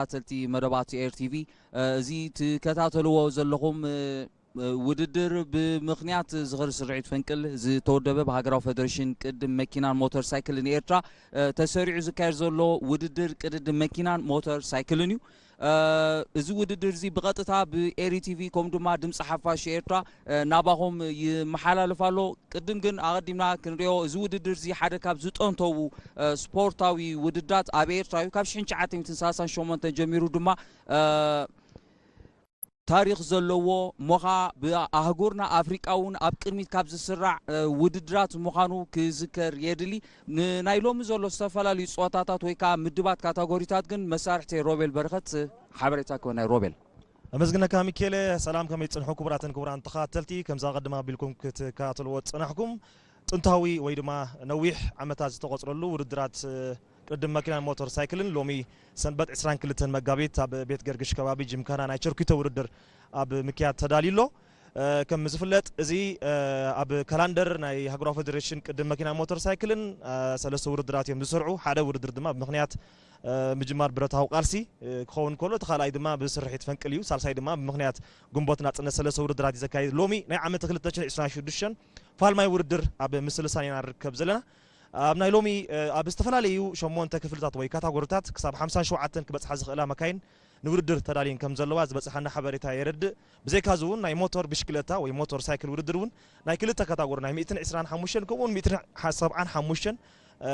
ተኸታተልቲ መደባት ኤር ቲቪ፣ እዚ ትከታተልዎ ዘለኹም ውድድር ብምኽንያት ዝኽሪ ስርዒት ፈንቅል ዝተወደበ ብሃገራዊ ፈደሬሽን ቅድም መኪናን ሞተር ሳይክልን ኤርትራ ተሰሪዑ ዝካየድ ዘሎ ውድድር ቅድድም መኪናን ሞተር ሳይክልን እዩ። እዚ ውድድር እዚ ብቐጥታ ብኤሪ ቲቪ ከምኡ ድማ ድምፂ ሓፋሽ ኤርትራ ናባኹም ይመሓላለፍ ኣሎ። ቅድም ግን ኣቐዲምና ክንሪኦ፣ እዚ ውድድር እዚ ሓደ ካብ ዝጠንተዉ ስፖርታዊ ውድድራት ኣብ ኤርትራ እዩ። ካብ ሽሕን ትሽዓተ ሚእትን ሰላሳን ሸሞንተን ጀሚሩ ድማ ታሪኽ ዘለዎ ሞኻ ብኣህጉርና ኣፍሪቃ እውን ኣብ ቅድሚት ካብ ዝስራዕ ውድድራት ምዃኑ ክዝከር የድሊ። ንናይ ሎሚ ዘሎ ዝተፈላለዩ ፀወታታት ወይ ከዓ ምድባት ካታጎሪታት ግን መሳርሕተይ ሮቤል በረኸት ሓበሬታ ክህበና እዩ። ሮቤል። ኣመስግነካ ሚኬለ። ሰላም፣ ከመይ ትጽንሑ ክቡራትን ክቡራን ተኸታተልቲ? ከምዛ ቀድማ ኣቢልኩም ክትከታተልዎ ዝጸናሕኩም ጥንታዊ ወይ ድማ ነዊሕ ዓመታት ዝተቖጽረሉ ውድድራት ቅድድም መኪናን ሞተር ሳይክልን ሎሚ ሰንበት ዕስራን ክልተን መጋቢት ኣብ ቤት ገርግሽ ከባቢ ጅምካና ናይ ቸርኪቶ ውድድር ኣብ ምክያድ ተዳልዩ ኣሎ። ከም ዝፍለጥ እዚ ኣብ ካላንደር ናይ ሃገራዊ ፌደሬሽን ቅድድም መኪናን ሞተር ሳይክልን ሰለስተ ውድድራት እዮም ዝሰርዑ። ሓደ ውድድር ድማ ብምኽንያት ምጅማር ብረታዊ ቃልሲ ክኸውን ከሎ፣ እቲ ካልኣይ ድማ ብስርሒት ፈንቅል እዩ። ሳልሳይ ድማ ብምኽንያት ግንቦት ናጽነት ሰለስተ ውድድራት እዩ ዘካይድ። ሎሚ ናይ ዓመት ክልተ ሽሕን ዕስራን ሽዱሽተን ፋልማይ ውድድር ኣብ ምስልሳን ኢና ንርከብ ዘለና። ኣብ ናይ ሎሚ ኣብ ዝተፈላለዩ ሸሞንተ ክፍልታት ወይ ካታጎሪታት ክሳብ ሓምሳን ሸውዓተን ክበጽሓ ዝኽእላ መካይን ንውድድር ተዳልየን ከም ዘለዋ ዝበጽሓና ሓበሬታ የረድእ። ብዘይካዚ እውን ናይ ሞቶር ብሽክለታ ወይ ሞቶር ሳይክል ውድድር እውን ናይ ክልተ ካታጎሪ ናይ ሚእትን ዕስራን ሓሙሽተን ከምኡ እውን ሚእትን ሰብዓን ሓሙሽተን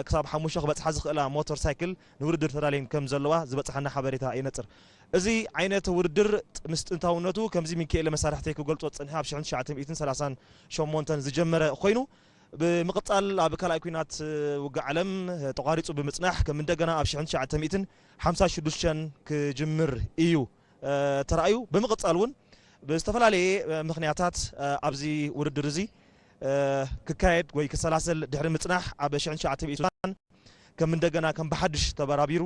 ክሳብ ሓሙሽተ ክበጽሓ ዝኽእላ ሞተር ሳይክል ንውድድር ተዳልየን ከም ዘለዋ ዝበጽሓና ሓበሬታ የነጽር። እዚ ዓይነት ውድድር ምስ ጥንታውነቱ ከምዚ ሚካኤል መሳርሕተይ ክገልጾ ዝጸንሐ ኣብ ሽሕን ትሽዓተ ሚእትን ሰላሳን ሸሞንተን ዝጀመረ ኮይኑ ብምቕጻል ኣብ ካልኣይ ኲናት ውግእ ዓለም ተቋሪጹ ብምጽናሕ ከም እንደገና ኣብ ሽሕን ትሽዓተ ሚእትን ሓምሳን ሽዱሽተን ክጅምር እዩ ተራእዩ። ብምቕጻል እውን ብዝተፈላለየ ምኽንያታት ኣብዚ ውድድር እዚ ክካየድ ወይ ክሰላሰል ድሕሪ ምጽናሕ ኣብ ሽሕን ትሽዓተ ሚእትን ከም እንደገና ከም ብሓድሽ ተበራቢሩ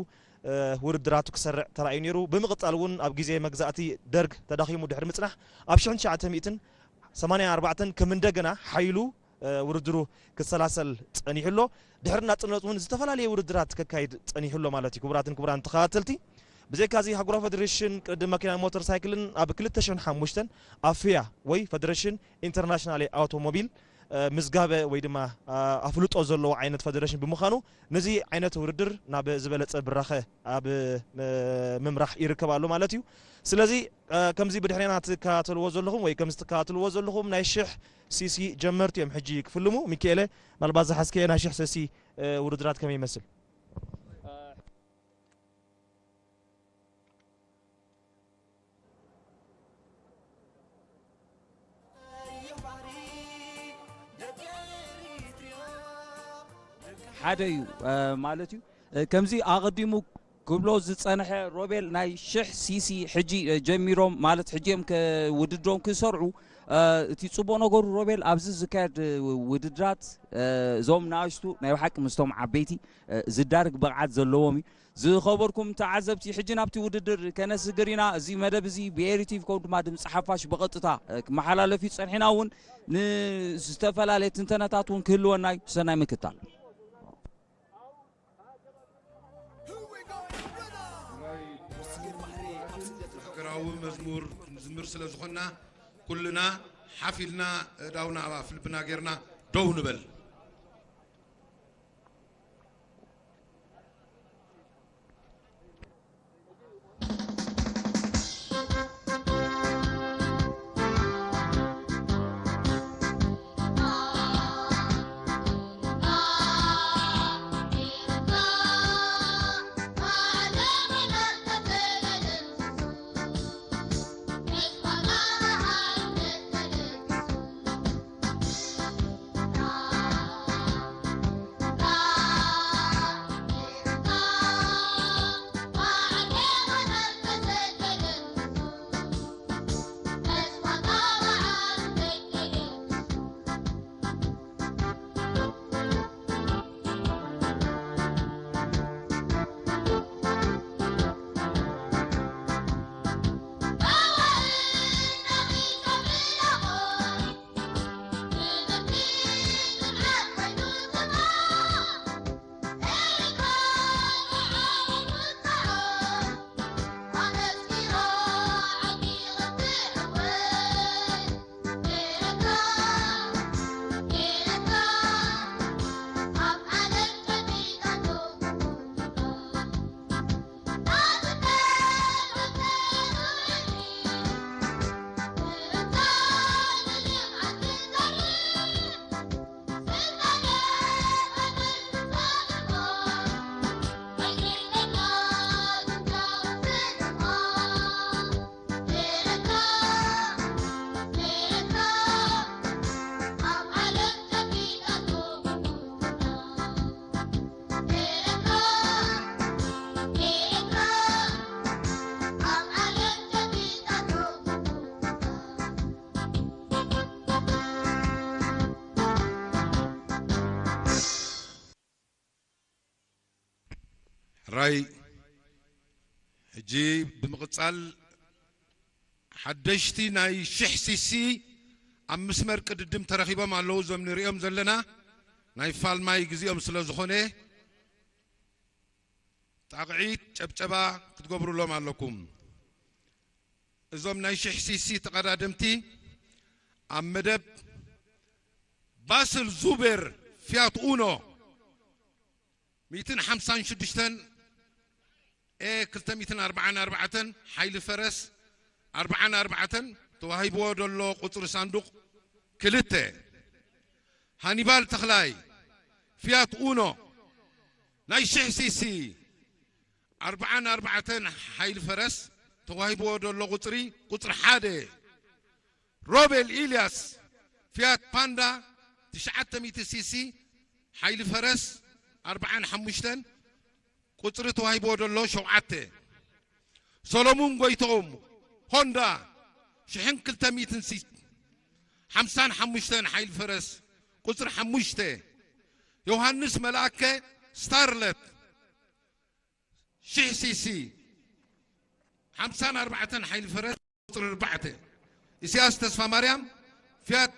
ውድድራቱ ክሰርዕ ተራእዩ ነይሩ። ብምቕጻል እውን ኣብ ግዜ መግዛእቲ ደርግ ተዳኺሙ ድሕሪ ምጽናሕ ኣብ ሽሕን ትሽዓተ ሚእትን ሰማንያን ኣርባዕተን ከም እንደገና ሓይሉ ውድድሩ ክሰላሰል ጸኒሑ ኣሎ። ድሕሪ ናጽነት እውን ዝተፈላለየ ውድድራት ከካይድ ጸኒሑ ኣሎ ማለት እዩ። ክቡራትን ክቡራን ተኸታተልቲ፣ ብዘይካዚ ሃገራዊ ፌደሬሽን ቅድድም መኪናን ሞተር ሳይክልን ኣብ ክልተ ሽሕን ሓሙሽተን ኣፍያ ወይ ፌደሬሽን ኢንተርናሽናል ኣውቶሞቢል ምዝጋበ ወይ ድማ ኣፍልጦ ዘለዎ ዓይነት ፌደሬሽን ብምዃኑ ነዚ ዓይነት ውድድር ናብ ዝበለጸ ብራኸ ኣብ ምምራሕ ይርከብ ኣሎ ማለት እዩ። ስለዚ ከምዚ ብድሕሬና ትከታተልዎ ዘለኹም ወይ ከምዚ ትከታተልዎ ዘለኹም ናይ ሽሕ ሲሲ ጀመርቲ እዮም ሕጂ ክፍልሙ። ሚካኤለ፣ ምናልባት ዝሓዝከዮ ናይ ሽሕ ሲሲ ውድድራት ከመይ ይመስል? ሓደ እዩ ማለት እዩ። ከምዚ ኣቐዲሙ ክብሎ ዝጸንሐ ሮቤል፣ ናይ ሽሕ ሲሲ ሕጂ ጀሚሮም ማለት ሕጂ እዮም ውድድሮም ክሰርዑ። እቲ ጽቡቕ ነገሩ ሮቤል፣ ኣብዚ ዝካየድ ውድድራት እዞም ንኣሽቱ ናይ ብሓቂ ምስቶም ዓበይቲ ዝዳርግ ብቕዓት ዘለዎም እዩ። ዝኸበርኩም ተዓዘብቲ፣ ሕጂ ናብቲ ውድድር ከነስግር ኢና። እዚ መደብ እዚ ብኤሪ ቲቪ ከምኡ ድማ ድምፂ ሓፋሽ ብቐጥታ ክመሓላለፍ እዩ። ጸኒሕና እውን ንዝተፈላለየ ትንተነታት እውን ክህልወና እዩ። ሰናይ ምክታል። ሃገራዊ መዝሙር ክንዝምር ስለ ዝኾንና፣ ኩልና ሓፍ ኢልና፣ ኣእዳውና ኣብ ኣፍ ልብና ጌርና ደው ንበል። ራይ ሕጂ ብምቕጻል ሓደሽቲ ናይ ሽሕ ሲሲ ኣብ ምስመር ቅድድም ተረኺቦም ኣለዉ። እዞም ንሪኦም ዘለና ናይ ፋልማይ ግዜኦም ስለ ዝኾነ ጣቕዒት ጨብጨባ ክትገብሩሎም ኣለኩም። እዞም ናይ ሽሕ ሲሲ ተቐዳደምቲ ኣብ መደብ ባስል ዙቤር ፊያት ኡኖ ሚእትን ሓምሳን ሽዱሽተን ኤ ክልተ ሚእትን ኣርባዓን ኣርባዕተን ሓይሊ ፈረስ ኣርባዓን ኣርባዕተን ተዋሂብዎ ዘሎ ቁጽሪ ሳንዱቕ ክልተ ሃኒባል ተኽላይ ፊያት ኡኖ ናይ ሽሕ ሲሲ ኣርባዓን ኣርባዕተን ሓይሊ ፈረስ ተዋሂብዎ ዘሎ ቁጽሪ ቁጽሪ ሓደ ሮቤል ኢልያስ ፊያት ፓንዳ ትሽዓተ ሚእቲ ሲሲ ሓይሊ ፈረስ ኣርባዓን ሓሙሽተን ቁጽሪ ተዋሂብዎ ዘሎ ሸውዓተ ሰሎሙን ጎይትኦም ሆንዳ ሽሕን ክልተ ሚእትን ሲ ሓምሳን ሓሙሽተን ሓይሊ ፈረስ ቁጽሪ ሓሙሽተ ዮሃንስ መልኣከ ስታርለት ሽሕ ሲሲ ሓምሳን ኣርባዕተን ሓይሊ ፈረስ ቁጽሪ ኣርባዕተ ኢሳያስ ተስፋ ማርያም ፊያት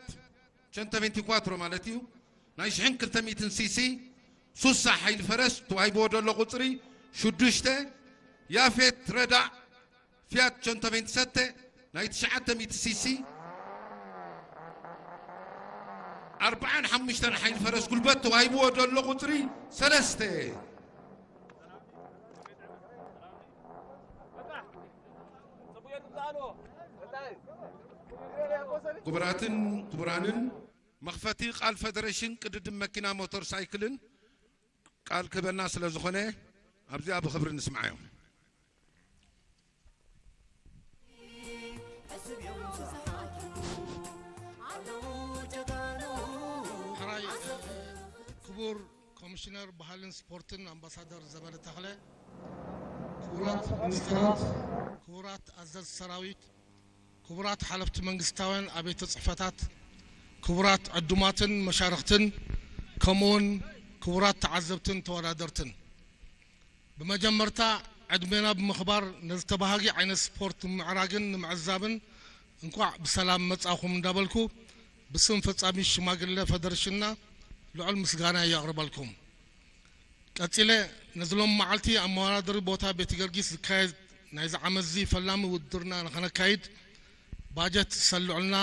ሸንተ ቬንቲ ኳትሮ ማለት እዩ ናይ ሽሕን ክልተ ሚእትን ሲሲ ሱሳ ሓይሊ ፈረስ ተዋሂብዎ ዘሎ ቁጽሪ ሽዱሽተ ያፌት ረዳእ ፊያት ሸንተ ቬንቲ ሰተ ናይ ትሽዓተ ሚእቲ ሲሲ ኣርባዓን ሓሙሽተን ሓይሊ ፈረስ ጉልበት ተዋሂብዎ ዘሎ ቁጽሪ ሰለስተ ክቡራትን ክቡራንን መኽፈቲ ቃል ፈደሬሽን ቅድድም መኪና ሞተር ሳይክልን ቃል ክህበና ስለ ዝኾነ ኣብዚኣ ብኽብሪ ንስምዓዮ። ሕራይ ክቡር ኮሚሽነር ባህልን ስፖርትን ኣምባሳደር ዘመደ ተኽለ፣ ክቡራት ሚኒስትራት፣ ክቡራት ኣዘዝቲ ሰራዊት፣ ክቡራት ሓለፍቲ መንግስታውያን ኣብያተ ጽሕፈታት፣ ክቡራት ዕዱማትን መሻርኽትን፣ ከምኡውን ክቡራት ተዓዘብትን ተወዳደርትን፣ ብመጀመርታ ዕድሜና ብምኽባር ነዚ ተባሃጊ ዓይነት ስፖርት ንምዕራግን ንምዕዛብን እንኳዕ ብሰላም መጻኹም እንዳበልኩ ብስም ፈጻሚ ሽማግለ ፈደረሽንና ልዑል ምስጋና የቕርበልኩም። ቀጺለ ነዚ ሎም መዓልቲ ኣብ መወዳደሪ ቦታ ቤተ ጊዮርጊስ ዝካየድ ናይዚ ዓመት እዚ ፈላሚ ውድድርና ንኸነካይድ ባጀት ዝሰልዑልና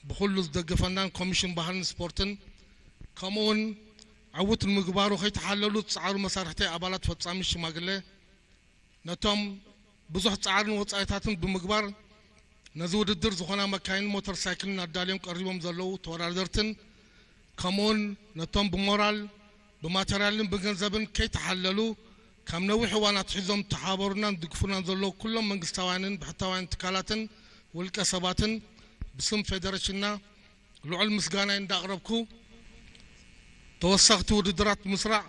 ብኹሉ ዝደገፈናን ኮሚሽን ባህልን ስፖርትን ከምኡውን ዕዉት ንምግባሩ ከይተሓለሉ ዝጸዓሩ መሳርሕተይ ኣባላት ፈጻሚ ሽማግለ ነቶም ብዙሕ ጻዕርን ወጻኢታትን ብምግባር ነዚ ውድድር ዝኾና መካይን ሞተር ሳይክልን ኣዳልዮም ቀሪቦም ዘለዉ ተወዳደርትን ከምኡውን ነቶም ብሞራል ብማተርያልን ብገንዘብን ከይተሓለሉ ካብ ነዊሕ እዋን ኣትሒዞም ተሓበሩናን ድግፉናን ዘለዉ ኩሎም መንግስታውያንን ብሕታውያን ትካላትን ውልቀ ሰባትን ብስም ፌደሬሽንና ልዑል ምስጋናይ እንዳቕረብኩ ተወሰኽቲ ውድድራት ምስራዕ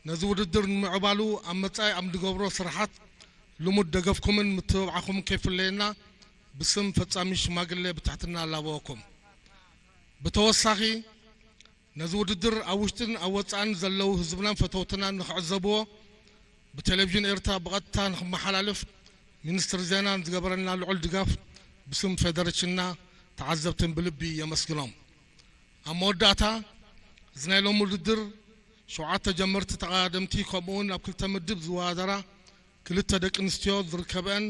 ነዚ ውድድር ንምዕባሉ ኣብ መጻኢ ኣብ ንገብሮ ስራሓት ልሙድ ደገፍኩምን ምትብባዕኹምን ከይፍለየና ብስም ፈጻሚ ሽማግሌ ብትሕትና ኣላበወኩም። ብተወሳኺ ነዚ ውድድር ኣብ ውሽጥን ኣብ ወጻእን ዘለዉ ህዝብናን ፈተውትናን ንኽዕዘብዎ ብቴሌቪዥን ኤርትራ ብቐጥታ ንኽመሓላልፍ ሚኒስትሪ ዜና ንዝገበረልና ልዑል ድጋፍ ብስም ፌደሬሽንና ተዓዘብትን ብልቢ የመስግኖም። ኣብ መወዳእታ እዚ ናይ ሎሚ ውድድር ሸውዓተ ጀመርቲ ተቐዳደምቲ ከምኡውን ኣብ ክልተ ምድብ ዝወዳደራ ክልተ ደቂ ኣንስትዮ ዝርከበአን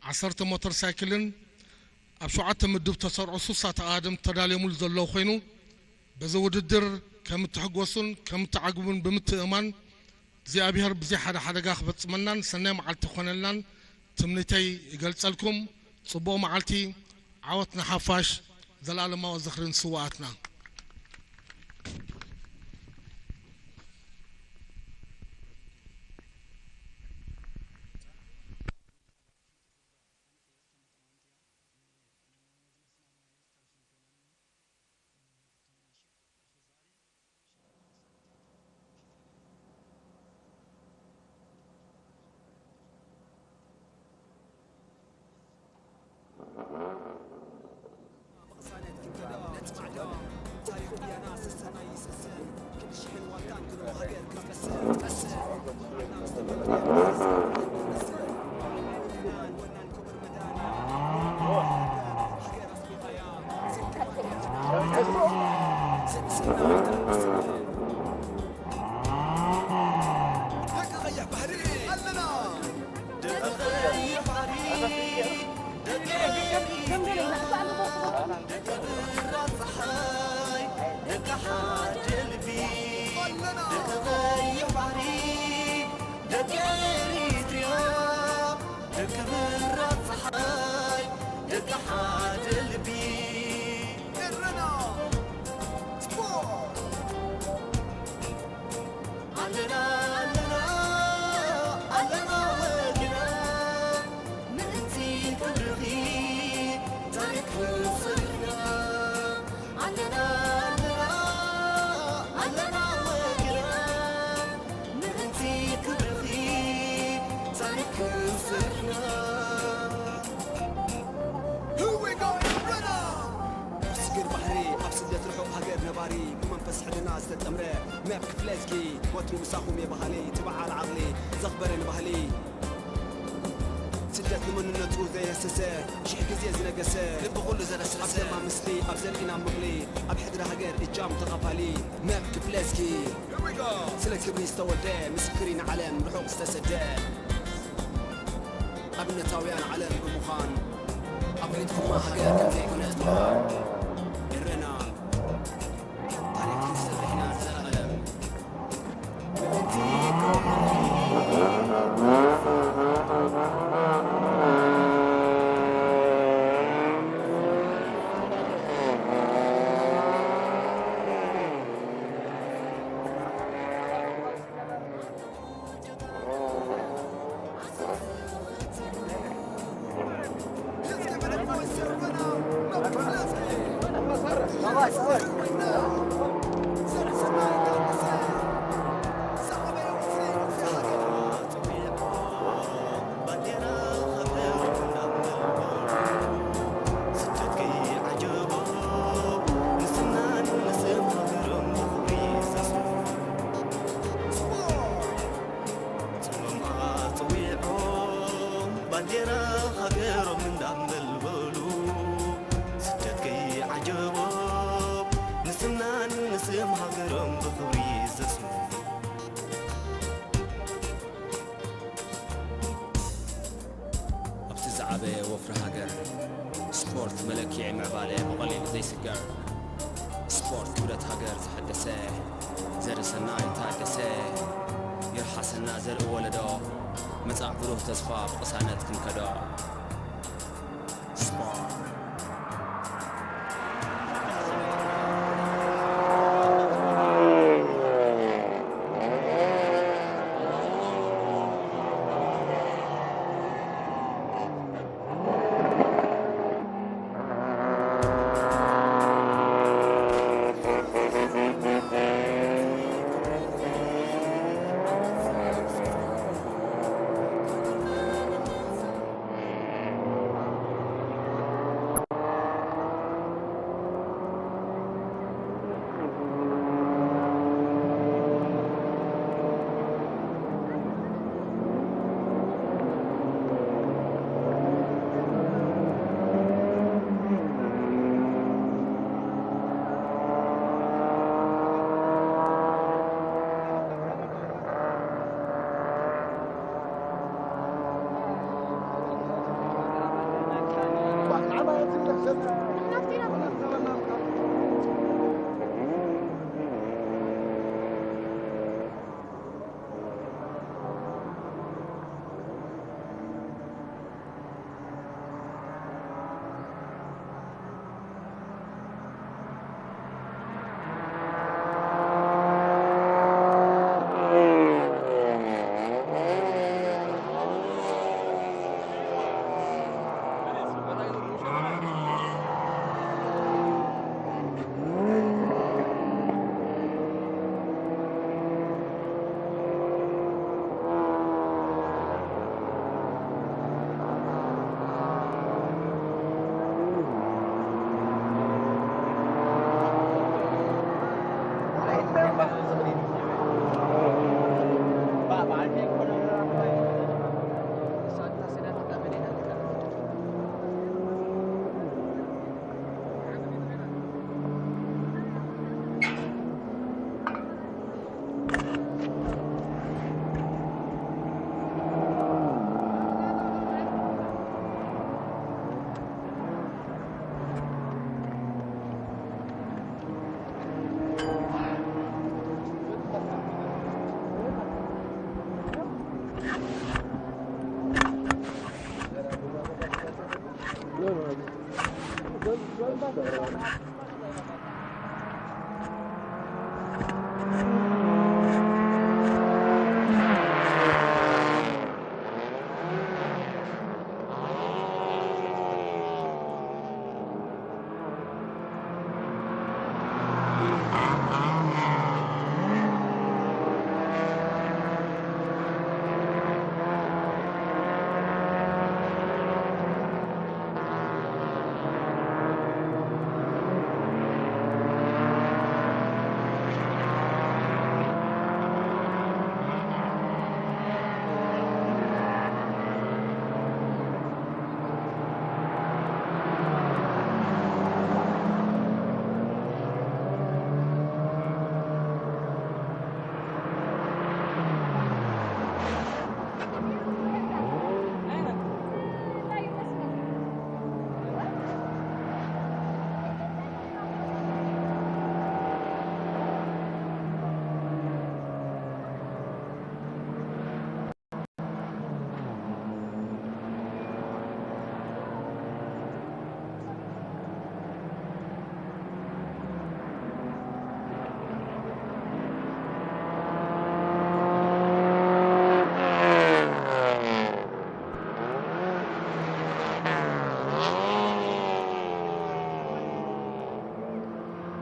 ዓሰርተ ሞተር ሳይክልን ኣብ ሸውዓተ ምድብ ተሰርዑ ሱሳ ተቐዳደምቲ ተዳልዮምሉ ዘለዉ ኮይኑ በዚ ውድድር ከም እትሕጎሱን ከም እትዓግቡን ብምትእምማን እግዚኣብሔር ብዘይ ሓደ ሓደጋ ክፈጽመናን ሰናይ መዓልቲ ክኾነልናን ትምኒተይ ይገልጸልኩም። ጽቡቕ መዓልቲ፣ ዓወት ንሓፋሽ፣ ዘለኣለማዊ ዝኽሪ ንስውኣትና። ኣለና ኣለና ኣለና ወግና ምእንቲ ክብርኺ ታሪኽ ክንሰርሕና። ኣለና ኣለና ኣለና ወግና ምእንቲ ክብርኺ ታሪኽ ክንሰርሕና። Here we go, Run! ብስግር ባሕሪ ኣብ ስደት ርሑቕ ሃገር ነባሪ ብመንፈስ ሕልና ዝተጠምረ መብ ክፍለዝጊ ወትሩ ምሳኹም የባህሊ ትበዓል ዓቕሊ ዘኽበረ ንባህሊ ስደት ንመንነቱ ዘየሰሰ ሽሕ ግዜ ዝነገሰ ልቢ ኩሉ ዘረስረሰ ኣብ ደማ ምስሊ ኣብ ዘርኢና ምቕሊ ኣብ ሕድሪ ሃገር እጃም ተኻፋሊ መብ ክፍለዝጊ ስለ ክብሪ ዝተወልደ ምስክሪ ንዓለም ርሑቕ ዝተሰደ ኣብነታውያን ዓለም ብምዃን ኣፍሊጥኩማ ሃገር ከም ዘይኮነት ምዃን ኤረና ታሪኽ ክንሰርሕ ኢና ንዘለኣለም። ጸሎምኣ ጸዊዖም ባንዴራ ሃገሮም እንዳንበልበሉ ስደት ከይዓጀቦም ንስምናን ንስም ሃገሮም ብኽብሪ ዘስሙ ኣብቲ ዝዓበየ ወፍሪ ሃገር ስፖርት መለክዒ ምዕባለ ብቐሊሉ ዘይስገር ስፖርት ክብረት ሃገር ዘሐደሰ ዘርእሰናይ ታደሰ ይርሓሰና ዘርኢ ወለዶ መጻእ ብሩህ ተስፋ ብቕሳነት ክንከዶ። ስፖርት።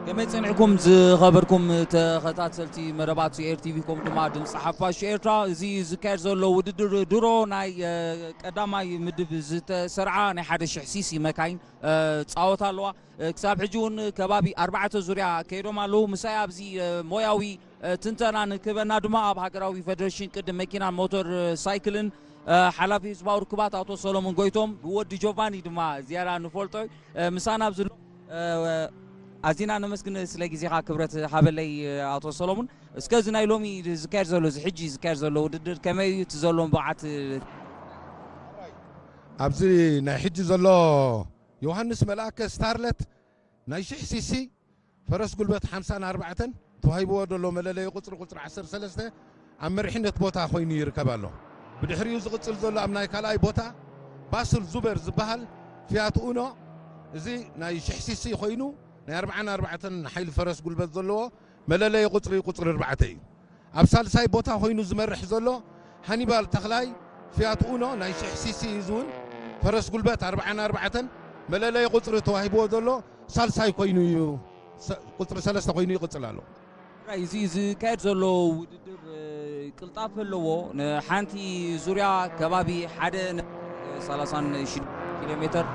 ከመይ ጸኒሕኩም ዝኸበርኩም ተኸታተልቲ መደባት ኤር ቲቪ፣ ከምኡ ድማ ድምፂ ሓፋሽ ኤርትራ? እዚ ዝካየድ ዘሎ ውድድር ድሮ ናይ ቀዳማይ ምድብ ዝተሰርዓ ናይ ሓደ ሽሕ ሲሲ መካይን ፃወታ ኣለዋ። ክሳብ ሕጂ እውን ከባቢ ኣርባዕተ ዙርያ ከይዶም ኣለዉ። ምሳይ ኣብዚ ሞያዊ ትንተና ንክበና ድማ ኣብ ሃገራዊ ፌደሬሽን ቅድም መኪናን ሞተር ሳይክልን ሓላፊ ህዝባዊ ርክባት ኣቶ ሰሎሞን ጎይቶም፣ ብወዲ ጆቫኒ ድማ ዝያዳ ንፈልጦ እዩ። ምሳና ኣብዚ ኣሎ። ኣዚና ነመስግን ስለ ግዜኻ፣ ክብረት ሃበለይ ኣቶ ሰሎሙን። እስከ እዚ ናይ ሎሚ ዝካየድ ዘሎ፣ እዚ ሕጂ ዝካየድ ዘሎ ውድድር ከመይ እዩ እቲ ዘለዎም ብቕዓት? ኣብዚ ናይ ሕጂ ዘሎ ዮሃንስ መልኣከ ስታርለት ናይ ሽሕ ሲሲ ፈረስ ጉልበት ሓምሳን ኣርባዕተን ተዋሂብዎ ዘሎ መለለዪ ቁፅሪ፣ ቁፅሪ ዓሰርተ ሰለስተ ኣብ መሪሕነት ቦታ ኮይኑ ይርከብ ኣሎ። ብድሕሪኡ ዝቕፅል ዘሎ ኣብ ናይ ካልኣይ ቦታ ባስል ዙበር ዝበሃል ፊያት ኡኖ፣ እዚ ናይ ሽሕ ሲሲ ኮይኑ ናይ ኣርባዓን ኣርባዕተን ሓይሊ ፈረስ ጉልበት ዘለዎ መለለዪ ቁፅሪ፣ ቁፅሪ ኣርባዕተ እዩ። ኣብ ሳልሳይ ቦታ ኮይኑ ዝመርሕ ዘሎ ሃኒባል ተኽላይ ፊያት ኡኖ ናይ ሽሕ ሲሲ እዩ። እዚ እውን ፈረስ ጉልበት ኣርባዓን ኣርባዕተን መለለዪ ቁፅሪ ተዋሂብዎ ዘሎ ሳልሳይ ኮይኑ እዩ፣ ሰ-፣ ቁፅሪ ሰለስተ ኮይኑ ይቕፅል ኣሎ። ትግራይ፣ እዚ ዝካየድ ዘሎ ውድድር፣ እ፣ ቅልጣፈ ኣለዎ። ንሓንቲ ዙርያ ከባቢ ሓደ ነጥቢ ሰላሳን ሽዱሽተ ኪሎ ሜትር፣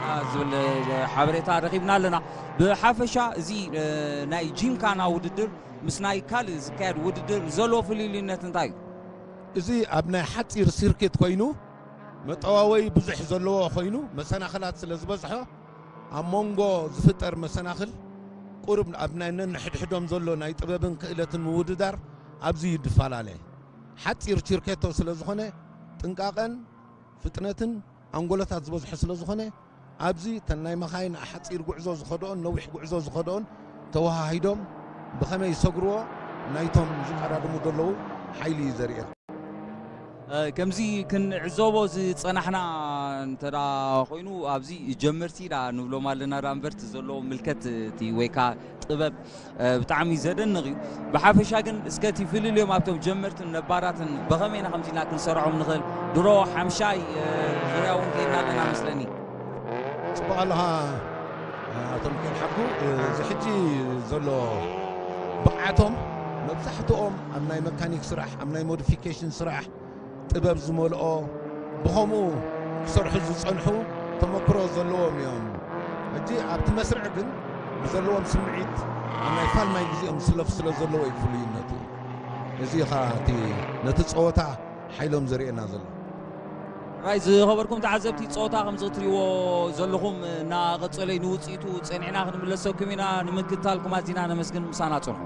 እ፣ ዝብል፣ እ፣ ሓበሬታ ረኺብና ኣለና። ብሓፈሻ እዚ፣ እ፣ ናይ ጂምካና ውድድር ምስ ናይ ካልእ ዝካየድ ውድድር ዘሎ ፍልልይነት እንታይ እዩ? እዚ ኣብ ናይ ሓፂር ሲርኪት ኮይኑ መጠዋወይ ብዙሕ ዘለዎ ኮይኑ መሰናኽላት ስለ ዝበዝሖ ኣብ መንጎ ዝፍጠር መሰናኽል ቁሩብ ኣብ ናይ ነንሕድሕዶም ዘሎ ናይ ጥበብን ክእለትን ምውድዳር ኣብዚ እዩ ዝፈላለ። ሓፂር ቺርኬቶ ስለ ዝኾነ ጥንቃቐን ፍጥነትን ኣንጎሎታት ዝበዝሖ ስለ ዝኾነ ኣብዚ እተን ናይ መኻይን ሓፂር ጉዕዞ ዝኸድኦን ነዊሕ ጉዕዞ ዝኸድኦን ተወሃሂዶም ብኸመይ ይሰግርዎ ናይቶም ዝቀዳድሙ ዘለዉ ሓይሊ እዩ ዘርእየካ። እ፣ ከምዚ ክንዕዘቦ ዝጸናሕና እንተ ደኣ ኮይኑ፣ ኣብዚ ጀመርቲ ደኣ ንብሎም ኣለና ደኣ እምበር፣ እቲ ዘለዎ ምልከት እቲ ወይ ከኣ ጥበብ፣ እ፣ ብጣዕሚ ዘደንቕ እዩ። ብሓፈሻ ግን፣ እስከ እቲ ፍልልዮም ኣብቶም ጀመርትን ነባራትን ብኸመይ ኢና ከምዚ ኢልና ክንሰርዖም ንኽእል? ድሮ ሓምሻይ፣ እ፣ ዙርያ እውን ከይድና ኣለና መስለኒ። ጽቡቕ ኣለኻ፣ ኣቶ ሚካኤል ሓቁ። እዚ ሕጂ ዘሎ ብቕዓቶም መብዛሕትኦም ኣብ ናይ መካኒክ ስራሕ፣ ኣብ ናይ ሞዲፊኬሽን ስራሕ ጥበብ ዝመልኦ፣ ብኸምኡ ክሰርሑ ዝጸንሑ ተመክሮ ዘለዎም እዮም። ሕጂ ኣብቲ መስርዕ ግን ብዘለዎም ስምዒት ኣብ ናይ ፋልማይ ግዜኦም ዝስለፉ ስለ ዘለዉ እዩ ፍሉይነቱ። እዚ ኸኣ እቲ ነቲ ጸወታ ሓይሎም ዘርእየና ዘሎ። ራይ ዝኸበርኩም ተዓዘብቲ ጸወታ፣ ከምዚ እትሪእዎ ዘለኹም እናቐጸለይ ንውጽኢቱ ጸኒዕና ክንምለሰኩም ኢና። ንምክትታልኩም ኣዚና ነመስግን። ምሳና ጽንሑ።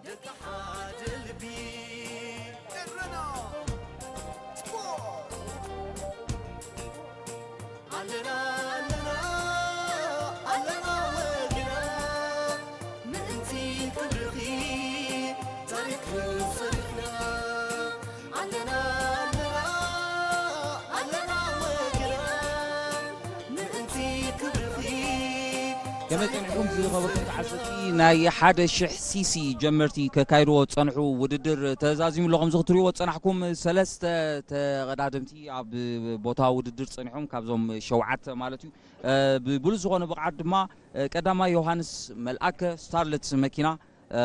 ደቂ ሓደ ልቢ ኤረና ስፖርት። ኣለና ኣለና ኣለና ወጊና ምእንቲ ክብርኺ ታሪኽ ሰሪሕና። ኣለና ኣለና ኣለና ወጊና ምእንቲ ክብርኺ ከመይ ጸኒሕኩም ዝኸበርኩም ተዓዘብቲ? ናይ ሓደ ሽሕ ሲሲ ጀመርቲ ከካይድዎ ዝጸንሑ ውድድር ተዛዚሙ ኣሎ። ከምዚ ክትሪእዎ ዝጸናሕኩም ሰለስተ ተቐዳደምቲ ኣብ ቦታ ውድድር ጸኒሖም፣ ካብዞም ሸውዓተ ማለት እዩ። እ፣ ብብሉጽ ዝኾነ ብቕዓት ድማ፣ እ፣ ቀዳማይ ዮሃንስ መልኣከ ስታርለት መኪና፣ እ፣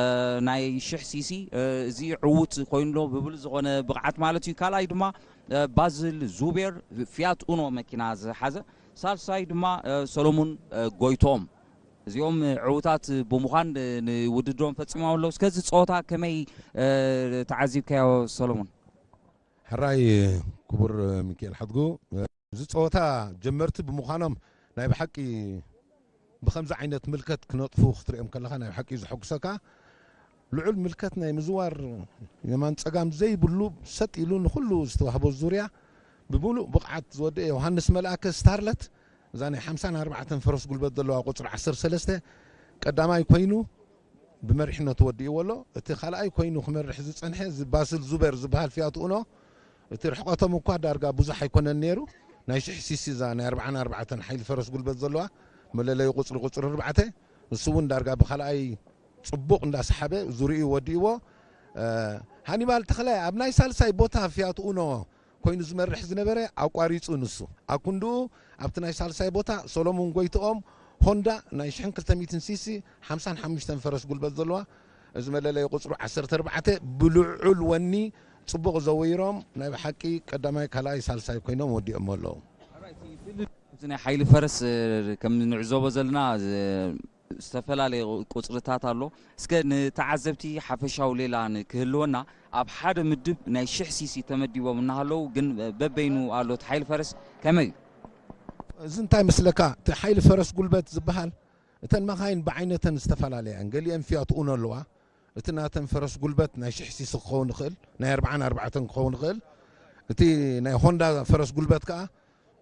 ናይ ሽሕ ሲሲ፣ እ፣ እዚ ዕዉት ኮይኑሎ ብብሉጽ ዝኾነ ብቕዓት ማለት እዩ። ካልኣይ ድማ፣ እ፣ ባዝል ዙቤር ፊያት ኡኖ መኪና ዝሓዘ፣ ሳልሳይ ድማ፣ እ፣ ሰሎሙን፣ እ፣ ጎይቶም። እዚኦም ዕዉታት ብምዃን፣ እ፣ ንውድድሮም ፈጺሞም ኣለዉ። እስከ እዚ ጸወታ ከመይ፣ እ፣ ተዓዚብካዮ ሰሎሙን? ሕራይ ክቡር ሚካኤል ሓድጉ፣ እዚ ጸወታ ጀመርቲ ብምዃኖም ናይ ብሓቂ ብኸምዚ ዓይነት ምልከት ክነጥፉ ክትሪኦም ከለኻ ናይ ብሓቂ እዩ ዘሐጉሰካ። ልዑል ምልከት ናይ ምዝዋር የማን ጸጋም ዘይብሉ፣ ሰጥ ኢሉ ንኹሉ ዝተዋህቦ ዙርያ ብምሉእ ብቕዓት ዝወደአ ዮሃንስ መልኣከ ስታርለት፣ እዛ ናይ ሓምሳን ኣርባዕተን ፈረስ ጉልበት ዘለዋ ቁጽሪ ዓሰርተ ሰለስተ ቀዳማይ ኮይኑ ብመሪሕነቱ ወዲእዎ ኣሎ። እቲ ካልኣይ ኮይኑ ክመርሕ ዝጸንሐ እዚ ባስል ዙቤር ዝበሃል ፊያት ኡኖ፣ እቲ ርሕቀቶም እኳ ዳርጋ ብዙሕ ኣይኮነን ነይሩ። ናይ ሽሕ ሲሲ እዛ ናይ ኣርባዓን ኣርባዕተን ሓይሊ ፈረስ ጉልበት ዘለዋ መለለዩ ቁጽሪ፣ ቁጽሪ ኣርባዕተ፣ ንሱ እውን ዳርጋ ብኻልኣይ ጽቡቕ እንዳሰሓበ ዙርይኡ ወዲእዎ። እ፣ ሃኒባል ተኽለ ኣብ ናይ ሳልሳይ ቦታ ፊያት ኡኖ ኮይኑ ዝመርሕ ዝነበረ ኣቋሪጹ ንሱ። ኣብ ክንድኡ ኣብቲ ናይ ሳልሳይ ቦታ ሰሎሙን ጎይትኦም ሆንዳ ናይ ሽሕን ክልተ ሚእትን ሲሲ ሓምሳን ሓሙሽተን ፈረስ ጉልበት ዘለዋ፣ እዚ መለለዪ ቁጽሩ ዓሰርተ ኣርባዕተ ብልዑል ወኒ ጽቡቕ ዘወይሮም ናይ ብሓቂ ቀዳማይ፣ ካልኣይ፣ ሳልሳይ ኮይኖም ወዲኦሞ ኣለዉ። እቲ ናይ ሓይሊ ፈረስ፣ እ፣ ከም ንዕዘቦ ዘለና፣ እ፣ ዝተፈላለየ ቁጽርታት ኣሎ። እስከ ንተዓዘብቲ ሓፈሻዊ ሌላ ንክህልወና፣ ኣብ ሓደ ምድብ ናይ ሽሕ ሲሲ ተመዲቦም እናሃለዉ ግን በበይኑ ኣሎ እቲ ሓይሊ ፈረስ ከመይ እዩ? እዚ እንታይ መስለካ፣ እቲ ሓይሊ ፈረስ ጉልበት ዝበሃል እተን መኻይን ብዓይነተን ዝተፈላለያ እየን። ገሊአን ፊያት ኡኖ ኣለዋ። እቲ ናተን ፈረስ ጉልበት ናይ ሽሕ ሲሲ ክኸውን ይኽእል፣ ናይ ኣርብዓን ኣርባዕተን ክኸውን ይኽእል። እቲ ናይ ሆንዳ ፈረስ ጉልበት ከኣ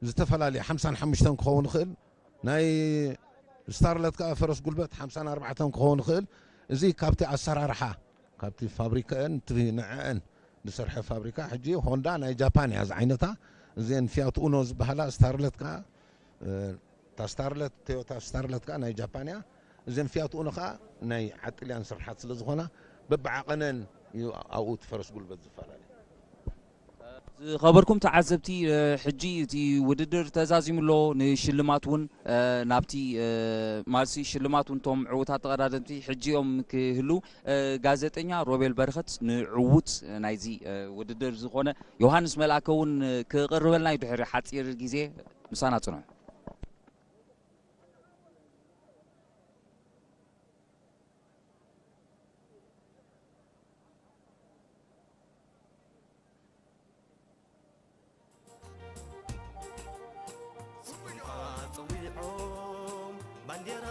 ዝተፈላለየ ሓምሳን ሓሙሽተን ክኸውን ይኽእል። ናይ ስታርለት ከኣ ፈረስ ጉልበት ሓምሳን ኣርባዕተን ክኸውን ይኽእል። እዚ ካብቲ ኣሰራርሓ፣ ካብቲ ፋብሪካአን፣ እቲ ንዐአን ዝሰርሐ ፋብሪካ፣ ሕጂ ሆንዳ ናይ ጃፓን እያ ዝዓይነታ። እዚአን ፊያት ኡኖ ዝበሃላ፣ ስታርለት ከኣ፣ እ፣ እታ ስታርለት፣ ቶዮታ ስታርለት ከኣ ናይ ጃፓን እያ። እዘን ፊያት ኡኖ ከኣ ናይ ዓጥልያን ስርሓት ስለ ዝኾና፣ በብዓቐነን እዩ ኣብኡ እቲ ፈረስ ጉልበት ዝፈላለ። ዝኸበርኩም ተዓዘብቲ፣ እ፣ ሕጂ እቲ ውድድር ተዛዚሙ ኣሎ። ንሽልማት እውን፣ እ፣ ናብቲ፣ እ፣ ማልሲ ሽልማት እውን እቶም ዕዉታት ተቐዳደምቲ ሕጂ እዮም ክህሉ። እ፣ ጋዜጠኛ ሮቤል በረኸት ንዕዉት ናይዚ፣ እ፣ ውድድር ዝኾነ ዮሃንስ መልኣከ እውን ክቕርበልና እዩ። ድሕሪ ሓፂር ግዜ ምሳና ጽንሑ። ጸዊዖም ባንዴራ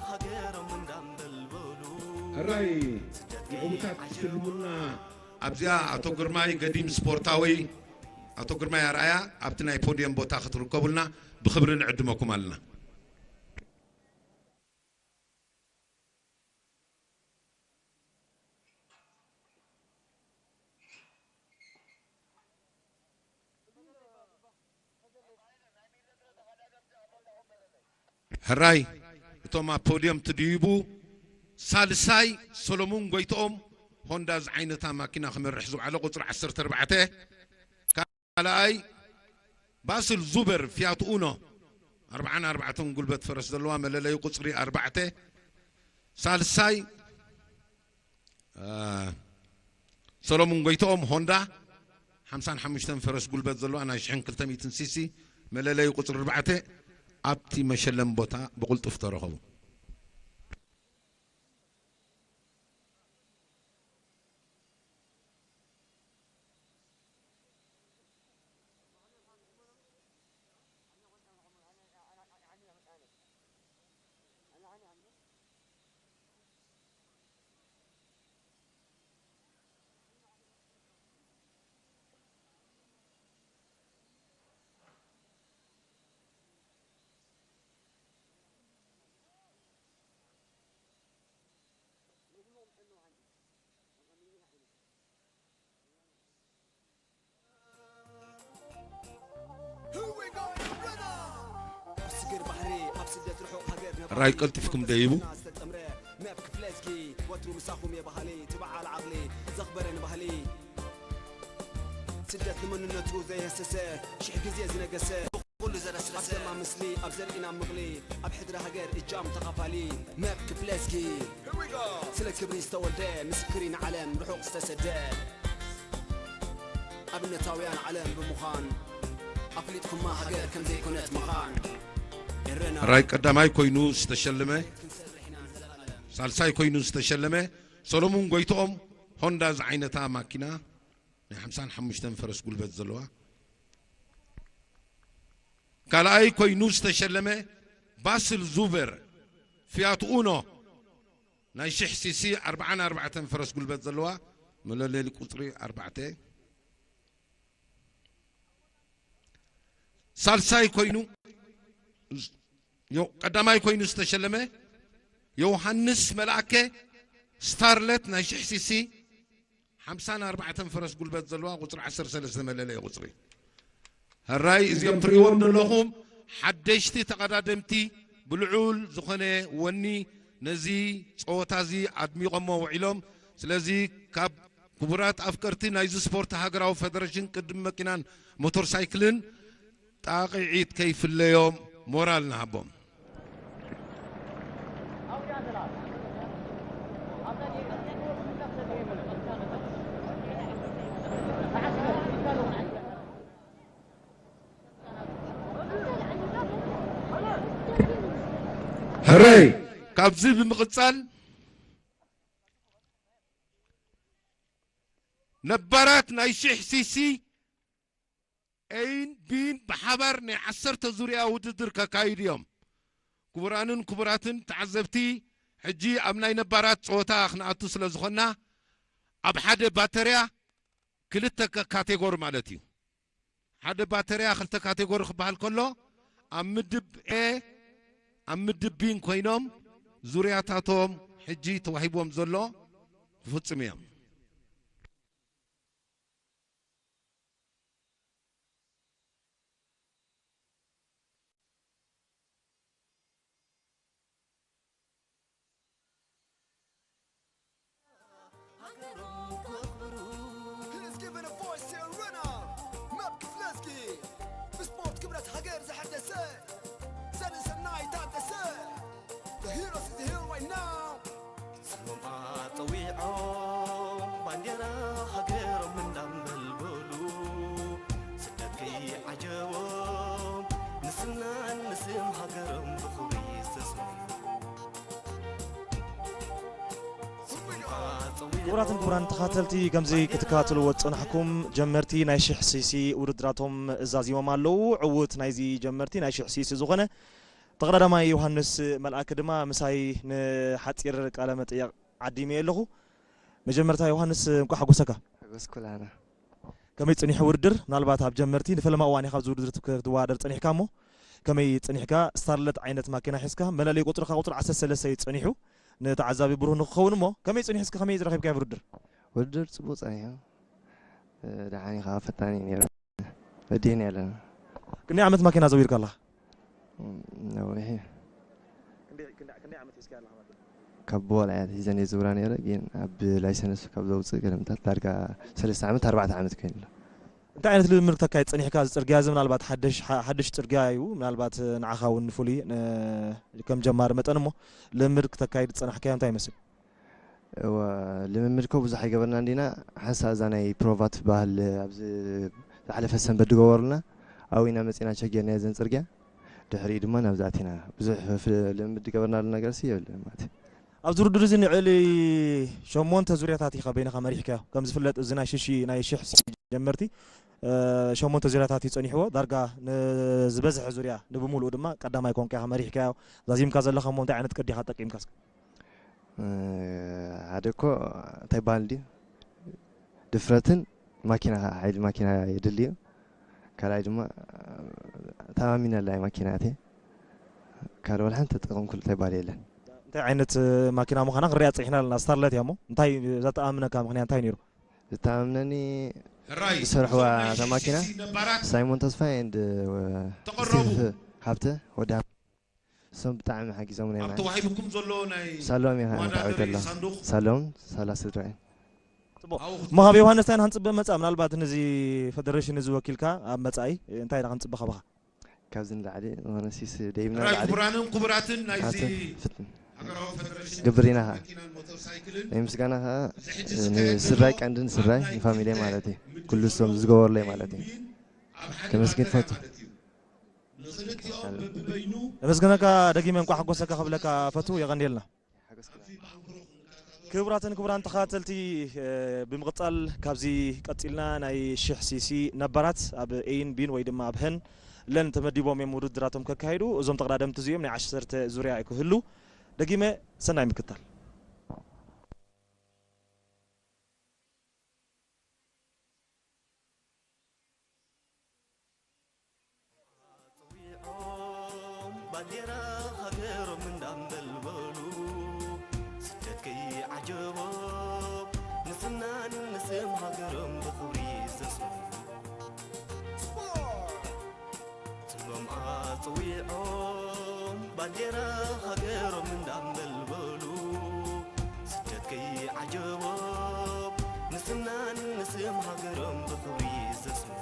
ሃገሮም እንዳንበልበሉ። ሕራይ ንዕዉታት ክትሽልሙልና ኣብዚኣ ኣቶ ግርማይ ገዲም ስፖርታዊ፣ ኣቶ ግርማይ ኣርኣያ ኣብቲ ናይ ፖድየም ቦታ ክትርከቡልና ብኽብሪ ንዕድመኩም ኣለና። ሕራይ እቶም ኣብ ፖድየም ትድይቡ፣ ሳልሳይ ሰሎሙን ጎይትኦም ሆንዳ ዝዓይነታ ማኪና ክመርሕ ዝውዓለ ቁጽሪ ዓሰርተ ኣርባዕተ፣ ካልኣይ ባስል ዙበር ፊያት ኡኖ ኣርብዓን ኣርባዕተን ጉልበት ፈረስ ዘለዋ መለለዩ ቁጽሪ ኣርባዕተ፣ ሳልሳይ አ፣ ሰሎሙን ጎይትኦም ሆንዳ ሓምሳን ሓሙሽተን ፈረስ ጉልበት ዘለዋ ናይ ሽሕን ክልተ ሚእትን ሲሲ መለለዩ ቁጽሪ ኣርባዕተ ኣብቲ መሸለም ቦታ ብቕልጡፍ ተረኸቡ። ሕራይ ቀልጢፍኩም ደይቡ። መብ ክፍለ እዝጊ ወትሩ ምሳኹም እየ በሃሊ፣ እቲ በዓል ዓቕሊ ዘኽበረ ንባህሊ። ስደት ንመንነቱ ዘየህሰሰ፣ ሽሕ ግዜ ዝነገሰ። ኩሉ ዘረስረሰ። ኣብ ደማ ምስሊ፣ ኣብ ዘርኢና ምቕሊ፣ ኣብ ሕድሪ ሃገር እጃም ተኻፋሊ። መብ ክፍለ እዝጊ ስለ ክብሪ ዝተወልደ፣ ምስክሪ ንዓለም ርሑቕ ዝተሰደ። ኣብነታውያን ዓለም ብምዃን፣ ኣፍሊጥኩማ ሃገር ከም ዘይኮነት ምዃን። ኤረና ሕራይ ቀዳማይ ኮይኑ ዝተሸለመ፣ ሳልሳይ ኮይኑ ዝተሸለመ ሰሎሙን ጎይትኦም ሆንዳ ዝዓይነታ ማኪና ናይ ሓምሳን ሓሙሽተን ፈረስ ጉልበት ዘለዋ። ካልኣይ ኮይኑ ዝተሸለመ ባስል ዙቨር ፊያት ኡኖ ናይ ሽሕ ሲሲ ኣርብዓን ኣርባዕተን ፈረስ ጉልበት ዘለዋ መለለሊ ቁጽሪ ኣርባዕተ። ሳልሳይ ኮይኑ፣ ዮ-፣ ቀዳማይ ኮይኑ ዝተሸለመ ዮሃንስ መልኣከ ስታርለት ናይ ሽሕ ሲሲ ሓምሳን ኣርባዕተን ፈረስ ጉልበት ዘለዋ ቁጽሪ ዓሰርተ ሰለስተ መለለዪ ቁጽሪ። ሕራይ እዚኦም ትርእይዎም ዘለኹም ሓደሽቲ ተቐዳደምቲ ብልዑል ዝኾነ ወኒ ነዚ ጸወታ እዚ ኣድሚቖሞ ውዒሎም። ስለዚ ካብ ክቡራት ኣፍቀርቲ ናይዚ ስፖርት ሃገራዊ ፈደረሽን ቅድም መኪናን ሞተር ሳይክልን ጣቕዒት ከይፍለዮም ሞራል ንሃቦም። ሕራይ ካብዚ ብምቕጻል ነባራት ናይ ሽሕ ሲሲ ኤን ቢን ብሓባር ናይ ዓሰርተ ዙርያ ውድድር ከካይዱ እዮም። ክቡራንን ክቡራትን ተዓዘብቲ፣ ሕጂ ኣብ ናይ ነባራት ጸወታ ክንኣቱ ስለ ዝኾንና፣ ኣብ ሓደ ባተርያ ክልተ ካ-፣ ካቴጎሪ ማለት እዩ። ሓደ ባተርያ ክልተ ካቴጎሪ ክበሃል ከሎ፣ ኣብ ምድብ ኤ፣ ኣብ ምድብ ቢን ኮይኖም ዙርያታቶም ሕጂ ተዋሂቦም ዘሎ ክፍጽሙ እዮም። He's giving a voice to a runner. Map Kifleski. ብስፖርት ክብረት ሃገር ዘሐደሰ ዘንሰናይ ታደሰ። The heroes is here right now. ስሞም ኣጸዊዖም ባንዴራ ሃገሮም እንዳንበልበሉ ስደት ከይዓጀቦም ንስምናን ንስም ሃገሮም ብኽብሪ ዝተስሙ። ክቡራትን ክቡራን ተኻተልቲ ከምዚ ክትከታተልዎ ዝጸናሕኩም ጀመርቲ ናይ ሽሕ ሲሲ ውድድራቶም እዛዚሞም ኣለዉ። ዕዉት ናይዚ ጀመርቲ ናይ ሽሕ ሲሲ ዝኾነ ተቐዳዳማይ ዮሃንስ መልኣክ ድማ ምሳይ ንሓጺር ቃለ መጠየቕ ዓዲመ ኣለኹ። መጀመርታ ዮሃንስ እንኳዕ ሓጎሰካ። ሓጎስኩ ላና። ከመይ ጸኒሑ ውድድር? ምናልባት ኣብ ጀመርቲ ንፈለማ እዋን ኢኻ ኣብዚ ውድድር ክትወዳደር ጸኒሕካ እሞ ከመይ ጸኒሕካ? ስታርለት ዓይነት ማኪና ሒዝካ መለለይ ቁጽርኻ ቁጽሪ ዓሰርተ ሰለስተ እዩ ጸኒሑ ንተዓዛቢ ብሩህ ንክኸውን እሞ ከመይ ጸኒሑ እስኪ ከመይ ዝረኺብካዮ ውድድር? ውድድር ጽቡቕ ጸኒሑ። ደሓን እዩ ከዓ ፈታኒ እዩ ነይሩ። በዲህና ኣለና። ክንደይ ዓመት ማኪና ዘዊርካ ኣለኻ? ነዊሕ እዩ። ክንደይ ክንደይ ክንደይ ዓመት ሒዝካያ ኣለኻ ማኪና? ካብ በቆልዓ እየ ሒዘን እየ ዝዝውራ ነይረ፣ ግን ኣብ ላይሰንስ ካብ ዘውፅእ ገለምታት ዳርጋ ሰለስተ ዓመት ኣርባዕተ ዓመት ኮይኑ ኣሎ። እንታይ ዓይነት ልምምድ ክተካይድ ፀኒሕካ? እዚ ፅርግያ እዚ ምናልባት ሓደሽ ሓ- ሓድሽ ፅርግያ እዩ፣ ምናልባት ንዓኻ እውን ፍሉይ ን- ከም ጀማሪ መጠን እሞ ልምምድ ክተካይድ ዝፀናሕካዮ እንታይ ይመስል? እወ ልምምድ እኮ ብዙሕ ኣይገበርና እንዲና። ሓንሳእ እዛ ናይ ፕሮቫ ትበሃል ኣብዚ ዝሓለፈ ሰንበት ዝገበሩልና ኣብኡ ኢና መፂና ቸክ ጌርናዮ እዘን ፅርግያ። ድሕሪኡ ድማ ናብዚ ኣቲና። ብዙሕ ልምምድ ዝገበርናሉ ነገርሲ የብልን ማለት እዩ። ኣብዚ ውድድር እዚ ንዕሊ ሸሞንተ ዙርያታት ኢኻ በይንኻ መሪሕካዮ። ከም ዝፍለጥ እዚ ናይ ሽሺ ናይ ሽሕ ጀመርቲ ሸሞንተ ዙርያታት እዩ ጸኒሕዎ። ዳርጋ ንዝበዝሐ ዙርያ ንብምሉኡ ድማ ቀዳማይ ኮንካ ኢኻ መሪሕካዮ። ዛዚምካ ዘለኻ እሞ እንታይ ዓይነት ቅዲ ኢኻ ተጠቂምካ እስከ? ሓደ እኮ እንታይ በሃል ድዩ ድፍረትን ማኪና ከዓ ሓይሊ ማኪና የድሊ እዩ። ካልኣይ ድማ ተኣማሚነላ እየ ማኪና እትየ። ካልእ ወላ ሓንቲ ተጠቐምኩሉ እንታይ በሃል የለን። እንታይ ዓይነት ማኪና ምዃና ክንሪኣ ጸኒሕና ኣለና። ስታርለት እያ እሞ እንታይ ዘተኣማምነካ ምኽንያት እንታይ ነይሩ? ዘተኣማምነኒ ዝሰርሕዋ እታ ማኪና ሳይሞን ተስፋይ ኤንድ ስቲቭ ሃብተ ወዲ እሶም ብጣዕሚ ሓጊዞምና እዮም ማለት እዩ። ሳሎም ኢኻ መታዕቢት ኣለኻ። ሳሎም ሳላ ስድራ እዮም። እሞ ካብ ዮሃንስ እንታይ ንክንፅበ መፃ? ምናልባት ነዚ ፈደረሽን እዚ ወኪልካ ኣብ መፃኢ እንታይ ኢና ክንፅበ ካባኻ? ካብዚ ንላዕሊ ዝኾነ ሲስ ደይብና ራይ ንላዕሊ ክቡራንን ክቡራትን ናይዚ ኣተ ፍትን ሃገራዊ ፈደረሽን ግብር ኢና ከዓ መኪናን ሞተር ሳይክልን ናይ ምስጋና ከዓ እዚ ሕጂ ዝካየድ ዘሎ ንስድራይ ቀንዲ ንስድራይ ኣብ ናይ ንፋሚልየ ክልተ ማለት እዩ። ኩሉ ምድብ እሶም ዝገበሩለይ ማለት እዩ። ቢን ኣብ ሓደ ከመስግን ባተርያ ይፈቱ። ማለት እዩ። ንኽልቲኦም በብበይኑ ነመስግነካ ደጊመ እንኳዕ ሓጎሰካ ክብለካ ፈቱ የቐንየልና። ክቡራትን ክቡራን ተኸታተልቲ ብምቕፃል ካብዚ ቀፂልና ናይ ሽሕ ሲሲ ነባራት ኣብ ኤን ቢን ወይ ድማ ኣብ ህን ለን ተመዲቦም እዮም ውድድራቶም ከካይዱ። እዞም ተቐዳደምቲ እዚኦም ናይ ዓሰርተ ዙርያ ክህሉ ደጊመ ሰናይ ምክታል። ዊዖም ባንዴራ ሃገሮም እንዳንበልበሉ ስደት ከይዓጀቦም ንስምናን ንስም ሃገሮም ብኽብሪ ዘስሙ ስሞም ኣጽዊዖም ባንዴራ ሃገሮም እንዳንበልበሉ ስደት ከይዓጀቦም ንስምናን ንስም ሃገሮም ብኽብሪ ዘስሙ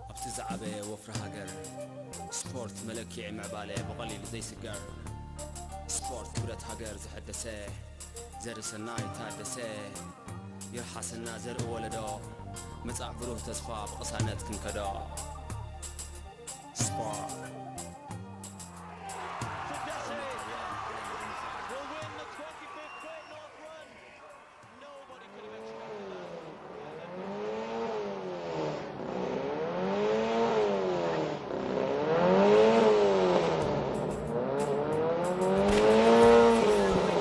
ኣብቲ ዝዓበየ ወፍሪ ሃገር ስፖርት መለክዒ ምዕባለ ብቐሊሉ ዘይስገር ስፖርት ክብረት ሃገር ዘሐደሰ ዘርእሰናይ ታደሰ ይርሓሰና ዘርኢ ወለዶ መጻእ ብሩህ ተስፋ ብቕሳነት ክንከዶ ስፖርት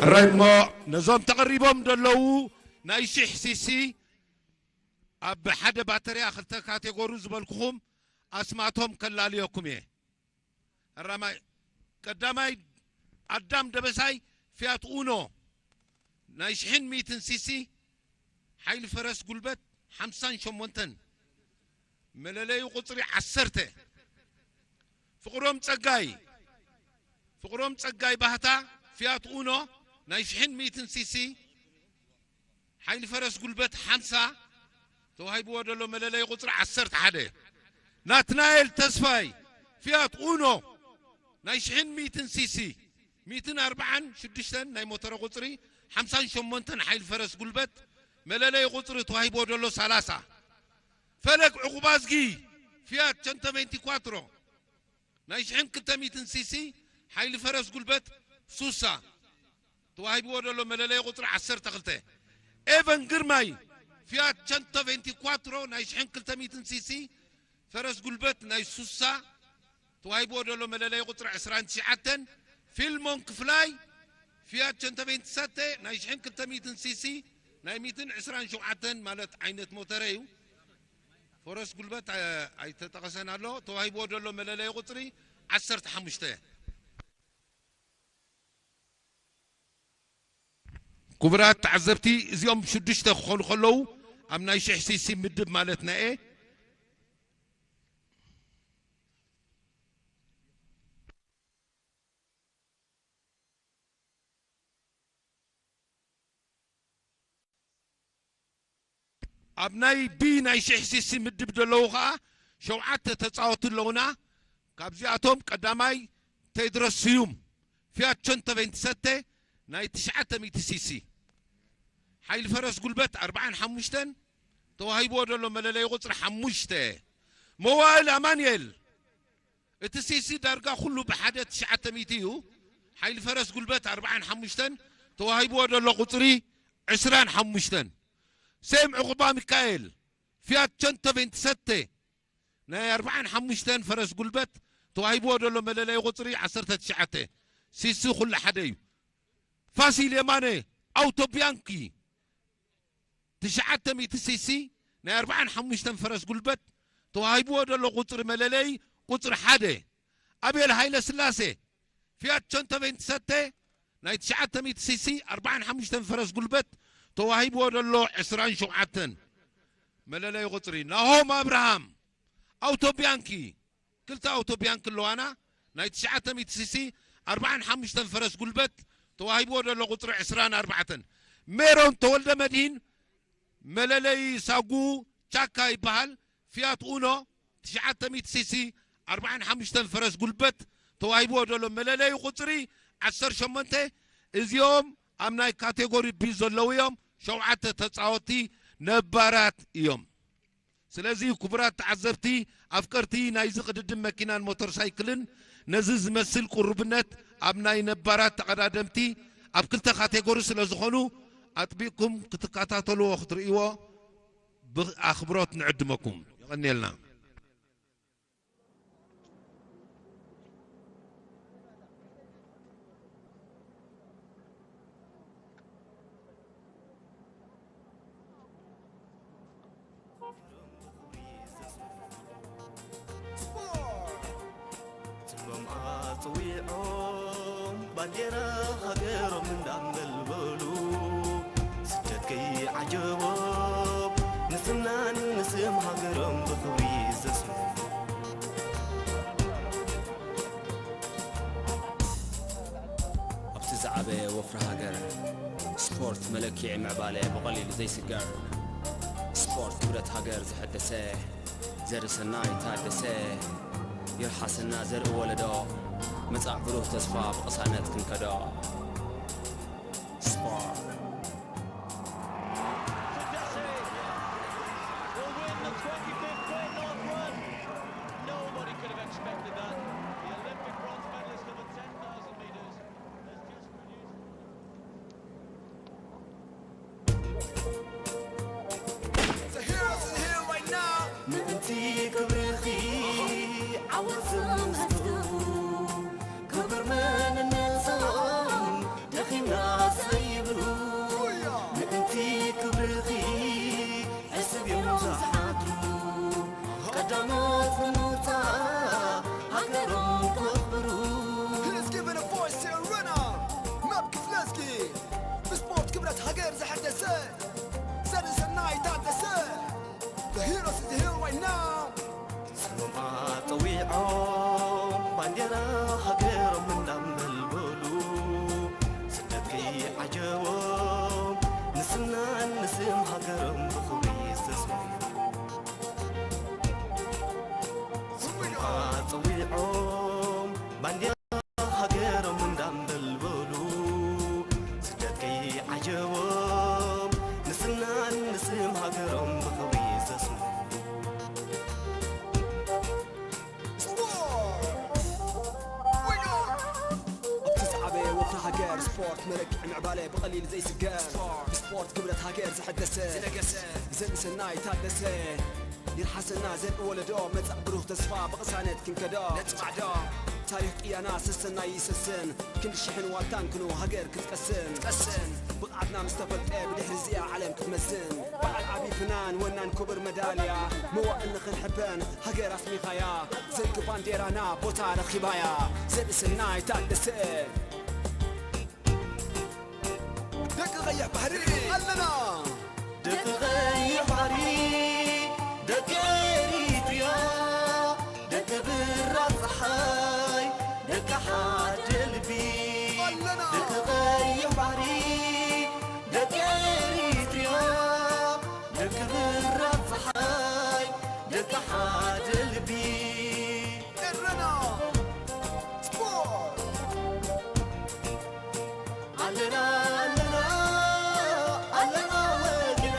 ሕራይ እሞ ነዞም ተቐሪቦም ዘለዉ ናይ ሽሕ ሲሲ ኣብ ሓደ ባተርያ ክልተ ካቴጎሪ ዝበልኩኹም ኣስማቶም ከላልየኩም እየ። ሕራማይ ቀዳማይ ኣዳም ደበሳይ ፊያት ኡኖ ናይ ሽሕን ሚእትን ሲሲ ሓይሊ ፈረስ ጉልበት ሓምሳን ሸሞንተን መለለዩ ቁጽሪ ዓሰርተ። ፍቕሮም ጸጋይ ፍቕሮም ጸጋይ ባህታ ፊያት ኡኖ ናይ ሽሕን ሚእትን ሲሲ ሓይሊ ፈረስ ጉልበት ሓምሳ ተዋሂብዎ ዘሎ መለለይ ቁጽሪ ዓሰርተ ሓደ። ናትናኤል ተስፋይ ፊያት ኡኖ ናይ ሽሕን ሚእትን ሲሲ ሚእትን ኣርብዓን ሽዱሽተን ናይ ሞተረ ቁጽሪ ሓምሳን ሸሞንተን ሓይሊ ፈረስ ጉልበት መለለይ ቁጽሪ ተዋሂብዎ ዘሎ ሰላሳ። ፈለግ ዕቑባዝጊ ፊያት ቸንቶ ቬንቲ ኳትሮ ናይ ሽሕን ክልተ ሚእትን ሲሲ ሓይሊ ፈረስ ጉልበት ሱሳ ተዋሂብዎ ዘሎ መለለይ ቁጽሪ ዓሰርተ ክልተ። ኤቨን ግርማይ ፊያት ቸንቶ ቬንቲ ኳትሮ ናይ ሽሕን ክልተ ሚእትን ሲሲ ፈረስ ጉልበት ናይ ሱሳ ተዋሂብዎ ዘሎ መለለይ ቁጽሪ ዕስራን ትሽዓተን። ፊልሞን ክፍላይ ፊያት ቸንቶ ቬንቲ ሰተ ናይ ሽሕን ክልተ ሚእትን ሲሲ ናይ ሚእትን ዕስራን ሸውዓተን ማለት ዓይነት ሞተረ እዩ። ፈረስ ጉልበት ኣ- ኣይተጠቐሰን ኣሎ። ተዋሂብዎ ዘሎ መለለይ ቁጽሪ ዓሰርተ ሓሙሽተ። ክቡራት ተዓዘብቲ፣ እዚኦም ሽዱሽተ ክኾኑ ከለዉ ኣብ ናይ ሽሕ ሲሲ ምድብ ማለት ናይ ኤ ኣብ ናይ ቢ ናይ ሽሕ ሲሲ ምድብ ዘለዉ ኸኣ ሸውዓተ ተጻወቱ ኣለዉና። ካብዚኣቶም ቀዳማይ ቴድሮስ ስዩም ፊያት ቸንቶ ቬንቲ ሰተ ናይ ትሽዓተ ሚእቲ ሲሲ ሓይሊ ፈረስ ጉልበት ኣርብዓን ሓሙሽተን ተዋሂብዎ ዘሎ መለለይ ቁጽሪ ሓሙሽተ። መዋእል ኣማንኤል እቲ ሲሲ ዳርጋ ኩሉ ብሓደ ትሽዓተ ሚእቲ እዩ። ሓይሊ ፈረስ ጉልበት ኣርብዓን ሓሙሽተን ተዋሂብዎ ዘሎ ቁጽሪ ዕስራን ሓሙሽተን። ሴም ዕቑባ ሚካኤል ፊያት ቸንቶ ቬንቲ ሰተ ናይ ኣርብዓን ሓሙሽተን ፈረስ ጉልበት ተዋሂብዎ ዘሎ መለለይ ቁጽሪ ዓሰርተ ትሽዓተ። ሲሲ ኩሉ ሓደ እዩ። ፋሲል የማነ ኣውቶ ቢያንኪ ትሽዓተ ሚእቲ ሲሲ ናይ ኣርብዓን ሓሙሽተን ፈረስ ጉልበት ተዋሂብዎ ዘሎ ቁጽሪ መለለይ ቁጽሪ ሓደ። ኣቤል ሃይለ ስላሴ ፊያት ቸንቶ ቬንቲ ሰተ ናይ ትሽዓተ ሚእቲ ሲሲ ኣርብዓን ሓሙሽተን ፈረስ ጉልበት ተዋሂብዎ ዘሎ ዕስራን ሸውዓተን መለለይ ቁጽሪ። ናሆም ኣብርሃም ኣውቶ ቢያንኪ ክልተ ኣውቶ ቢያንኪ ኣለዋና ናይ ትሽዓተ ሚእቲ ሲሲ ኣርብዓን ሓሙሽተን ፈረስ ጉልበት ተዋሂብዎ ዘሎ ቁጽሪ ዕስራን ኣርባዕተን። ሜሮን ተወልደ መድሂን መለለይ ሳጉ ቻካ ይበሃል። ፊያት ኡኖ ትሽዓተ ሚእቲ ሲሲ ኣርብዓን ሓሙሽተን ፈረስ ጉልበት ተዋሂብዎ ዘሎ መለለይ ቁጽሪ ዓሰርተ ሸሞንተ። እዚኦም ኣብ ናይ ካቴጎሪ ቢ ዘለዉ እዮም። ሸውዓተ ተጻወቲ ነባራት እዮም። ስለዚ ክቡራት ተዓዘብቲ፣ ኣፍቀርቲ ናይዚ ቅድድም መኪናን ሞተር ሳይክልን ነዚ ዝመስል ቁርብነት ኣብ ናይ ነባራት ተቐዳደምቲ ኣብ ክልተ ካቴጎሪ ስለ ዝኾኑ ኣጥቢቕኩም ክትከታተልዎ ክትርእይዎ ብኣኽብሮት ንዕድመኩም። የቐንየልና። ስሞም ኣጽዊዖም ባንዴራ ሃገሮም እንዳንበልበሉ ስደት ከይዓጀቦም ንስምናን ንስም ሃገሮም ብኽብሪ ዘስሙ። ኣብቲ ዝዓበየ ወፍሪ ሃገር ስፖርት መለክዒ ምዕባለ ብቐሊሉ ዘይስገር። ስፖርት ክብረት ሃገር ዘሐደሰ ዘርኢ ሰናይ ታደሰ ይርሓሰና ዘርኢ ወለዶ መጻእ ብሩህ ተስፋ ብቕሳነት ክንከዶ። ስፖርት Tedesco will win the twenty-fifth Great North Run. Nobody could have expected that. The Olympic bronze medalist for the ten thousand metres has just produced ምእንቲ ክብርኺ ዓወት ዝመስሉ ክብር መንነቶም ደኺምና ባንዴራ ሃገሮም እንዳንበልበሉ ስደት ከይዓጀቦም ንስምናን ንስም ሃገሮም ብኽብሪ ዝተስሙ ስምካ ጸዊዖም ባንዴራ ሃገሮም እንዳንበልበሉ ስደት ከይዓጀቦም ንስምናን ንስም ሃገሮም ብኽብሪ ዝተስሙ ስፖርት! ወይኖ! ኣብቲ ዝዓበየ ወፍሪ ሃገር ስፖርት መለክዒ ምዕባለ ብቐሊል ዘይስገር ስፖርት ክብረት ሃገር ዘሐደሰ ዝነገሰ ዘንሰናይ ታደሰ ይርሓሰና ዘርኢ ወለዶ መጻእ ብሩህ ተስፋ ብቕሳነት ክንከዶ ነጽባዕዶ ታሪኽ ቅያና ሰሰናይ ይሰስን ክንዲ ሽሕን ዋልታን ክንው ሃገር ክትቀስን ትቀስን ብቕዓትና ምስ ተፈልጠ ብድሕሪ እዚኣ ዓለም ክትመዝን በዓል ዓቢ ፍናን ወናን ክቡር መዳልያ መዋእል ንኽንሕበን ሃገር ኣስሚኻያ ዘንጊ ባንዴራና ቦታ ረኺባያ ዘርእስና ይታደሰ ደቂ ቐይሕ ባሕሪ ኣለና ደቂ ቐይሕ ባሕሪ ደቂ ኤሪትርያ ደቂ ብራ ፀሓይ ደቂ ሓደ ልቢ ደቂ ቐይሕ ባሕሪ ደቂ ኤሪትርያ ደቂ ብራ ፀሓይ ደቂ ሓደ ልቢ ኤረና ስፖርት ኣለና ኣለና ኣለና ወግና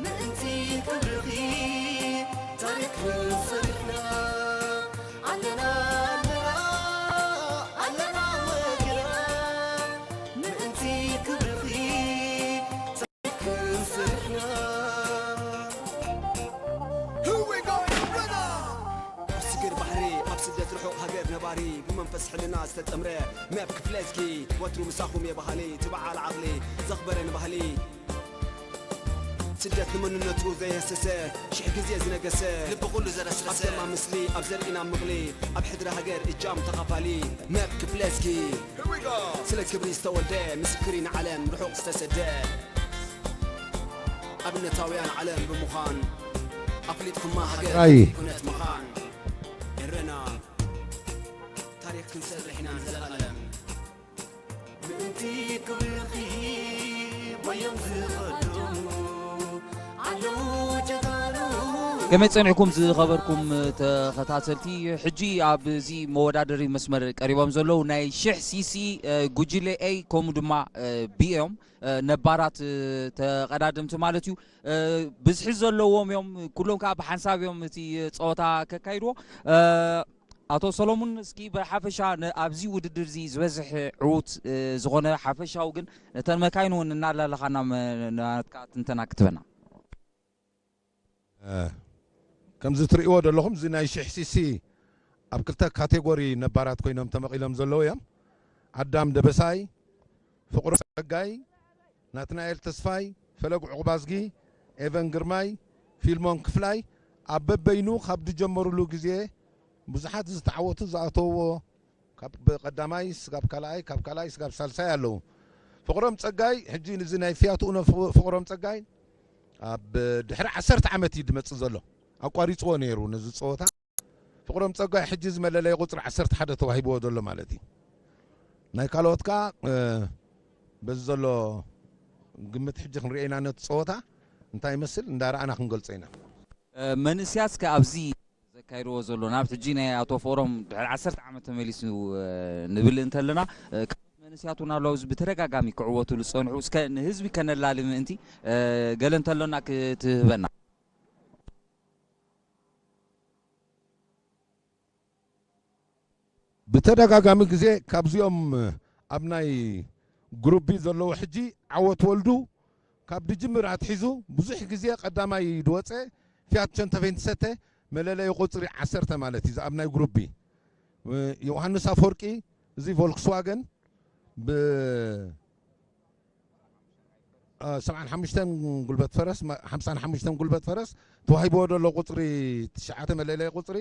ምእንቲ ክብርኺ ታሪኽ ሰሪሕና ኣለና ኣለና ኣለና ወግና ምእንቲ ክብርኺ ታሪኽ ሰሪሕና Here we go, Rena! ኣብ ስግር ባሕሪ ኣብ ስደት ርሑቕ ሃገር ነባሪ ብመንፈስ ሕልና ዝተጠምረ መብ ክፍለዝጊ ወትሩ ምሳኹም የባህሊ ትበዓል ዓቕሊ ዘኽበረ ንባህሊ ስደት ንመንነቱ ዘየሰሰ ሽሕ ግዜ ዝነገሰ ልቢ ኩሉ ዘረስረሰ ኣብ ደማ ምስሊ ኣብ ዘርኢና ምቕሊ ኣብ ሕድሪ ሃገር እጃም ተኻፋሊ መብ ክፍለዝጊ ስለ ክብሪ ዝተወልደ ምስክሪ ንዓለም ርሑቕ ዝተሰደ ኣብነታውያን ዓለም ብምዃን ኣፍሊጥኩማ ሃገር ትግራይ። ኩነት ምዃን ኤረና ታሪኽ ክንሰርሕ ኢና ንዘለኣለም ምእንቲ ክብርኺ ወዮም ዝቐደሙ ኣለዉ ጀጋኑ ከመይ ጸኒሕኩም ዝኸበርኩም ተኸታተልቲ ሕጂ ኣብዚ መወዳደሪ መስመር ቀሪቦም ዘለዉ ናይ ሽሕ ሲሲ ጉጅለ ኤ ከምኡ ድማ ቢ እዮም ነባራት ተቐዳደምቲ ማለት እዩ። ብዝሒ ዘለዎም እዮም። ኩሎም ከዓ ብሓንሳብ እዮም እቲ ፀወታ ከካይድዎ። ኣቶ ሰሎሙን እስኪ ብሓፈሻ ኣብዚ ውድድር እዚ ዝበዝሕ ዕዉት ዝኾነ ሓፈሻዊ ግን ነተን መካይን እውን እናላለኻና ናትካ ትንተና ክትበና ከምዚ ትርእይዎ ዘለኹም እዚ ናይ ሽሕ ሲሲ ኣብ ክልተ ካቴጎሪ ነባራት ኮይኖም ተመቒሎም ዘለዉ እዮም። ኣዳም ደበሳይ፣ ፍቕሩ ጸጋይ፣ ናትናኤል ተስፋይ፣ ፈለግ ዑቕባዝጊ፣ ኤቨን ግርማይ፣ ፊልሞን ክፍላይ ኣብ በበይኑ ካብ ዝጀመሩሉ ግዜ ብዙሓት ዝተዓወቱ ዝኣተውዎ ካብ ቀዳማይ ስጋብ ካልኣይ ካብ ካልኣይ ስጋብ ሳልሳይ ኣለዉ። ፍቕሮም ጸጋይ ሕጂ እዚ ናይ ፊያትኡ ፍቕሮም ጸጋይ ኣብ ድሕሪ ዓሰርተ ዓመት እዩ ዝመጽእ ዘሎ። ኣቋሪጽዎ ነይሩ ነዚ ጸወታ። ፍቕሮም ጸጋይ ሕጂ እዚ መለለዪ ቁጽሪ ዓሰርተ ሓደ ተዋሂብዎ ዘሎ ማለት እዩ። ናይ ካልኦት ከኣ በዚ ዘሎ ግምት ሕጂ ክንሪኦ ኢና ነቲ ጸወታ እንታይ ይመስል እንዳረኣና ክንገልጾ ኢና። መንእስያት እስከ ኣብዚ ዘካይድዎ ዘሎ ናብ ሕጂ ናይ ኣቶ ፍቕሮም ድሕሪ ዓሰርተ ዓመት ተመሊሱ ንብል እንተለና ካልኦት መንእስያት እውን ኣለዉ ኣብዚ ብተደጋጋሚ ክዕወቱ ዝጸንሑ እስከ ንህዝቢ ከነላሊ ምእንቲ ገለ እንተሎና ክትህበና። ብተደጋጋሚ ግዜ ካብዚኦም ኣብ ናይ ግሩቢ ዘለዉ ሕጂ ዓወት ወልዱ ካብ ድጅምር ኣትሒዙ ብዙሕ ግዜ ቀዳማይ ድወፀ ፊያት ቸንተፌንትሰተ መለለዩ ቁፅሪ ዓሰርተ ማለት እዩ ኣብ ናይ ግሩቢ ዮሃንስ ኣፈወርቂ እዚ ቮልክስዋገን ብ ሰብዓን ሓሙሽተን ጉልበት ፈረስ ሓምሳን ሓሙሽተን ጉልበት ፈረስ ተዋሂብዎ ዘሎ ቁፅሪ ትሽዓተ መለለይ ቁፅሪ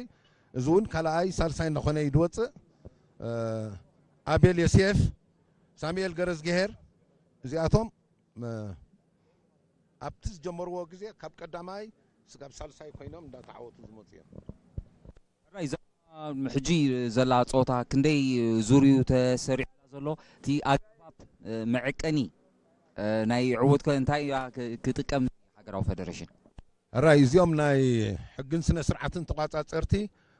እዚ እውን ካልኣይ ሳልሳይ እናኾነ እዩ ዝወፅእ ኣቤል ዮሴፍ ሳሙኤል ገረዝግሄር እዚኣቶም ኣብቲ ዝጀመርዎ ግዜ ካብ ቀዳማይ ስጋብ ሳልሳይ ኮይኖም እንዳተዓወቱ ዝመፁ እዮም ሕራይ እዛ ሕጂ ዘላ ጸወታ ክንደይ ዙርዩ ተሰሪዑ ዘሎ? እቲ ኣገባብ መዐቀኒ ናይ ዕውት ከ እንታይ እያ ክ- ክጥቀም ሃገራዊ ፈደረሽን? ሕራይ እዚኦም ናይ ሕግን ስነ ስርዓትን ተቋጻጸርቲ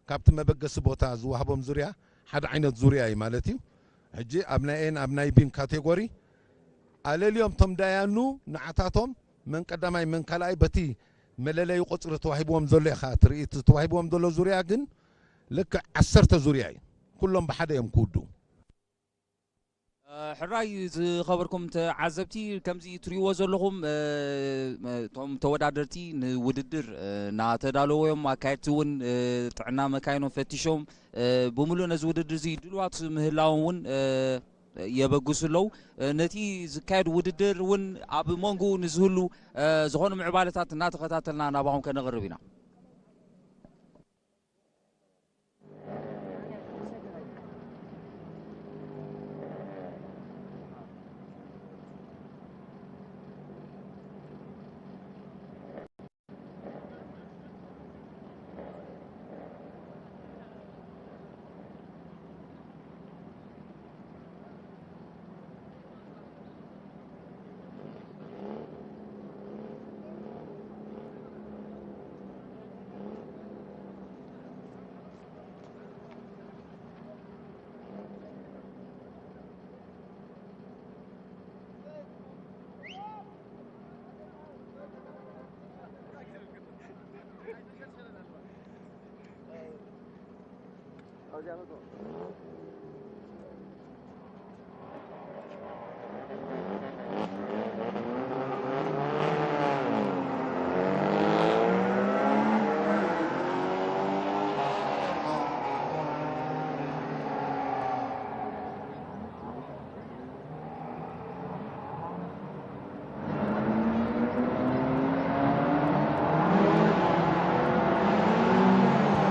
ካብቲ መበገሲ ቦታ ዝዋህቦም ዙርያ ሓደ ዓይነት ዙርያ እዩ ማለት እዩ። ሕጂ ኣብ ናይ ኤን ኣብ ናይ ቢን ካቴጎሪ ኣለልዮም ቶም ዳያኑ ንዓታቶም መን ቀዳማይ መን ካልኣይ በቲ መለለይ ቁፅሪ ተዋሂብዎም ዘሎ ኢኻ ትርኢ። እቲ ተዋሂብዎም ዘሎ ዙርያ ግን ልክዕ ዓሰርተ ዙርያ እዩ። ኩሎም ብሓደ እዮም ክውድኡ። ሕራይ ዝኸበርኩም ተዓዘብቲ፣ ከምዚ ትሪእዎ ዘለኹም እቶም ተወዳደርቲ ንውድድር እናተዳለዉ እዮም። ኣካየድቲ እውን ጥዕና መካይኖም ፈቲሾም ብምሉእ ነዚ ውድድር እዚ ድልዋት ምህላዎም እውን የበግሱ ኣለዉ። ነቲ ዝካየድ ውድድር እውን ኣብ መንጎኡ ንዝህሉ ዝኾኑ ምዕባለታት እናተኸታተልና ናባኹም ከነቕርብ ኢና።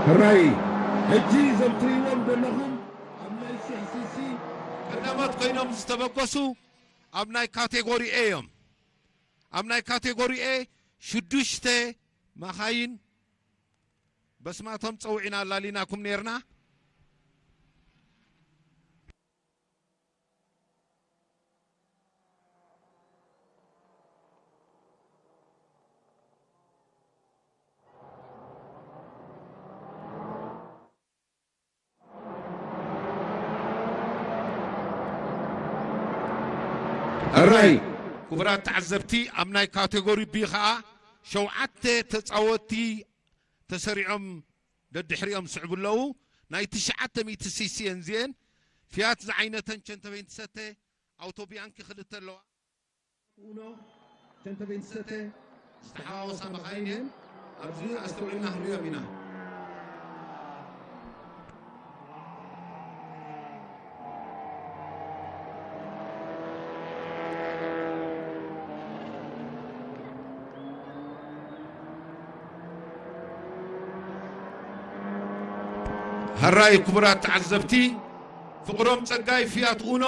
ሕራይ ሕጂ እዞም ትርእይዎም ዘለኹም ኣብ ናይ ሽሕ ሲሲ ቀዳሞት ኮይኖም ዝተበገሱ ኣብ ናይ ካቴጎሪ ኤ እዮም። ኣብ ናይ ካቴጎሪ ኤ ሽዱሽተ መኻይን በስማቶም ጸዊዕና ኣላሊናኩም ኔርና። ሕራይ ክቡራት ተዓዘብቲ፣ ኣብ ናይ ካቴጎሪ ቢ ኸኣ ሸውዓተ ተጻወትቲ ተሰሪዖም ደድሕሪኦም ስዕቡ ኣለዉ። ናይ ትሽዓተ ሚእቲ ሲሲ እየን እዚኤን። ፊያት ዝዓይነተን ቸንተበይንትሰተ ኣውቶቢያንኪ ክልተ ኣለዋ። ኡኖ ቸንተበይንትሰተ ዝተሓዋወሳ መኻይን እየን። ኣብዚ ኣስተውዒልና ክንሪኦም ኢና። ሕራይ ክቡራት ተዓዘብቲ፣ ፍቕሮም ጸጋይ ፊያት ኡኖ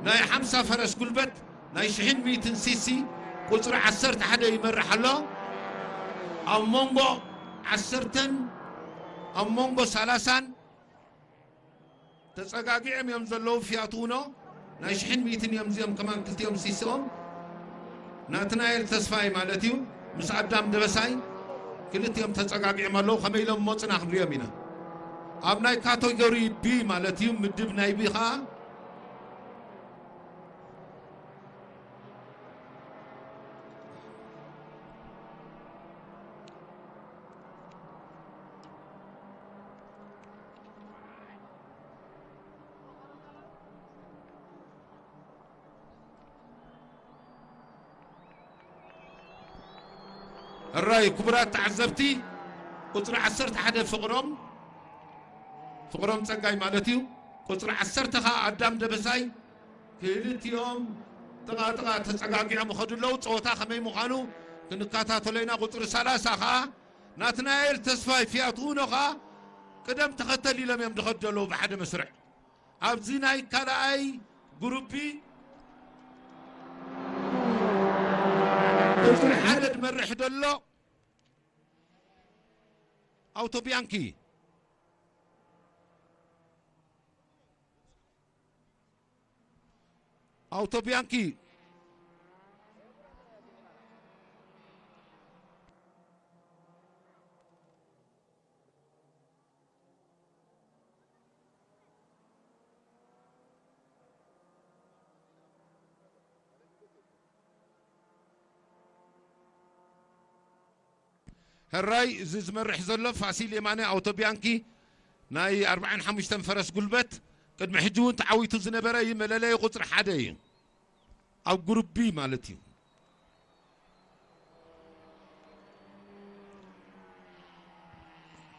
ናይ ሓምሳ ፈረስ ጉልበት ናይ ሽሕን ሚእትን ሲሲ ቁጽሪ ዓሰርተ ሓደ ይመርሕ ኣሎ። ኣብ መንጎ ዓሰርተን ኣብ መንጎ ሰላሳን ተጸጋጊዖም እዮም ዘለዉ። ፊያት ኡኖ ናይ ሽሕን ሚእትን እዮም እዚኦም ከማን ክልቲኦም ሲሲኦም። ናትናኤል ተስፋይ ማለት እዩ ምስ ኣዳም ደበሳይ ክልቲኦም ተጸጋጊዖም ኣለዉ። ከመይ ኢሎም መጹና ክንሪኦም ኢና። ኣብ ናይ ካቴጎሪ ቢ ማለት እዩ ምድብ ናይ ቢ ኸኣ ሕራይ ክቡራት ተዓዘብቲ፣ ቁጽሪ ዓሰርተ ሓደ ፍቕሮም፣ ፍቕሮም ጸጋይ ማለት እዩ። ቁጽሪ ዓሰርተ ኸኣ ኣዳም ደበሳይ። ክልቲኦም ጥቓ ጥቓ ተጸጋጊዖም ይኸዱ ኣለዉ። ጸወታ ከመይ ምዃኑ ክንከታተሎ ኢና። ቁጽሪ ሰላሳ ኸኣ ናትናኤል ተስፋይ ፊያት ኡኖ ኸኣ ቅደም ተኸተል ኢሎም እዮም ዝኸዱ ዘለዉ ብሓደ መስርዕ። ኣብዚ ናይ ካልኣይ ግሩፕ ቁጽሪ ሓደ ዝመርሕ ዘሎ ኣውቶ ቢያንኪ፣ ኣውቶ ቢያንኪ። ሕራይ እዚ ዝመርሕ ዘሎ ፋሲል የማነ ኣውቶ ቢያንኪ ናይ ኣርባዓን ሓሙሽተን ፈረስ ጉልበት ቅድሚ ሕጂ እውን ተዓዊቱ ዝነበረ እዩ። መለለዪ ቁፅሪ ሓደ እዩ ኣብ ግሩፕ ቢ ማለት እዩ።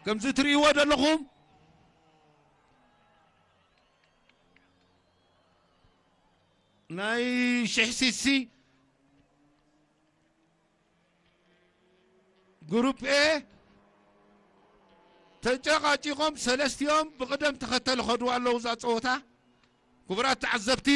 ከምዚ ትርእይዎ ዘለኹም ናይ ሽሕ ሲሲ ግሩፕ ኤ ተጨቓጪቖም ሰለስቲኦም ብቕደም ተኸተል ኸዱ ኣለዉ እዛ ፀወታ። ክቡራት ተዓዘብቲ፣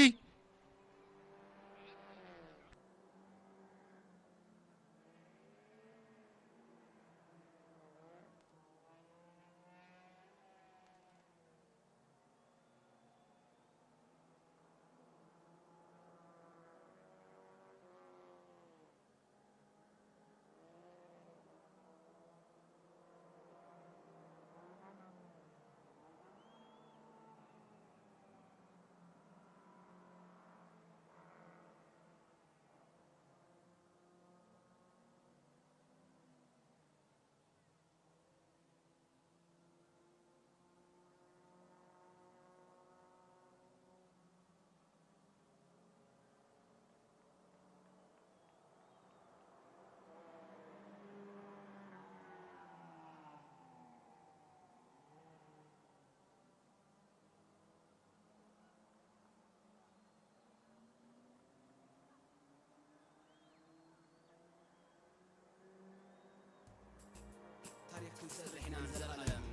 ታሪኽ ክንሰርሕ ኢና ንዘለኣለም።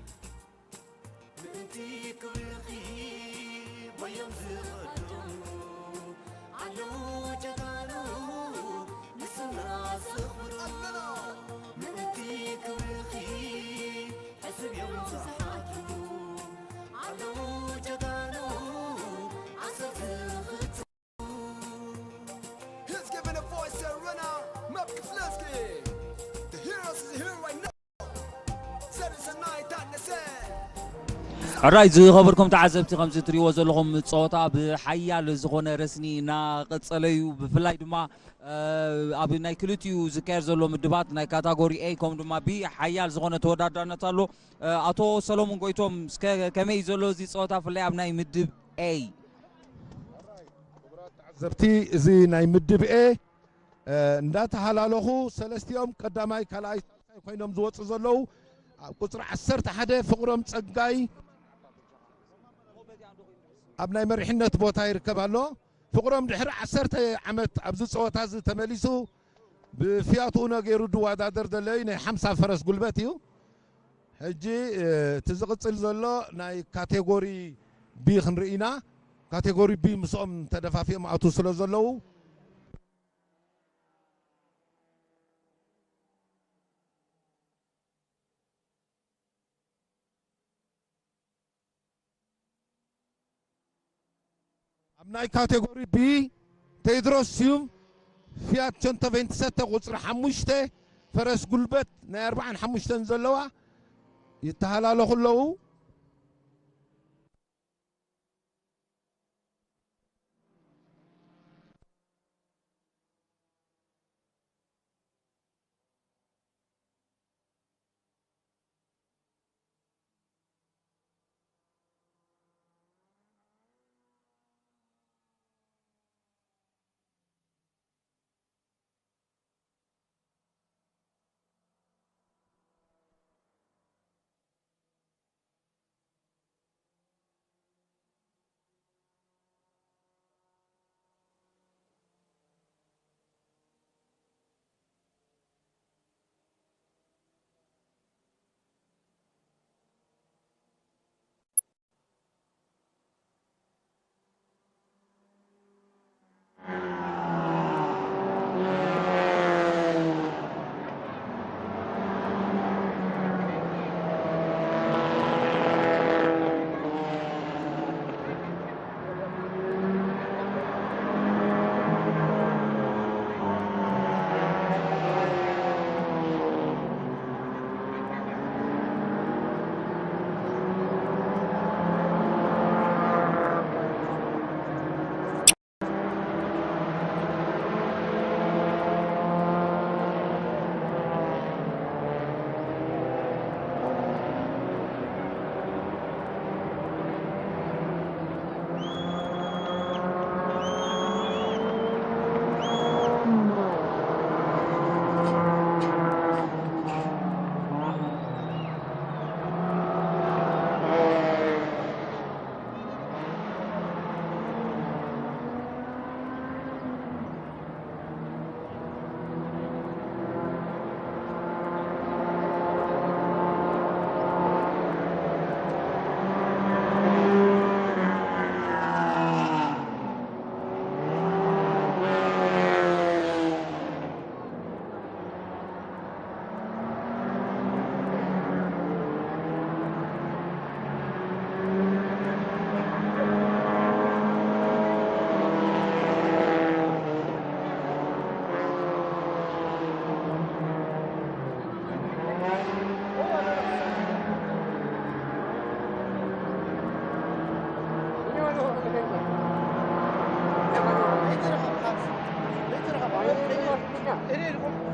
ምእንቲ ክብርኺ ባዮም ዝቐደሙ ኣለዉ ጀጋኑ ንስና ዘኽብሩ። ምእንቲ ክብርኺ ሕስብ እዮም ዝሓድሩ ኣለዉ ጀጋኑ ዓሰርተ ክልተ He's giving a voice to a runner, Map Keflevski. The heroes is here right now. There is a night at the sand. ሕራይ ዝኸበርኩም ተዓዘብቲ፣ ከምዚ ትሪእዎ ዘለኹም ፀወታ ብሓያል ዝኾነ ረስኒ እናቐፀለ እዩ። ብፍላይ ድማ እ፣ ኣብ ናይ ክልቲኡ ዝካየድ ዘሎ ምድባት ናይ ካታጎሪ ኤ ከምኡ ድማ ቢ ሓያል ዝኾነ ተወዳዳርነት ኣሎ። እ፣ ኣቶ ሰሎሙን ጎይቶም፣ እስከ ከመይ ዘሎ እዚ ፀወታ ብፍላይ ኣብ ናይ ምድብ ኤ? ተዓዘብቲ፣ እዚ ናይ ምድብ ኤ፣ እ፣ እንዳተሃላለኹ ሰለስቲኦም ቀዳማይ፣ ካልኣይ፣ ሳልሳይ ኮይኖም ዝወፁ ዘለዉ፣ ኣብ ቁፅሪ ዓሰርተ ሓደ ፍቕሮም ፀጋይ ኣብ ናይ መሪሕነት ቦታ ይርከብ ኣሎ። ፍቕሮም ድሕሪ ዓሰርተ ዓመት ኣብዚ ፀወታ እዚ ተመሊሱ ብፊያት ኡኖ ገይሩ ዝወዳደር ዘሎ እዩ። ናይ ሓምሳ ፈረስ ጉልበት እዩ። ሕጂ፣ እ፣ እቲ ዝቕፅል ዘሎ ናይ ካቴጎሪ ቢ ክንርኢ ኢና። ካቴጎሪ ቢ ምስኦም ተደፋፊኦም ኣትዉ ስለ ዘለዉ፣ ኣብ ናይ ካቴጎሪ ቢ ቴድሮስ ስዩም ፊያት ሸንቶ ቬንትሰተ ቁፅሪ ሓሙሽተ ፈረስ ጉልበት ናይ ኣርባዓን ሓሙሽተን ዘለዋ ይተሃላለኹ ኣለዉ።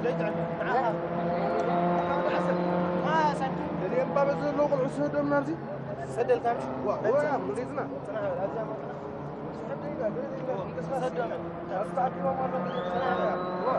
ደይ ትዕቢ፣ ንዓኻ። ንዓኻ ንዓሰብ። ማ ሳንቱ? ደልየም ባበ ዘሎ ቆልዑ ሰደም ናብዚ። ሰደልካ? ዋ፣ ዋ፣ ሙሊዝና። ጽናሕ በል፣ ኣብዛ መ-፣ ሰደም። ኣብ ተኣኪቦም ኣለዉ። ጽናሕ በል። ዋ።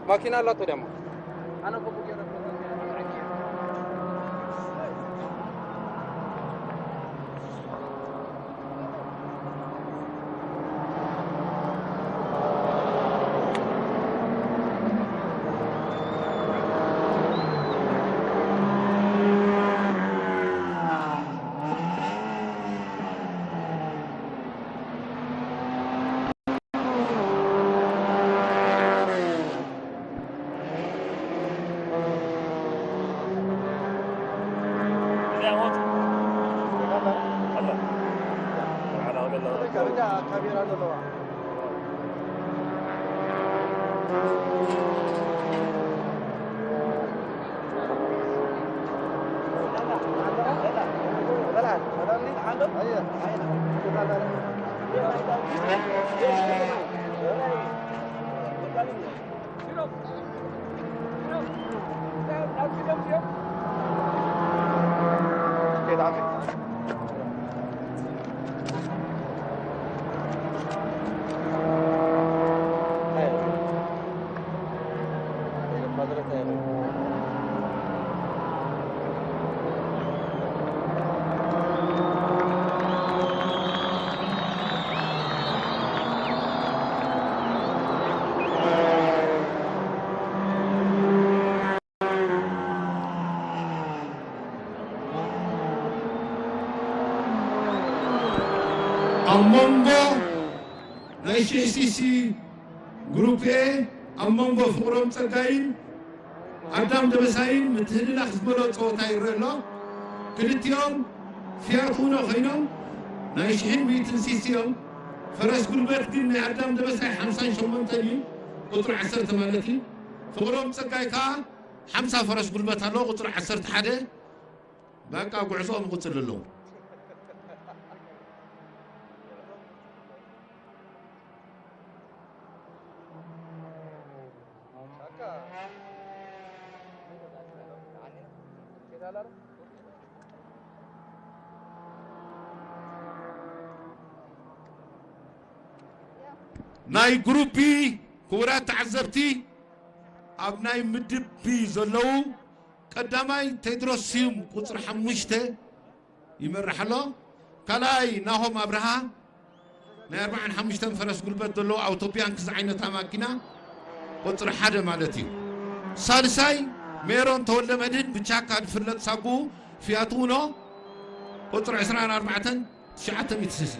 ማኪና ኣላቶ ደሞ። ኣብ መንጎ ናይ ሽሕ ሲሲ ግሩፕ ኤ ኣብ መንጎ ፍቕሮም ጸጋይን ኣዳም ደበሳይን ምትህልላኽ ዝበሎ ጸወታ ይረአ ኣሎ። ክልቲኦም ፊያት ኡኖ ኮይኖም ናይ ሽሕን ሚእትን ሲሲ እዮም። ፈረስ ጉልበት ግን ናይ ኣዳም ደበሳይ ሓምሳን ሸሞንተን እዩ፣ ቁጽሪ ዓሰርተ ማለት እዩ። ፍቕሮም ጸጋይ ከኣ ሓምሳ ፈረስ ጉልበት ኣለዎ፣ ቁጽሪ ዓሰርተ ሓደ። በቃ ጉዕዞኦም ይቕጽል ኣለዉ። ናይ ግሩፕ ቢ ክቡራት ተዓዘብቲ፣ ኣብ ናይ ምድብ ቢ ዘለዉ ቀዳማይ ቴድሮስ ስዩም ቁጽሪ ሓሙሽተ ይመርሕ ኣሎ። ካልኣይ ናሆም ኣብርሃ ናይ ኣርብዓን ሓሙሽተን ፈረስ ጉልበት ዘለዎ ኣውቶቢያንክ ዝዓይነታ ማኪና ቁጽሪ ሓደ ማለት እዩ። ሳልሳይ ሜሮን ተወልደ መድህን ብቻካ ዝፍለጥ ሳጉኡ ፊያት ኡኖ ቁጽሪ ዕስራን ኣርባዕተን ትሽዓተ ሚእቲ ሲሲ።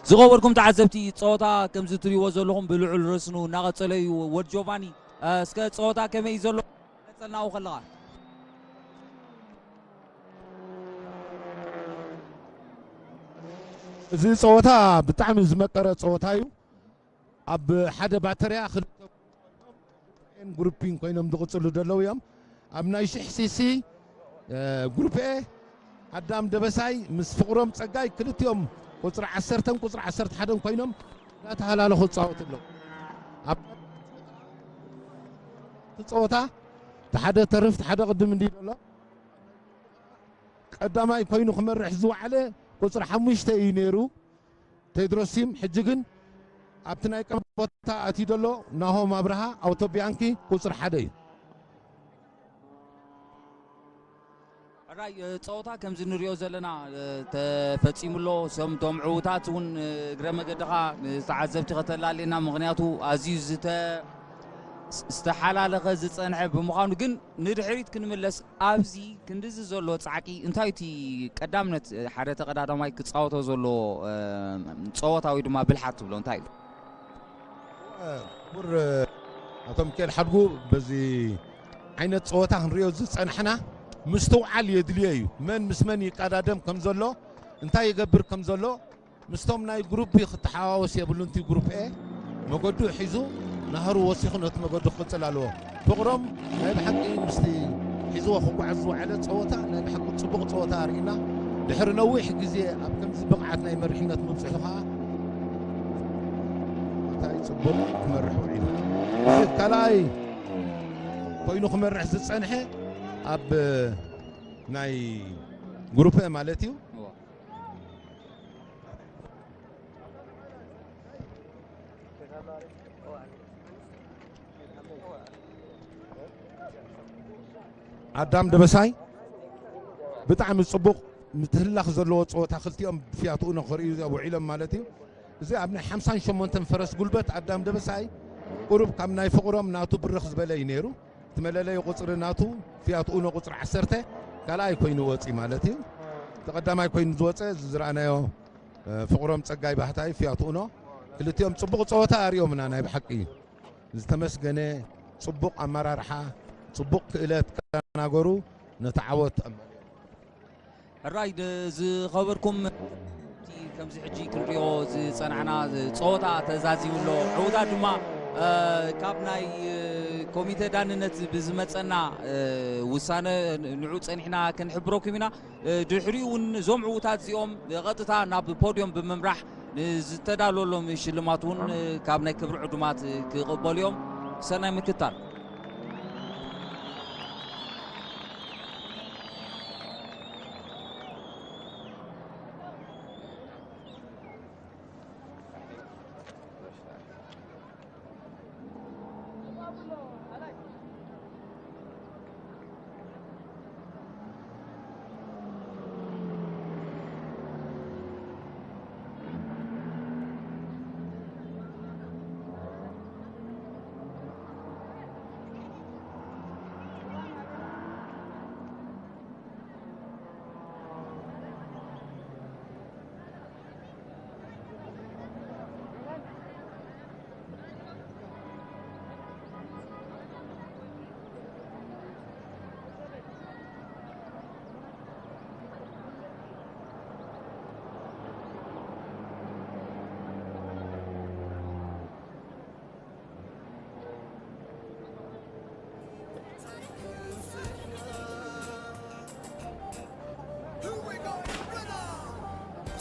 ዝኸበርኩም ተዓዘብቲ፣ ጸወታ ከምዚ ትሪእዎ ዘለኹም ብልዑል ረስኑ እናቐጸለ እዩ። ወድ ጆቫኒ፣ እ፣ እስከ ጸወታ ከመይ እዩ ዘሎ? ቀጸልናዎ ከለኻ። እዚ ጸወታ ብጣዕሚ ዝመቀረ ጸወታ እዩ። ኣብ ሓደ ባተርያ ክልተ ግሩፕን ኮይኖም ዝቕጽሉ ዘለዉ እዮም። ኣብ ናይ ሽሕ ሲሲ፣ እ፣ ግሩፕ ኤ ኣዳም ደበሳይ ምስ ፍቕሮም ጸጋይ ክልቲኦም ቁጽሪ ዓሰርተን ቁጽሪ ዓሰርተ ሓደን ኮይኖም እናተሃላለኹ ይጻወቱ ኣለዉ። ኣብ እቲ ጸወታ እቲ ሓደ ተርፍ፣ እቲ ሓደ ቅድም እንዲ ዘሎ ቀዳማይ ኮይኑ ክመርሕ ዝወዓለ ቁጽሪ ሓሙሽተ እዩ ነይሩ። ቴድሮስ ሲም። ሕጂ ግን ኣብቲ ናይ ቀደም ቦታ ኣትዩ ዘሎ ናሆም ኣብርሃ ኣውቶ ቢያንኪ ቁጽሪ ሓደ እዩ። ሕራይ፣ እ፣ ጸወታ ከምዚ ንሪኦ ዘለና፣ እ፣ ተፈጺሙ ኣሎ። እቶም፣ እቶም ዕዉታት እውን፣ እ፣ እግረ መገድኻ፣ እ፣ ተዓዘብቲ ከተላልየና፣ ምኽንያቱ ኣዝዩ ዝተ-፣ ስ-፣ ዝተሓላለኸ ዝጸንሐ ብምዃኑ። ግን ንድሕሪት ክንምለስ፣ ኣብዚ ክንድዚ ዘሎ ጻዕቂ፣ እንታይ እቲ ቀዳምነት ሓደ ተቐዳዳማይ ክጻወቶ ዘሎ፣ እ፣ ጸወታ ወይ ድማ ብልሓት ትብሎ እንታይ እዩ? ክቡር ኣቶ ሚካኤል ሓድጉ፣ በዚ ዓይነት ጸወታ ክንሪኦ ዝጸናሕና ምስትውዓል የድልዮ እዩ። መን ምስ መን ይቀዳደም ከም ዘሎ፣ እንታይ ይገብር ከም ዘሎ፣ ምስቶም ናይ ግሩፕ ቢ ክተሓዋወስ የብሉን። እቲ ግሩፕ ኤ መገዱ ሒዙ ናህሩ ወሲኹ ነቲ መገዱ ክቕጽል ኣለዎ። ፍቕሮም ናይ ብሓቂ ምስቲ ሒዝዎ ክጓዓዝ ዝወዓለ ጸወታ ናይ ብሓቂ ጽቡቕ ጸወታ ኣርኢና። ድሕሪ ነዊሕ ግዜ ኣብ ከምዚ ብቕዓት ናይ መሪሕነት ምብጽሑ ከኣ እንታይ ጽቡቕ ክመርሕ ውዒሉ። እዚ ካልኣይ ኮይኑ ክመርሕ ዝጸንሐ ኣብ ናይ ግሩፕ ኤ ማለት እዩ። እዋ። ኣዳም ደበሳይ ብጣዕሚ ጽቡቕ ምትህልላኽ ዘለዎ ጸወታ ክልቲኦም ብፊያትኡ ንኽርእዩ ውዒሎም ማለት እዩ። እዚ ኣብ ናይ ሓምሳን ሸሞንተን ፈረስ ጉልበት ኣዳም ደበሳይ ቁሩብ ካብ ናይ ፍቕሮም ናቱ ብርኽ ዝበለ እዩ ነይሩ። እቲ መለለዪ ቁጽሪ ናቱ ፊያት ኡኖ ቁጽሪ ዓሰርተ ካልኣይ ኮይኑ ወጺ ማለት እዩ። እቲ ቀዳማይ ኮይኑ ዝወጸ እዚ ዝረኣናዮ፣ እ፣ ፍቕሮም ጸጋይ ባህታይ ፊያት ኡኖ። ክልቲኦም ጽቡቕ ጸወታ ኣርእዮምና ናይ ብሓቂ። ዝተመስገነ ጽቡቕ ኣመራርሓ፣ ጽቡቕ ክእለት ከተናገሩ ነቲ ዓወት ኣመልዮም። ሕራይ ድ-፣ ዝኸበርኩም፣ እቲ ከምዚ ሕጂ ክንሪኦ ዝጸናሕና ጸወታ ተዛዚሙ ኣሎ። ዕዉታት ድማ፣ እ፣ ካብ ናይ፣ እ፣ ኮሚተ ዳንነት ብዝመጸና፣ እ፣ ውሳነ ን-፣ ንዑ ጸኒሕና ክንሕብረኩም ኢና። እ፣ ድሕሪኡ እውን እዞም ዕዉታት እዚኦም ብቐጥታ ናብ ፖድዮም ብምምራሕ ንዝተዳለወሎም ሽልማት እውን፣ እ፣ ካብ ናይ ክብሪ ዕዱማት ክቕበሉ እዮም። ሰናይ ምክትታል።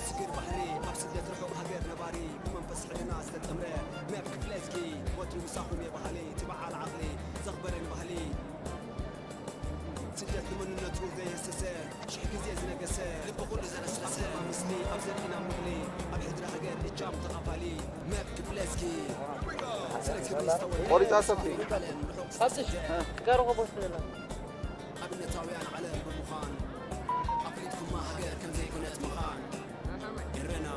ስግር ባሕሪ ኣብ ስደት ርሑቕ ሃገር ነባሪ ብመንፈስ ሕልና ዝተጠምረ መብ ክፍለዝጊ ወትሩ ምሳኹም የባህሊ እቲ በዓል ዓቕሊ ዘኽበረ ንባህሊ ስደት ንመንነቱ ዘየህሰሰ ሽሕ ግዜ ዝነገሰ ልቢ ኩሉ ዘረስረሰ ኣብ ምስ ኣብ ዘርኢና ምቕሊ ኣብ ሕድሪ ሃገር እጃም ተቓባሊ መብ ክፍለዝጊ ስለ ክብሪ ዝተወልደ ቆሪጻ ሰብቲ። ይበለን ርሑቕ ሳብቲ ስደት። ጋር ኾቦ ትብላ ኣብነታውያን ዓለም ብምዃን ኣፍሊጥኩማ ሃገር ከም ዘይኮነት ምዃን ኤረና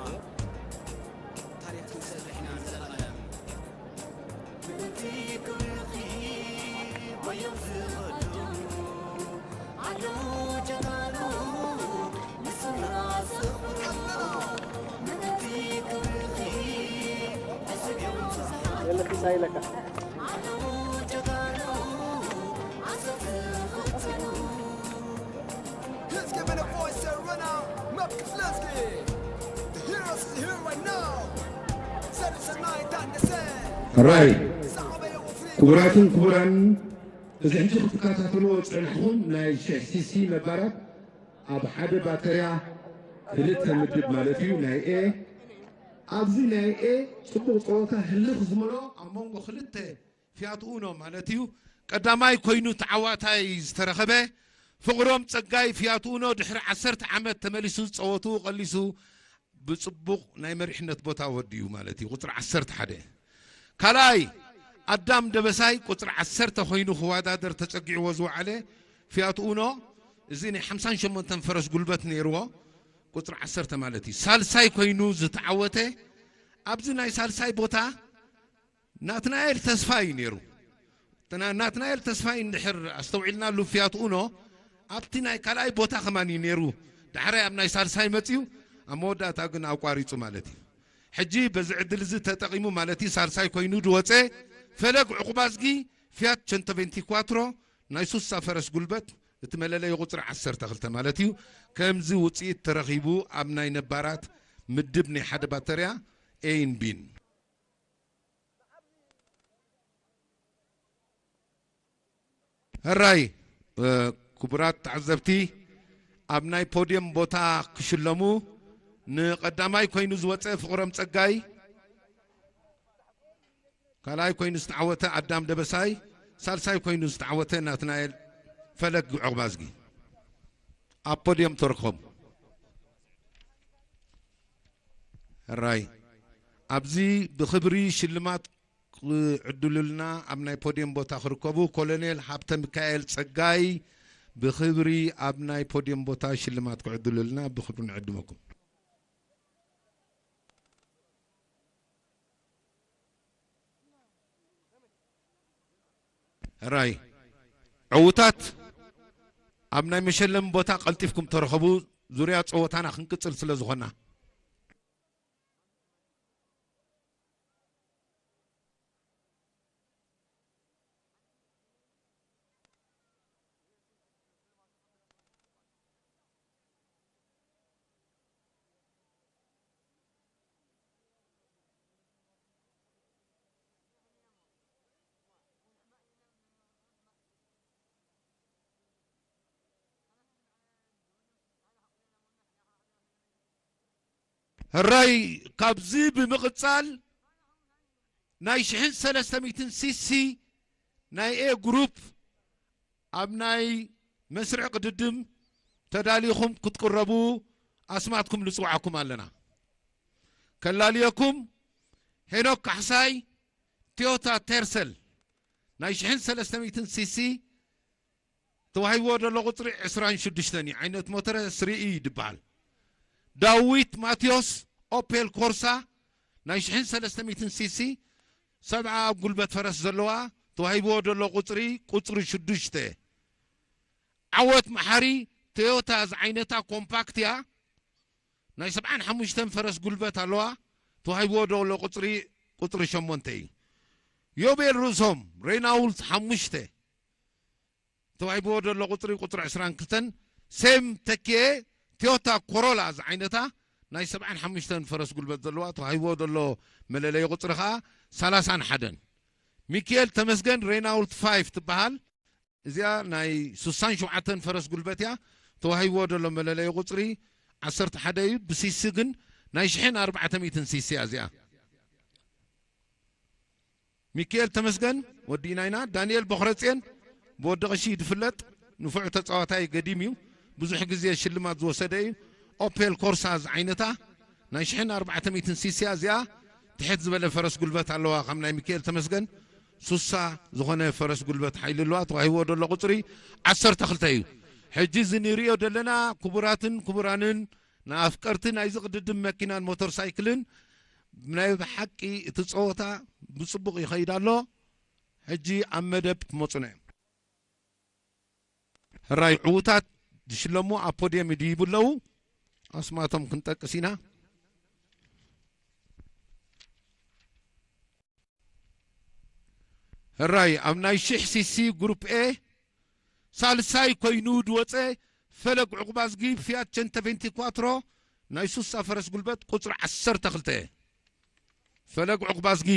ታሪኽ ክንሰርሕ ኢና ንዘለኣለም። ምእንቲ ክብርኺ ጎዮም ዝቐደሙ ኣለዉ ጀጋኑ ንስና ዝኽብሩ ምእንቲ ክብርኺ ኢለካ። ሕራይ ክቡራትን ክቡራን፣ እዚ ሕጂ ክትከታተልዎ ዝጸናሕኹም ናይ ሽሕ ሲሲ ነባራት ኣብ ሓደ ባተርያ ክልተ ምድብ ማለት እዩ ናይ ኤ። ኣብዚ ናይ ኤ ጽቡቕ ጸወታ ህልኽ ዝመሎ ኣብ መንጎ ክልተ ፊያት ኡኖ ማለት እዩ ቀዳማይ ኮይኑ ተዓዋታይ ዝተረኸበ ፍቕሮም ጸጋይ ፊያት ኡኖ ድሕሪ ዓሰርተ ዓመት ተመሊሱ ዝጸወቱ ቀሊሱ ብጽቡቕ ናይ መሪሕነት ቦታ ወዲኡ ማለት እዩ። ቁጽሪ ዓሰርተ ሓደ ካልኣይ ኣዳም ደበሳይ ቁጽሪ ዓሰርተ ኮይኑ ክወዳደር ተጸጊዕዎ ዝወዓለ ፊያት ኡኖ እዚ ናይ ሓምሳን ሸሞንተን ፈረስ ጉልበት ነይርዎ ቁጽሪ ዓሰርተ ማለት እዩ። ሳልሳይ ኮይኑ ዝተዓወተ ኣብዚ ናይ ሳልሳይ ቦታ ናትናኤል ተስፋይ እዩ ነይሩ። ናትናኤል ተስፋይ እንድሕር ኣስተውዒልናሉ ፊያት ኡኖ ኣብቲ ናይ ካልኣይ ቦታ ከማን እዩ ነይሩ። ዳሕራይ ኣብ ናይ ሳልሳይ መፅዩ ኣብ መወዳእታ ግን ኣቋሪፁ ማለት እዩ። ሕጂ በዚ ዕድል እዚ ተጠቒሙ ማለት እዩ ሳልሳይ ኮይኑ ዝወፀ ፈለግ ዕቑባዝጊ ፊያት ቸንቶ ቬንቲ ኳትሮ ናይ ሱሳ ፈረስ ጉልበት እቲ መለለዩ ቁፅሪ ዓሰርተ ክልተ ማለት እዩ። ከምዚ ውፅኢት ተረኺቡ ኣብ ናይ ነባራት ምድብ ናይ ሓደ ባተርያ ኤን ቢን ሕራይ ክቡራት ተዓዘብቲ ኣብ ናይ ፖድየም ቦታ ክሽለሙ ንቐዳማይ ኮይኑ ዝወፀ ፍቕሮም ፀጋይ ካልኣይ ኮይኑ ዝተዓወተ ኣዳም ደበሳይ ሳልሳይ ኮይኑ ዝተዓወተ ናትናኤል ፈለግ ዕቑባዝጊ ኣብ ፖድየም ተረኸቡ። ሕራይ ኣብዚ ብኽብሪ ሽልማት ክዕድሉልና ኣብ ናይ ፖድየም ቦታ ክርከቡ ኮሎኔል ሃብተ ሚካኤል ጸጋይ ብኽብሪ ኣብ ናይ ፖድየም ቦታ ሽልማት ክዕድሉልና ብኽብሪ ንዕድመኩም። ሕራይ ዕዉታት ኣብ ናይ መሸለም ቦታ ቀልጢፍኩም ተረኸቡ። ዙርያ ጸወታና ክንቅጽል ስለ ዝኾና። ሕራይ ካብዚ ብምቕጻል ናይ ሽሕን ሰለስተ ሚእትን ሲሲ ናይ ኤ ግሩፕ ኣብ ናይ መስርዕ ቅድድም ተዳሊኹም ክትቅረቡ ኣስማትኩም ንጽውዓኩም ኣለና። ከላልየኩም ሄኖክ ካሕሳይ ቶዮታ ቴርሰል ናይ ሽሕን ሰለስተ ሚእትን ሲሲ ተዋሂብዎ ዘሎ ቁጽሪ ዕስራን ሽዱሽተን እዩ። ዓይነት ሞተረ ስሪኢ ይድበሃል። ዳዊት ማቴዎስ ኦፔል ኮርሳ ናይ ሽሕን ሰለስተ ሚእትን ሲሲ ሰብዓ ጉልበት ፈረስ ዘለዋ ተዋሂብዎ ዘሎ ቁጽሪ ቁጽሪ ሽዱሽተ። ዓወት መሓሪ ቶዮታ ዝዓይነታ ኮምፓክት እያ። ናይ ሰብዓን ሓሙሽተን ፈረስ ጉልበት ኣለዋ። ተዋሂብዎ ዘሎ ቁጽሪ ቁጽሪ ሸሞንተ እዩ። ዮቤል ርእሶም ሬናውልት ሓሙሽተ ተዋሂብዎ ዘሎ ቁጽሪ ቁጽሪ ዕስራን ክልተን። ሴም ተኪኤ ቶዮታ ኮሮላ ዝዓይነታ ናይ ሰብዓን ሓሙሽተን ፈረስ ጉልበት ዘለዋ ተዋሂብዎ ዘሎ መለለዪ ቁጽሪ ኸኣ ሰላሳን ሓደን። ሚኪኤል ተመስገን ሬናውልት ፋይፍ ትበሃል። እዚኣ ናይ ስሳን ሸውዓተን ፈረስ ጉልበት እያ። ተዋሂብዎ ዘሎ መለለዪ ቁጽሪ ዓሰርተ ሓደ እዩ። ብሲሲ ግን ናይ ሽሕን ኣርባዕተ ሚእትን ሲሲ እያ እዚኣ። ሚኪኤል ተመስገን ወዲእና ኢና። ዳንኤል ቦኽረጽዮን ብወዲ ቀሺ ዝፍለጥ ንፉዕ ተጻዋታይ ገዲም እዩ። ብዙሕ ግዜ ሽልማት ዝወሰደ እዩ። ኦፔል ኮርሳ ዝዓይነታ ናይ ሽሕን ኣርባዕተ ሚእትን ሲሲ እያ እዚኣ። ትሕት ዝበለ ፈረስ ጉልበት ኣለዋ ካብ ናይ ሚኪኤል ተመስገን። ሱሳ ዝኾነ ፈረስ ጉልበት ሓይሊ ኣለዋ። ተዋሂብዎ ዘሎ ቁጽሪ ዓሰርተ ክልተ እዩ። ሕጂ እዚ ንርእዮ ዘለና ክቡራትን ክቡራንን ንኣፍቀርቲ ናይዚ ቅድድም መኪናን ሞተር ሳይክልን ናይ ብሓቂ እቲ ጸወታ ብጽቡቕ ይኸይድ ኣሎ። ሕጂ ኣብ መደብ ክመጹና እዮም። ሕራይ ዕዉታት ዝሽለሙ ኣብ ፖድየም ይድይቡ ኣለዉ። ኣስማቶም ክንጠቅስ ኢና። ሕራይ ኣብ ናይ ሽሕ ሲሲ ግሩፕ ኤ ሳልሳይ ኮይኑ ዝወፀ ፈለግ ዕቑባዝጊ ፊያት ቸንተ ቬንቲ ኳትሮ ናይ ሱሳ ፈረስ ጉልበት ቁፅሪ ዓሰርተ ክልተ። ፈለግ ዕቑባዝጊ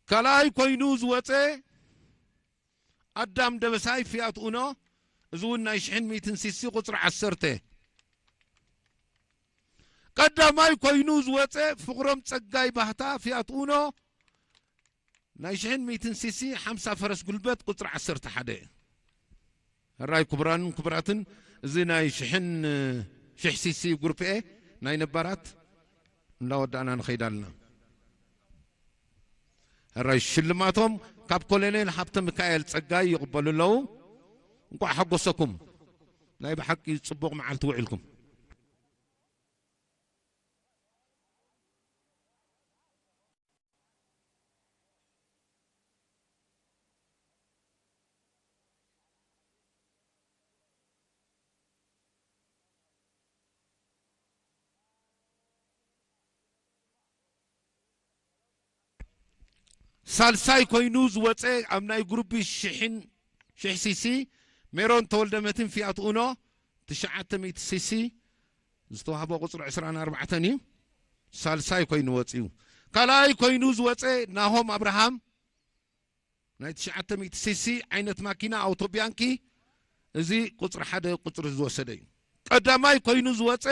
ካልኣይ ኮይኑ ዝወፀ ኣዳም ደበሳይ ፊያት ኡኖ፣ እዚ እውን ናይ ሽሕን ሚእትን ሲሲ ቁፅሪ ዓሰርተ። ቀዳማይ ኮይኑ ዝወፀ ፍቕሮም ፀጋይ ባህታ ፊያት ኡኖ፣ ናይ ሽሕን ሚእትን ሲሲ ሓምሳ ፈረስ ጉልበት ቁፅሪ ዓሰርተ ሓደ። ሕራይ ክቡራንን ክቡራትን፣ እዚ ናይ ሽሕን ሽሕ ሲሲ ግሩፕ ኤ ናይ ነባራት እንዳወዳእና ንኸይድ ኣለና። ሕራይ ሽልማቶም ካብ ኮሎኔል ሃብተ ሚካኤል ፀጋይ ይቕበሉ ኣለዉ። እንቋዕ ሓጎሰኩም። ናይ ብሓቂ ፅቡቕ መዓልቲ ውዒልኩም። ሳልሳይ ኮይኑ ዝወፀ ኣብ ናይ ግሩፕ ሽሕን ሽሕ ሲሲ ሜሮን ተወልደ መትን ፊያት ኡኖ ትሽዓተ ሚእቲ ሲሲ ዝተዋህቦ ቁፅሪ ዕስራን ኣርባዕተን እዩ። ሳልሳይ ኮይኑ ወፂኡ። ካልኣይ ኮይኑ ዝወፀ ናሆም ኣብርሃም ናይ ትሽዓተ ሚእቲ ሲሲ ዓይነት ማኪና ኣውቶቢያንኪ፣ እዚ ቁፅሪ ሓደ ቁፅሪ ዝወሰደ እዩ። ቀዳማይ ኮይኑ ዝወፀ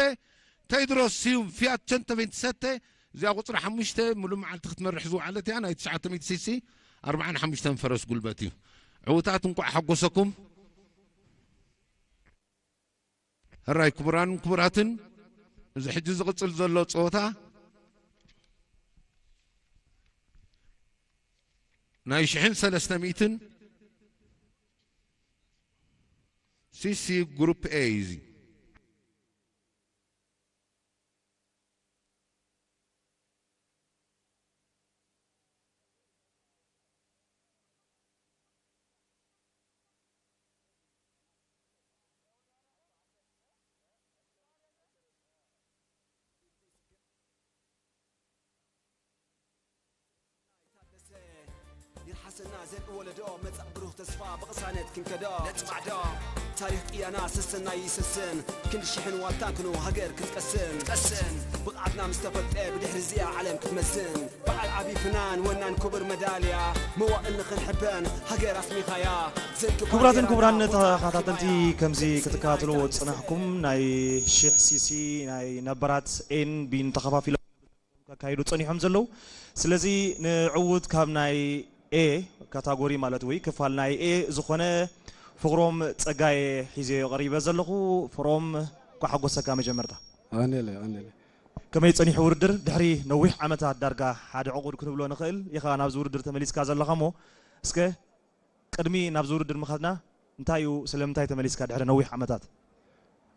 ቴድሮስ ስዩም ፊያት ቸንተ ቬንቲ ሰተ፣ እዚኣ ቁፅሪ ሓሙሽተ፣ ሙሉ መዓልቲ ክትመርሕ ዝወዓለት እያ። ናይ ትሽዓተ ሚእቲ ሲሲ ኣርባዓን ሓሙሽተን ፈረስ ጉልበት እዩ። ዕውታት እንቋዕ ሓጎሰኩም። ሕራይ ክቡራን ክቡራትን፣ እዚ ሕጂ ዝቕጽል ዘሎ ጸወታ ናይ ሽሕን ሰለስተ ሚእትን ሲሲ ግሩፕ ኤ እዩ። እዚ ይርሓሰና ዘርኢ ወለዶ መጻእ ብሩህ ተስፋ ብቕሳነት ክንከዶ ነጽማዕዶ ታሪኽ ቅያና ሰሰናይ ይሰስን ክንዲ ሽሕን ዋልታን ክንው ሃገር ክትቀስን ቀስን ብቕዓትና ምስ ተፈልጠ ብድሕሪ እዚኣ ዓለም ክትመዝን በዓል ዓቢ ፍናን ወናን ክቡር መዳልያ መዋእል ንኽንሕበን ሃገር ኣስሚኻያ ዘንክባ ክቡራትን ክቡራን ተኸታተልቲ ከምዚ ክትከታተልዎ ዝጸናሕኩም ናይ ሽሕ ሲሲ ናይ ነባራት ኤን ቢን ተኸፋፊሎም ከካይዱ ጸኒሖም ዘለዉ። ስለዚ ንዕዉት ካብ ናይ ኤ ካታጎሪ ማለት ወይ ክፋል ናይ ኤ ዝኾነ ፍቕሮም ጸጋየ ሒዘዮ ቀሪበ ዘለኹ። ፍቕሮም እንኳዕ ሓጎሰካ መጀመርታ። ኣነለ ኣነለ ከመይ ጸኒሑ ውድድር? ድሕሪ ነዊሕ ዓመታት ዳርጋ ሓደ ዕቑድ ክንብሎ ንኽእል ኢኻ ናብዚ ውድድር ተመሊስካ ዘለኻ እሞ እስከ ቅድሚ ናብዚ ውድድር ምኻድና እንታይ እዩ ስለምንታይ ተመሊስካ ድሕሪ ነዊሕ ዓመታት?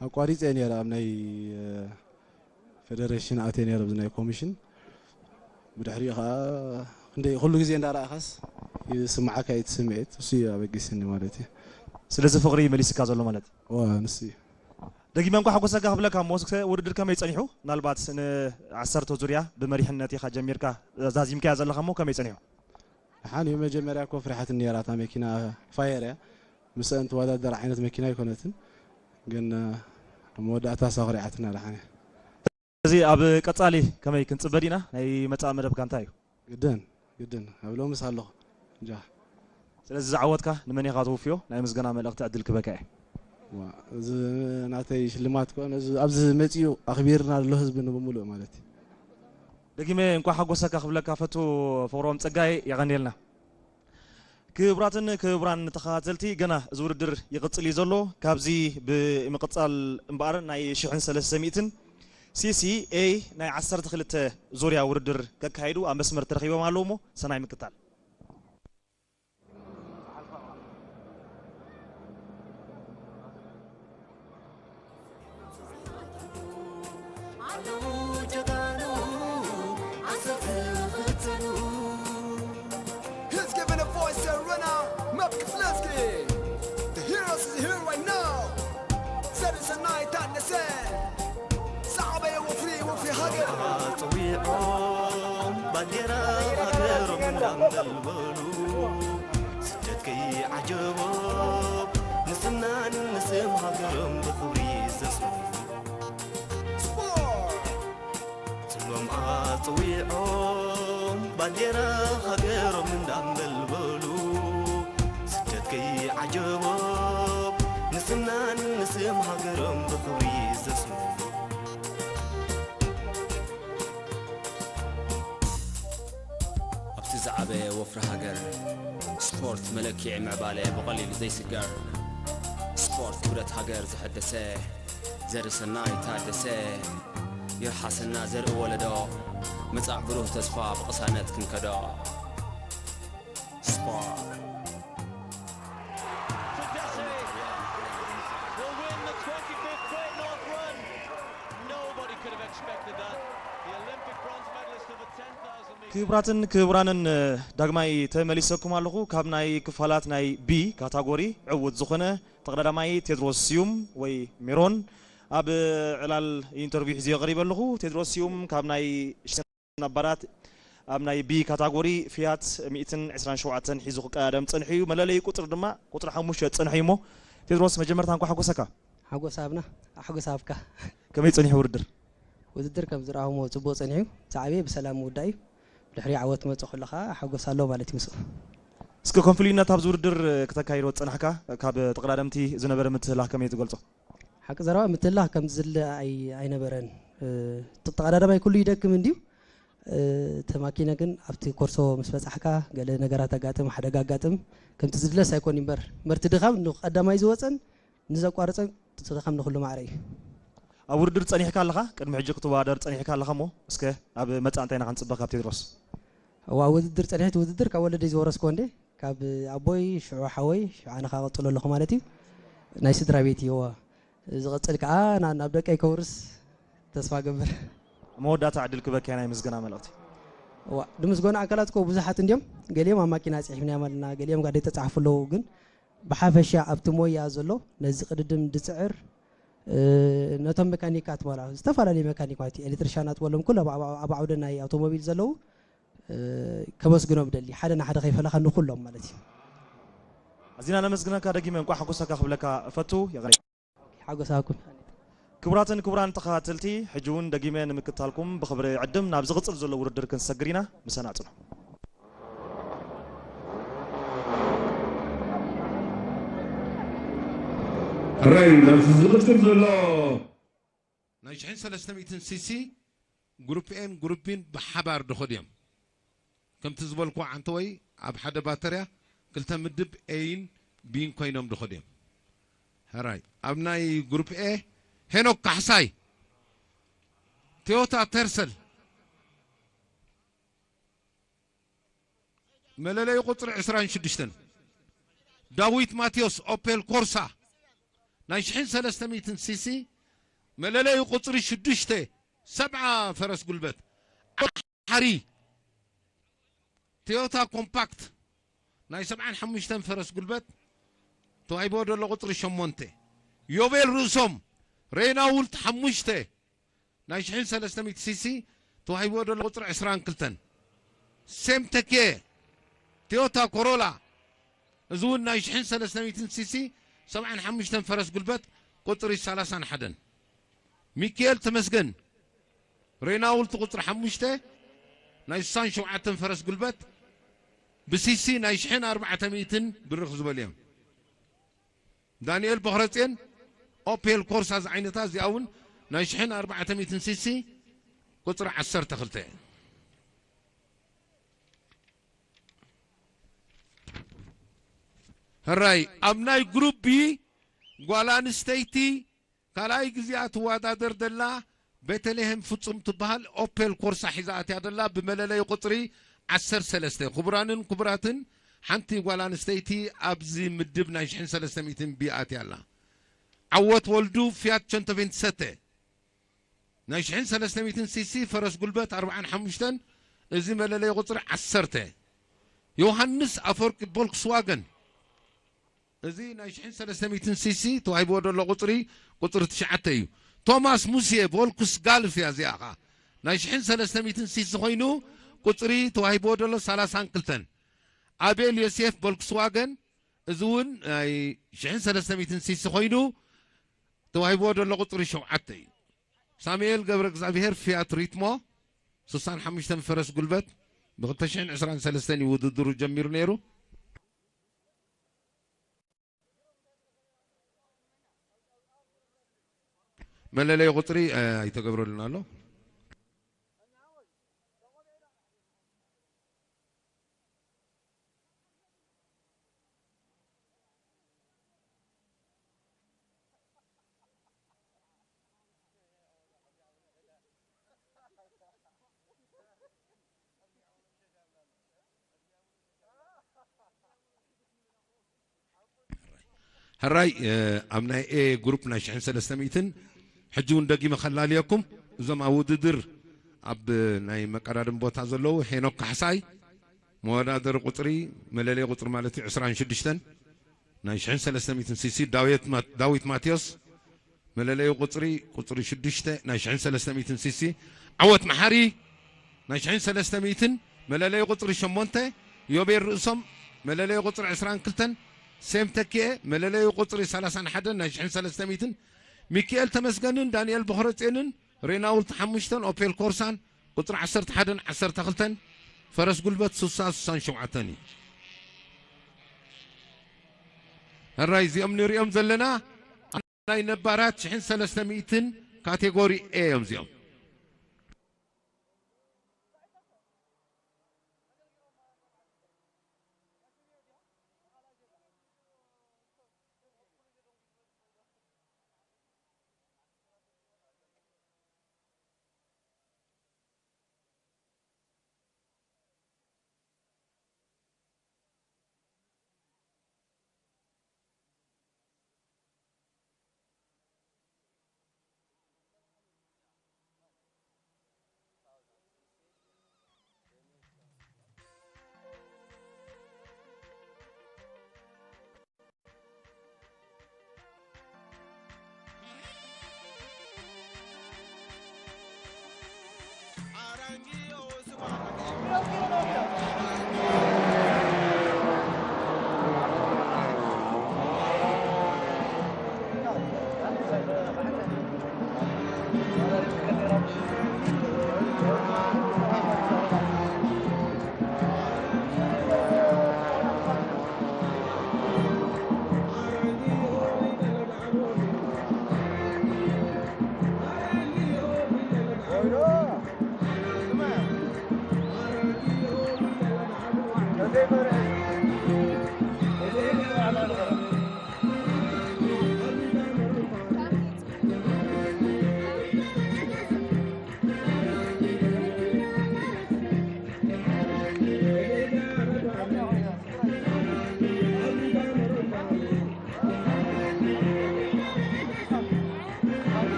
ኣቋሪፀ ነይረ ኣብ ናይ እ፣ ፌደሬሽን ኣትየ ነይረ ኣብዚ ናይ ኮሚሽን ብድሕሪኡ ከዓ ክንደይ ኩሉ ግዜ እንዳረኣኻስ ይስምዓካ እዩ እቲ ስምዒት እሱ እዩ ኣበጊስኒ ማለት እዩ። ስለዚ ፍቕሪ መሊስካ ዘሎ ማለት ዋ ንሱ እዩ። ደጊመ እንኳ ሓጎሰካ ክብለካ እሞ እስከ ውድድር ከመይ ጸኒሑ? ምናልባት ንዓሰርተ ዙርያ ብመሪሕነት ኢኻ ጀሚርካ ዛዚምካያ ዘለኻ እሞ ከመይ ጸኒሑ? ደሓን እዩ መጀመርያ እኮ ፍሪሓትኒ ነይራ እታ መኪና ፋየር እያ ምስአን ትወዳደር ዓይነት መኪና ኣይኮነትን ግን ኣብ መወዳእታ እሳ ኮሪዓትና ደሓን እያ። እዚ ኣብ ቀጻሊ ከመይ ክንጽበ ዲና ናይ መጻኢ መደብካ እንታይ እዩ? ግድን ግድን ኣብ ሎምስ ኣለኹ እንጃ። ስለዚ ዝዓወትካ ንመን ኢኻ ተውፍዮ ናይ ምስጋና መልእኽቲ ዕድል ክበካ እየ። ዋ፣ እዚ ናተይ ሽልማት ኮነ ኣብዚ መጺኡ ኣኽቢርና ዘሎ ህዝቢ ንብምሉእ ማለት እዩ። ደጊመ እንኳዕ ሓጎሰካ ክብለካ ፈቱ ፍቕሮም ጸጋይ የቐንየልና። ክቡራትን ክቡራን ተኸታተልቲ ገና እዚ ውድድር ይቕጽል እዩ ዘሎ። ካብዚ ብምቕጻል እምበኣር ናይ ሽሕን ሰለስተ ሚእትን ሲሲ ኤ ናይ ዓሰርተ ክልተ ዙርያ ውድድር ከካይዱ ኣብ መስመር ተረኺቦም ኣለዉ እሞ ሰናይ ምክታል። He's giving a voice to Rena Mepkiflesky. The heroes is here right now. Said it's a night at the sand. Sabe, we'll free, we'll free, hug it. ባንዴራ ሃገሮም እንዳንበልበሉ፣ ስደት ከይዓጀቦም፣ ንስምናን ንስም ሃገሮም ብኽብሪ ዘስምዑ። ጽምኦም ኣጽዊዖም፣ ባንዴራ ሃገሮም እንዳንበልበሉ፣ ስደት ከይዓጀቦም፣ ንስምናን ንስም ሃገሮም ብኽብሪ ዘስምዑ። ኣብቲ ዝዓበየ ወፍሪ ሃገር፣ ስፖርት መለክዒ ምዕባለ ብቐሊሉ ዘይስገር። ስፖርት ክብረት ሃገር ዘሐደሰ፣ ዘርኢ ሰናይ ታደሰ። ይርሓሰና ዘርኢ ወለዶ፣ መጻእ ብሩህ ተስፋ ብቕሳነት ክንከዶ። ስፖርት። Tadesse will win the twenty-fifth Great North Run. Nobody could have expected that. The Olympic bronze medalist of the ten thousand meters. ክቡራትን ክቡራንን፣ ዳግማይ ተመሊሰኩም ኣለኹ። ካብ ናይ ክፋላት ናይ ቢ ካታጎሪ ዕዉት ዝኾነ ተቐዳዳማይ ቴድሮስ ስዩም ወይ ሜሮን ኣብ ዕላል ኢንተርቪው ሒዘዮ ቀሪበ ኣለኹ። ቴድሮስ ስዩም ካብ ናይ ነባራት ኣብ ናይ ቢ ካታጎሪ ፊያት ሚእትን ዕስራን ሸውዓተን ሒዙ ክቀዳደም ጸኒሑ እዩ። መለለዪ ቁጽሪ ድማ ቁጽሪ ሓሙሽተ ጸኒሑ እዩ እሞ፣ ቴድሮስ፣ መጀመርታ እንኳዕ ሓጎሰካ። ሓጎስ ኣብና፣ ሓጎስ ኣብካ። ከመይ ጸኒሑ ውድድር? ውድድር ከም ዝረኣኹሞ ጽቡቕ ጸኒሑ፣ ዝዓበየ ብሰላም ምውዳእ እዩ። ድሕሪ ዓወት መጾ ከሎ ከኣ ሓጎስ ኣሎ ማለት እዩ ምስኡ። እስከ ከም ፍሉይነት ኣብዚ ውድድር ክተካይዶ ዝጸናሕካ፣ ካብ ተቐዳደምቲ ዝነበረ ምትህልላኽ ከመይ ትገልጾ? ሓቂ ዘረባ ምትህልላኽ ከም ዝድለ ኣይ-፣ ኣይነበረን። እ፣ እቲ ተቐዳዳማይ ኩሉ ይደክም እንድዩ። እ፣ እቲ ማኪና ግን ኣብቲ ኮርሶ ምስ በጻሕካ ገለ ነገራት ኣጋጥም፣ ሓደጋ ኣጋጥም፣ ከምቲ ዝድለስ ኣይኮን እምበር፣ እምበር እቲ ድኻም ንቐዳማይ ዝወጸን ንዘቋርጸን እቲ ድኻም ንኹሉ ማዕረ እዩ። ኣብ ውድድር ጸኒሕካ ኣለኻ፣ ቅድሚ ሕጂ ክትወዳደር ጸኒሕካ ኣለኻ እሞ፣ እስከ ኣብ መጻኢ እንታይ ኢና ክንጽበ ካብ ቴድሮስ? እዋ፣ ውድድር ጸኒሐ፣ እቲ ውድድር ካብ ወለደይ ዝወረስክዎ እንዴ፣ ካብ ኣቦይ፣ ሽዑ ሓወይ፣ ሽዑ ኣነ ከኣ ቀጽሎ ኣለኹ ማለት እዩ። ናይ ስድራ ቤት እዩ፣ እዋ። ዝቐጽል ከኣ ና-፣ ናብ ደቀይ ከውርስ ተስፋ ገብር። ኣብ መወዳእታ ዕድል ክበኪያ ናይ ምስጋና መልእኽቲ። እዋ፣ ንምስጋና ኣካላት እኮ ብዙሓት እንድዮም። ገሊኦም ኣብ ማኪና ጽሒፍናዮም ኣለና፣ ገሊኦም ጋር ተጻሕፉ ኣለዉ። ግን ብሓፈሻ ኣብቲ ሞያ ዘሎ ነዚ ቅድድም ዝጽዕር፣ እ፣ ነቶም መካኒካት፣ ዋላ ዝተፈላለዩ መካኒካት፣ ኤሌክትሪሻናት፣ ወሎም ኩሉ ኣብ፣ ኣብ፣ ኣብ ዓውደ ናይ ኣውቶሞቢል ዘለዉ፣ እ፣ ከመስግኖም ደሊ። ሓደ ንሓደ ከይፈለኻ ንኹሎም ማለት እዩ። ኣዚና ነመስግነካ፣ ደጊመ እንቋዕ ሓጎሰካ ክብለካ እፈቱ። የቕሬ። ሓጎሳኩም። ክቡራትን ክቡራን ተኸታተልቲ፣ ሕጂ እውን ደጊመ ንምክታልኩም ብኽብሪ ዕድም። ናብ ዝቕጽል ዘሎ ውድድር ክንሰግር ኢና። ምሳና ጽንሑ። ሕራይ፣ ናብቲ ዝቕጽል ዘሎ ናይ ሽሕን ሰለስተ ሚእትን ሲሲ ግሩፕ ኤን ግሩፕ ቢን ብሓባር ድኸዱ እዮም። ከምቲ ዝበልኩ ዓንተወይ ኣብ ሓደ ባተርያ ክልተ ምድብ ኤይን ቢን ኮይኖም ድኸዱ እዮም። ሕራይ፣ ኣብ ናይ ግሩፕ ኤ ሄኖክ ካሕሳይ ቶዮታ ተርሰል መለለዩ ቁጽሪ ዕስራን ሽዱሽተን፣ ዳዊት ማቴዎስ ኦፔል ኮርሳ ናይ ሽሕን ሰለስተ ሚእትን ሲሲ መለለዩ ቁጽሪ ሽዱሽተ፣ ሰብዓ ፈረስ ጉልበት፣ ሓሪ ቶዮታ ኮምፓክት ናይ ሰብዓን ሓሙሽተን ፈረስ ጉልበት ተዋሂብዎ ዘሎ ቁጽሪ ሸሞንተ፣ ዮቤል ርእሶም ሬናውልት ሓሙሽተ ናይ ሽሕን ሰለስተ ሚእቲ ሲሲ ተዋሂብዎ ዘሎ ቁጽሪ ዕስራን ክልተን። ሴም ተኬ ቶዮታ ኮሮላ፣ እዚ እውን ናይ ሽሕን ሰለስተ ሚእትን ሲሲ ሰብዓን ሓሙሽተን ፈረስ ጉልበት ቁጽሪ ሰላሳን ሓደን። ሚካኤል ተመስገን ሬናውልት ቁጽሪ ሓሙሽተ ናይ ስሳን ሸውዓተን ፈረስ ጉልበት ብሲሲ ናይ ሽሕን ኣርባዕተ ሚእትን ብርኽ ዝበሉ እዮም። ዳንኤል ቦኽረጼን ኦፔል ኮርሳ ዝዓይነታ እዚኣ እውን ናይ ሽሕን ኣርባዕተ ሚእትን ሲሲ ቁጽሪ ዓሰርተ ክልተ። ሕራይ፣ ኣብ ናይ ግሩፕ ቢ ጓል ኣንስተይቲ ካልኣይ ግዜኣ ትወዳደር ዘላ ቤተልሔም ፍጹም ትበሃል ኦፔል ኮርሳ ሒዛ ኣትያ ዘላ ብመለለይ ቁጽሪ ዓሰርተ ሰለስተ። ክቡራንን ክቡራትን፣ ሓንቲ ጓል ኣንስተይቲ ኣብዚ ምድብ ናይ ሽሕን ሰለስተ ሚእትን ቢ ኣትያ ኣላ። ዓወት ወልዱ ፊያት ቸንቶ ቬንትሰተ ናይ ሽሕን ሰለስተ ሚእትን ሲሲ ፈረስ ጉልበት ኣርባዓን ሓሙሽተን፣ እዚ መለለይ ቁጽሪ ዓሰርተ። ዮሃንስ ኣፈወርቂ ቮልክስዋገን እዚ ናይ ሽሕን ሰለስተ ሚእትን ሲሲ ተዋሂብዎ ዘሎ ቁጽሪ፣ ቁጽሪ ትሽዓተ እዩ። ቶማስ ሙሴ ቮልክስ ጋልፍ እያ እዚኣ ኸኣ። ናይ ሽሕን ሰለስተ ሚእትን ሲሲ ኮይኑ ቁፅሪ ተዋሂብዎ ዘሎ ሰላሳን ክልተን። ኣቤል ዮሴፍ ቮልክስዋገን፣ እዚ እውን ናይ ሽሕን ሰለስተ ሚእትን ሲሲ ኮይኑ፣ ተዋሂብዎ ዘሎ ቁፅሪ ሸውዓተ እዩ። ሳሙኤል ገብረ እግዚኣብሔር ፊያት ሪትሞ፣ ስሳን ሓሙሽተን ፈረስ ጉልበት፣ ብ ክልተ ሽሕን ዕስራን ሰለስተን እዩ ውድድሩ ጀሚሩ ነይሩ። መለለይ ቁፅሪ፣ እ፣ ኣይተገብረሉን ኣሎ። ሕራይ፣ እ፣ ኣብ ናይ ኤ ግሩፕ ናይ ሽሕን ሰለስተ ሚእትን ሕጂ እውን ደጊመ ከላልየኩም። እዞም ኣብ ውድድር ኣብ ናይ መቀዳድም ቦታ ዘለዉ ሄኖክ ካሕሳይ፣ መወዳደሪ ቁፅሪ፣ መለለይ ቁፅሪ ማለት እዩ፣ ዕስራን ሽዱሽተን ናይ ሽሕን ሰለስተ ሚእትን ሲሲ፣ ዳዊት ማ-፣ ዳዊት ማቴዎስ፣ መለለዩ ቁፅሪ፣ ቁፅሪ ሽዱሽተ ናይ ሽሕን ሰለስተ ሚእትን ሲሲ፣ ዓወት መሓሪ ናይ ሽሕን ሰለስተ ሚእትን፣ መለለዩ ቁፅሪ ሸሞንተ፣ ዮቤል ርእሶም፣ መለለዩ ቁፅሪ ዕስራን ክልተን፣ ሴም ተኪኤ፣ መለለዩ ቁፅሪ ሰላሳን ሓደን ናይ ሽሕን ሰለስተ ሚእትን፣ ሚኪኤል ተመስገንን ዳንኤል በኽረፅዮንን፣ ሬናውልት ሓሙሽተን፣ ኦፔል ኮርሳን፣ ቁፅሪ ዓሰርተ ሓደን ዓሰርተ ክልተን፣ ፈረስ ጉልበት ስሳ ስሳን ሸውዓተን እዩ። ሕራይ እዚኦም ንሪኦም ዘለና ናይ ነባራት ሽሕን ሰለስተ ሚእትን ካቴጎሪ ኤ እዮም እዚኦም።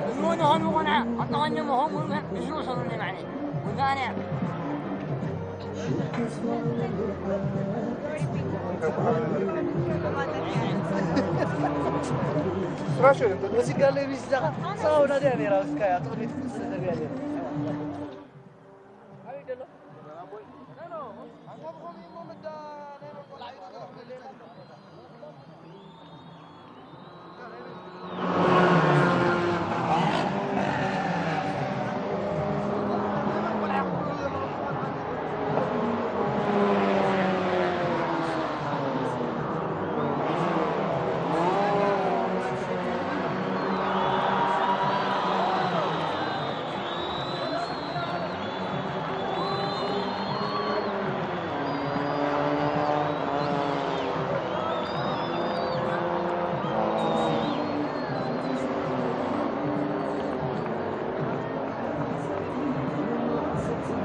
المهم هون وقنعة، حتى غني مهم، مهم، مهم، مهم، مهم، مهم، مهم، مهم.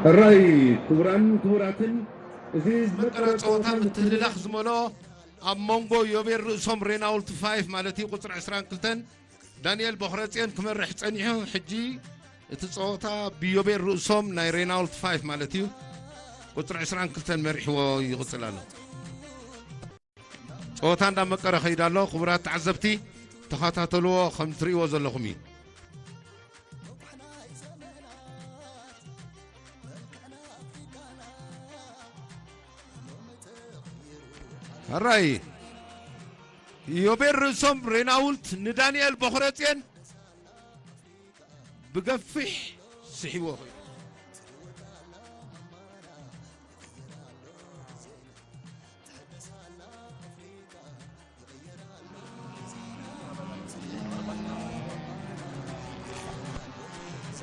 ሕራይ ክቡራን ክቡራትን፣ እዚ ዝመቀረ ጸወታ ምትህልላኽ ዝመልኦ ኣብ መንጎ ዮቤል ርእሶም ሬናውልት ፋይፍ ማለት እዩ፣ ቁጽሪ ዕስራን ክልተን ዳንኤል ቦኽረጽዮን ክመርሕ ጸኒሑ፣ ሕጂ እቲ ጸወታ ብዮቤል ርእሶም ናይ ሬናውልት ፋይፍ ማለት እዩ፣ ቁጽሪ ዕስራን ክልተን መሪሕዎ ይቕጽል ኣሎ። ጸወታ እንዳመቀረ ከይዳ ኣሎ። ክቡራት ተዓዘብቲ፣ ተኸታተልዎ፣ ከም ትርእይዎ ዘለኹም እዩ። ሕራይ ዮቤል ርእሶም ሬናውልት ንዳንኤል ቦኽረጽዮን ብገፊሕ ስሒብዎ ኸይዱ።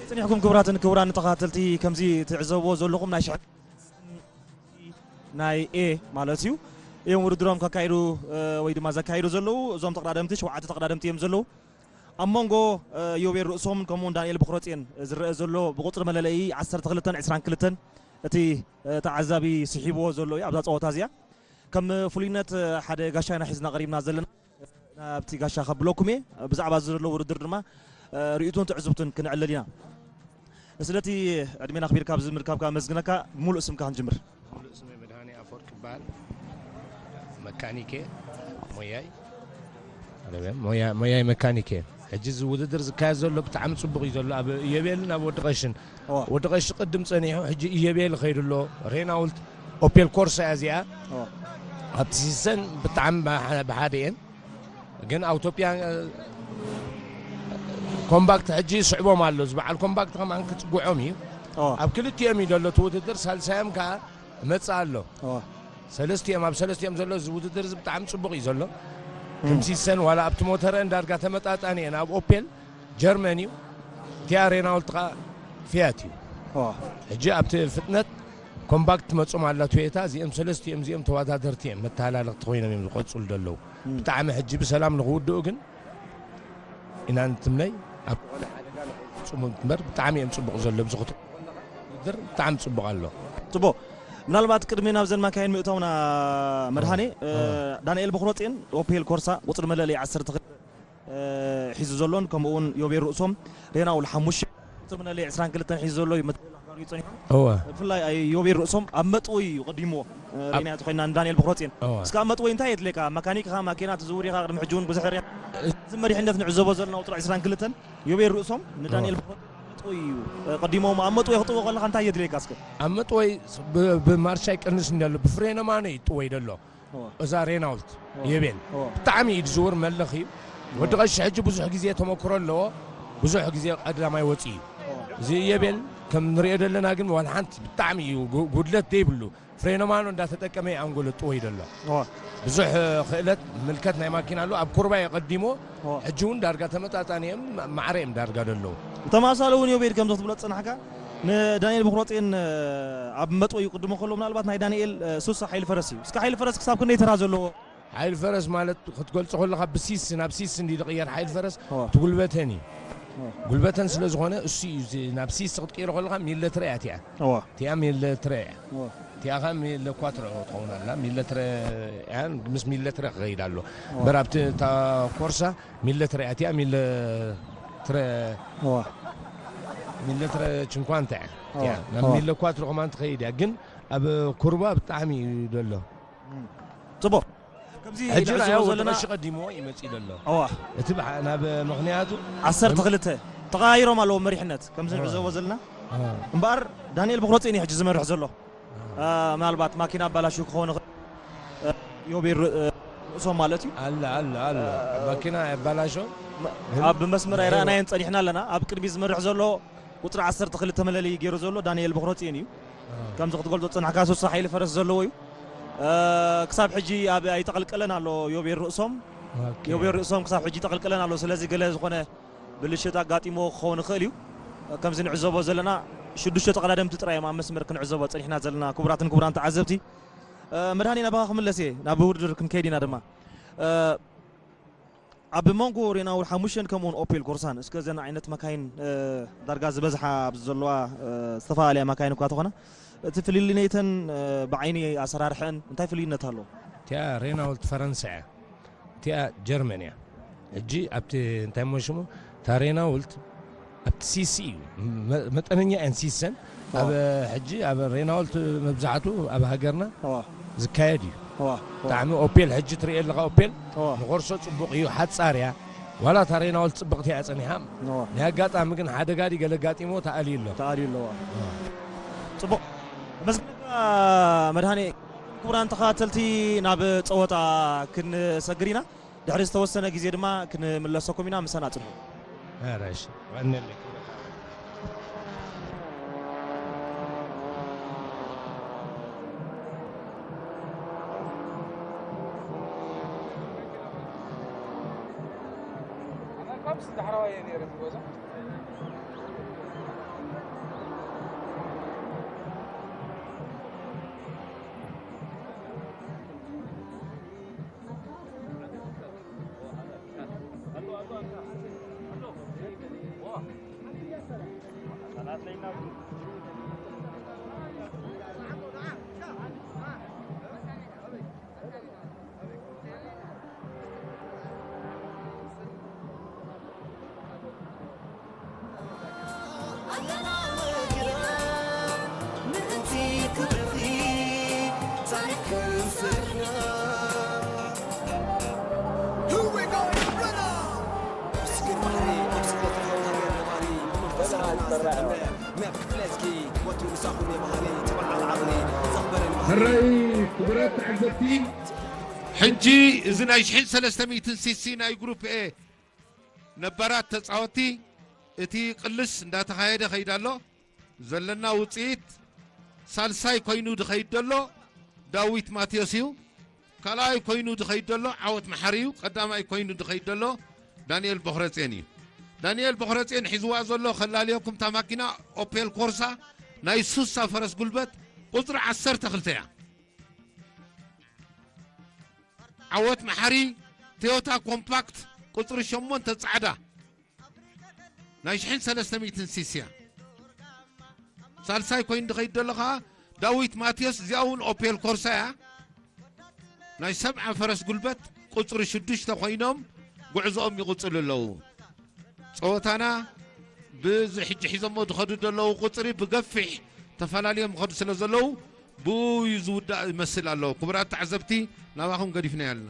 ጽኒሕኩም ክቡራትን ክቡራን ተኸታተልቲ፣ ከምዚ ትዕዘብዎ ዘለኹም ናይ ሽሕ ናይ ኤ ማለት እዩ እዮም ውድድሮም ከካይዱ፣ እ፣ ወይ ድማ ዘካይዱ ዘለዉ። እዞም ተቐዳደምቲ ሸውዓተ ተቐዳደምቲ እዮም ዘለዉ። ኣብ መንጎ፣ እ፣ ዮቤል ርእሶም ከምኡ እውን ዳንኤል ቦኽረጽዮን ዝረአ ዘሎ ብቁጽሪ መለለዪ ዓሰርተ ክልተን ዕስራን ክልተን እቲ፣ እ፣ ተዓዛቢ ስሒብዎ ዘሎ እዩ ኣብዛ ጸወታ እዚኣ። ከም ፍሉይነት፣ እ፣ ሓደ ጋሻ ኢና ሒዝና ቀሪብና ዘለና። ናብቲ ጋሻ ከብለኩም እየ። ብዛዕባ እዚ ዘሎ ውድድር ድማ፣ እ፣ ርእይቶን ትዕዝብቱን ክንዕልል ኢና። ስለቲ ዕድሜና ኣኽቢርካ ኣብዚ ምርካብካ ኣመስግነካ። ብምሉእ ስምካ ክንጅምር። ምሉእ ስመይ መድሃኔ ኣፈወርቅ ይበሃል። መካኒክ እየ። ሞያይ፣ ሞያ-፣ ሞያይ መካኒክ እየ። ሕጂ እዚ ውድድር ዝካየድ ዘሎ ብጣዕሚ ጽቡቕ እዩ ዘሎ። ኣብ ኢዮቤልን ኣብ ወዲ ቀሽን። እዋ። ወዲ ቀሺ ቅድም ጸኒሑ፣ ሕጂ ኢዮቤል ይኸይዱ ኣሎ። ሬናውልት ኦፔል ኮርሳ እያ እዚኣ። እዋ። ኣብቲ ሲሰን ብጣዕሚ ብሓ-፣ ብሓደ እየን። ግን ኣውቶፕያ፣ እ፣ ኮምባክት ሕጂ ይስዕቦም ኣሎ። እዚ በዓል ኮምባክት ከማን ክጽግዖም እዩ። እዋ። ኣብ ክልቲኦም እዩ ዘሎ እቲ ውድድር። ሳልሳዮም ከኣ መጽእ ኣሎ። እዋ። ሰለስቲኦም፣ ኣብ ሰለስቲኦም ዘሎ እዚ ውድድር እዚ ብጣዕሚ ጽቡቕ እዩ ዘሎ። እም። ከም ሲሰን ዋላ ኣብቲ ሞተረን ዳርጋ ተመጣጣኒ እየን። ኣብ ኦፔል ጀርመን እዩ። እቲኣ ሬናውልት ኸኣ ፊያት እዩ። እዋ። ሕጂ ኣብቲ ፍጥነት ኮምባክት ትመጾም ኣላ ቶዮታ። እዚኦም ሰለስቲኦም እዚኦም ተወዳደርቲ እዮም፣ መተሃላለኽቲ ኮይኖም እዮም ዝቐጽሉ ዘለዉ። እም። ብጣዕሚ ሕጂ ብሰላም ንኽውድኡ ግን ኢና ንትምነይ። ኣብ ዝኾነ ሓደጋ ንኸይፍጽሙ እምበር ብጣዕሚ እዮም ጽቡቕ ዘሎ። ብዝኽቱ ውድድር ብጣዕሚ ጽቡቕ ኣሎ። ጽቡቕ። ምናልባት ቅድሚ ናብዘን ማካይን ምእታውና መድሃኔ፣ እ፣ እ። ዳንኤል ቦኽረጽዮን ኦፔል ኮርሳ ቁጽሪ መለለዪ ዓሰርተ ክልተ እ፣ ሒዙ ዘሎን፣ ከምኡ እውን ዮቤል ርእሶም ሬናውል ሓሙሽተ፣ ቁጽሪ መለለዪ ዕስራን ክልተን ሒዙ ዘሎ እዩ፣ መተላለኽ ጋሪ እዩ ጸኒሑ። እወ። ብፍላይ ኣይ-፣ ዮቤል ርእሶም ኣብ መጥወይ እዩ ቀዲምዎ፣ እ፣ ኣብ ሬናውልት ኮይና ንዳንኤል ቦኽረጽዮን። እወ። እስከ ኣብ መጥወይ እንታይ የድልየካ? መካኒክ ኢኻ፣ ማኪና ትዝውር ኢኻ፣ ቅድሚ ሕጂ እውን ብዙሕ ርያ-፣ እዚ መሪሕነት ንዕዘቦ ዘለና ቁጽሪ ዕስራን ክልተን ዮቤል ርእሶም ንዳንኤል እወ። ቦኽረጽዮን ኣብ መጥወይ እዩ፣ እ፣ ቀዲሞም። ኣብ መጥወይ ክጥወ ከለኻ እንታይ የድልየካ እስከ? ኣብ መጥወይ ብ-፣ ብማርሻ ይቀንስ እንዲ ኣሎ፣ ብፍሬነ ማኖ እዩ ጥወይ ደሎ። እወ። እዛ ሬናውልት እወ። የቤል እወ። ብጣዕሚ እዩ ዝዝውር መለኽ እዩ። እወ። ወዲ ቀሺ ሕጂ ብዙሕ ግዜ ተመክሮ ኣለዎ። ብዙሕ ግዜ ቀዳማይ ወፂኡ እዩ። እወ። እዚ የቤል ከም ንሪኦ ዘለና ግን ዋላ ሓንቲ ብጣዕሚ እዩ ጉ-፣ ጉድለት ዘይብሉ። ፍሬኖማኖ እንዳተጠቀመ እዩ ኣንጎሎ ጥወይ ዘሎ። እወ። ብዙሕ፣ እ፣ ክእለት ምልከት ናይ ማኪና ኣሎ። ኣብ ኩርባ እዩ ቀዲሞ። እወ። ሕጂ እውን ዳርጋ ተመጣጣኒ እዮም፣ ማ-፣ ማዕረ እዮም ዳርጋ ዘለዉ። ብተማሳሊ እውን ዮቤል ከምዚ ክትብሎ ዝጸናሕካ፣ ንዳንኤል ብክሮፅን ኣብ መጥወዩ ቅድሞ ከሎ ምናልባት ናይ ዳንኤል ሱሳ ሓይሊ ፈረስ እዩ። እስከ ሓይሊ ፈረስ ክሳብ ክንደይ ተራ ዘለዎ? ሓይሊ ፈረስ ማለት ክትገልጾ ከለኻ ብሲስ ናብ ሲስ እንዲ ዝቕየር ሓይሊ ፈረስ እዋ። እቲ ጉልበተን እዩ። እዋ። ጉልበተን ስለ ዝኾነ እሱ እዩ እዚ ናብ ሲስ ክትቅይሮ ከለኻ ሚለ ትረ እያ እቲኣ። እዋ። እቲኣ ሚለ ትረ እያ። እዋ። እቲኣ ኸ ሚለ ኳትሮ ትኸውን ኣላ። ሚለ ትረ እያ፣ ምስ ሚለ ትረ ክኸይድ ኣሎ። እዋ። እምበር ኣብቲ እታ ኮርሳ ሚለ ትረ እያ እቲኣ፣ ሚለ ትረ እዋ። ሚለ ትረ ችንኳንታ እያ። እዋ። እቲኣ ናብ እዋ። ሚለ ኳትሮ ከማን ትኸይድ እያ። ግን ኣብ ኩርባ ብጣዕሚ እዩ ዘሎ። ጽቡቕ። ከምዚ ሕጂ ንዕዘቦ ራእያ ወዲ ዘለና ቀሺ ቀዲምዎ እዩ መጺኡ ዘሎ። እዋ። እቲ ብሓ-፣ ናብ ምኽንያቱ ዓሰርተ ክልተ ተቐያይሮም ኣለዎ መሪሕነት፣ ከምዚ እዋ። ንዕዘቦ ዘለና። እዋ። እምበኣር ዳንኤል ብክሮጽን እዩ ሕጂ ዝመርሕ ዘሎ። እዋ። አ፣ ምናልባት ማኪና ኣባላሽዩ ክኸውን ይኽእል። እ፣ ዮቤል ር-፣ እ፣ ርእሶም ማለት እዩ። ኣለ፣ ኣለ፣ ኣለ። እ፣ ማኪና ኣባላሾ። ም-፣ ግን ኣብ መስመር ኣይረኣናዮን ጸኒሕና ኣለና። ኣብ ቅድሚ ዝመርሕ ዘሎ ቁጽሪ ዓሰርተ ክልተ መለለዪ ገይሩ ዘሎ ዳንኤል ብክሮጽን እዩ። እ። ከምዚ ክትገልጾ ዝጸናሕካ ሱሳ ሓይሊ ፈረስ ዘለዎ እዩ። እ፣ ክሳብ ሕጂ ኣብ፣ ኣይተቐልቀለን ኣሎ ዮቤል ርእሶም። ኦኬ። ዮቤል ርእሶም ክሳብ ሕጂ ይተቐልቀለን ኣሎ። ስለዚ ገለ ዝኾነ ብልሽት ኣጋጢሞ ክኸውን ይኽእል እዩ። ከምዚ ንዕዘቦ ዘለና ሽዱሽተ ተቐዳደምቲ ጥራይ እዮም ኣብ መስመር ክንዕዘቦ ጸኒሕና ዘለና። ክቡራትን ክቡራን ተዓዘብቲ፣ እ፣ መድሃኔ ናባኻ ክምለስ እየ፣ ናብ ውድድር ክንከይድ ኢና ድማ። እ፣ ኣብ መንጎ ሬናውል ሓሙሽተን ከምኡውን ኦፔል ኮርሳን፣ እስከ እዘን ዓይነት መካይን፣ እ፣ ዳርጋ ዝበዝሓ ኣብዚ ዘለዋ፣ እ፣ ዝተፈላለያ መካይን እኳ ተኾና፣ እቲ ፍልልነይተን፣ እ፣ ብዓይኒ ኣሰራርሐን እንታይ ፍልይነት ኣለዎ? እቲኣ ሬናውልት ፈረንሳ እያ። እቲኣ ጀርመን እያ። ሕጂ ኣብቲ እንታይ እሞ ሽሙ እታ ሬናውልት ኣብቲ ሲሲ እዩ። መ-፣ መጠነኛ እየን ሲሰን። ኣብ ሕጂ ኣብ ሬናውልት መብዛሕቱ ኣብ ሃገርና ዝካየድ እዩ። ብጣዕሚ ኦፔል ሕጂ ትርኢ ኣለኻ፣ ኦፔል ንኾርሶ ጽቡቕ እዩ፣ ሓጻር እያ። ዋላ እታ ሬናውልት ጽብቕቲ እያ ጸኒሓ። ናይ ኣጋጣሚ ግን ሓደጋ ድዩ ገለ ኣጋጢሞ ተኣልዩ ኣሎ። ተኣልዩ ኣለዎ። ጽቡቕ። መስግነካ መድሃኔ። ክቡራን ተኸታተልቲ፣ ናብ ጸወታ ክንሰግር ኢና። ድሕሪ ዝተወሰነ ግዜ ድማ ክንምለሰኩም ኢና፣ ምሳና ጽንሑ። ኧረ እሺ፣ ቀንየለይ። ሕራይ ክቡራት ተዓዘብቲ፣ ሕጂ እዚ ናይ ሽሕን ሰለስተ ሚእትን ሲሲ ናይ ግሩፕ ኤ ነባራት ተጻወትቲ፣ እቲ ቅልስ እንዳተኻየደ ከይድ ኣሎ። ዘለና ውጽኢት፣ ሳልሳይ ኮይኑ ድኸይድ ዘሎ ዳዊት ማቴዎስ እዩ። ካልኣይ ኮይኑ ድኸይድ ዘሎ ዓወት መሓሪ እዩ። ቀዳማይ ኮይኑ ድኸይድ ዘሎ ዳንኤል ቦኽረጼን እዩ። ዳንኤል ቦኽረጼን ሒዝዋ ዘሎ፣ ከላልየኩም፣ እታ ማኪና ኦፔል ኮርሳ ናይ ሱሳ ፈረስ ጉልበት ቁጽሪ ዓሰርተ ክልተ እያ። ዓወት መሓሪ ቶዮታ ኮምፓክት ቁጽሪ ሸሞንተ ጻዕዳ ናይ ሽሕን ሰለስተ ሚእትን ሲሲ እያ። ሳልሳይ ኮይኑ ድኸይድ ዘሎ ኸኣ ዳዊት ማቴዎስ፣ እዚኣ እውን ኦፔል ኮርሳ እያ። ናይ ሰብዓ ፈረስ ጉልበት ቁጽሪ ሽዱሽተ ኮይኖም ጉዕዞኦም ይቕጽሉ ኣለዉ። ጸወታና ብዚ ሕጂ ሒዞሞ ዝኸዱ ዘለዉ ቁጽሪ ብገፊሕ ተፈላልዮም ይኸዱ ስለ ዘለዉ ብኡ እዩ ዝውዳእ ይመስል ኣሎ። ክቡራት ተዓዘብቲ፣ ናባኹም ገዲፍናዮ ኣለና።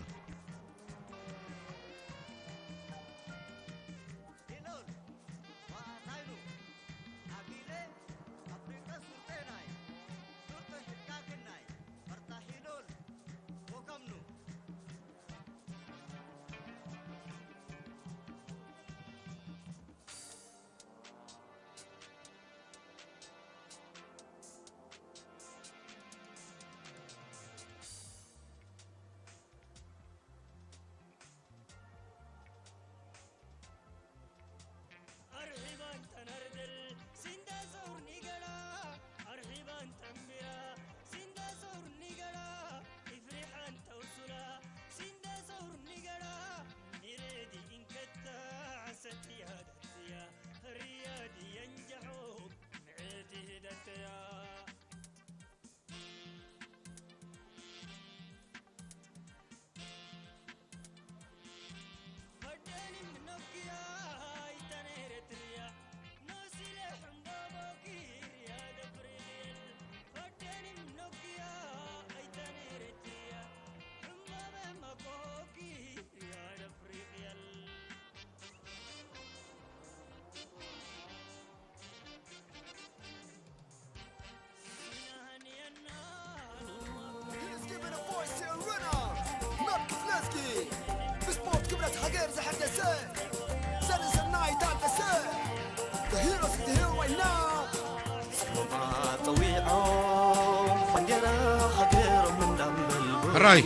ሕራይ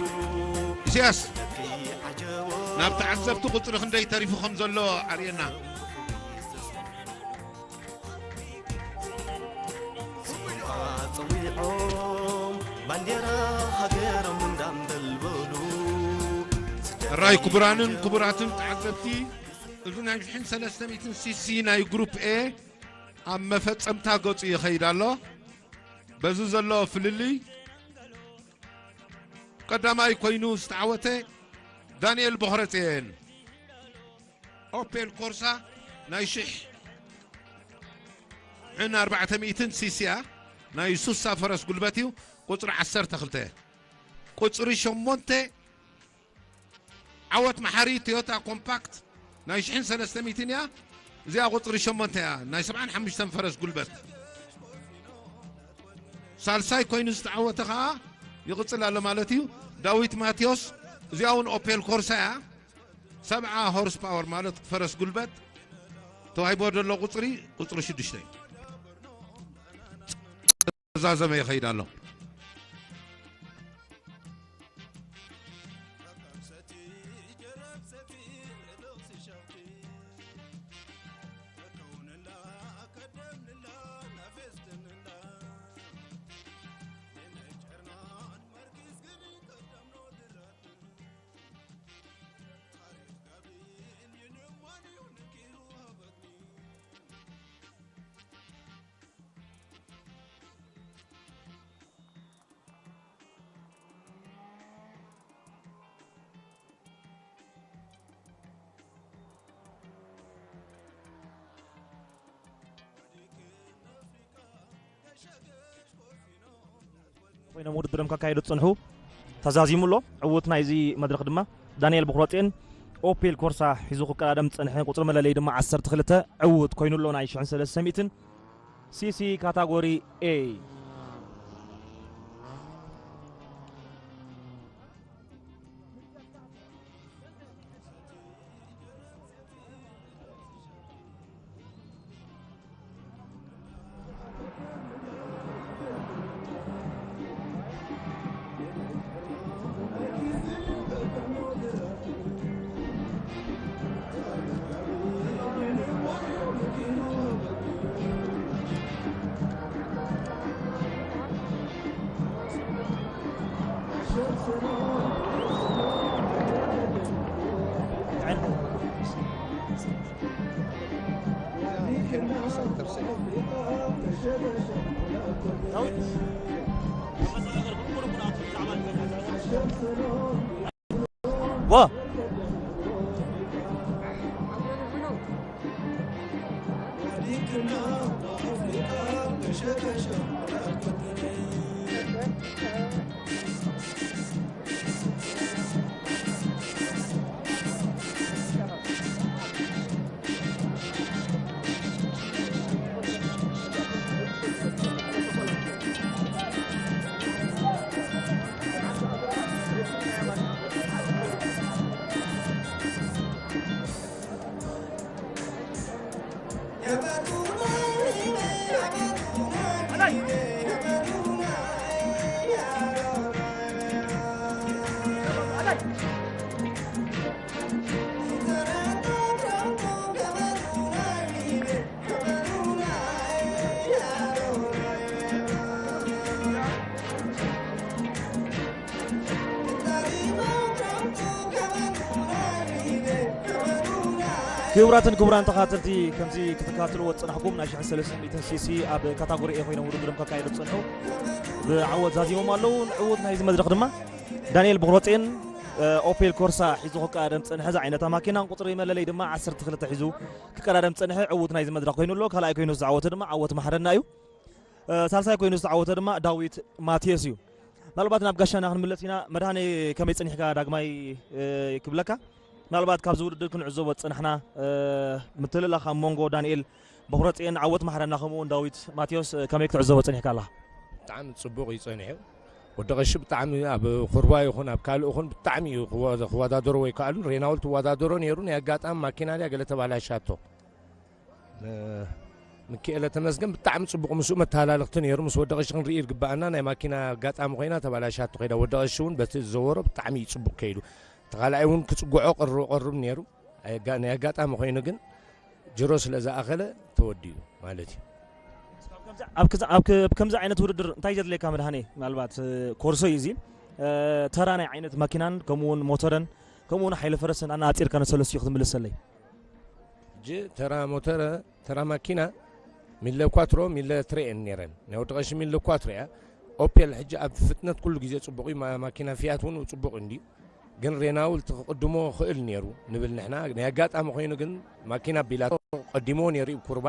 ኢሳያስ፣ ናብ ተዓዘብቲ ቁጽሪ ክንደይ ተሪፉ ከም ዘሎ ኣርእየና። ሕራይ ክቡራንን ክቡራትን ተዓዘብቲ፣ እዚ ናይ ሽሕን ሰለስተ ሚእትን ሲሲ ናይ ግሩፕ ኤ ኣብ መፈጸምታ ገጹ ይኸይድ ኣሎ። በዚ ዘሎ ፍልልይ ቀዳማይ ኮይኑ ዝተዓወተ ዳንኤል ቦኽረጽዮን ኦፔል ኮርሳ ናይ ሽሕን ኣርባዕተ ሚእትን ሲሲ እያ። ናይ ሱሳ ፈረስ ጉልበት እዩ። ቁጽሪ ዓሰርተ ክልተ። ቁጽሪ ሸሞንተ ዓወት መሓሪ ቶዮታ ኮምፓክት ናይ ሽሕን ሰለስተ ሚእትን እያ። እዚኣ ቁጽሪ ሸሞንተ እያ፣ ናይ ሰብዓን ሓሙሽተን ፈረስ ጉልበት። ሳልሳይ ኮይኑ ዝተዓወተ ኸዓ ይቕጽል ኣሎ ማለት እዩ። ዳዊት ማቴዎስ፣ እዚኣ እውን ኦፔል ኮርሳ እያ። ሰብዓ ሆርስ ፓወር ማለት ፈረስ ጉልበት ተዋሂቦ ዘሎ ቁጽሪ፣ ቁጽሪ ሽዱሽተ እዩ። ተዛዘመ ይኸይድ ኣሎ። ኮይኖም ውድድሮም ከካየዱ ዝጸንሑ ተዛዚሙ ኣሎ። ዕዉት ናይዚ መድረኽ ድማ ዳንኤል ቦኽረጼን ኦፔል ኮርሳ ሒዙ ክቀዳደም ዝጸንሐ፣ ቁጽሪ መለለዪ ድማ ዓሰርተ ክልተ ዕዉት ኮይኑ ኣሎ። ናይ ሽሕን ሰለስተ ሚእትን ሲሲ ካታጎሪ ኤ። ዋ! ክቡራትን ክቡራን ተኸታተልቲ፣ ከምዚ ክትከታተልዎ ዝጸናሕኩም ናይ ሽሕን ሰለስተ ሚእትን ሲሲ ኣብ ካታጎሪ ኤ ኮይኖም ውድድሮም ከካየዱ ዝጸንሑ ብዓወት ዛዚሞም ኣለዉ። ዕዉት ናይዚ መድረኽ ድማ ዳንኤል ቦኽረጼን፣ እ፣ ኦፔል ኮርሳ ሒዙ ክቀዳደም ዝጸንሐ ዝዓይነታ ማኪና፣ ቁጽሪ መለለይ ድማ ዓሰርተ ክልተ ሒዙ ክቀዳደም ዝጸንሐ ዕዉት ናይዚ መድረኽ ኮይኑ ኣሎ። ካልኣይ ኮይኑ ዝተዓወተ ድማ ዓወት ማሕረና እዩ። እ፣ ሳልሳይ ኮይኑ ዝተዓወተ ድማ ዳዊት ማቴዎስ እዩ። ምናልባት ናብ ጋሻና ክንምለስ ኢና። መድሃኔ፣ ከመይ ጸኒሕካ ዳግማይ፣ እ፣ ክብለካ። ምናልባት ካብዚ ውድድር ክንዕዘቦ ዝጸናሕና፣ እ፣ ምትልላኽ ኣብ መንጎ ዳንኤል ቦኽረጼን ዓወት ማሕረና ከምኡ እውን ዳዊት ማቴዎስ፣ እ፣ ከመይ ክትዕዘቦ ጸኒሕካ ኣለኻ? ብጣዕሚ ጽቡቕ እዩ ጸኒሑ። ወዲ ቀሺ ብጣዕሚ ኣብ ኩርባ ይኹን ኣብ ካልእ ይኹን ብጣዕሚ እዩ ክወ-፣ ክወዳደሮ ወይ ከኣሉ ሬናውል ትወዳደሮ ነይሩ። ናይ ኣጋጣሚ ማኪና ድያ ገለ ተባላሻቶ። እ፣ ምክኤለ ተመስገን ብጣዕሚ ጽቡቕ፣ ምስኡ መተሃላለኽቲ ነይሩ። ምስ ወዲ ቀሺ ክንርኢ ዝግባኣና ናይ ማኪና ኣጋጣሚ ኮይና ተባላሻቱ ከይዳ። ወዲ ቀሺ እውን በቲ ዝዘወሮ ብጣዕሚ እዩ ጽቡቕ ከይዱ። እቲ ካልኣይ እውን ክጽግዖ ቅሩ ቀሩብ ነይሩ። ኣየጋ-፣ ናይ ኣጋጣሚ ኮይኑ ግን ጅሮ ስለ ዝኣኸለ ተወዲኡ ማለት እዩ። ኣብ ከምዚ- ኣብ ክዚ- ኣብ ከ- ኣብ ከምዚ ዓይነት ውድድር እንታይ ዘድልየካ መድሃኔ? ምናልባት እ፣ ኮርሶ እዩ እዚ እ፣ ተራ ናይ ዓይነት ማኪናን ከምኡውን ሞተረን ከምኡውን ሓይለ ፈረስን ኣነኣፂርካ ንሰለስቲኡ ክትምልሰለይ። ሕጂ ተራ ሞተረ፣ ተራ ማኪና ሚለ ኳትሮ፣ ሚለ ትሬ እየን ነይረን። ናይ ወዲ ቀሺ ሚለ ኳትሮ እያ። ኦፔል ሕጂ ኣብ ፍጥነት ኩሉ ግዜ ጽቡቕ እዩ። ማ- ማኪና ፊያት እውን ጽቡቕ እንድዩ። ግን ሬናውልት ክቕድሞ ክእል ነይሩ ንብል ንሕና። ናይ ኣጋጣሚ ኮይኑ ግን ማኪና ቢላቶ ቀዲሞ ነይሩ እዩ ኩርባ።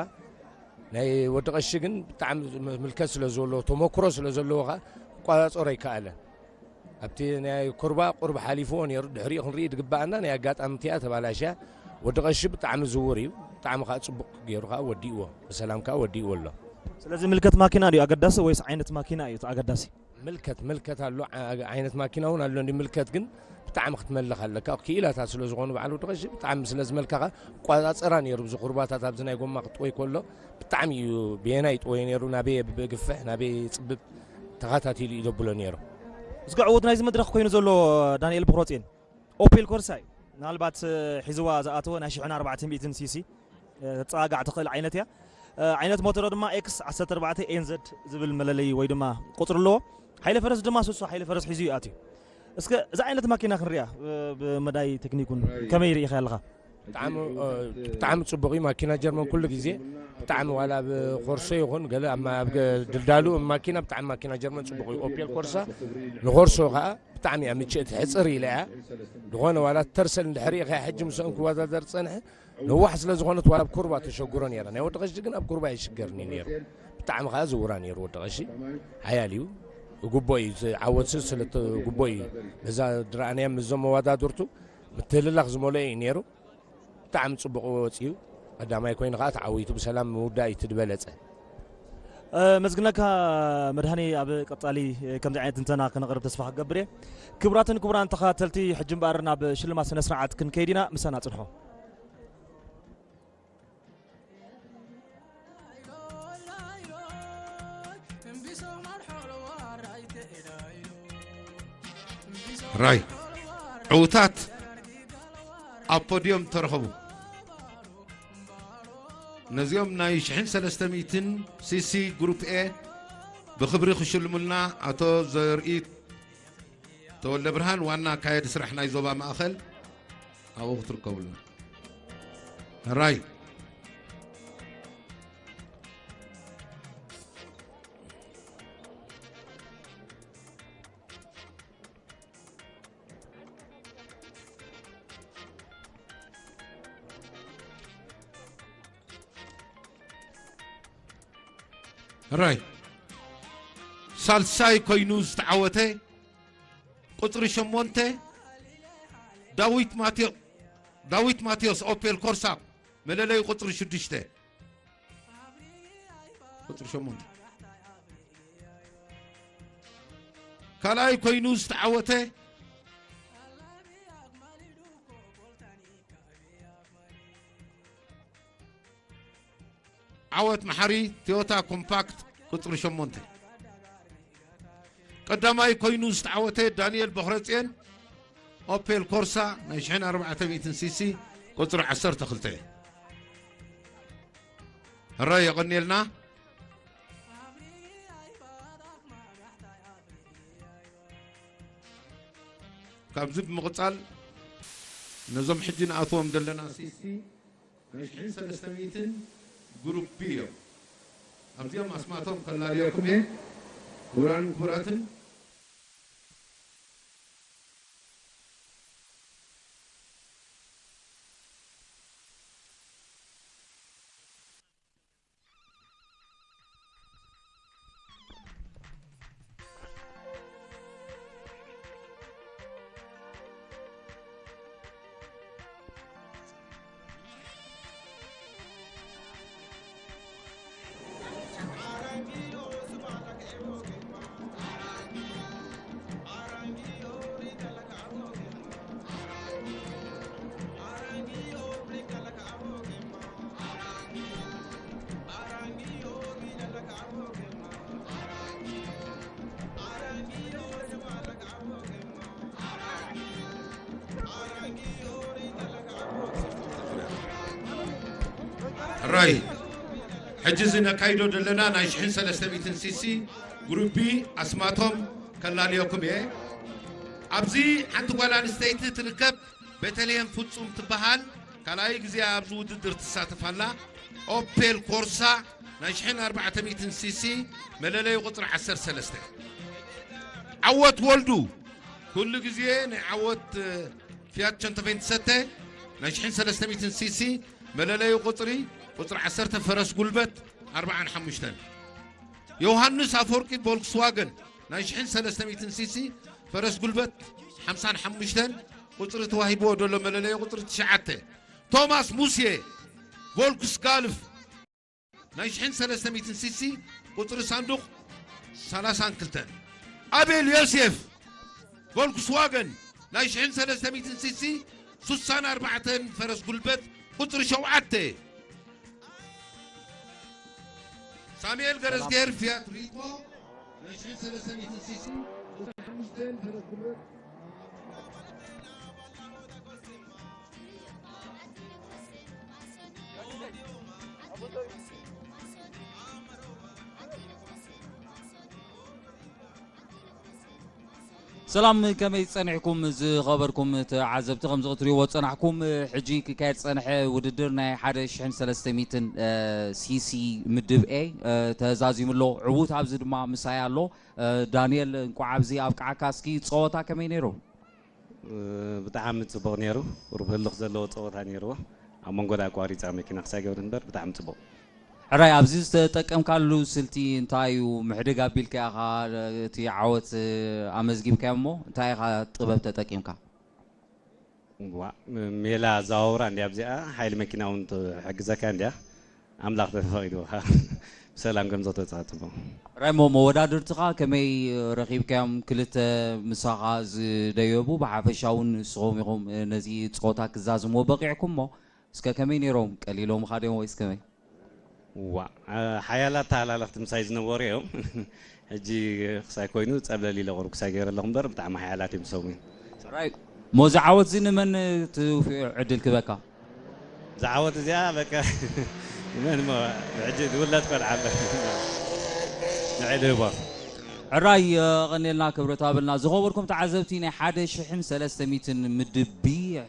ናይ ወዲ ቀሺ ግን ብጣዕሚ ምልከት ስለ ዘለዎ፣ ተመክሮ ስለ ዘለዎ ኸዓ ክቋጻጸሮ ኣይከኣለን። ኣብቲ ናይ ኩርባ ቁርብ ሓሊፍዎ ነይሩ፣ ድሕሪኡ ክንርኢ ዝግባኣና ናይ ኣጋጣሚ እቲኣ ተባላሽያ። ወዲ ቀሺ ብጣዕሚ ዝውር እዩ፣ ብጣዕሚ ከዓ ጽቡቕ ገይሩ ከዓ ወዲእዎ፣ ብሰላም ከዓ ወዲእዎ ኣሎ። ስለዚ ምልከት ማኪና ድዩ ኣገዳሲ ወይስ ዓይነት ማኪና እዩ እቲ ኣገዳሲ? ምልከት ምልከት ኣሎ፣ ዓ- ዓይነት ማኪና እውን ኣሎ። እንዲ ምልከት ግን ብጣዕሚ ክትመልኽ ኣለካ፣ ክኢላታ ስለ ዝኾኑ በዓል ወዲ ቀሺ ብጣዕሚ ስለ ዝመልካኻ። ቋጻጸራ ነይሩ፣ ብዚ ኩርባታት ኣብዚ ናይ ጎማ ክጥወይ ከሎ ብጣዕሚ እዩ ብየናይ ይጥወይ ነይሩ፣ ናበየ ብግፍሕ ናበየ ይጽብብ ተኸታቲሉ እዩ ዘብሎ ነይሩ። እስኪ ዕዉት ናይዚ መድረኽ ኮይኑ ዘሎ ዳንኤል ብክሮፅን ኦፔል ኮርሳ እዩ። ምናልባት እ፣ ሒዝዋ ዝኣተወ ናይ ሽሕን ኣርባዕተ ሚእትን ሲሲ እ፣ ተፀጋጋዕ ትኽእል ዓይነት እያ። እ፣ ዓይነት ሞተሮ ድማ ኤክስ ዓሰርተ ኣርባዕተ ኤን ዘድ ዝብል መለለይ ወይ ድማ ቁፅሪ ኣለዎ። ሓይለ ፈረስ ድማ ስሱ ሓይለ ፈረስ ሒዙ እዩ ኣትዩ። እስከ እዛ ዓይነት ማኪና ክንሪኣ እ፣ ብመዳይ ቴክኒኩን ከመይ ርኢኻ ኣለኻ? ብጣዕሚ እ፣ ብጣዕሚ ጽቡቕ እዩ። ማኪና ጀርመን ኩሉ ግዜ ብጣዕሚ ዋላ ኣብ ኮርሶ ይኹን ገለ ኣብ ማ- ኣብ ገ- ድልዳሉ ማኪና ብጣዕሚ ማኪና ጀርመን ጽቡቕ እዩ። ኦፔል ኮርሳ ንኮርሶ ከዓ ብጣዕሚ እያ ምችእቲ፣ ሕፅር ኢላ እያ። ዝኾነ ዋላ ተርሰል እንድሕር ሪኢኻያ ሕጂ ምስኦም ክወዳደር ዝፀንሐ ነዋሕ ስለ ዝኾነት ዋላ ኣብ ኩርባ ተሸጉሮ ነይራ። ናይ ወዲ ቀሺ ግን ኣብ ኩርባ ይሽገርኒ ነይሩ። ብጣዕሚ ከዓ ዝውራ ነይሩ ወዲ ቀሺ። ሓያል እዩ። ግቦ እዩ፣ እቲ ዓወት ስለ ግቦ እዩ። በዛ ድረኣንያ ምስዞም መወዳድርቱ ምትህልላኽ ዝመልኦ እዩ ነይሩ። ብጣዕሚ ጽቡቕ ወጺኡ ቀዳማይ ኮይኑ ከኣ ተዓዊቱ ብሰላም ምውዳእ እዩ እቲ ዝበለጸ። መስግነካ መድሃኒ ኣብ ቀጻሊ ከምዚ ዓይነት ትንተና ክነቕርብ ተስፋ ክገብር እየ። ክቡራትን ክቡራን ተኸታተልቲ ሕጂ እምበኣር ናብ ሽልማት ስነ ስርዓት ክንከይድ ኢና፣ ምሳና ጽንሑ። ራይ ዕውታት ኣብ ፖድዮም ተረኸቡ። ነዚኦም ናይ ሽሕን ሰለስተ ሚእትን ሲሲ ግሩፕ ኤ ብኽብሪ ክሽልሙልና ኣቶ ዘርኢ ተወልደ ብርሃን ዋና ኣካየዲ ስራሕ ናይ ዞባ ማእኸል ኣብኡ ክትርከቡልና። ራይ ራይ ሳልሳይ ኮይኑ ዝተዓወተ ቁፅሪ ሸሞንተ ዳዊት ማቴዎ ዳዊት ማቴዎስ ኦፔል ኮርሳ መለለዩ ቁፅሪ ሽዱሽተ ቁፅሪ ሸሞንተ ካልኣይ ኮይኑ ዝተዓወተ ዓወት መሓሪ ቶዮታ ኮምፓክት ቁፅሪ ሸሞንተ ቀዳማይ ኮይኑ ዝተዓወተ ዳንኤል በኽረፅዮን ኦፔል ኮርሳ ናይ ሽሕን ኣርባዕተ ሚእትን ሲሲ ቁፅሪ ዓሰርተ ክልተ ሕራይ የቐንየልና። ካብዚ ብምቕፃል ነዞም ሕጂ ንኣትዎም ዘለና ሲሲ ናይ ሽሕን ሰለስተ ሚእትን ግሩፕ ቢ እዮም። ኣብዚኦም ኣስማቶም ከላልየኩም እየ። ክቡራን ክቡራትን ራይ ሕጂ እዚ ነካይዶ ዘለና ናይ ሽሕን ሰለስተ ሚእትን ሲሲ ግሩፕ ቢ ኣስማቶም ከላልየኩም እየ። ኣብዚ ሓንቲ ጓል ኣንስተይቲ ትርከብ፣ ቤተልሔም ፍጹም ትበሃል። ካልኣይ ግዜ ኣብዚ ውድድር ትሳተፍ ኣላ። ኦፔል ኮርሳ ናይ ሽሕን ኣርባዕተ ሚእትን ሲሲ መለለዩ ቁጽሪ ዓሰርተ ሰለስተ። ዓወት ወልዱ ኩሉ ግዜ ናይ ዓወት ፊያት ቸንተፌንትሰተ ናይ ሽሕን ሰለስተ ሚእትን ሲሲ መለለዩ ቁጽሪ ቁጽሪ ዓሰርተ ፈረስ ጉልበት ኣርብዓን ሓሙሽተን። ዮሃንስ ኣፈወርቂ ቮልክስዋገን ናይ ሽሕን ሰለስተ ሚእትን ሲሲ ፈረስ ጉልበት ሓምሳን ሓሙሽተን ቁጽሪ ተዋሂብዎ ዘሎ መለለዩ ቁጽሪ ትሽዓተ። ቶማስ ሙሴ ቮልክስ ጋልፍ ናይ ሽሕን ሰለስተ ሚእትን ሲሲ ቁጽሪ ሳንዱቕ ሰላሳን ክልተን። ኣቤል ዮሴፍ ቮልክስዋገን ናይ ሽሕን ሰለስተ ሚእትን ሲሲ ሱሳን ኣርባዕተን ፈረስ ጉልበት ቁጽሪ ሸውዓተ። ሳሙኤል ገረዝጌር ፊያት ሪትሞ ናይ ሽሕን ሰለስተ ሚእትን ሲሲ ቁጽሪ ሓሙሽተን ፈረስ ጉልበት። ሰላም፣ ከመይ ጸኒሕኩም ዝኸበርኩም ተዓዘብቲ? ከምዚ ክትሪእዎ ዝጸናሕኩም፣ ሕጂ ክካየድ ዝጸንሐ ውድድር ናይ ሓደ ሽሕን ሰለስተ ሚእትን፣ እ፣ ሲሲ ምድብ ኤ፣ እ፣ ተዛዚሙ ኣሎ። ዕዉት ኣብዚ ድማ ምሳይ ኣሎ። እ፣ ዳንኤል፣ እንቋዕ ኣብዚ ኣብቅዓካ። እስኪ ጸወታ ከመይ ነይሩ? እ፣ ብጣዕሚ ጽቡቕ ነይሩ። ቁሩብ ህልኽ ዘለዎ ጸወታ ነይርዎ። ኣብ መንጎ ደኣ ኣቋሪጻ መኪና ክሳገር እምበር ብጣዕሚ ጽቡቕ። ሕራይ፣ ኣብዚ ዝተጠቀምካሉ ስልቲ እንታይ እዩ? ምሕድግ ኣቢልካ ኢኻ እቲ ዓወት ኣመዝጊብካዮ እሞ፣ እንታይ ኢኻ ጥበብ ተጠቂምካ? ዋ፣ ሜላ ኣዘዋውራ እንድያ ኣብዚኣ፣ ሓይሊ መኪና እውን ትሕግዘካ እንድያ። ኣምላኽ ተፈቒድዎ ብሰላም ከም ዘተጻጽቦ። ሕራይ፣ እሞ መወዳድርትኻ ከመይ ረኺብካዮም? ክልተ ምሳኻ ዝደየቡ፣ ብሓፈሻ እውን ንስኹም ኢኹም ነዚ ጸወታ ክዛዝምዎ በቒዕኩም እሞ፣ እስከ ከመይ ነይሮም? ቀሊሎም ኻድዮም ወይስ ከመይ? ዋ፣ እ፣ ሓያላት ተሃላለኽቲ ምሳይ ዝነበሩ እዮም። ሕጂ ክሳይ ኮይኑ ጸብለል ኢለ ቁሩብ ክሳይ ገይረ ኣለኹ እምበር ብጣዕሚ ሓያላት እዮም ዝሰሙ። ራይት። ሞ ዝዓወት እዚ ንመን ትውፊዑ ዕድል ክበካ? ዝዓወት እዚኣ በቃ ንመን ሞ ሕጂ ዝውለድ ቆልዓ ኣሎ። ንዕድ ህቦ። ሕራይ፣ የቐኔልና ክብረት ሃበልና። ዝኸበርኩም ተዓዘብቲ፣ ናይ ሓደ ሽሕን ሰለስተ ሚእትን ምድብ ቢ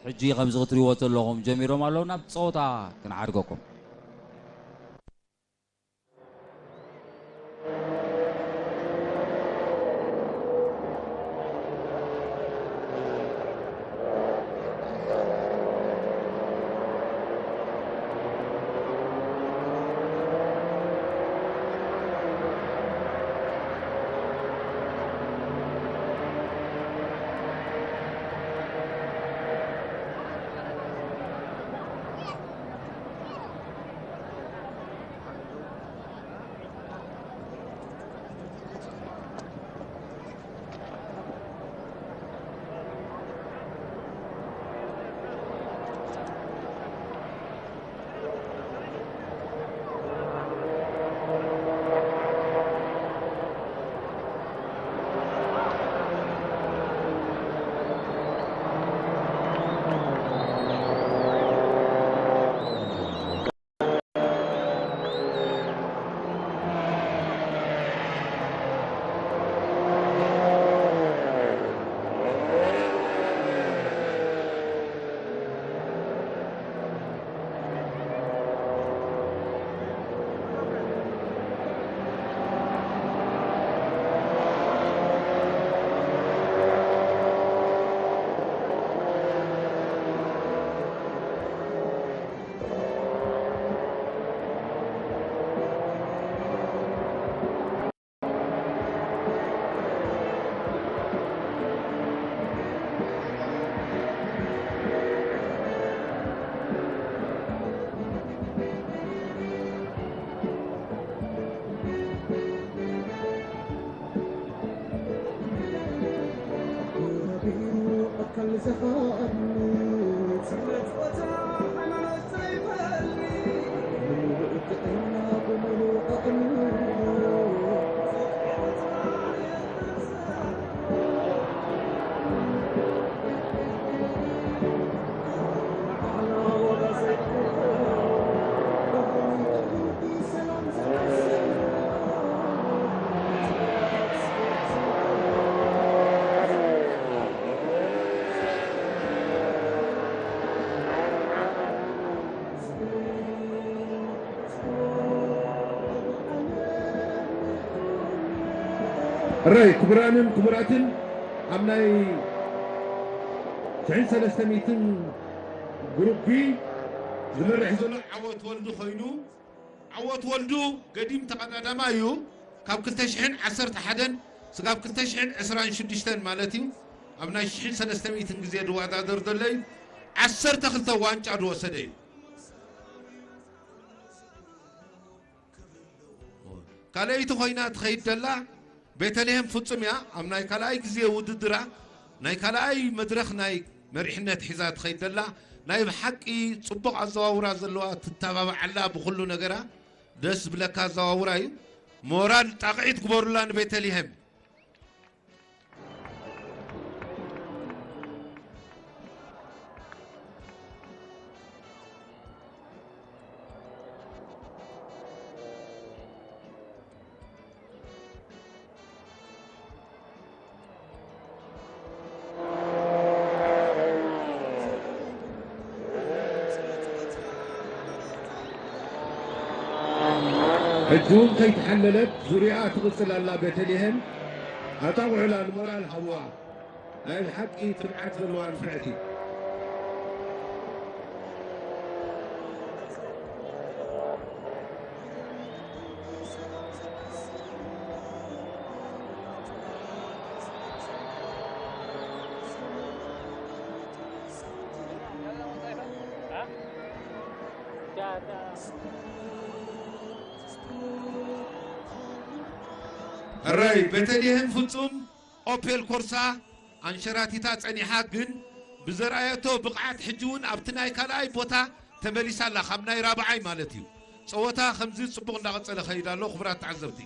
ሕጂ ከምዚ ክትሪእዎ ዘለኹም ጀሚሮም ኣለዉ። ናብ ጸወታ ክንዓርገኩም። ሕራይ ክቡራንን ክቡራትን፣ ኣብ ናይ ሽሕን ሰለስተ ሚእትን ግሩፕ ቢ ዝመርሕ ዘሎ ዓወት ወልዱ ኮይኑ፣ ዓወት ወልዱ ገዲም ተቐዳዳማይ እዩ። ካብ ክልተ ሽሕን ዓሰርተ ሓደን ስጋብ ክልተ ሽሕን ዕስራን ሽዱሽተን ማለት እዩ፣ ኣብ ናይ ሽሕን ሰለስተ ሚእትን ግዜ ዝወዳደር ዘሎ እዩ። ዓሰርተ ክልተ ዋንጫ ዝወሰደ እዩ። ካልኣይቲ ኮይና ትኸይድ ዘላ ቤተልሔም ፍጹም እያ። ኣብ ናይ ካልኣይ ግዜ ውድድራ ናይ ካልኣይ መድረኽ ናይ መሪሕነት ሒዛ ትኸይድ ዘላ፣ ናይ ብሓቂ ጽቡቕ ኣዘዋውራ ዘለዋ፣ ትተባባዓላ ብኹሉ ነገራ። ደስ ዝብለካ ኣዘዋውራ እዩ። ሞራል ጣቕዒት ግበሩላ ንቤተልሔም። ሕጂ እውን ከይተሓለለት ዙርያኣ ትቕጽል ኣላ ቤተልሔም። ኣጣቕዑላ፣ ንሞራል ሃብዋ። ናይ ብሓቂ ትብዓት ዘለዋ ንፍዕቲ። ሕራይ ቤተልሔም ፍጹም ኦፔል ኮርሳ ኣንሸራቲታ ጸኒሓ፣ ግን ብዘርኣየቶ ብቕዓት ሕጂ እውን ኣብቲ ናይ ካልኣይ ቦታ ተመሊሳ ኣላ፣ ካብ ናይ ራብዓይ ማለት እዩ። ጸወታ ከምዚ ጽቡቕ እንዳቐጸለ ከይድ ኣሎ፣ ክቡራት ተዓዘብቲ።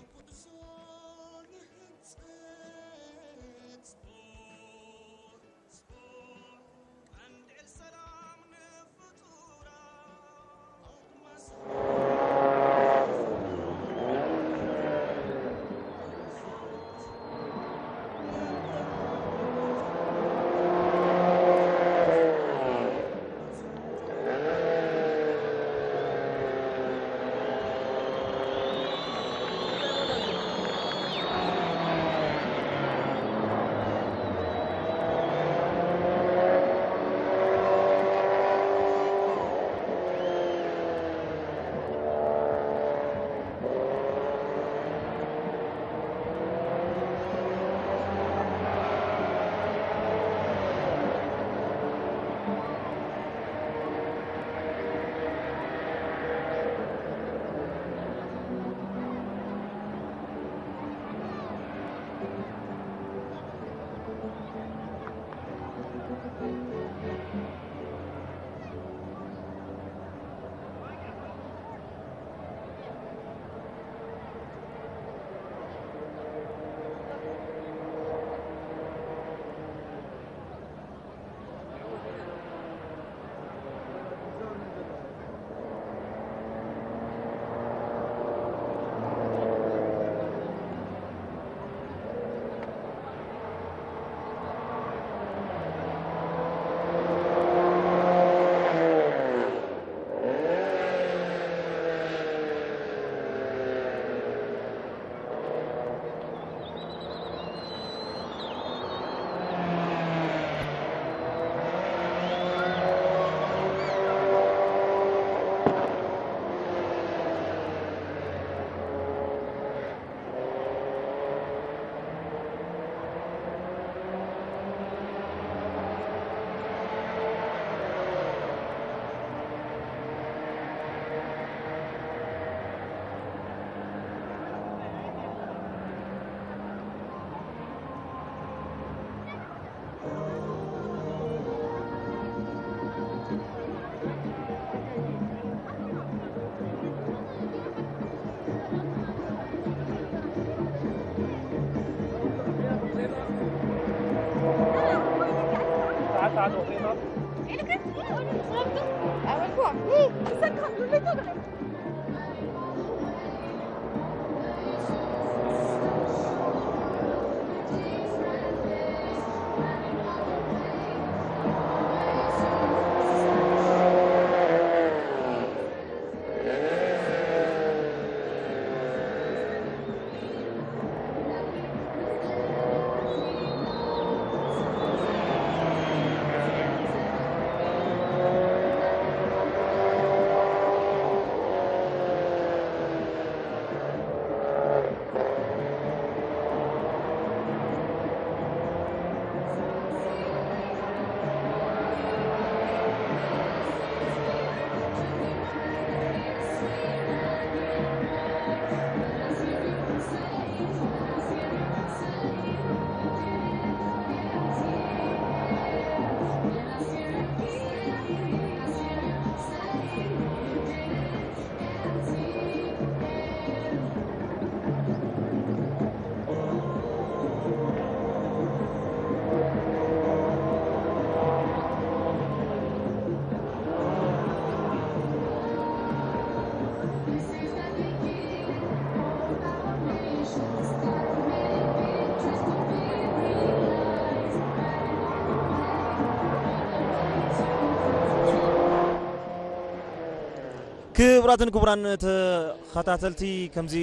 ክቡራትን ክቡራን ተኸታተልቲ፣ ከምዚ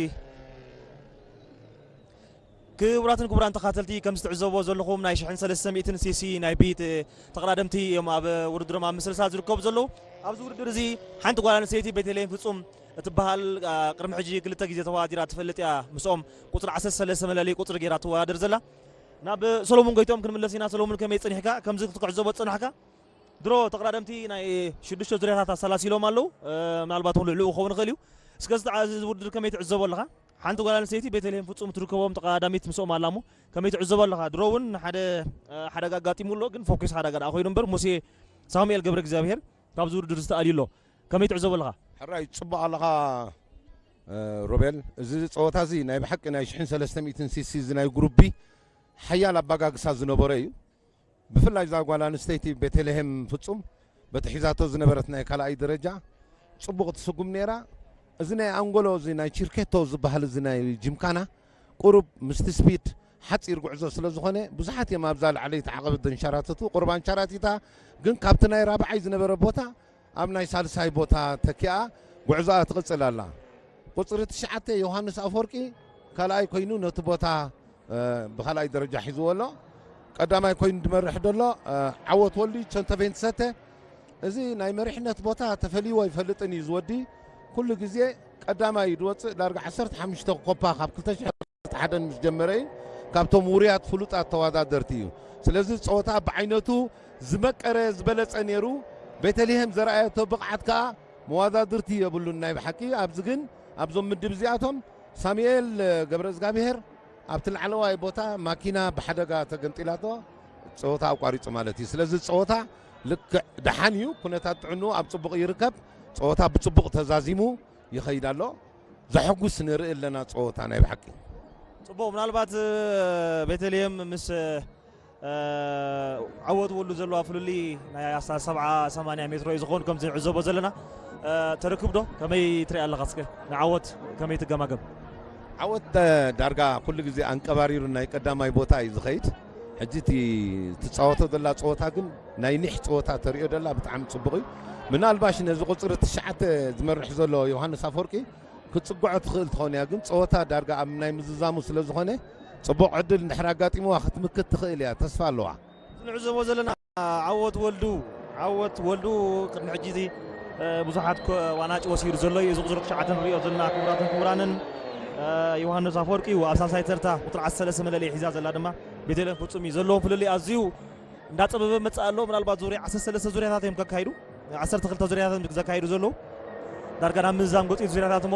ክቡራትን ክቡራን ተኸታተልቲ፣ ከምዚ ትዕዘብዎ ዘለኹም ናይ ሽሕን ሰለስተ ሚእትን ሲ ሲ ናይ ቢት ተቐዳደምቲ እዮም ኣብ ውድድሮም ኣብ ምስልሳል ዝርከቡ ዘለዉ። ኣብዚ ውድድር እዚ ሓንቲ ጓል ኣንስተይቲ ቤተልሔም ፍጹም እትበሃል፣ ኣ፣ ቅድሚ ሕጂ ክልተ ግዜ ተወዳዲራ ትፈልጥ እያ። ምስኦም ቁጽሪ ዓሰርተ ሰለስተ መለለዪ ቁጽሪ ገይራ ትወዳደር ዘላ። ናብ ሰሎሙን ጎይትኦም ክንምለስ ኢና። ሰሎሙን፣ ከመይ ጸኒሕካ? ከምዚ ክትዕዘቦ ዝጸናሕካ፣ ድሮ ተቐዳደምቲ ናይ ሽዱሽተ ዙርያታት ኣሰላሲሎም ኣለዉ። እ፣ ምናልባት እውን ልዕሊኡ ክኸውን ይኽእል እዩ። እስከ እዚ ተዓ-፣ እዚ ውድድር ከመይ ትዕዘቦ ኣለኻ? ሓንቲ ጓል ኣንስተይቲ ቤተልሔም ፍጹም ትርከቦም ተቐዳዳሚት ምስኦም ኣላ እሞ፣ ከመይ ትዕዘቦ ኣለኻ? ድሮ እውን ሓደ፣ እ፣ ሓደጋ ኣጋጢሙ ኣሎ፣ ግን ፎኪስ ሓደጋ ደኣ ኮይኑ እምበር፣ ሙሴ ሳሙኤል ገብረ እግዚኣብሔር ካብዚ ውድድር እዚ ተኣልዩ ኣሎ። ከመይ ትዕዘቦ ኣለኻ? ሕራይ፣ ጽቡቕ ኣለኻ፣ እ፣ ሮቤል። እዚ ጸወታ እዚ ናይ ብሓቂ ናይ ሽሕን ሰለስተ ሚእትን ሲ ሲ እዚ ናይ ግሩፕ ቢ ሓያል ኣባጋግሳ ዝነበሮ እዩ። ብፍላይ እዛ ጓል ኣንስተይቲ ቤተልሔም ፍጹም በቲ ሒዛቶ ዝነበረት ናይ ካልኣይ ደረጃ ጽቡቕ ትስጉም ነይራ። እዚ ናይ ኣንጎሎ፣ እዚ ናይ ቺርኬቶ ዝበሃል፣ እዚ ናይ ጂምካና ቁሩብ ምስቲ ስፒድ ሓጺር ጉዕዞ ስለ ዝኾነ፣ ብዙሓት እዮም ኣብዛ ላዕለይቲ ዓቐበት ዘንሸራተቱ። ቁሩብ ኣንሸራቲታ፣ ግን ካብቲ ናይ ራብዓይ ዝነበረ ቦታ ኣብ ናይ ሳልሳይ ቦታ ተኪኣ ጉዕዞኣ ትቕጽል ኣላ። ቁጽሪ ትሽዓተ ዮሃንስ ኣፈወርቂ ካልኣይ ኮይኑ ነቲ ቦታ፣ እ፣ ብኻልኣይ ደረጃ ሒዝዎ ኣሎ። ቀዳማይ ኮይኑ ዝመርሕ ዘሎ፣ እ፣ ዓወት ወልዱ ቸንተቬንትሰተ። እዚ ናይ መሪሕነት ቦታ ተፈልይዎ ኣይፈልጥን እዩ። ዝወዲ ኩሉ ግዜ ቀዳማይ እዩ ዝወጽእ። ዳርጋ ዓሰርተ ሓሙሽተ ኮፓ ካብ ክልተ ሽሕን ዓሰርተ ሓደን ምስ ጀመረ እዩ ካብቶም ውሩያት ፍሉጣት ተወዳደርቲ እዩ። ስለዚ ጸወታ ብዓይነቱ ዝመቀረ ዝበለጸ ነይሩ። ቤተልሔም ዘርኣየቶ ብቕዓት ከኣ መወዳድርቲ የብሉን። ናይ ብሓቂ ኣብዚ ግን ኣብዞም ምድብ እዚኣቶም ሳሙኤል ገብረ እግዚኣብሔር ኣብቲ ላዕለዋይ ቦታ ማኪና ብሓደጋ ተገንጢላቶ ጸወታ ኣቋሪጹ ማለት እዩ። ስለዚ ጸወታ ልክዕ ደሓን እዩ፣ ኩነታት ጥዕንኡ ኣብ ጽቡቕ ይርከብ። ጸወታ ብጽቡቕ ተዛዚሙ ይኸይድ ኣሎ። ዘሐጉስ ንርኢ ኣለና ጸወታ ናይ ብሓቂ። ጽቡቕ፣ ምናልባት፣ እ፣ ቤተልሔም ምስ፣ እ፣ ዓወት ወሉ ዘለዋ ፍልልይ ናይ ኣስታት ሰብዓ ሰማንያ ሜትሮ እዩ ዝኸውን፣ ከምዚ ንዕዘቦ ዘለና። እ፣ ተረክብ ዶ? ከመይ ትሪኣ ኣለኻ እስከ? ንዓወት ከመይ ትገማገም? ዓወት ደ-፣ ዳርጋ ኩሉ ግዜ ኣንቀባሪሩ ናይ ቀዳማይ ቦታ እዩ ዝኸይድ። ሕጂ እቲ ትጻወቶ ዘላ ጸወታ ግን ናይ ኒሕ ጸወታ ተሪኦ ዘላ ብጣዕሚ ጽቡቕ እዩ። ምናልባሽ ነዚ ቁጽሪ ትሽዓተ ዝመርሕ ዘሎ ዮሃንስ ኣፈወርቂ ክትጽግዖ ትኽእል ትኸውን እያ፣ ግን ጸወታ ዳርጋ ኣብ ናይ ምዝዛሙ ስለ ዝኾነ፣ ጽቡቕ ዕድል እንድሕር ኣጋጢምዋ ክትምክት ትኽእል እያ፣ ተስፋ ኣለዋ። ንዕዘቦ ዘለና ዓወት ወልዱ፣ ዓወት ወልዱ ቅድሚ ሕጂ እዚ፣ እ፣ ብዙሓት ኮ-፣ ዋናጭ ወሲዱ ዘሎ እዩ። እዚ ቁጽሪ ትሽዓተ ንሪኦ ዘለና፣ ክቡራትን ክቡራንን፣ እ፣ ዮሃንስ ኣፈወርቂ እዩ ኣብ ሳልሳይ ተርታ፣ ቁጽሪ ዓሰርተ ሰለስተ መለለዪ ሒዛ ዘላ ድማ ቤተልሔም ፍጹም እዩ። ዘለዎም ፍልልይ ኣዝዩ እንዳጸበበ መጽእ ኣሎ። ምናልባት ዙርያ ዓሰርተ ሰለስተ ዙርያታት እዮም ከካይዱ፣ ዓሰርተ ክልተ ዙርያታት እዮም ዘካይዱ ዘለዉ። ዳርጋ ናብ ምዝዛም ገጹ ዙርያታት እሞ፣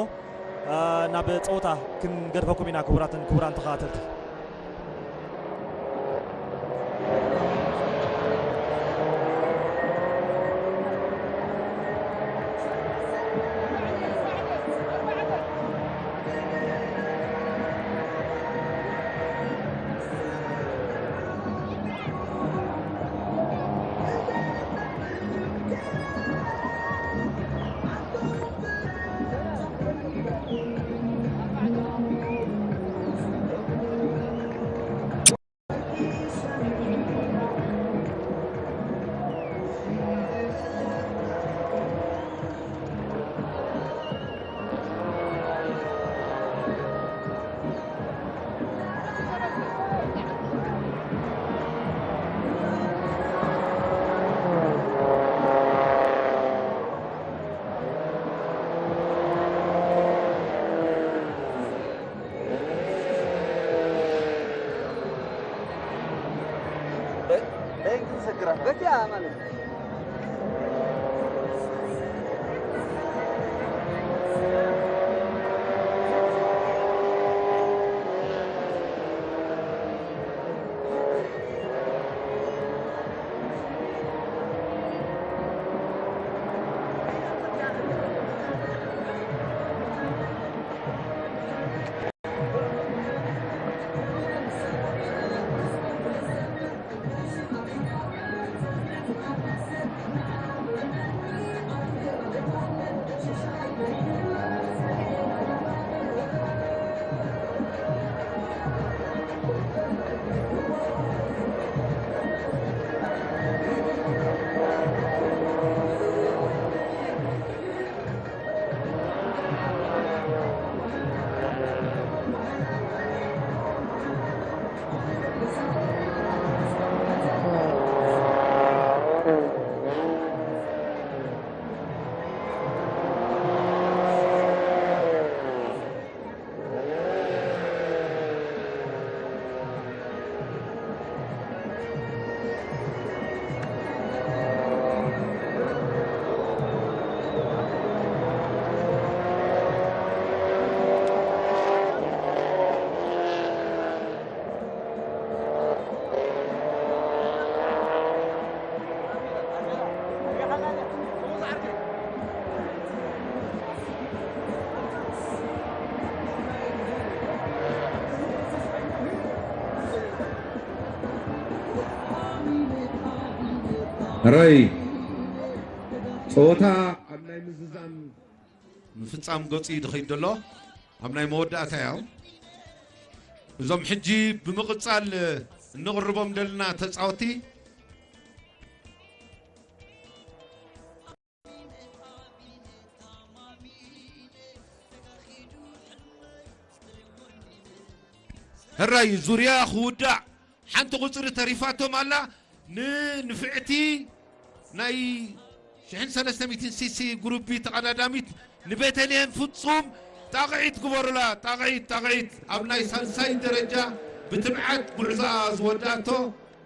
እ፣ ናብ ጸወታ ክንገድፈኩም ኢና ክቡራትን ክቡራን ተኸታተልቲ። ሕራይ ጸወታ ኣብ ናይ ምዝዛም ምፍጻም ገጹ እዩ ዝኸይድ ዘሎ። ኣብ ናይ መወዳእታ እዮም። እዞም ሕጂ ብምቕጻል እንቕርቦም ዘለና ተጻወቲ ሕራይ ዙርያ ክውዳእ ሓንቲ ቁጽሪ ተሪፋቶም ኣላ። ንንፍዕቲ ናይ ሽሕን ሰለስተ ሚእትን ሲሲ ግሩፕ ቢ ተቐዳዳሚት ንቤተልሔም ፍጹም ጣቕዒት ግበሩላ። ጣቕዒት፣ ጣቕዒት ኣብ ናይ ሳልሳይ ደረጃ ብትብዓት ጉዕዞኣ ዝወዳእቶ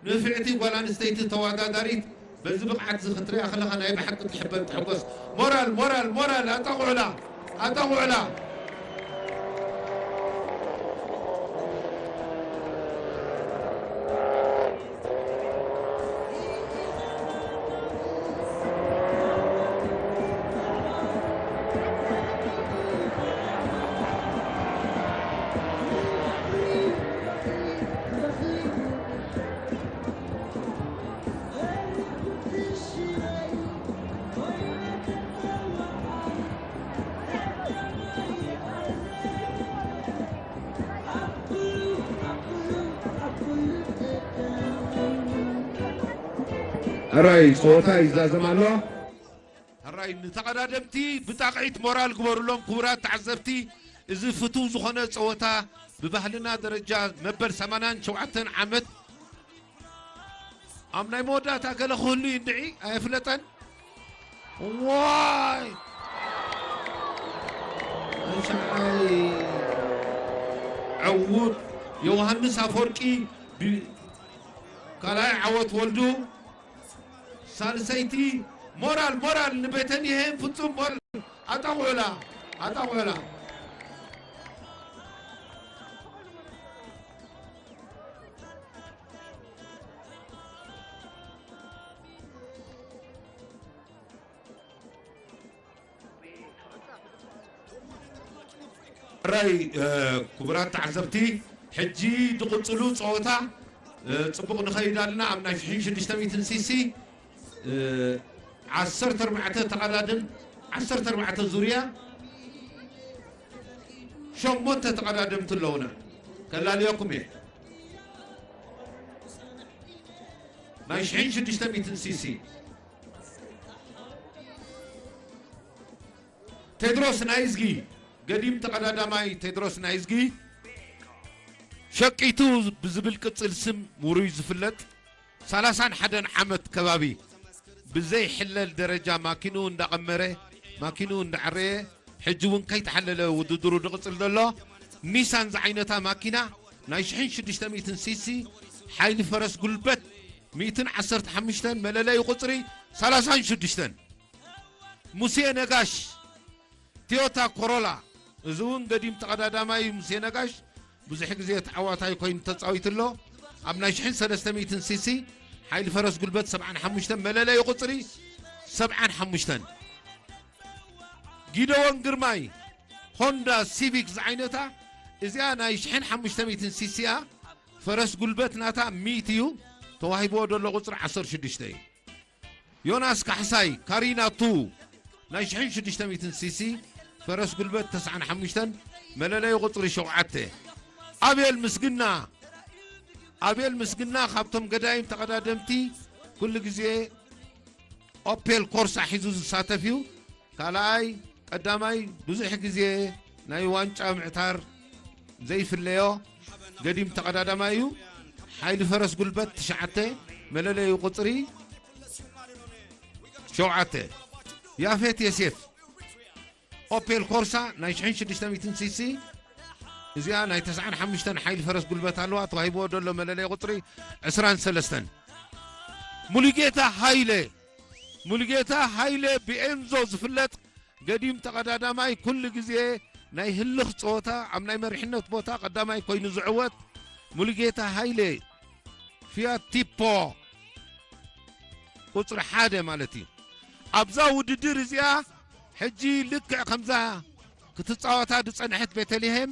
ንፍዕቲ ጓል ኣንስተይቲ ተወዳዳሪት በዚ ብቕዓት እዚ ክትሪኣ ከለኻ ናይ ብሓቂ ትሕበን ትሕጎስ። ሞራል፣ ሞራል፣ ሞራል ኣጣቕዑላ፣ ኣጣቕዑላ። ሕራይ ጸወታ ይዛዘም ኣሎ። ሕራይ ንተቐዳደምቲ ብጣቕዒት ሞራል ግበሩሎም። ክቡራት ተዓዘብቲ፣ እዚ ፍቱው ዝኾነ ጸወታ ብባህልና ደረጃ መበል ሰማንያን ሸውዓተን ዓመት ኣብ ናይ መወዳእታ ገለ ክህሉ እዩ እንድዒ፣ ኣየፍለጠን። ዋይ! ተሽዓይ ዕዉት ዮሃንስ ኣፈወርቂ፣ ብ-፣ ካልኣይ ዓወት ወልዱ፣ ሳልሰይቲ ሞራል፣ ሞራል ንቤተልሔም ፍጹም ሞራል። ኣጣቕዑላ፣ ኣጣቕዑላ። ሕራይ፣ እ፣ ክቡራት ተዓዘብቲ፣ ሕጂ ዝቕጽሉ ጸወታ፣ እ፣ ጽቡቕ ንኸይድ ኣለና። ኣብ ናይ ሽሕን ሽዱሽተ ሚእትን ሲሲ፣ እ፣ ዓሰርተ ኣርባዕተ ተቐዳደም-፣ ዓሰርተ ኣርባዕተ ዙርያ፣ ሸሞንተ ተቐዳደምቲ ኣለዉና። ከላልየኩም እየ። ናይ ሽሕን ሽዱሽተ ሚእትን ሲሲ። ቴድሮስ ናይዝጊ፣ ገዲም ተቐዳዳማይ ቴድሮስ ናይዝጊ፣ ሸቂቱ ብዝብል ቅጽል ስም ውሩይ ዝፍለጥ፣ ሰላሳን ሓደን ዓመት ከባቢ ብዘይሕለል ደረጃ ማኪንኡ እንዳቐመረ፣ ማኪንኡ እንዳዐረየ፣ ሕጂ እውን ከይተሓለለ ውድድሩ ዝቕጽል ዘሎ ኒሳን ዝዓይነታ ማኪና ናይ ሽሕን ሽዱሽተ ሚእትን ሲሲ ሓይሊ ፈረስ ጉልበት ሚእትን ዓሰርተ ሓሙሽተን መለለዪ ቁጽሪ ሰላሳን ሽዱሽተን። ሙሴ ነጋሽ ቲዮታ ኮሮላ፣ እዚ እውን ገዲም ተቐዳዳማይ እዩ። ሙሴ ነጋሽ ብዙሕ ግዜ ተዓዋታይ ኮይኑ ተጻዊቱ ኣሎ። ኣብ ናይ ሽሕን ሰለስተ ሚእትን ሲሲ ሓይሊ ፈረስ ጉልበት ሰብዓን ሓሙሽተን መለለዪ ቁጽሪ ሰብዓን ሓሙሽተን። ጊደዎን ግርማይ ሆንዳ ሲቪክ ዝዓይነታ እዚኣ ናይ ሽሕን ሓሙሽተ ሚእትን ሲሲያ ፈረስ ጉልበት ናታ ሚእቲ እዩ። ተዋሂብዎ ዘሎ ቁጽሪ ዓሰርተ ሽዱሽተ እዩ። ዮናስ ካሕሳይ ካሪና ቱ ናይ ሽሕን ሽዱሽተ ሚእትን ሲሲ ፈረስ ጉልበት ተስዓን ሓሙሽተን መለለዩ ቁጽሪ ሸውዓተ። ኣቤል ምስግና፣ ኣቤል ምስግና ካብቶም ገዳይም ተቐዳደምቲ ኩሉ ግዜ ኦፔል ኮርሳ ሒዙ ዝሳተፍ እዩ። ካልኣይ ቀዳማይ ብዙሕ ግዜ ናይ ዋንጫ ምዕታር ዘይፍለዮ ገዲም ተቐዳዳማይ እዩ። ሓይሊ ፈረስ ጉልበት ትሽዓተ፣ መለለዩ ቁጽሪ ሸውዓተ። ያፌት የሴፍ ኦፔል ኮርሳ ናይ ሽሕን ሽዱሽተ ሚእትን ሲሲ፣ እዚኣ ናይ ተስዓን ሓሙሽተን ሓይሊ ፈረስ ጉልበት ኣለዋ። ተዋሂብዎ ዘሎ መለለዩ ቁጽሪ ዕስራን ሰለስተን። ሙሉጌታ ሃይለ፣ ሙሉጌታ ሃይለ ብኤንዞ ዝፍለጥ ገዲም ተቐዳዳማይ፣ ኩሉ ግዜ ናይ ህልኽ ጸወታ ኣብ ናይ መሪሕነት ቦታ ቀዳማይ ኮይኑ ዝዕወት ሙሉጌታ ሃይለ፣ ፊያት ቲፖ ቁጽሪ ሓደ ማለት እዩ። ኣብዛ ውድድር እዚኣ ሕጂ ልክዕ ከምዛ ክትጻወታ ዝጸንሐት ቤተልሔም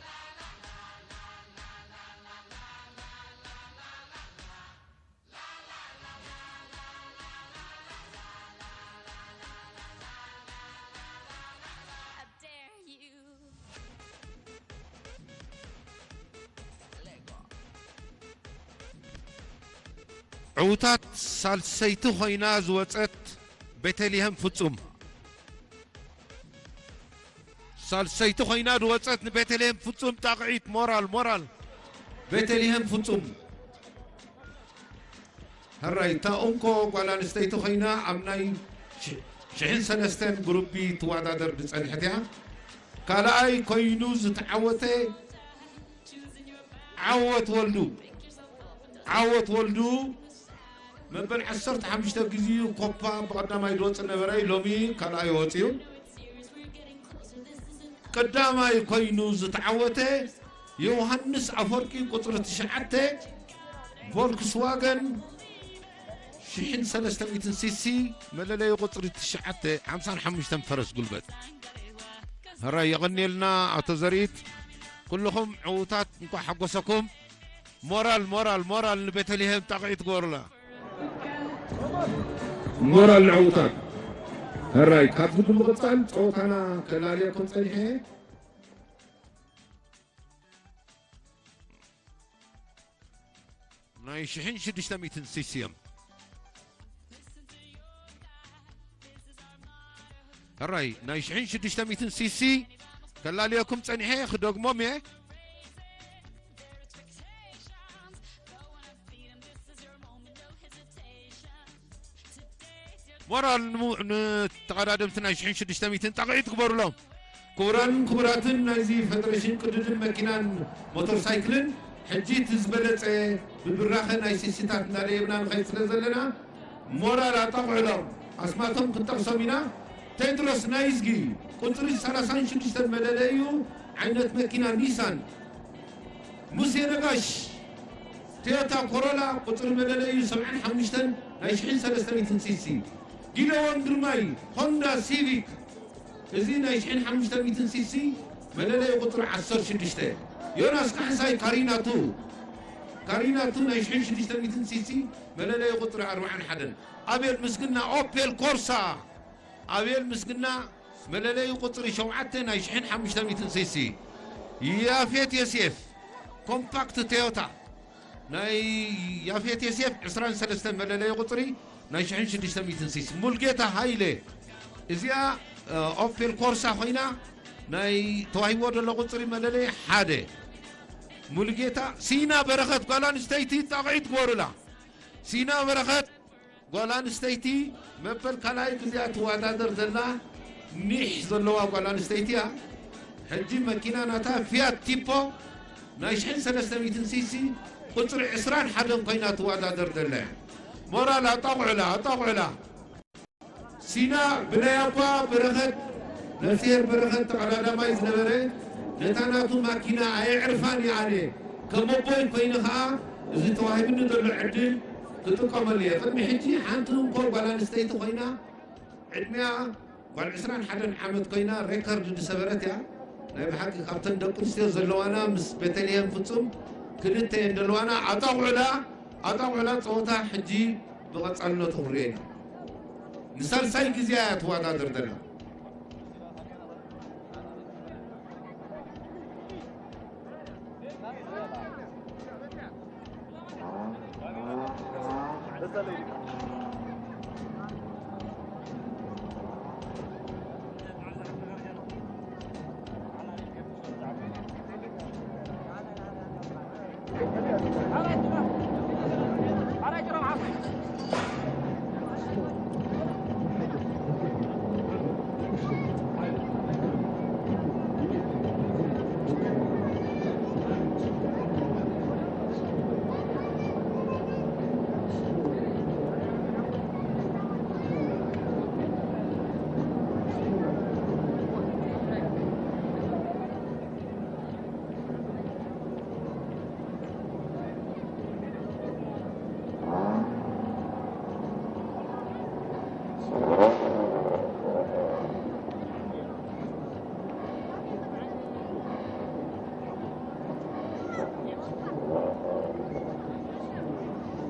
ዕውታት ሳልሰይቲ ኮይና ዝወጸት ቤተልሔም ፍጹም። ሳልሰይቲ ኮይና ዝወጸት ንቤተልሔም ፍጹም ጣቕዒት። ሞራል፣ ሞራል። ቤተልሔም ፍጹም። ሕራይ፣ እታ እንኮ ጓል ኣንስተይቲ ኮይና ኣብ ናይ ሽ-፣ ሽሕን ሰለስተን ግሩፕ ቢ ትወዳደር ዝጸንሐት እያ። ካልኣይ ኮይኑ ዝተዓወተ ዓወት ወልዱ። ዓወት ወልዱ መበል ዓሰርተ ሓሙሽተ ግዜኡ ኮፓ ብቐዳማይ ዝወጽእ ነበረ፣ ሎሚ ካልኣይ ወጺኡ። ቀዳማይ ኮይኑ ዝተዓወተ ዮሃንስ ኣፈወርቂ ቁጽሪ ትሽዓተ ቮልክስዋገን ሽሕን ሰለስተ ሚእትን ሲ ሲ መለለዩ ቁጽሪ ትሽዓተ ሓምሳን ሓሙሽተን ፈረስ ጉልበት። ሕራይ የቐንየልና ኣቶ ዘርኢት። ኩልኹም ዕዉታት እንኳዕ ሓጎሰኩም። ሞራል፣ ሞራል፣ ሞራል ንቤተልሔም ጣቕዒት ግበሩላ። ሞራል ንዕዉታት። ሕራይ ካብዚ ብምቕጻል ጸወታና ከላልየኩም ጸኒሐ። ናይ ሽሕን ሽዱሽተ ሚእትን ሲ ሲ እዮም። ሕራይ ናይ ሽሕን ሽዱሽተ ሚእትን ሲ ሲ ከላልየኩም ጸኒሐ፣ ክደግሞም እየ። ሞራል ንሙ-፣ ንተቐዳደምቲ ናይ ሽሕን ሽዱሽተ ሚእትን ጣቕዒት ግበሩሎም። ክቡራን ክቡራትን ናይዚ ፌደሬሽን ቅድድም መኪናን ሞተር ሳይክልን፣ ሕጂ እቲ ዝበለጸ ብብራኸ ናይ ሲ ሲታት እናደየብና ንኸይድ ስለ ዘለና፣ ሞራል ኣጣቕዕሎም። ኣስማቶም ክንጠቕሶም ኢና። ቴድሮስ ናይዝጊ፣ ቁጽሪ ሰላሳን ሽዱሽተን መለለዩ፣ ዓይነት መኪና ኒሳን። ሙሴ ነጋሽ፣ ቶዮታ ኮሮላ፣ ቁጽሪ መለለዩ ሰብዓን ሓሙሽተን ናይ ሽሕን ሰለስተ ሚእትን ሲ ሲ። ጊደዎን ግርማይ፣ ሆንዳ ሲቪክ፣ እዚ ናይ ሽሕን ሓሙሽተ ሚእትን ሲ ሲ መለለይ ቁጽሪ ዓሰርተ ሽዱሽተ። ዮናስ ካሕሳይ ካሪናቱ፣ ካሪናቱ ናይ ሽሕን ሽዱሽተ ሚእትን ሲሲ፣ መለለይ ቁጽሪ ኣርባዓን ሓደን። ኣቤል ምስግና ኦፔል ኮርሳ፣ ኣቤል ምስግና መለለይ ቁጽሪ ሸውዓተ ናይ ሽሕን ሓሙሽተ ሚእትን ሲሲ። ያፌት ዮሴፍ ኮምፓክት ቶዮታ፣ ናይ ያፌት ዮሴፍ ዕስራን ሰለስተን መለለይ ቁጽሪ ናይ ሽሕን ሽዱሽተ ሚእትን ሲሲ። ሙልጌታ ሃይለ፣ እዚኣ ኦፔል ኮርሳ ኮይና፣ ናይ ተዋሂቦ ዘሎ ቁጽሪ መለለይ ሓደ። ሙሉጌታ፣ ሲና በረኸት ጓል ኣንስተይቲ ጣቕዒት ግበሩላ። ሲና በረኸት ጓል ኣንስተይቲ መበል ካልኣይ ግዜኣ ትወዳደር ዘላ፣ ኒሕ ዘለዋ ጓል ኣንስተይቲ እያ። ሕጂ መኪና ናታ ፊያት ቲፖ ናይ ሽሕን ሰለስተ ሚእትን ሲሲ፣ ቁጽሪ ዕስራን ሓደን ኮይና ትወዳደር ዘላ እያ። ሞራል ኣጣቕዑላ፣ ኣጣቕዑላ። ሲና ብናይ ኣባ በረኸት፣ ነፍስሄር በረኸት ተቐዳዳማይ ዝነበረ፣ ነታ ናቱ ማኪና ኣየዕርፋን እየ ኣነ። ከም ኣቦይ ኮይኑ ኸኣ፣ እዚ ተዋሂቡኒ ዘሎ ዕድል ክጥቀመሉ እየ። ቅድሚ ሕጂ ሓንቲ እንኮ ጓል ኣንስተይቲ ኮይና፣ ዕድሚኣ ጓል ዕስራን ሓደን ዓመት ኮይና፣ ሬከርድ ዝሰበረት እያ። ናይ ብሓቂ ካብተን ደቂ ኣንስትዮ ዘለዋና ምስ ቤተልሔም ፍጹም ክልተ እየን ዘለዋና። ኣጣቕዑላ፣ ኣጣቕዑላ ጸወታ ሕጂ ብቐጻልነቱ ክንሪኦ ኢና። ንሳልሳይ ግዜ እያ ትወዳደር ዘላ።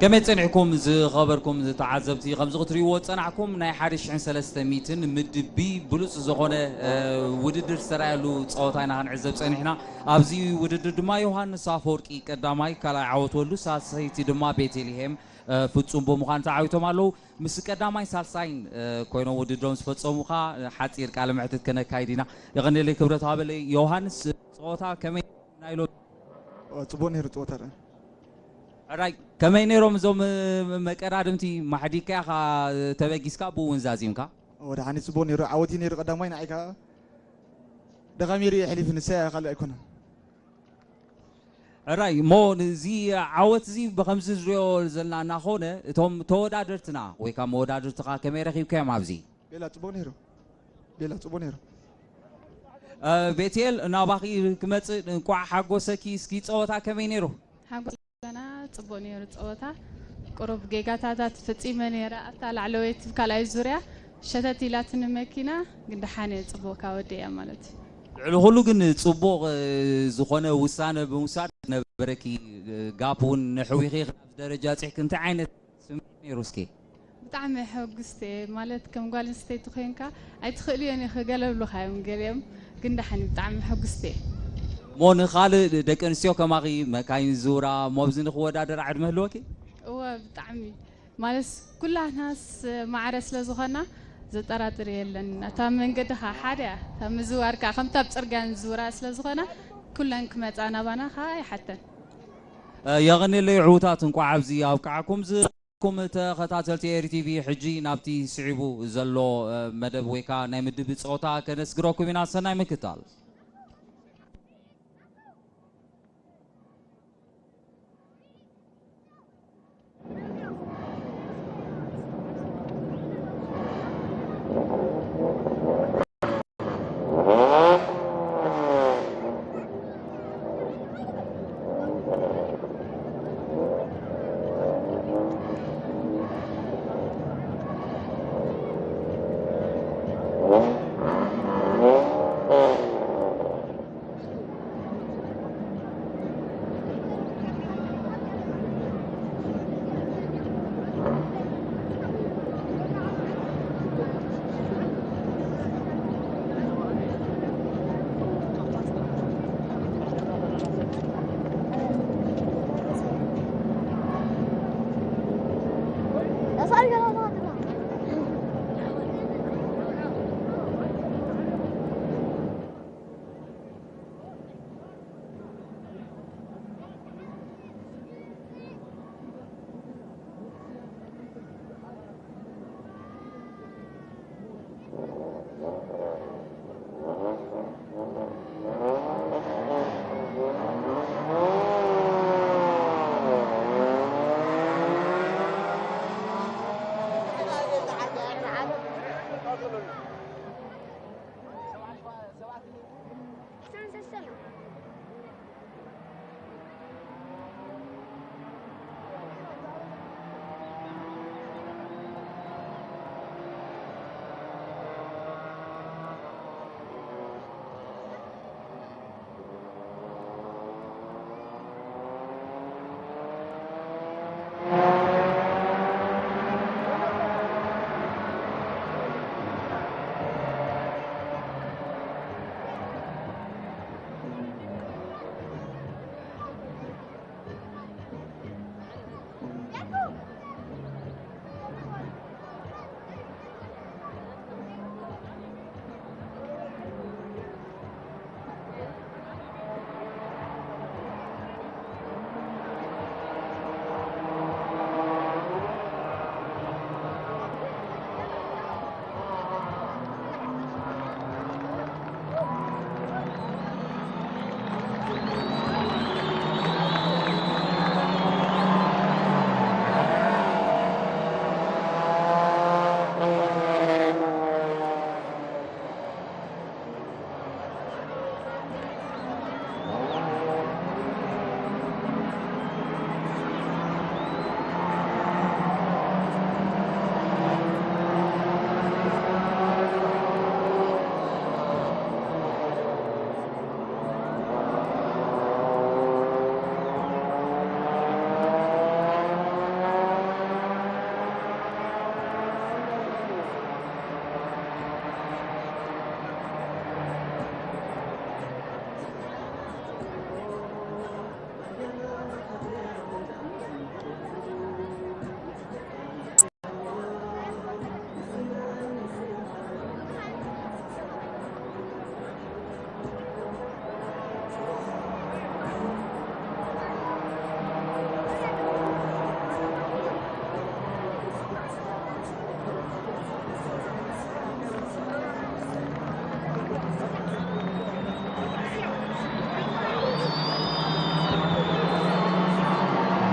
ከመይ ጸኒሕኩም ዝኸበርኩም ተዓዘብቲ? ከምዚ ክትርእይዎ ዝጸናሕኩም ናይ ሓደ ሽሕን ሰለስተ ሚእትን ምድብ ቢ ብሉጽ ዝኾነ፣ እ፣ ውድድር ዝተራእየሉ ጸወታ ኢና ክንዕዘብ ጸኒሕና። ኣብዚ ውድድር ድማ ዮሃንስ ኣፈወርቂ ቀዳማይ፣ ካልኣይ ዓወት ወልዱ፣ ሳልሰይቲ ድማ ቤተልሔም፣ እ፣ ፍጹም ብምዃን ተዓዊቶም ኣለዉ። ምስ ቀዳማይ ሳልሳይን፣ እ፣ ኮይኖም ውድድሮም ዝፈጸሙ ኸኣ፣ እ፣ ሓጺር ቃለ መሕትት ከነካይድ ኢና። የቐንየለይ ክብረት ሃበለይ። ዮሃንስ፣ ጸወታ ከመይ ናይ ሎሚ? ኦ፣ ጽቡቕ ነይሩ ጸወታ ደኣ። ሕራይ፣ ከመይ ነይሮም እዞም፣ እ፣ መቀዳድምቲ? ማሕዲካ ኢኻ፣ እ፣ ተበጊስካ፣ ብኡ እውን ዛዚምካ። ኦ፣ ደሓን እዩ፣ ጽቡቕ ነይሩ። ዓወት እዩ ነይሩ ቀዳማይ፣ ንዓይ ከኣ ደኻሚሩ እዩ ኣሕሊፉ፣ ንሳ እያ፣ ካልእ ኣይኮነን። ሕራይ፣ እሞ እዚ ዓወት እዚ ብኸምዚ ዝሪኦ ዘለና እናኾነ፣ እቶም ተወዳደርትና ወይ ከዓ መወዳድርትኻ ከመይ ረኺብካዮም ኣብዚ? ቤላ፣ ጽቡቕ ነይሩ። ቤላ፣ ጽቡቕ ነይሩ። እ፣ ቤትኤል፣ ናባኺ ክመጽእ፣ እንቋዕ ሓጎሰኪ። እስኪ ጸወታ ከመይ ነይሩ? ሓጎስ ኣለና፣ ጽቡቕ ነይሩ ጸወታ። ቁሩብ ጌጋታታት ፈጺመ ነይረ ኣብታ ላዕለወይቲ ካልኣይ ዙርያ። ሸተት ኢላትኒ መኪና፣ ግን ደሓነ ጽቡቕ ካብ ወዲእያ ማለት እዩ። ልዕሊ ኩሉ ግን ጽቡቕ፣ እ፣ ዝኾነ ውሳነ ብምውሳድ ነበረኪ፣ እ፣ ጋፕ እውን ነሕዊኺ ኢኺ ናብዚ ደረጃ ጽሕኪ። እንታይ ዓይነት ስምዒት ነይሩ እስኪ? ብጣዕሚ ሕጉስቲ እየ። ማለት ከም ጓል ኣንስተይቲ ኮይንካ ኣይትኽእልዮን ኢኺ፣ ገለ ብሉኻ እዮም ገሊኦም፣ ግን ደሓን እዩ፣ ብጣዕሚ ሕጉስቲ እየ። እሞ ንኻልእ ደቂ ኣንስትዮ ከማኺ መካይን ዝዝውራ፣ እሞ ኣብዚ ንኽወዳደራ ዕድመ ህልወኪ? እወ፣ ብጣዕሚ። ማለት ኩላትናስ ማዕረ ስለ ዝኾና ዘጠራጥር የለን። እታ መንገዲ ኸዓ ሓደ እያ፣ እታ ምዝዋር ከኣ ከምታ ኣብ ጽርግያ ንዝውራ ስለ ዝኾና ኩለን ክመጻ ናባና ኸዓ ይሓተን። እ፣ የቐንየለይ ዕዉታት፣ እንቋዕ ኣብዚ ኣብቅዓኩም። ዝኩም ተኸታተልቲ ኤሪ ቲቪ፣ ሕጂ ናብቲ ስዒቡ ዘሎ፣ እ፣ መደብ ወይ ከኣ ናይ ምድብ ጸወታ ከነስግረኩም ኢና። ሰናይ ምክታል።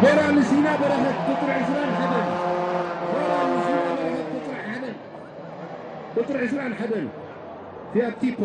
ጎል ንሲና በረኸት ቁጽሪ ዕስራን ሓደን። ጎል ንሲና በረኸት ቁጽሪ ሓደን። ቁጽሪ ዕስራን ሓደን። ፊያቲፖ።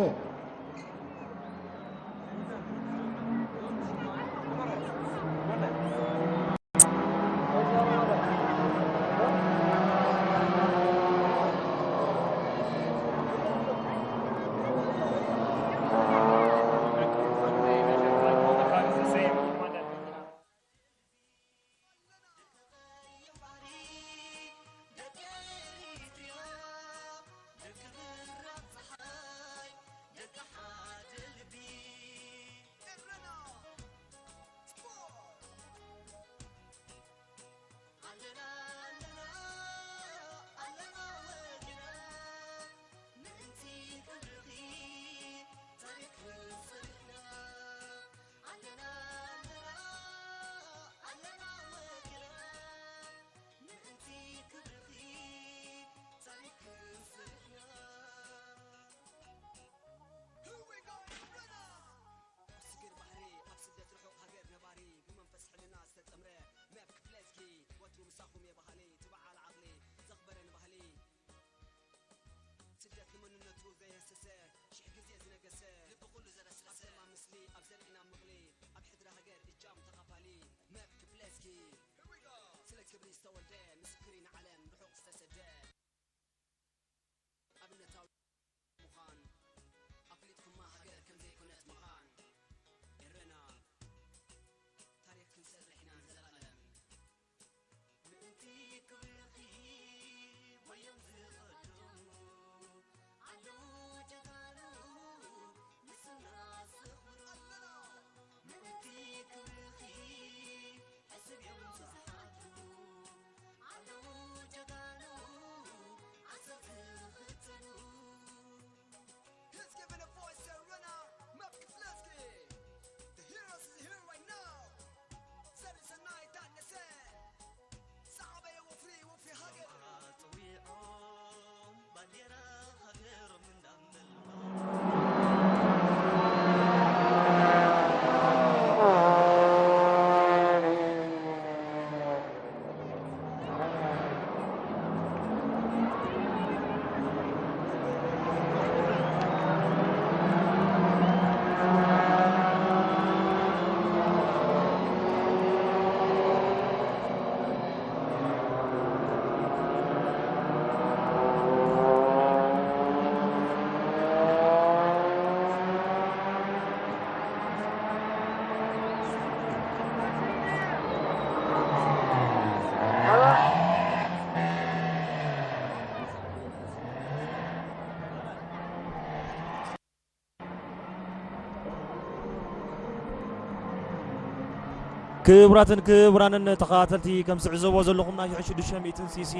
ክቡራትን ክቡራንን ተኸታተልቲ፣ ከም ዝዕዘቦ ዘለኹም ናይ ሽዱሽተ ሚእትን ሲሲ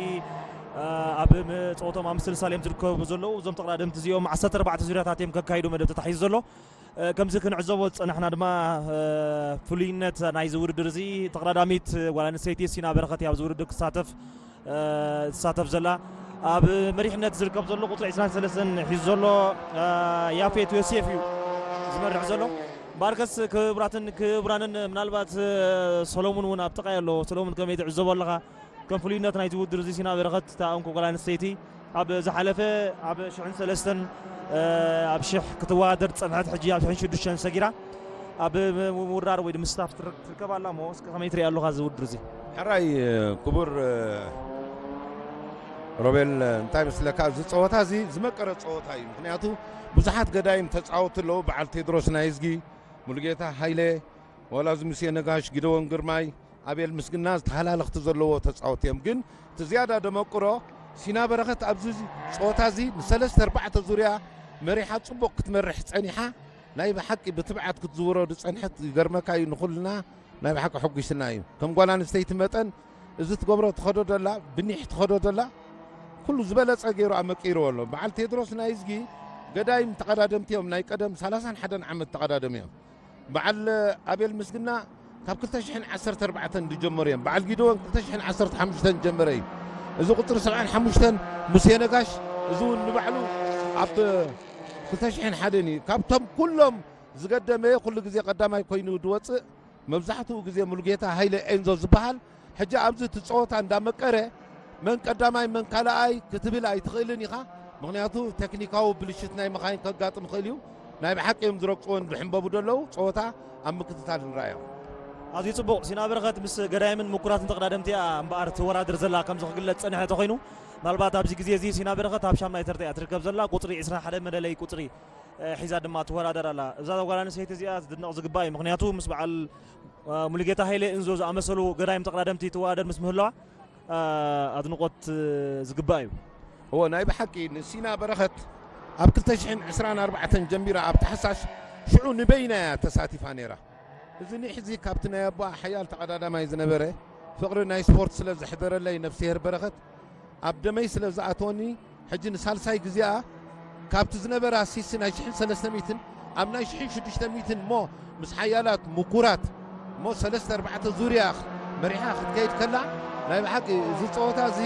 ኣብ መጸወቶም ኣብ ምስል ሳሌም ዝርከቡ ዘለዉ እዞም ተቐዳደምቲ እዚኦም ዓሰርተ ኣርባዕተ ዙርያታት እዮም ከካይዱ መደብ ተታሒዙ ዘሎ። ከምዚ ክንዕዘቦ ዝጸናሕና ድማ ፍሉይነት ናይዚ ውድድር እዚ ተቐዳዳሚት ጓል ኣንስተይቲ ሲና በረኸት እያ ኣብዚ ውድድር ክሳተፍ ትሳተፍ ዘላ። ኣብ መሪሕነት ዝርከብ ዘሎ ቁጽሪ ዕስራን ሰለስተን ሒዙ ዘሎ ያፌት ዮሴፍ እዩ ዝመርሕ ዘሎ። እምበኣርከስ ክቡራትን ክቡራንን፣ ምናልባት ሰሎሙን እውን ኣብ ጥቓይ ኣሎ። ሰሎሙን ከመይ ትዕዘቦ ኣለኻ? ከም ፍሉይነት ናይቲ ውድድር እዚ ሲና በረኸት እታ እንኮ ጓል ኣንስተይቲ ኣብ ዝሓለፈ ኣብ ሽሕን ሰለስተን ኣብ ሽሕ ክትወዳደር ዝጸንሐት ሕጂ ኣብ ሽሕን ሽዱሽተን ሰጊራ ኣብ ምውራር ወይ ድማ ምስታፍ ትር- ትርከብ ኣላ እሞ እስከ ከመይ ትሪኣ ኣለኻ እዚ ውድድር እዚ? ሕራይ ክቡር ሮቤል፣ እንታይ መስለካ፣ እዚ ጸወታ እዚ ዝመቀረ ጸወታ እዩ። ምክንያቱ ብዙሓት ገዳይም ተጻወቱ ኣለዉ። በዓል ቴድሮስ ናይዝጊ፣ ሙሉጌታ ሃይለ፣ ዋላ እዚ ሙሴ ነጋሽ፣ ጊደዎን ግርማይ፣ ኣቤል ምስግና ዝተሃላለኽቲ ዘለዎ ተጻወቲ እዮም። ግን እቲ ዝያዳ ደመቅሮ ሲና በረኸት ኣብዚ ጸወታ እዚ ንሰለስተ ኣርባዕተ ዙርያ መሪሓ ጽቡቕ ክትመርሕ ጸኒሓ፣ ናይ ብሓቂ ብትብዓት ክትዝውሮ ዝጸንሐት ይገርመካ እዩ። ንኹልና ናይ ብሓቂ ሕጒስና እዩ። ከም ጓል ኣንስተይቲ መጠን እዚ ትገብሮ ትኸዶ ደላ፣ ብኒሕ ትኸዶ ደላ፣ ኩሉ ዝበለጸ ገይሩ ኣመቂርዎ ኣሎ። በዓል ቴድሮስ ናይዝጊ ገዳይም ተቐዳደምቲ እዮም። ናይ ቀደም ሰላሳን ሓደን ዓመት ተቐዳደም እዮም። በዓል ኣቤል ምስግና ካብ ክልተ ሽሕን ዓሰርተ ኣርባዕተን ዝጀመሩ እዮም። በዓል ጊደዎን ክልተ ሽሕን ዓሰርተ ሓሙሽተን ዝጀመረ እዩ። እዚ ቁጽሪ ሰብዓን ሓሙሽተን ሙሴ ነጋሽ፣ እዚ እውን ንባዕሉ ኣብ ክልተ ሽሕን ሓደን እዩ። ካብቶም ኩሎም ዝገደመ ኩሉ ግዜ ቀዳማይ ኮይኑ ዝወጽእ መብዛሕትኡ ግዜ ሙሉጌታ ሃይለ ኤንዞ ዝበሃል ሕጂ ኣብዚ እቲ ጸወታ እንዳመቀረ መን ቀዳማይ መን ካልኣይ ክትብል ኣይትኽእልን ኢኻ። ምኽንያቱ ቴክኒካዊ ብልሽት ናይ መኻይን ከጋጥም ይኽእል እዩ። ናይ ብሓቂ እዮም ዝረግጽዎን ዝሕንበቡ ዘለዉ። ጸወታ ኣብ ምክትታል ንርኣዮም። ኣዝዩ ጽቡቕ። ሲና በረኸት ምስ ገዳይምን ምኩራትን ተቐዳደምቲ እያ እምበኣር ትወዳደር ዘላ ከምዚ ክግለጽ ጸኒሐ ተኾይኑ፣ ምናልባት ኣብዚ ግዜ እዚ ሲና በረኸት ኣብ ሻምናይ ተርታ እያ ትርከብ ዘላ። ቁጽሪ ዕስራን ሓደን መለለይ ቁጽሪ፣ እ፣ ሒዛ ድማ ትወዳደር ኣላ። እዛ ጓል ኣንስተይቲ እዚኣ ዝድነቕ ዝግባእ እዩ። ምኽንያቱ ምስ በዓል፣ እ፣ ሙሉጌታ ሃይለ እንዞ ዝኣመሰሉ ገዳይም ተቐዳደምቲ ትወዳደር ምስ ምህላዋ፣ እ፣ ኣድንቖት፣ እ፣ ዝግባእ እዩ። እወ፣ ናይ ብሓቂ ንሲና በረኸት ኣብ ክልተ ሽሕን ዕስራን ኣርባዕተን ጀሚራ ኣብ ታሕሳስ ሽዑ ንበይና እያ ተሳቲፋ ነይራ። እዚ ንሕዚ ካብቲ ናይ ኣቦኣ ሓያል ተቐዳዳማይ ዝነበረ ፍቕሪ ናይ ስፖርት ስለ ዘሕደረለይ ነፍስሄር በረኸት ኣብ ደመይ ስለ ዝኣተወኒ ሕጂ ንሳልሳይ ግዜኣ ካብቲ ዝነበራ ሲሲ ናይ ሽሕን ሰለስተ ሚእትን ኣብ ናይ ሽሕን ሽዱሽተ ሚእትን እሞ ምስ ሓያላት ምኩራት እሞ ሰለስተ ኣርባዕተ ዙርያ መሪሓ ክትከይድ ከላ ናይ ብሓቂ እዚ ጸወታ እዚ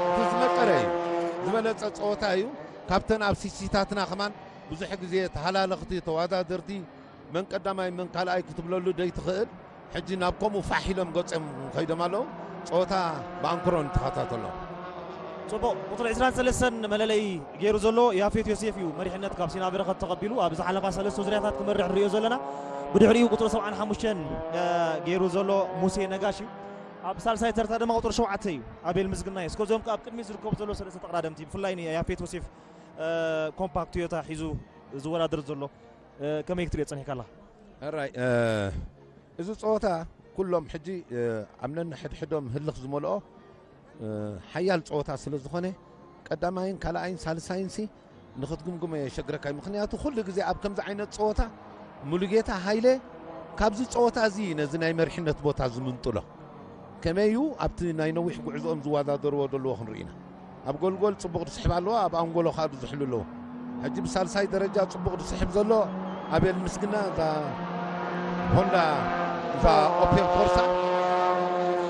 እቲ ዝመቀረ እዩ። ዝበለጸ ጸወታ እዩ። ካብተን ኣብ ሲሲታትና ከማን ብዙሕ ግዜ ተሃላለኽቲ ተወዳደርቲ መን ቀዳማይ መን ካልኣይ ክትብለሉ ደይትኽእል። ሕጂ ናብ ከምኡ ፋሕ ኢሎም ገጾም ከይዶም ኣለዉ። ጸወታ ብኣንክሮ ንተኸታተሎ። ጽቡቕ። ቁጽሪ ዕስራን ሰለስተን መለለይ ገይሩ ዘሎ ያፌት ዮሴፍ እዩ። መሪሕነት ካብ ሲና በረኸት ተቐቢሉ ኣብ ዝሓለፋ ሰለስተ ዙርያታት ክመርሕ ንሪኦ ዘለና። ብድሕሪኡ ቁጽሪ ሰብዓን ሓሙሽተን፣ እ፣ ገይሩ ዘሎ ሙሴ ነጋሽ እዩ። ኣብ ሳልሳይ ተርታ ድማ ቁጽሪ ሸውዓተ እዩ፣ ኣቤል ምስግና እዩ። እስከ እዞም ኣብ ቅድሚት ዝርከቡ ዘለዉ ሰለስተ ተቐዳደምቲ፣ ብፍላይ ንያፌት ዮሴፍ፣ እ፣ ኮምፓክት ቶዮታ ሒዙ ዝወዳደር ዘሎ፣ እ፣ ከመይ ክትሪኦ ጸኒሕካ ኣለኻ? ሕራይ፣ እ፣ እዚ ጸወታ ኩሎም ሕጂ፣ እ፣ ኣብ ነንሕድሕዶም ህልኽ ዝመልኦ፣ እ፣ ሓያል ጸወታ ስለ ዝኾነ፣ ቀዳማይን ካልኣይን ሳልሳይንሲ ንኽትግምግሞ የሸግረካ እዩ። ምኽንያቱ ኩሉ ግዜ ኣብ ከምዚ ዓይነት ጸወታ ሙሉጌታ ሃይለ ካብዚ ጸወታ እዚ ነዚ ናይ መሪሕነት ቦታ ዝምንጥሎ። ከመይ እዩ ኣብቲ ናይ ነዊሕ ጉዕዞኦም ዝወዳደርዎ ዘለዉ ክንርኢ ኢና። ኣብ ጎልጎል ጽቡቕ ዝስሕብ ኣለዎ፣ ኣብ ኣንጎሎ ከኣ ብዙሕሉ ኣለዎ። ሕጂ ብሳልሳይ ደረጃ ጽቡቕ ዝስሕብ ዘሎ ኣቤል ምስግና፣ እዛ ሆንዳ፣ እዛ ኦፔል ኮርሳ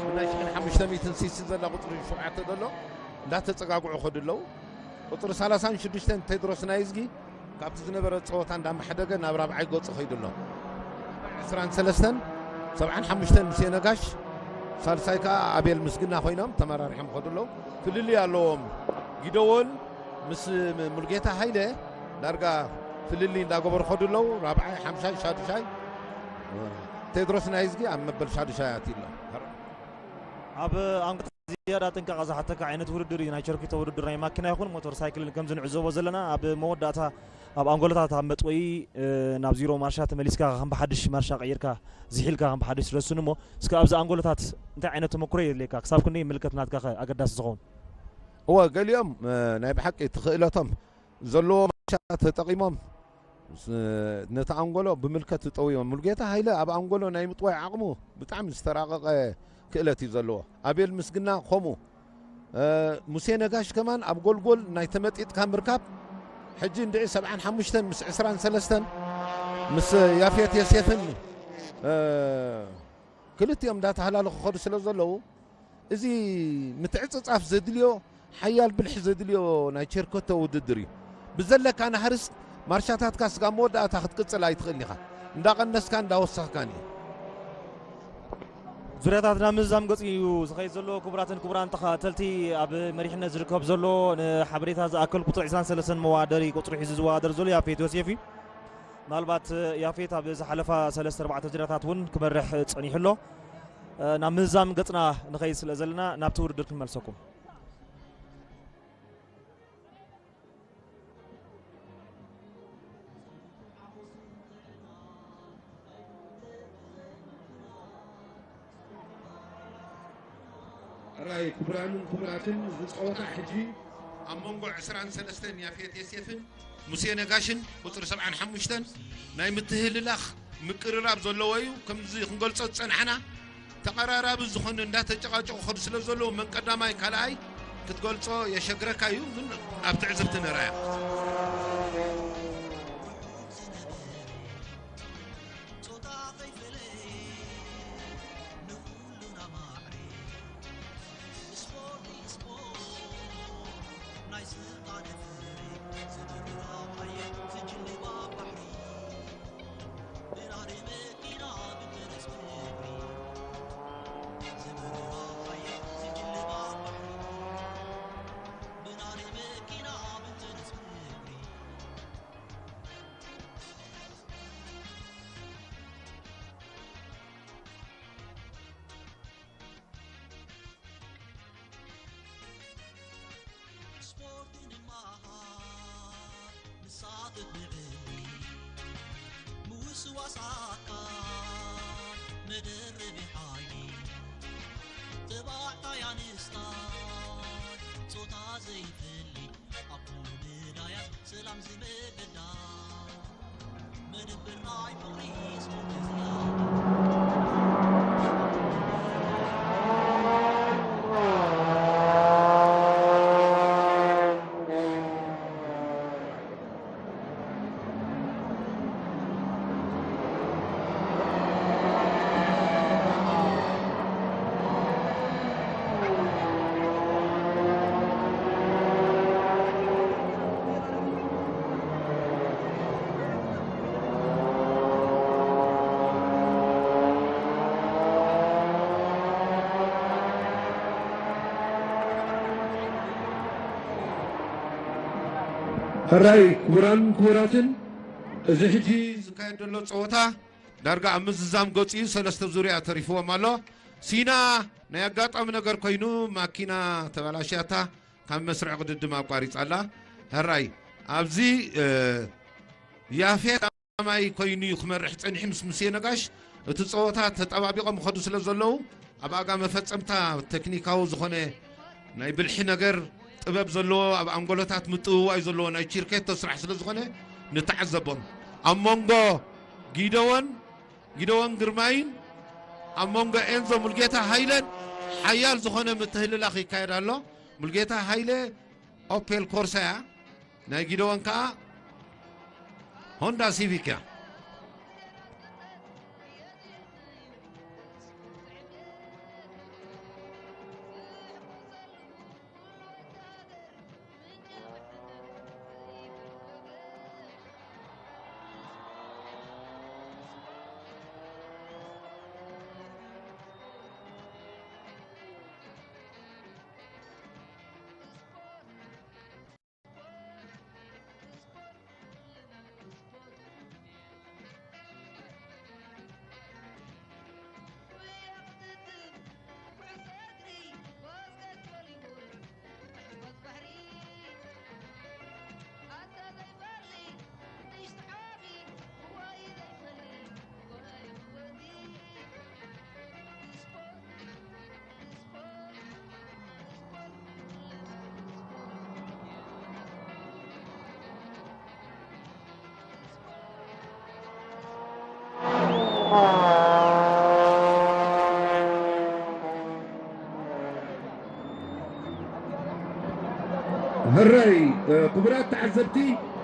ብናይ ሽሕን ሓሙሽተ ሚእትን ሲሲ ዘላ ቁጽሪ ሸውዓተ ዘሎ እንዳተጸጋግዑ ከዱ ኣለዉ። ቁጽሪ ሰላሳን ሽዱሽተን ቴድሮስ ናይዝጊ ካብቲ ዝነበረ ጸወታ እንዳመሓደገ ናብ ራብዓይ ገጹ ከይዱ ኣሎ። ዕስራን ሰለስተን፣ ሰብዓን ሓሙሽተን ሙሴ ነጋሽ፣ ሳልሳይ ከኣ ኣቤል ምስግና ኮይኖም ተመራሪሖም ከዱ ኣለዉ። ፍልልይ ኣለዎም። ጊደዎን ምስ ሙሉጌታ ሃይለ ዳርጋ ፍልልይ እንዳገበሩ ከዱ ኣለዉ። ራብዓይ፣ ሓምሻይ፣ ሻዱሻይ፣ ቴድሮስ ናይዝጊ ኣብ መበል ሻዱሻይ ኣትዩ ኣሎ። ኣብ ኣንግታ ዝያዳ ጥንቃቐ ዝሓተካ ዓይነት ውድድር እዩ። ናይ ቸርኪቶ ውድድር ናይ ማኪና ይኹን ሞተር ሳይክልን ከምዚ ንዕዘቦ ዘለና ኣብ መወዳእታ ኣብ ኣንጎሎታት ኣብ መጥወዪ፣ እ፣ ናብ ዚሮ ማርሻ ተመሊስካ ከም ብሓድሽ ማርሻ ቀይርካ ዝሒልካ ከም ብሓድሽ ትረስን እሞ እስከ ኣብዚ ኣንጎሎታት እንታይ ዓይነት ተመክሮ የድልየካ? ክሳብ ክንደይ ምልከት ናትካ ከ ኣገዳሲ ዝኸውን? እወ፣ ገሊኦም፣ እ፣ ናይ ብሓቂ እቲ ክእለቶም ዘለዎ ማርሻ ተጠቒሞም ስ-፣ ነቲ ኣንጎሎ ብምልከት ዝጠውዮም። ሙሉጌታ ሃይለ ኣብ ኣንጎሎ ናይ ምጥዋይ ዓቕሙ ብጣዕሚ ዝተራቐቐ ክእለት እዩ ዘለዎ። ኣቤል ምስግና ከምኡ። እ፣ ሙሴ ነጋሽ ከማን ኣብ ጎልጎል ናይ ተመጢጥካ ምርካብ፣ ሕጂ እንድዒ ሰብዓን ሓሙሽተን ምስ ዕስራን ሰለስተን ምስ ያፌት የሴፍን፣ እ፣ ክልቲኦም እንዳተሃላለኹ ከዱ ስለ ዘለዉ፣ እዚ ምትዕጽጻፍ ዘድልዮ፣ ሓያል ብልሒ ዘድልዮ ናይ ቸርኮቶ ውድድር እዩ። ብዘለካ ናህርስ ማርሻታትካ ስጋብ መወዳእታ ክትቅጽል ኣይትኽእልን ኢኻ። እንዳቐነስካን እንዳወሰኽካን እዩ። ዙርያታት ናብ ምዝዛም ገጹ እዩ ዝኸይድ ዘሎ። ክቡራትን ክቡራን ተኸታተልቲ፣ ኣብ መሪሕነት ዝርከብ ዘሎ ንሓበሬታ ዝኣክል ቁጽሪ ዕስራን ሰለስተን መዋደሪ ቁጽሪ ሒዙ ዝወዳደር ዘሎ ያፌት ዮሴፍ እዩ። ምናልባት ያፌት ኣብ ዝሓለፋ ሰለስተ ኣርባዕተ ዙርያታት እውን ክመርሕ ጸኒሑ ኣሎ። ናብ ምዝዛም ገጽና ንኸይድ ስለ ዘለና ናብቲ ውድድር ክንመልሰኩም። ሕራይ ክቡራንን ክቡራትን፣ እዚ ጸወታ ሕጂ ኣብ መንጎ ዕስራን ሰለስተን ያፌት የሴፍን ሙሴ ነጋሽን ቁጽሪ ሰብዓን ሓሙሽተን ናይ ምትህልላኽ ምቅርራብ ዘለዎ እዩ። ከምዚ ክንገልጾ ዝጸናሕና ተቐራራቢ ዝኾነ እንዳተጨቃጨቑ ከዱ ስለ ዘለዉ መን ቀዳማይ ካልኣይ ክትገልጾ የሸግረካ እዩ፣ ግን ኣብ ትዕዝብቲ ንርኣያ። ሳትት ንዕሊ ምውስዋስ ኣካል መደረቢ ሓይሊ ተባዕታይ ኣንስታይ ጾታ ዘይፍሊ ኣብ ኩሉ መዳያት ሰላም ዝምዕብላ መደበር ናይ ፍቕሪ ስፖርት እዚኣ። ሕራይ ክቡራን ክቡራትን፣ እዚ ሕጂ ዝካየድ ዘሎ ጸወታ ዳርጋ ኣብ ምዝዛም ገጹ እዩ። ሰለስተ ዙርያ ተሪፍዎም ኣሎ። ሲና ናይ ኣጋጣሚ ነገር ኮይኑ ማኪና ተበላሽያታ ካብ መስርዕ ቅድድም ኣቋሪጻ ኣላ። ሕራይ ኣብዚ፣ እ፣ ያፌት ቀዳማይ ኮይኑ እዩ ክመርሕ ጸኒሑ ምስ ሙሴ ነጋሽ። እቲ ጸወታ ተጠባቢቖም ይኸዱ ስለ ዘለዉ ኣብ ኣጋ መፈጸምታ ቴክኒካዊ ዝኾነ ናይ ብልሒ ነገር ጥበብ ዘለዎ ኣብ ኣንጎሎታት ምጥውዋይ ዘለዎ ናይ ቺርኬቶ ስራሕ ስለ ዝኾነ ንተዓዘቦም። ኣብ መንጎ ጊደዎን፣ ጊደዎን ግርማይን ኣብ መንጎ ኤንዞ ሙልጌታ ሃይለን ሓያል ዝኾነ ምትህልላኽ ይካየድ ኣሎ። ሙልጌታ ሃይለ ኦፔል ኮርሳ እያ። ናይ ጊደዎን ከኣ ሆንዳ ሲቪክ እያ። ሕራይ፣ እ፣ ክቡራት ተዓዘብቲ፣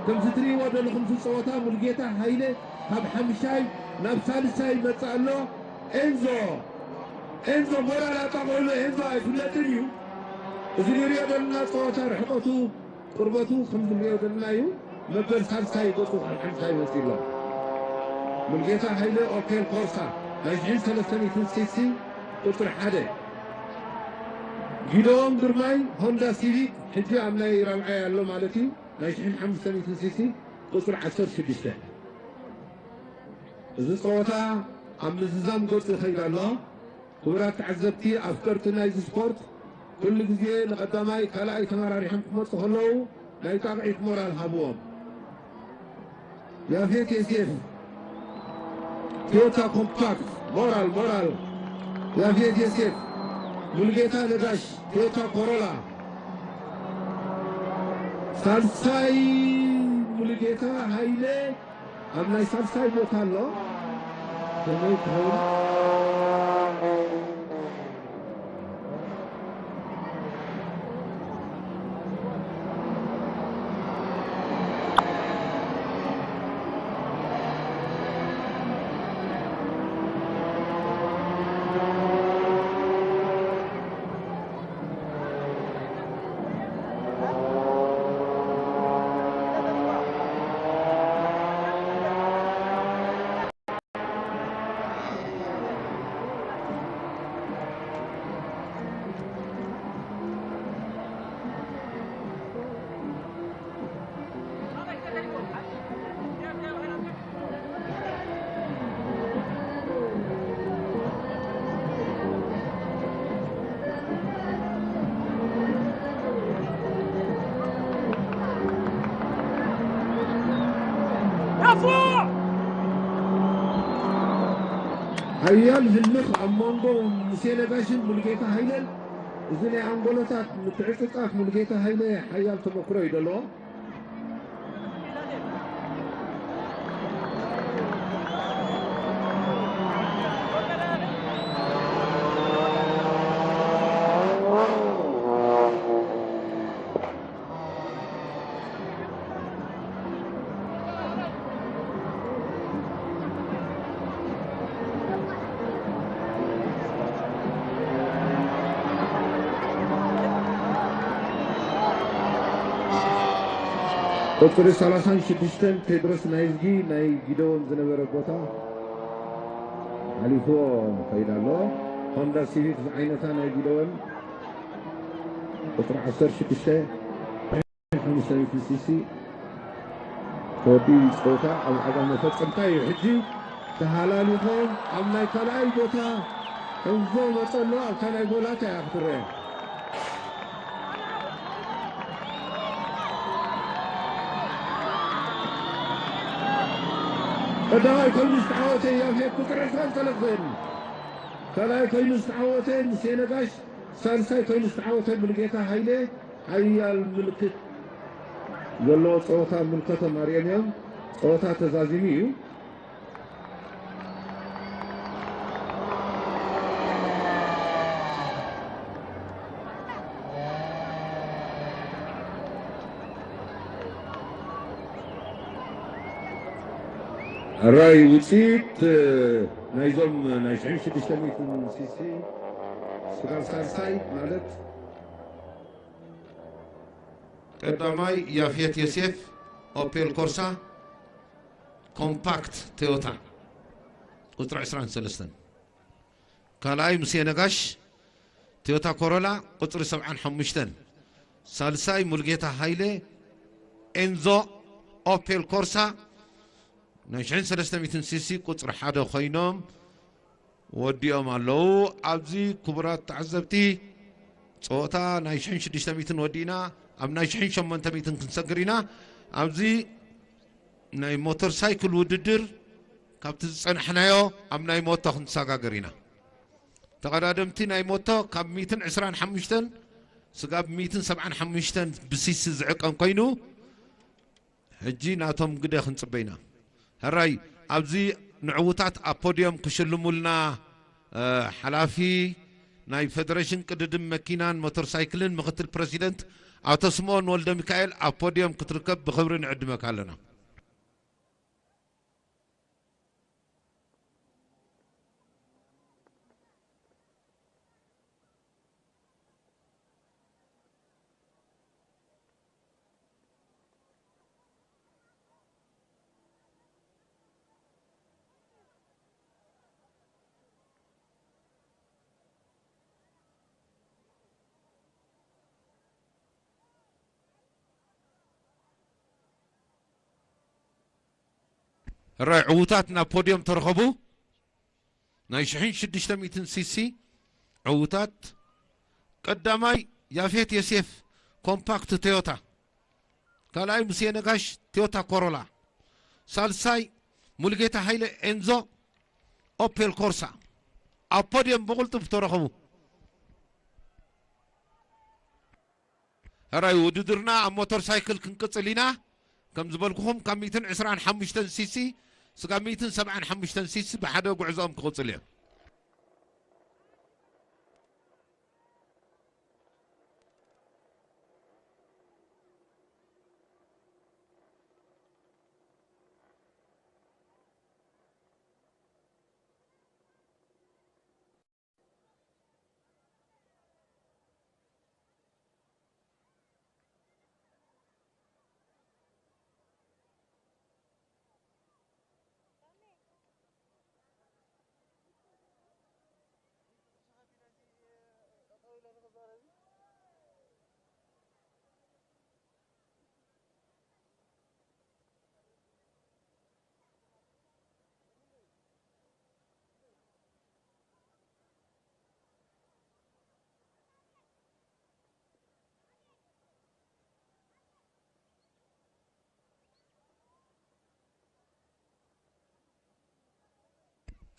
ከምዚ ትርእይዎ ዘለኹም እዚ ጸወታ ሙሉጌታ ሃይለ ካብ ሓምሻይ ናብ ሳልሳይ ይመጽእ ኣሎ። ኤንዞ፣ ኤንዞ ሞራል ኣጣቕዕሉ፣ ኤንዞ ኣይፍለጥን እዩ። እዚ ንሪኦ ዘለና ጸወታ ርሕቐቱ፣ ቅርበቱ ከምዚ ንሪኦ ዘለና እዩ። መበል ሳልሳይ ገጹ ካብ ሓምሻይ ይመጽእ ኣሎ። ሙሉጌታ ሃይለ ኦኬል ኮርሳ ናይ ሽሕን ሰለስተን ሚእትን ሲሲ ቁጽሪ ሓደ። ጊደዎን ግርማይ ሆንዳ ሲቪክ ሕጂ ኣብ ናይ ራብዓይ ኣሎ ማለት እዩ። ናይ ሽሕን ሓሙሽተ ሚእትን ሲሲ ቁጽሪ ዓሰርተ ሽዱሽተ። እዚ ጸወታ ኣብ ምዝዛም ገጹ ይኸይድ ኣሎ። ክቡራት ተዓዘብቲ፣ ኣፍቀርቲ ናይዚ ስፖርት፣ ኩሉ ግዜ ንቐዳማይ ካልኣይ ተመራሪሖም ክመጹ ከለዉ ናይ ጣቕዒት ሞራል ሃብዎም። ያፌት ዮሴፍ፣ ቶዮታ ኮምፓክት፣ ሞራል፣ ሞራል። ያፌት ዮሴፍ፣ ሙሉጌታ ነጋሽ፣ ቶዮታ ኮሮላ። ሳልሳይ ሙሉጌታ ሃይለ ኣብ ናይ ሳልሳይ ቦታ ኣሎ። ከመይ ትኸውን? ሓያል ህልኽ ኣብ መንጎ ሙሴ ነጋሽን ሙሉጌታ ሃይለን። እዚ ናይ ኣንጎሎታት ምትዕጽጻፍ ሙሉጌታ ሃይለ ሓያል ተመክሮ እዩ ዘለዎ። ቁጽሪ ሰላሳን ሽዱሽተን ቴድሮስ ናይዝጊ ናይ ጊደዎን ዝነበረ ቦታ ሓሊፍዎ ከይዱ ኣሎ። ሆንዳ ሲቪክ ዝዓይነታ ናይ ጊደዎን ቁጽሪ ዓሰርተ ሽዱሽተ ሓሙሽተ ሚእቲ ሲሲ ተወዲ ጸወታ ኣብ ዓጋ መፈጸምታ እዩ። ሕጂ ተሃላሊኾም ኣብ ናይ ካልኣይ ቦታ እንዞ መጸሎ ኣብታ ናይ ጎላታ እያ ክትረአ። ቀዳማይ ኮይኑ ዝተዓወተ ያፌት ቁጽሪ ዕስራን ሰለስተን፣ ካልኣይ ኮይኑ ዝተዓወተ ሙሴ ነጋሽ፣ ሳልሳይ ኮይኑ ዝተዓወተ ሙሉጌታ ሃይለ። ሓያል ምልክት ዘለዎ ጸወታ ምልከቶም ኣርእዮም እዮም። ጸወታ ተዛዚሙ እዩ። ሕራይ ውፅኢት ናይዞም ናይ ሽሕን ሽዱሽተ ሚእትን ሲሲ ስጋብ ሳልሳይ ማለት ቀዳማይ ያፌት ዮሴፍ ኦፔል ኮርሳ ኮምፓክት ቶዮታ ቁፅሪ ዕስራን ሰለስተን፣ ካልኣይ ሙሴ ነጋሽ ቶዮታ ኮሮላ ቁፅሪ ሰብዓን ሓሙሽተን፣ ሳልሳይ ሙሉጌታ ሃይለ ኤንዞ ኦፔል ኮርሳ ናይ ሽሕን ሰለስተ ሚእትን ሲሲ ቁፅሪ ሓደ ኮይኖም ወዲኦም ኣለዉ። ኣብዚ ክቡራት ተዓዘብቲ፣ ፀወታ ናይ ሽሕን ሽዱሽተ ሚእትን ወዲእና ኣብ ናይ ሽሕን ሸሞንተ ሚእትን ክንሰግር ኢና። ኣብዚ ናይ ሞተር ሳይክል ውድድር ካብቲ ዝፀናሕናዮ ኣብ ናይ ሞቶ ክንሰጋገር ኢና። ተቐዳደምቲ ናይ ሞቶ ካብ ሚእትን ዕስራን ሓሙሽተን ስጋብ ሚእትን ሰብዓን ሓሙሽተን ብሲሲ ዝዕቀን ኮይኑ፣ ሕጂ ናቶም ግደ ክንጽበ ኢና። ሕራይ፣ ኣብዚ ንዕዉታት ኣብ ፖድዮም ክሽልሙልና፣ እ፣ ሓላፊ ናይ ፌደሬሽን ቅድድም መኪናን ሞተር ሳይክልን ምኽትል ፕረሲደንት ኣቶ ስምኦን ወልደ ሚካኤል ኣብ ፖድዮም ክትርከብ ብኽብሪ ንዕድመካ ኣለና። ሕራይ ዕዉታት ናብ ፖድዮም ተረኸቡ። ናይ ሽሕን ሽዱሽተ ሚእትን ሲሲ ዕዉታት፣ ቀዳማይ ያፌት ዮሴፍ ኮምፓክት ቶዮታ፣ ካልኣይ ሙሴ ነጋሽ ቶዮታ ኮሮላ፣ ሳልሳይ ሙሉጌታ ሃይለ ኤንዞ ኦፔል ኮርሳ። ኣብ ፖድየም ብቕልጡፍ ተረኸቡ። ሕራይ ውድድርና ኣብ ሞተር ሳይክል ክንቅጽል ኢና። ከም ዝበልኩኹም ካብ ሚእትን ዕስራን ሓሙሽተን ሲሲ ስጋብ ሚእትን ሰብዓን ሓሙሽተን ሲሲ ብሓደ ጉዕዞኦም ክቕጽል እዮም።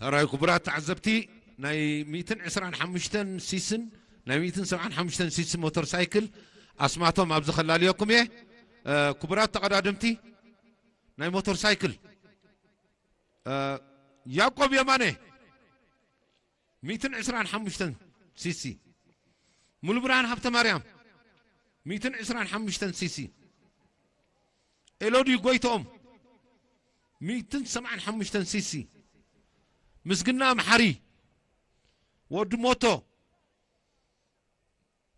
ሕራይ ክቡራት ተዓዘብቲ፣ ናይ ሚእትን ዕስራን ሓሙሽተን ሲስን ናይ ሚእትን ሰብዓን ሓሙሽተን ሲሲ ሞተር ሳይክል ኣስማቶም ኣብዚ ከላልየኩም እየ። እ፣ ክቡራት ተቐዳደምቲ ናይ ሞተር ሳይክል፣ እ፣ ያዕቆብ የማነ ሚእትን ዕስራን ሓሙሽተን ሲሲ፣ ሙሉብርሃን ሃብተማርያም ሚእትን ዕስራን ሓሙሽተን ሲሲ፣ ኤሎዲ ጎይትኦም ሚእትን ሰብዓን ሓሙሽተን ሲሲ፣ ምስግና መሓሪ ወዲ ሞቶ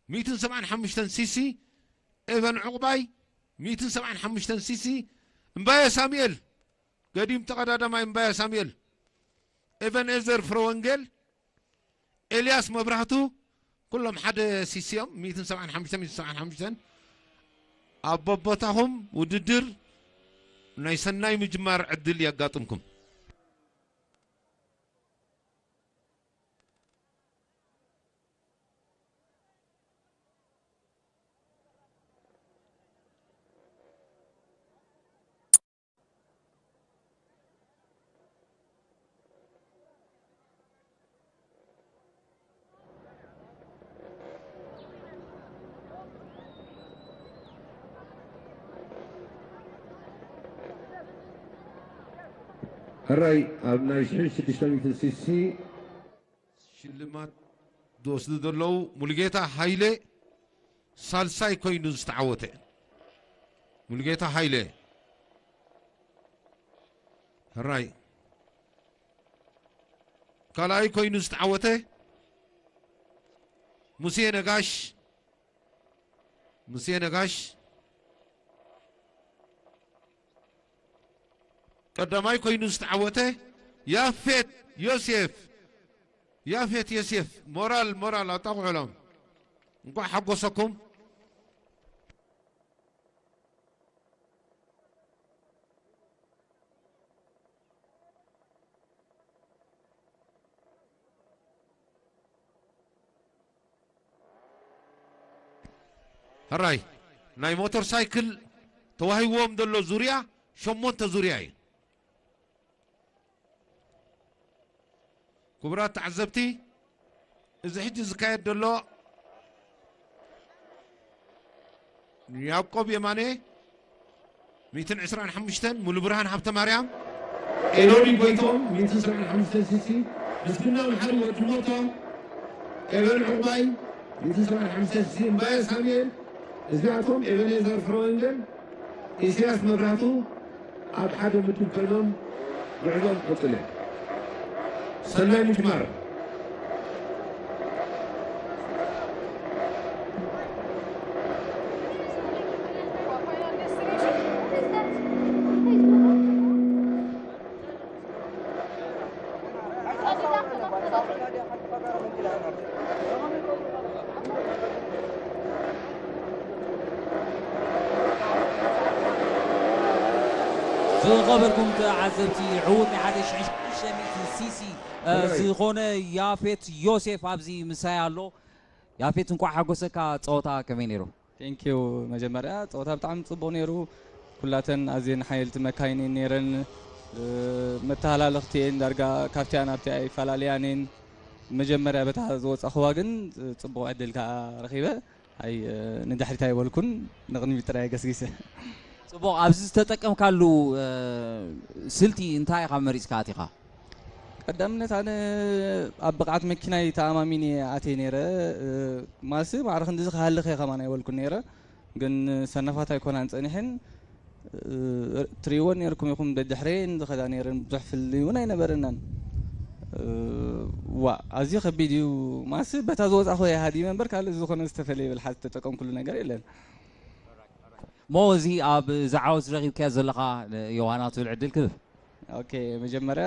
ሚእትን ሰብዓን ሓሙሽተን ሲሲ፣ ኤቨን ዕቑባይ ሚእትን ሰብዓን ሓሙሽተን ሲሲ፣ እምባየ ሳሙኤል፣ ገዲም ተቐዳዳማይ እምባየ ሳሙኤል፣ ኤቨንኤዘር ፍረወንጌል፣ ኤልያስ መብራህቱ፣ ኩሎም ሓደ ሲሲ እዮም። ሚእትን ሰብዓን ሓሙሽተን፣ ሚእትን ሰብዓን ሓሙሽተን። ኣብ በቦታኹም ውድድር ናይ ሰናይ ምጅማር ዕድል የጋጥምኩም። ሕራይ ኣብ ናይ ሽሕን ሽዱሽተ ሚእትን ሲሲ ሽልማት ዝወስዱ ዘለዉ ሙሉጌታ ሃይለ ሳልሳይ ኮይኑ ዝተዓወተ። ሙሉጌታ ሃይለ። ሕራይ ካልኣይ ኮይኑ ዝተዓወተ ሙሴ ነጋሽ። ሙሴ ነጋሽ። ቀዳማይ ኮይኑ ዝተዓወተ ያፌት ዮሴፍ። ያፌት ዮሴፍ። ሞራል፣ ሞራል ኣጣቕዑሎም። እንኳዕ ሓጎሰኩም። ሕራይ ናይ ሞተር ሳይክል ተዋሂብዎም ዘሎ ዙርያ ሸሞንተ ዙርያ እዩ። ክቡራት ተዓዘብቲ፣ እዚ ሕጂ ዝካየድ ዘሎ ያዕቆብ የማነ ሚእትን ዕስራን ሓሙሽተን፣ ሙሉብርሃን ሃብተማርያም፣ ኤሎኒ ጎይቶም ሚእትን ሰብዓን ሓሙሽተን ሲሲ፣ ምስግና መሓሪ ወዲ ሞቶ፣ ኤቨን ዕቑባይ ሚእትን ሰብዓን ሓሙሽተን ሲሲ፣ እምባየ ሳሙኤል፣ እዚኣቶም ኤቨኔዘር ፍረወንጌል፣ ኢሳያስ መብራህቱ ኣብ ሓደ ምድብ ኮይኖም ጉዕዞም ክቕጽል እዮም። ሰናይ ምጅማር። ዝኸበርኩም ተዓዘብቲ፣ ዕዉት ናይ ሓደ ሽሕን ሽዱሽተ ሚእትን ሲሲ፣ እ፣ ዝኾነ ያፌት ዮሴፍ ኣብዚ ምሳይ ኣሎ። ያፌት፣ እንኳዕ ሓጎሰካ። ጸወታ ከመይ ነይሩ? ቴንኪዩ። መጀመርያ ጸወታ ብጣዕሚ ጽቡቕ ነይሩ። ኩላተን ኣዝየን ሓየልቲ መካይን እየን ነይረን። እ፣ መተሃላለኽቲ እየን፣ ዳርጋ ካብቲኣ ናብቲኣ ኣይፈላለያን እየን። መጀመርያ በታ ዝወጻኹዋ ግን ጽቡቕ ዕድል ከኣ ረኺበ። ኣይ፣ እ፣ ንድሕሪት ኣይበልኩን፣ ንቕድሚት ጥራይ ገስጊሰ። ጽቡቕ። ኣብዚ ዝተጠቀምካሉ፣ እ፣ ስልቲ እንታይ ኢኻ መሪጽካ ኣቲኻ? ቀዳምነት ኣነ ኣብ ብቕዓት መኪናይ ተኣማሚነ እየ ኣትየ ነይረ። እ፣ ማለትሲ ማዕረ ክንድዚ ክሃልኽ እየ ከማን ኣይበልኩን ነይረ። ግን ሰነፋት ኣይኮናን ጸኒሐን። እ፣ ትርእይወን ነይርኩም ኢኹም፣ ደድሕረየን ዝኸዳ ነይረን፣ ብዙሕ ፍልልይ እውን ኣይነበረናን። እ፣ ዋእ፣ ኣዝዩ ከቢድ እዩ። ማለትሲ በታ ዝወጻኹ እየ ሃዲመ እምበር ካልእ ዝኾነ ዝተፈለየ ብልሓት ዝተጠቀምኩሉ ነገር የለን። እሞ እዚ ኣብ እዛ ዓወት ረኺብካያ ዘለኻ ዮሃና ትብል ዕድል ክህብ። ኦኬ፣ መጀመርያ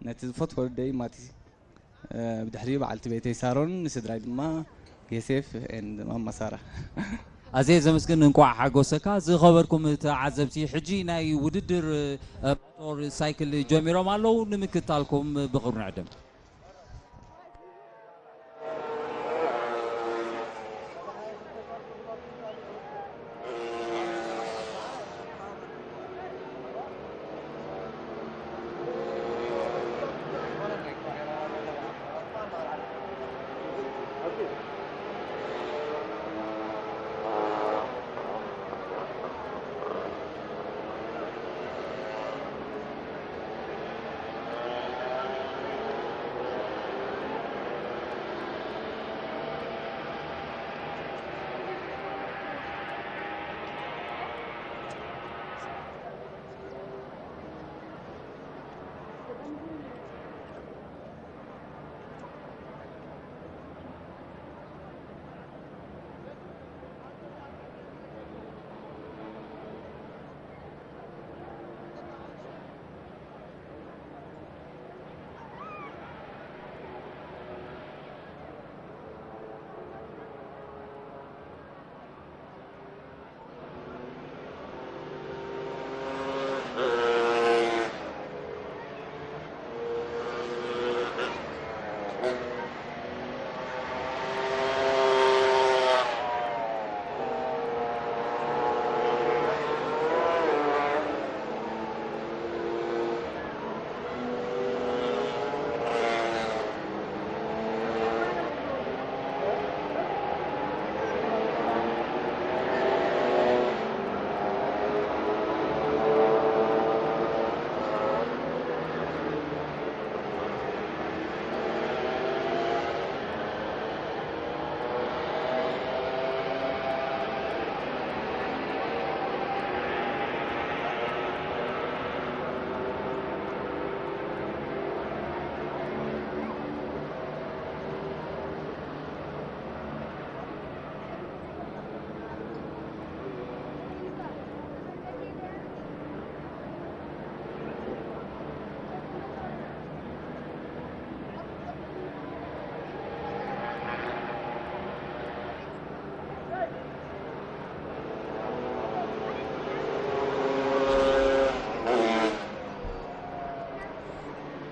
ነቲ ዝፈትዎ ወደይ ማቲ፣ እ፣ ብድሕሪኡ በዓልቲ ቤተይ ሳሮን፣ ንስድራይ ድማ ዮሴፍ ኤንድ ማማ ሳራ። ኣዝየ ዘመስግን፣ እንቋዕ ሓጎሰካ። ዝኸበርኩም ተዓዘብቲ፣ ሕጂ ናይ ውድድር፣ እ፣ ሞቶር ሳይክል ጀሚሮም ኣለዉ። ንምክትታልኩም ብኽብሪ ንዕድም።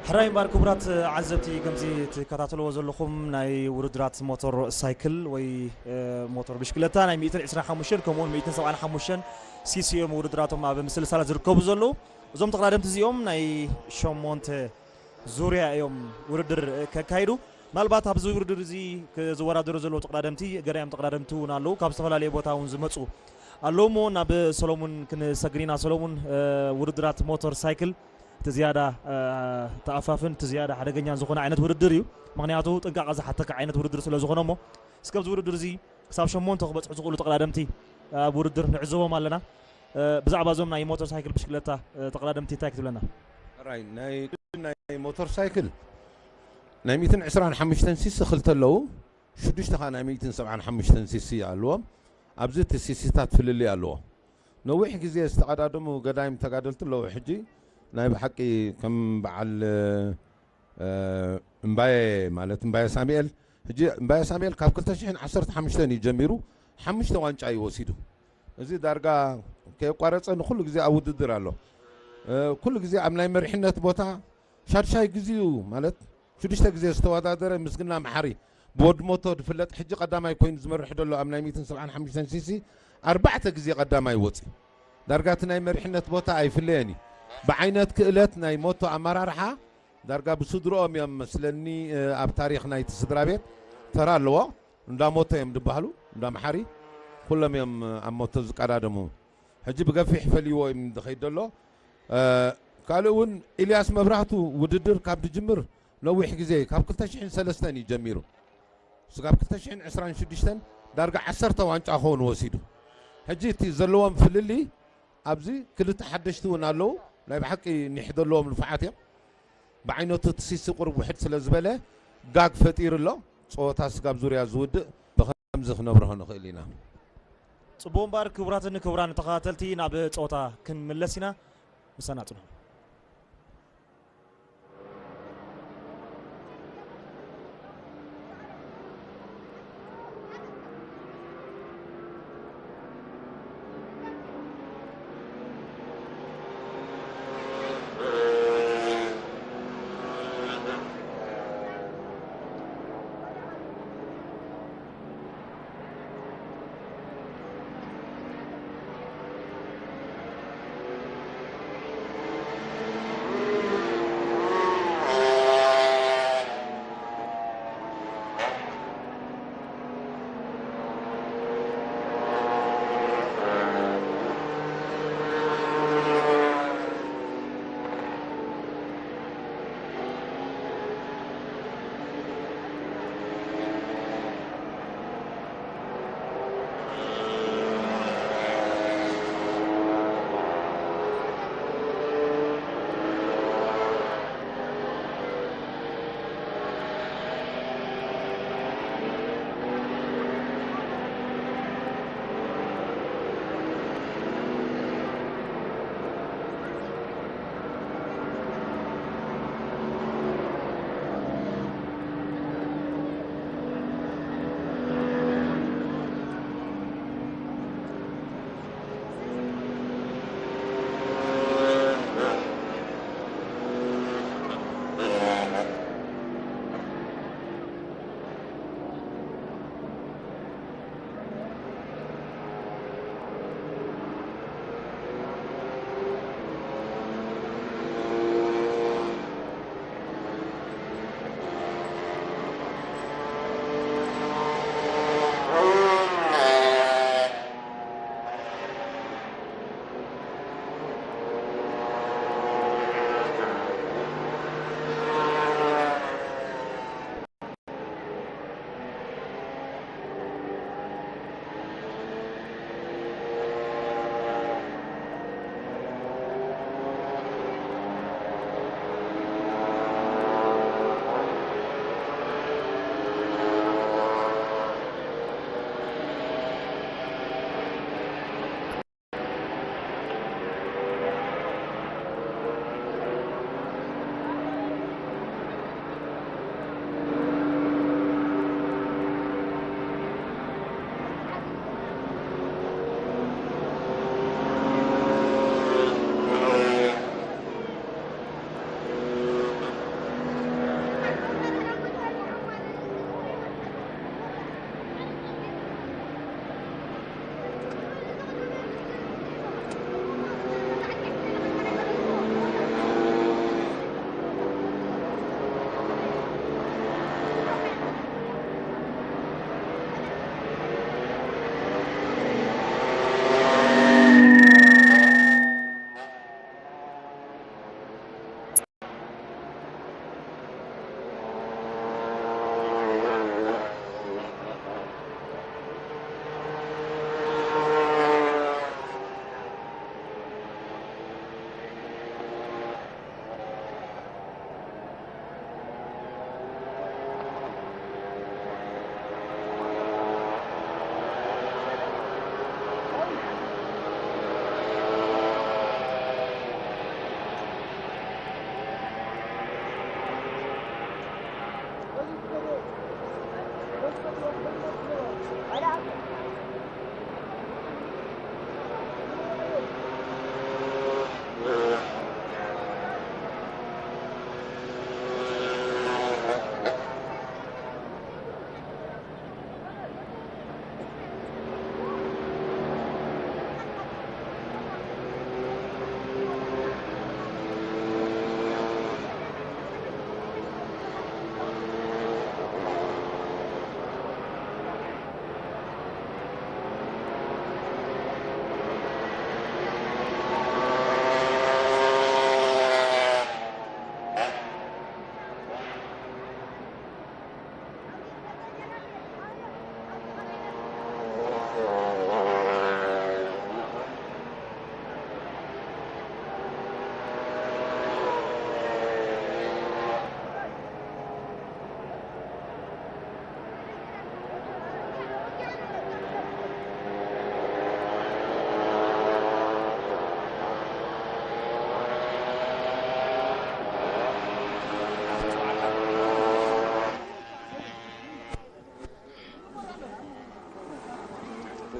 ሕራይ እምበኣር ክቡራት ዓዘብቲ፣ ከምዚ ትከታተልዎ ዘለኹም ናይ ውድድራት ሞተር ሳይክል ወይ እ፣ ሞተር ብሽክለታ ናይ ሚእትን ዕስራን ሓሙሽተን ከምኡውን ሚእትን ሰብዓን ሓሙሽተን ሲሲ እዮም ውድድራቶም ኣብ ምስልሳል ዝርከቡ ዘለዉ። እዞም ተቐዳደምቲ እዚኦም ናይ ሸሞንተ ዙርያ እዮም ውድድር ከካይዱ። ምናልባት ኣብዚ ውድድር እዚ ዝወዳደሩ ዘለዉ ተቐዳደምቲ ገዳይም ተቐዳደምቲ እውን ኣለዉ። ካብ ዝተፈላለየ ቦታ እውን ዝመፁ ኣለዉ። እሞ ናብ ሰሎሙን ክንሰግር ኢና። ሰሎሙን፣ እ፣ ውድድራት ሞተር ሳይክል እቲ ዝያዳ፣ እ፣ ተኣፋፍን እቲ ዝያዳ ሓደገኛን ዝኾነ ዓይነት ውድድር እዩ። ምኽንያቱ ጥንቃቐ ዝሓተካ ዓይነት ውድድር ስለ ዝኾነ። እሞ እስከ ኣብዚ ውድድር እዚ ክሳብ ሸሞንተ ክበፅሑ ዝኽእሉ ተቐዳደምቲ ኣብ ውድድር ንዕዘቦም ኣለና። እ፣ ብዛዕባ እዞም ናይ ሞተር ሳይክል ብሽክለታ፣ እ፣ ተቐዳደምቲ እንታይ ክትብለና? ራይ ናይ ናይ ሞተር ሳይክል ናይ ሚእትን ዕስራን ሓሙሽተን ሲሲ ክልተ ኣለዉ። ሽዱሽተ ኸዓ ናይ ሚእትን ሰብዓን ሓሙሽተን ሲሲ ኣለዎም። ኣብዚ እቲ ሲሲታት ፍልልይ ኣለዎ። ነዊሕ ግዜ ዝተቐዳደሙ ገዳይም ተጋደልቲ ኣለዉ። ሕጂ ናይ ብሓቂ ከም በዓል፣ እ፣ እምባየ፣ ማለት እምባየ ሳሙኤል፣ ሕጂ እምባየ ሳሙኤል ካብ ክልተ ሽሕን ዓሰርተ ሓሙሽተን እዩ ጀሚሩ፣ ሓሙሽተ ዋንጫ እዩ ወሲዱ። እዚ ዳርጋ ከየቋረፀ ንኩሉ ግዜ ኣብ ውድድር ኣሎ። እ፣ ኩሉ ግዜ ኣብ ናይ መሪሕነት ቦታ ሻድሻይ ግዜኡ፣ ማለት ሽዱሽተ ግዜ ዝተወዳደረ ምስግና መሓሪ ብወዲ ሞቶ ዝፍለጥ፣ ሕጂ ቀዳማይ ኮይኑ ዝመርሕ ዘሎ ኣብ ናይ ሚእትን ሰብዓን ሓሙሽተን ሲሲ ኣርባዕተ ግዜ ቀዳማይ ወፂ። ዳርጋ እቲ ናይ መሪሕነት ቦታ ኣይፍለየን እዩ። ብዓይነት ክእለት ናይ ሞቶ ኣመራርሓ ዳርጋ ብስድርኦም እዮም መስለኒ፣ እ፣ ኣብ ታሪኽ ናይቲ ስድራ ቤት ተራ ኣለዎ። እንዳ ሞቶ እዮም ዝበሃሉ፣ እንዳ መሓሪ ኩሎም እዮም ኣብ ሞቶ ዝቀዳደሙ። ሕጂ ብገፊሕ ፈልይዎ እዩ ዝኸይድ ዘሎ። እ፣ ካልእ እውን ኢልያስ መብራህቱ ውድድር ካብ ዝጅምር ነዊሕ ግዜ፣ ካብ ክልተ ሽሕን ሰለስተን እዩ ጀሚሩ። እሱ ካብ ክልተ ሽሕን ዕስራን ሽዱሽተን ዳርጋ ዓሰርተ ዋንጫ ክኸውን ወሲዱ። ሕጂ እቲ ዘለዎም ፍልልይ ኣብዚ ክልተ ሓደሽቲ እውን ኣለዉ። ናይ ብሓቂ ኒሕ ዘለዎም ንፉዓት እዮም። ብዓይነቱ እቲ ሲሲ ቁሩብ ውሕድ ስለ ዝበለ ጋግ ፈጢሩ ኣሎ። ፀወታ ስጋብ ዙርያ ዝውድእ ብኸምዚ ክነብርሆ ንኽእል ኢና። ጽቡቕ እምበኣር ክቡራትን ክቡራን ተኸታተልቲ ናብ ጸወታ ክንምለስ ኢና። ምሳና ጽንሑ።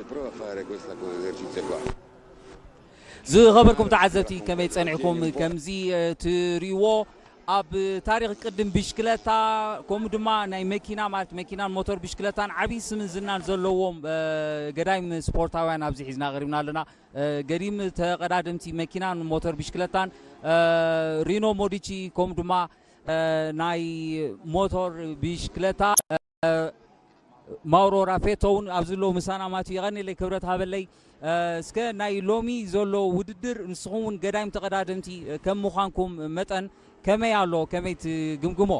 Prova a fare questo esercizio qua. ዝኸበርኩም ተዓዘብቲ ከመይ ጸኒሕኩም? ከምዚ ትርእይዎ ኣብ ታሪኽ ቅድም ብሽክለታ ከምኡ ድማ ናይ መኪና ማለት መኪናን ሞተር ብሽክለታን ዓብዪ ስምን ዝናን ዘለዎም ገዳይም ስፖርታውያን ኣብዚ ሒዝና ቀሪብና ኣለና። ገዲም ተቐዳደምቲ መኪናን ሞተር ብሽክለታን ሪኖ ሞዲቺ ከምኡ ድማ ናይ ሞቶር ብሽክለታ ማውሮ ራፌቶ እውን ኣብዚ ዘለዉ ምሳና ማትዩ። የቐንየለይ ክብረት ሃበለይ። እስከ ናይ ሎሚ ዘሎ ውድድር ንስኹም እውን ገዳይም ተቐዳደምቲ ከም ምዃንኩም መጠን ከመይ ኣሎ? ከመይ ትግምግሞ?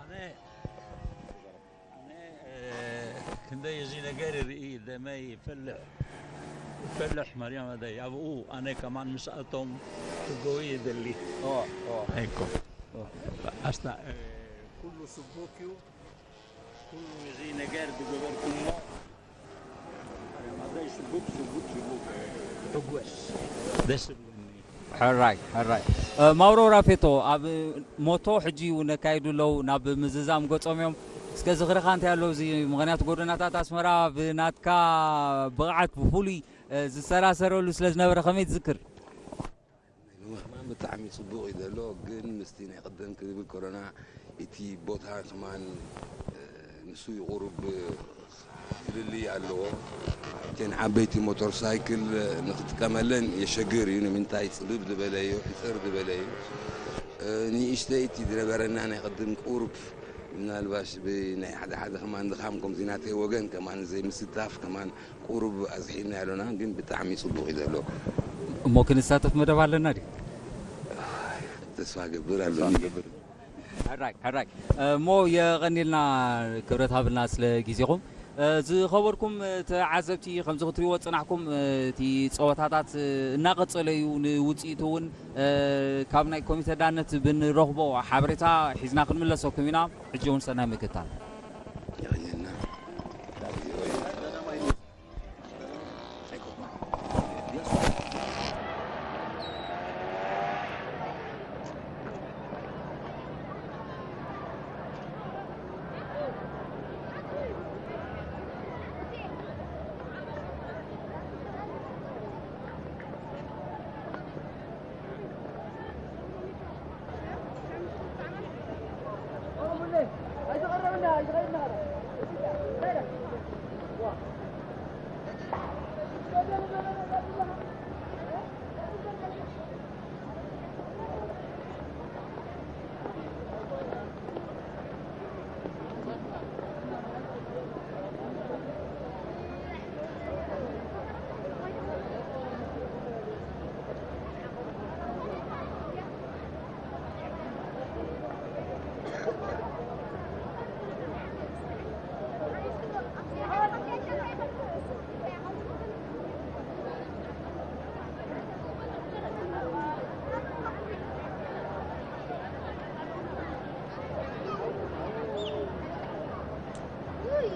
ኣነ ክንደይ እዚ ነገር ይርኢ ደመይ ይፈልሕ ይፈልሕ መርያም ኣደይ ኣብኡ ኣነ ከማን ምስኣቶም ክጎይ ይደሊ ኣይኮ ኣስታ ኩሉ ስቡክ እዩ ኩሉ እዚ ነገር ዝገበርኩሞ መርያም ኣደይ ስቡክ ስቡክ ስቡክ ሕጎስ ደስ ብለኒ ሕራይ ሕራይ ማውሮ ራፌቶ ኣብ ሞቶ ሕጂ እውን ነካይዱ ኣለዉ ናብ ምዝዛም ገጾም እዮም እስከ ዝኽርኻ እንታይ ኣሎ እዚ ምኽንያቱ ጎደናታት ኣስመራ ብናትካ ብቕዓት ብፍሉይ ዝሰራሰረሉ ስለ ዝነበረ ከመይ ትዝክር ብጣዕሚ ፅቡቅ እዩ ዘሎ ግን ምስቲ ናይ ቅድም ክብል ኮሮና እቲ ቦታ ከማን ንሱ ይቁርብ ፍልልይ ኣለዎ። እተን ዓበይቲ ሞተር ሳይክል ንክጥቀመለን የሸግር እዩ። ንምንታይ ፅብብ ዝበለ እዩ፣ ሕፅር ዝበለ እዩ። ንእሽተይ እቲ ዝነበረና ናይ ቅድም ቁሩብ ምናልባሽ ብናይ ሓደ ሓደ ከማን ድኻም ከምዚ ናተይ ወገን ከማን ዘይምስታፍ ከማን ቁሩብ ኣዝሒልና ያለና ግን ብጣዕሚ ፅቡቅ እዩ ዘሎ። እሞ ክንሳተፍ መደብ ኣለና ድዩ? ተስፋ ገብር ኣሎ። ሕራይ ሕራይ እሞ የቐኒልና ክብረት ሃብልና ስለ ግዜኹም። ዝኸበርኩም ተዓዘብቲ ከምዚ ክትሪእዎ ዝፅናሕኩም እቲ ፀወታታት እናቐፀለ እዩ ንውፅኢቱ እውን ካብ ናይ ኮሚተ ዳነት ብንረኽቦ ሓበሬታ ሒዝና ክንምለሰኩም ኢና። ሕጂ እውን ሰናይ ምክታል።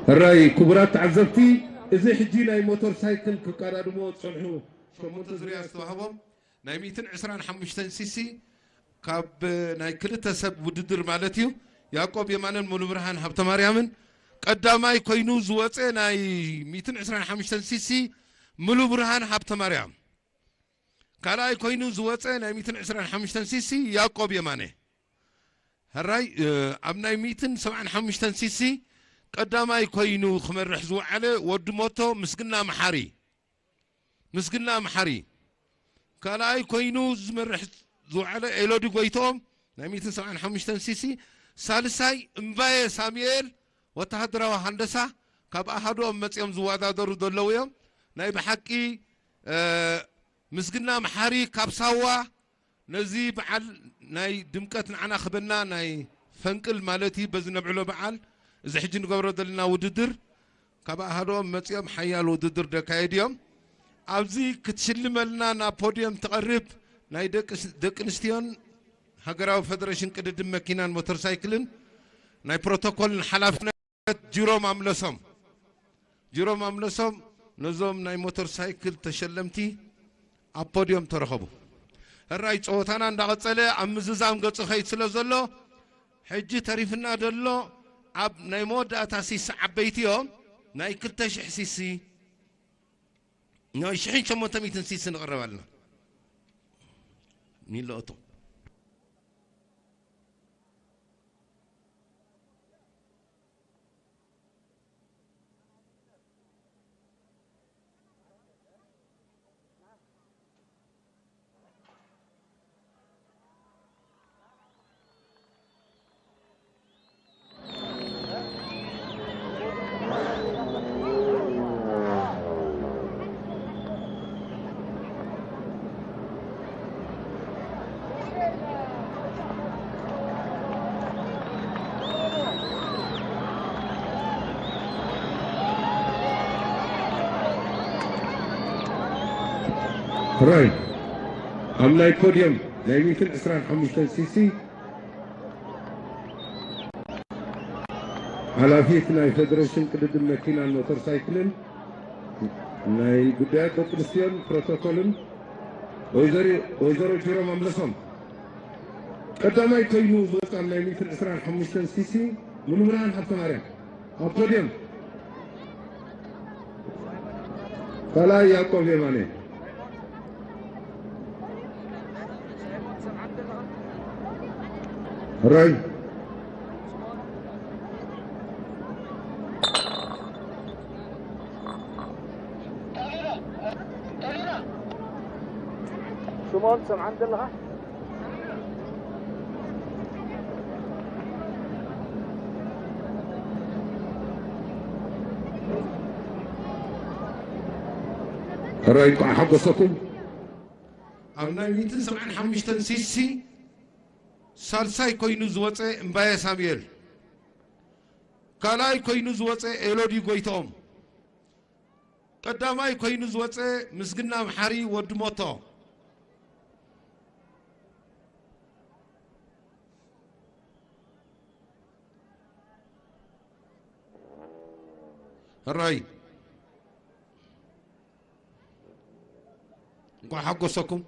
ሕራይ ክቡራት ተዓዘብቲ፣ እዚ ሕጂ ናይ ሞተር ሳይክል ክቀዳድሞ ዝጸንሑ ሸሞንተ ዙርያ ዝተዋህቦም ናይ ሚእትን ዕስራን ሓሙሽተን ሲሲ ካብ ናይ ክልተ ሰብ ውድድር ማለት እዩ። ያዕቆብ የማነን ሙሉብርሃን ሃብተማርያምን ቀዳማይ ኮይኑ ዝወፀ ናይ ሚእትን ዕስራን ሓሙሽተን ሲሲ ሙሉብርሃን ሃብተማርያም። ካልኣይ ኮይኑ ዝወፀ ናይ ሚእትን ዕስራን ሓሙሽተን ሲሲ ያዕቆብ የማነ። ሕራይ ኣብ ናይ ሚእትን ሰብዓን ሓሙሽተን ሲሲ ቀዳማይ ኮይኑ ክመርሕ ዝወዓለ ወዲ ሞቶ ምስግና መሓሪ ምስግና መሓሪ። ካልኣይ ኮይኑ ዝመርሕ ዝወዓለ ኤሎዲ ጎይትኦም ናይ ሚእትን ሰብዓን ሓሙሽተን ሲሲ። ሳልሳይ እምባየ ሳሙኤል ወተሃደራዊ ሃንደሳ ካብ ኣሃዱኦም መፂኦም ዝወዳደሩ ዘለዉ እዮም። ናይ ብሓቂ ምስግና መሓሪ ካብ ሳዋ ነዚ በዓል ናይ ድምቀት ንዓና ክበና ናይ ፈንቅል ማለት እዩ። በዚ ነብዕሎ በዓል እዚ ሕጂ ንገብሮ ዘለና ውድድር ካብ ኣሃዶም መፂኦም ሓያል ውድድር ደካየድ እዮም። ኣብዚ ክትሽልመልና ናብ ፖድየም ትቐርብ ናይ ደቂ ኣንስትዮን ሃገራዊ ፈደረሽን ቅድድም መኪናን ሞተር ሳይክልን ናይ ፕሮቶኮልን ሓላፍነት ጅሮም ኣምለሶም ጅሮም ኣምለሶም ነዞም ናይ ሞተር ሳይክል ተሸለምቲ ኣብ ፖድዮም ተረኸቡ። ሕራይ ፀወታና እንዳቐፀለ ኣብ ምዝዛም ገፁ ኸይድ ስለ ዘሎ ሕጂ ተሪፍና ዘሎ ኣብ ናይ መወዳእታ ሲሳ ዓበይቲ እዮም። ናይ ክልተ ሽሕ ሲሲ፣ ናይ ሽሕን ሸሞንተ ሚእትን ሲሲ ንቕረብ ኣለና። ሚሎ እቶ። ሕራይ ኣብ ናይ ፖድየም ናይ ሚእትን ዕስራን ሓሙሽተን ሲሲ ሓላፊት ናይ ፌደሬሽን ቅድድም መኪናን ሞተር ሳይክልን ናይ ጉዳያት ደቂ ኣንስትዮን ፕሮቶኮልን ወይዘሪ-፣ ወይዘሮ ጅሮም ኣምለሶም። ቀዳማይ ኮይኑ ዝወፅእ ኣብ ናይ ሚእትን ዕስራን ሓሙሽተን ሲሲ ሙሉብርሃን ሃብተማርያም ኣብ ፖድየም። ካልኣይ ያዕቆብ የማነ። ሕራይ። ሽሞን ትሰምዓኒ ዘለኻ? ሕራይ፣ እንኳዕ ሓጎሰኩም። ኣብ ናይ ሚእትን ሰብዓን ሓሙሽተን ሲሲ ሳልሳይ ኮይኑ ዝወፀ እምባየ ሳሙኤል፣ ካልኣይ ኮይኑ ዝወፀ ኤሎዲ ጎይትኦም፣ ቀዳማይ ኮይኑ ዝወፀ ምስግና መሓሪ ወዲ ሞቶ። ሕራይ፣ እንኳዕ ሓጎሰኩም።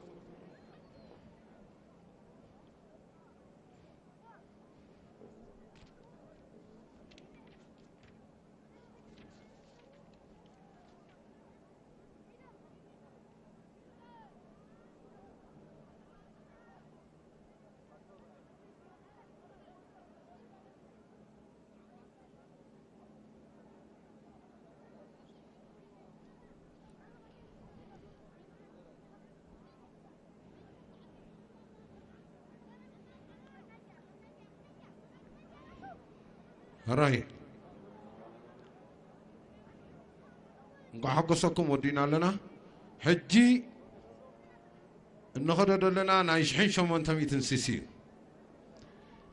ሕራይ፣ እንኳዕ ሓጎሰኩም። ወዲእና ኣለና። ሕጂ እንኸዶ ዘለና ናይ ሽሕን ሸሞንተ ሚእትን ሲሲ እዩ።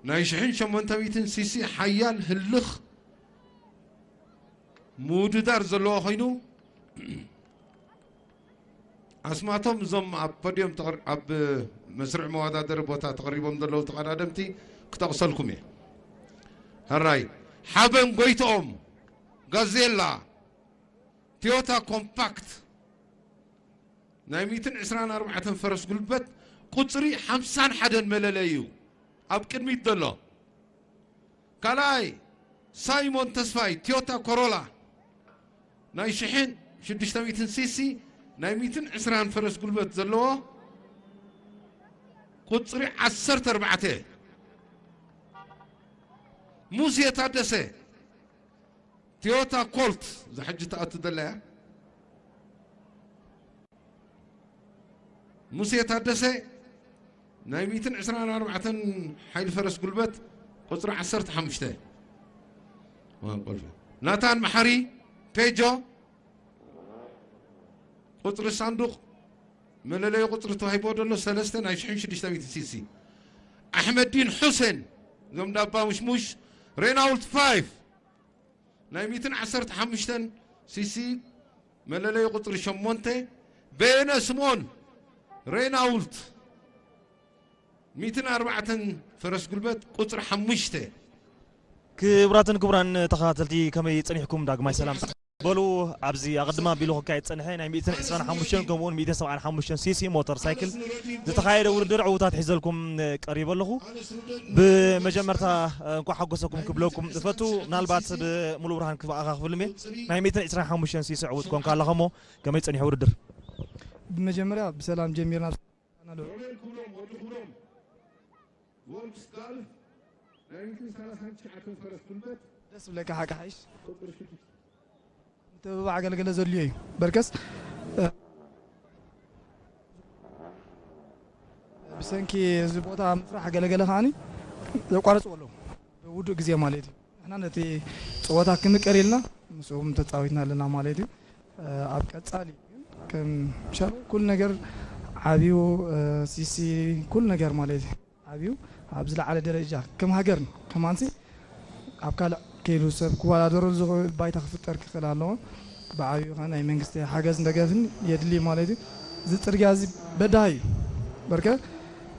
ናይ ሽሕን ሸሞንተ ሚእትን ሲሲ ሓያል ህልኽ ምውድዳር ዘለዎ ኮይኑ፣ ኣስማቶም እዞም ኣብ ፖድዮም ተቕር-፣ ኣብ መስርዕ መወዳደሪ ቦታ ተቐሪቦም ዘለዉ ተቐዳደምቲ ክጠቕሰልኩም እየ። ሕራይ፣ ሓበን ጎይትኦም፣ ጋዜላ፣ ቶዮታ ኮምፓክት፣ ናይ ሚእትን ዕስራን ኣርባዕተን ፈረስ ጉልበት፣ ቁጽሪ ሓምሳን ሓደን መለለይ እዩ ኣብ ቅድሚት ዘሎ። ካልኣይ ሳይሞን ተስፋይ፣ ቶዮታ ኮሮላ፣ ናይ ሽሕን ሽዱሽተ ሚእትን ሲሲ፣ ናይ ሚእትን ዕስራን ፈረስ ጉልበት ዘለዎ፣ ቁጽሪ ዓሰርተ ኣርባዕተ። ሙሴ ታደሰ፣ ቶዮታ ኮልት፣ እዛ ሕጂ ትኣቱ ዘላ እያ። ሙሴ ታደሰ፣ ናይ ሚእትን ዕስራን ኣርባዕተን ሓይሊ ፈረስ ጉልበት፣ ቁጽሪ ዓሰርተ ሓሙሽተ። ዋን ቆልፈ። ናታን መሓሪ፣ ፔጆ፣ ቁጽሪ ሳንዱቕ፣ መለለዩ ቁጽሪ ተዋሂቦ ዘሎ ሰለስተ፣ ናይ ሽሕን ሽዱሽተ ሚእትን ሲሲ። ኣሕመዲን ሑሴን፣ እዞም ዳባ ሙሽሙሽ፣ ሬናውልት ፋይፍ፣ ናይ ሚእትን ዓሰርተ ሓሙሽተን ሲሲ፣ መለለዩ ቁጽሪ ሸሞንተ። በየነ ስምኦን፣ ሬናውልት፣ ሚእትን ኣርባዕተን ፈረስ ጉልበት፣ ቁጽሪ ሓሙሽተ። ክቡራትን ክቡራን ተኸታተልቲ፣ ከመይ ጸኒሕኩም? ዳግማይ ሰላምታ። በሉ፣ ኣብዚ ኣቐድም ኣቢሉ ክካየድ ዝጸንሐ ናይ ሚእትን ዕስራን ሓሙሽተን ከምኡውን ሚእትን ሰብዓን ሓሙሽተን ሲሲ ሞተር ሳይክል ዝተኻየደ ውድድር ዕውታት ሒዘልኩም ቀሪበ ኣለኹ። ብመጀመርታ እንኳዕ ሓጎሰኩም ክብለኩም እፈቱ። ምናልባት ብሙሉ ብርሃን ክብኣኻ ክፍልም እየ። ናይ ሚእትን ዕስራን ሓሙሽተን ሲሲ ዕውት ኮንካ ኣለኻ እሞ ከመይ ጸኒሑ ውድድር? ብመጀመርያ ብሰላም ጀሚርና። ሮቤል ክብሎም፣ ወዲ ክብሎም፣ ቮልክስ ጋልፍ፣ ናይ ሚእትን ሰላሳን ትሽዓተን ፈረስ ጉልበት፣ ደስ ብለካ ሓቂ ሓይሽ። ቁጽሪ ሽዱሽተ። ምትብባዕ ኣገልገለ ዘድልዮ እዩ። በርከስ፣ እ፣ ብሰንኪ እዚ ቦታ ምፍራሕ ገለገለ ከዓኒ ዘቋርጽዎ ኣለዉ። ብውዱእ ግዜ ማለት እዩ። ንሕና ነቲ ጸወታ ክምቀር ኢልና ምስኦም ተጻዊትና ኣለና ማለት እዩ። እ፣ ኣብ ቀጻሊ ግን ከም ሻ-፣ ኩሉ ነገር ዓብዩ፣ እ፣ ሲሲ ኩሉ ነገር ማለት እዩ። ዓብዩ ኣብ ዝለዓለ ደረጃ ከም ሃገር ከማንሲ ኣብ ካልእ ከይዱ ሰብ ክወዳደሩ ዝኽእል ባይታ ክፍጠር ክኽእል ኣለዎ። ብዓብዩ ከ ናይ መንግስቲ ሓገዝን ደገፍን የድሊ ማለት እዩ። እዚ ጽርግያ እዚ በዳሂ እዩ። በርከ፣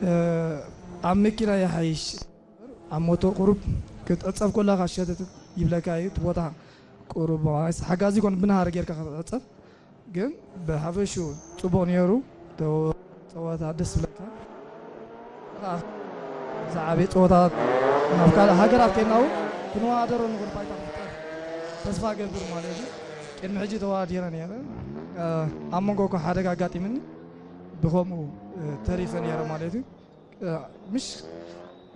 እ፣ ኣብ መኪና ይሓይሽ፣ ኣብ ሞቶ ቁሩብ ክትዕጸፍ ከለኻ ሸተት ይብለካ እዩ። እቲ ቦታ ቁሩብ ሓጋዚ ይኮን ብናሃር ጌርካ ክትዕጸፍ ግን ብሓፈሽኡ ጽቡቕ ነይሩ። ተው-፣ ጸወታ ደስ ዝብለካ። ዝዓበየ ጸወታ ናብ ካልእ ሃገራት ከይድና እውን ክንወዳደሮ ንኽእል ባይታ ክፍጠር ተስፋ ገብር ማለት እዩ። ቅድሚ ሕጂ ተወዳዲረ ነይረ። እ፣ ኣብ መንጎ እኳ ሓደጋ ኣጋጢምኒ ብኸምኡ፣ እ፣ ተሪፈ ነይረ ማለት እዩ። እ፣ ምሽ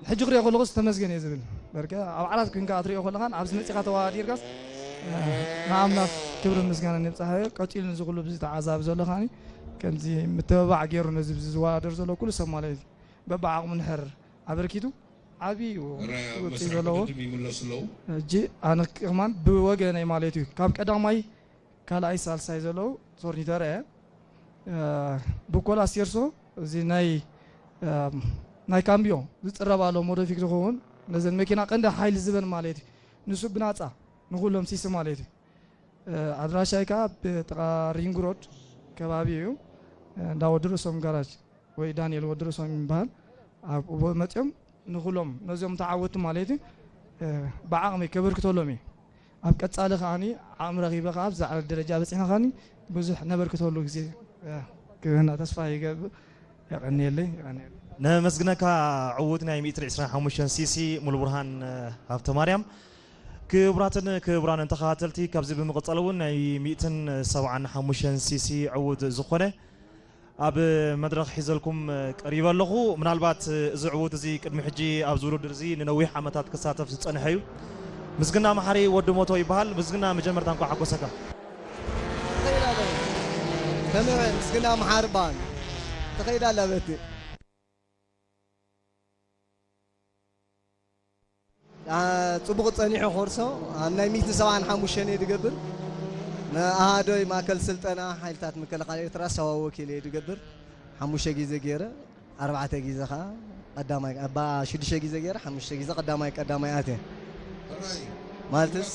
ሕጂ ክሪኦ ከለኹስ ተመስገን እየ ዝብል። በርከ ኣብ ዓራት ኮይንካ ክትሪኦ ከለኻን ኣብዚ መጺኻ ተወዳዲርካስ፣ እ፣ ንኣምላኽ ክብሪ ምስጋና ንብጻሕዮ። ቀጺሉ ንዚ ኩሉ ብዚ ተዓዛቢ ዘሎ ከዓኒ ከምዚ ምትብባዕ ገይሩ ነዚ ብዚ ዝወዳደር ዘሎ ኩሉ ሰብ ማለት እዩ። በብዓቕሙ ንሕር ኣበርኪቱ ዓብዪ እዩ ረ-፣ ውፅኢት መሳርሒ ዘለዎ። ውድድር ይምለሱ ኣለዉ። ሕጂ ኣነ ከማን ብወገነይ ማለት እዩ ካብ ቀዳማይ ካልኣይ ሳልሳይ ዘለዉ ሶር ይተረአ። እ፣ ብኮላ ሴርሶ እዚ ናይ፣ እ፣ ናይ ካምቢዮ ዝጽረብ ኣሎ ሞዶፊክ ዝኸውን ነዘን መኪና ቀንዲ ሓይሊ ዝበን ማለት እዩ። ንሱ ብናጻ ንኹሎም ሲሲ ማለት እዩ። እ፣ ኣድራሻይ ከኣ ብጥቓ ሪንግ ሮድ ከባቢ እዩ። እ፣ እንዳ ወዲ ርእሶም ጋራጅ ወይ ዳንኤል ወዲ ርእሶም ይበሃል። ኣብኡ መጺኦም ንኹሎም ነዚኦም ተዓወትቲ ማለት እዩ፣ እ፣ ብዓቕሚ ከበርክተሎም እዩ። ኣብ ቀጻሊ ከዓኒ ዓቕሚ ረኺበ ከኣ ኣብ ዝለዓለ ደረጃ በጺሕና ከዓኒ ብዙሕ ነበርክተሉ ግዜ፣ እ፣ ክህና ተስፋ ይገብር። የቐንየለይ፣ የቐንየለይ። ነመስግነካ ዕዉት ናይ ሚእትን ዕስራን ሓሙሽተን ሲሲ ሙሉብርሃን፣ እ፣ ሃብተማርያም። ክቡራትን ክቡራንን ተኸታተልቲ፣ ካብዚ ብምቕጻል እውን ናይ ሚእትን ሰብዓን ሓሙሽተን ሲሲ ዕዉት ዝኾነ ኣብ መድረኽ ሒዘልኩም ቀሪበ ኣለኹ። ምናልባት እዚ ዕዉት እዚ ቅድሚ ሕጂ ኣብዚ ውድድር እዚ ንነዊሕ ዓመታት ክሳተፍ ዝጸንሐ እዩ። ምስግና መሓሪ ወዲ ሞቶ ይበሃል። ምስግና መጀመርታ እንኳዕ ሓጎሰካ። ተኸይዳ ኣለ። ከመይ ምስግና መሓሪ በሃል። ተኸይዳ ኣለ በቲ። ኣ፣ ጽቡቕ ጸኒሑ ኮርሶ ኣብ ናይ ሚእትን ሰብዓን ሓሙሽተን እየ ዝገብር። ንኣሃዶይ ማእከል ስልጠና ሓይልታት ምክልኻል ኤርትራ ሳዋ ወኪል እየ ዝገብር። ሓሙሽተ ግዜ ገይረ፣ ኣርባዕተ ግዜ ኸኣ ቀዳማይ፣ ኣባ ሽዱሽተ ግዜ ገይረ፣ ሓሙሽተ ግዜ ቀዳማይ፣ ቀዳማይ ኣትየ። ማለትስ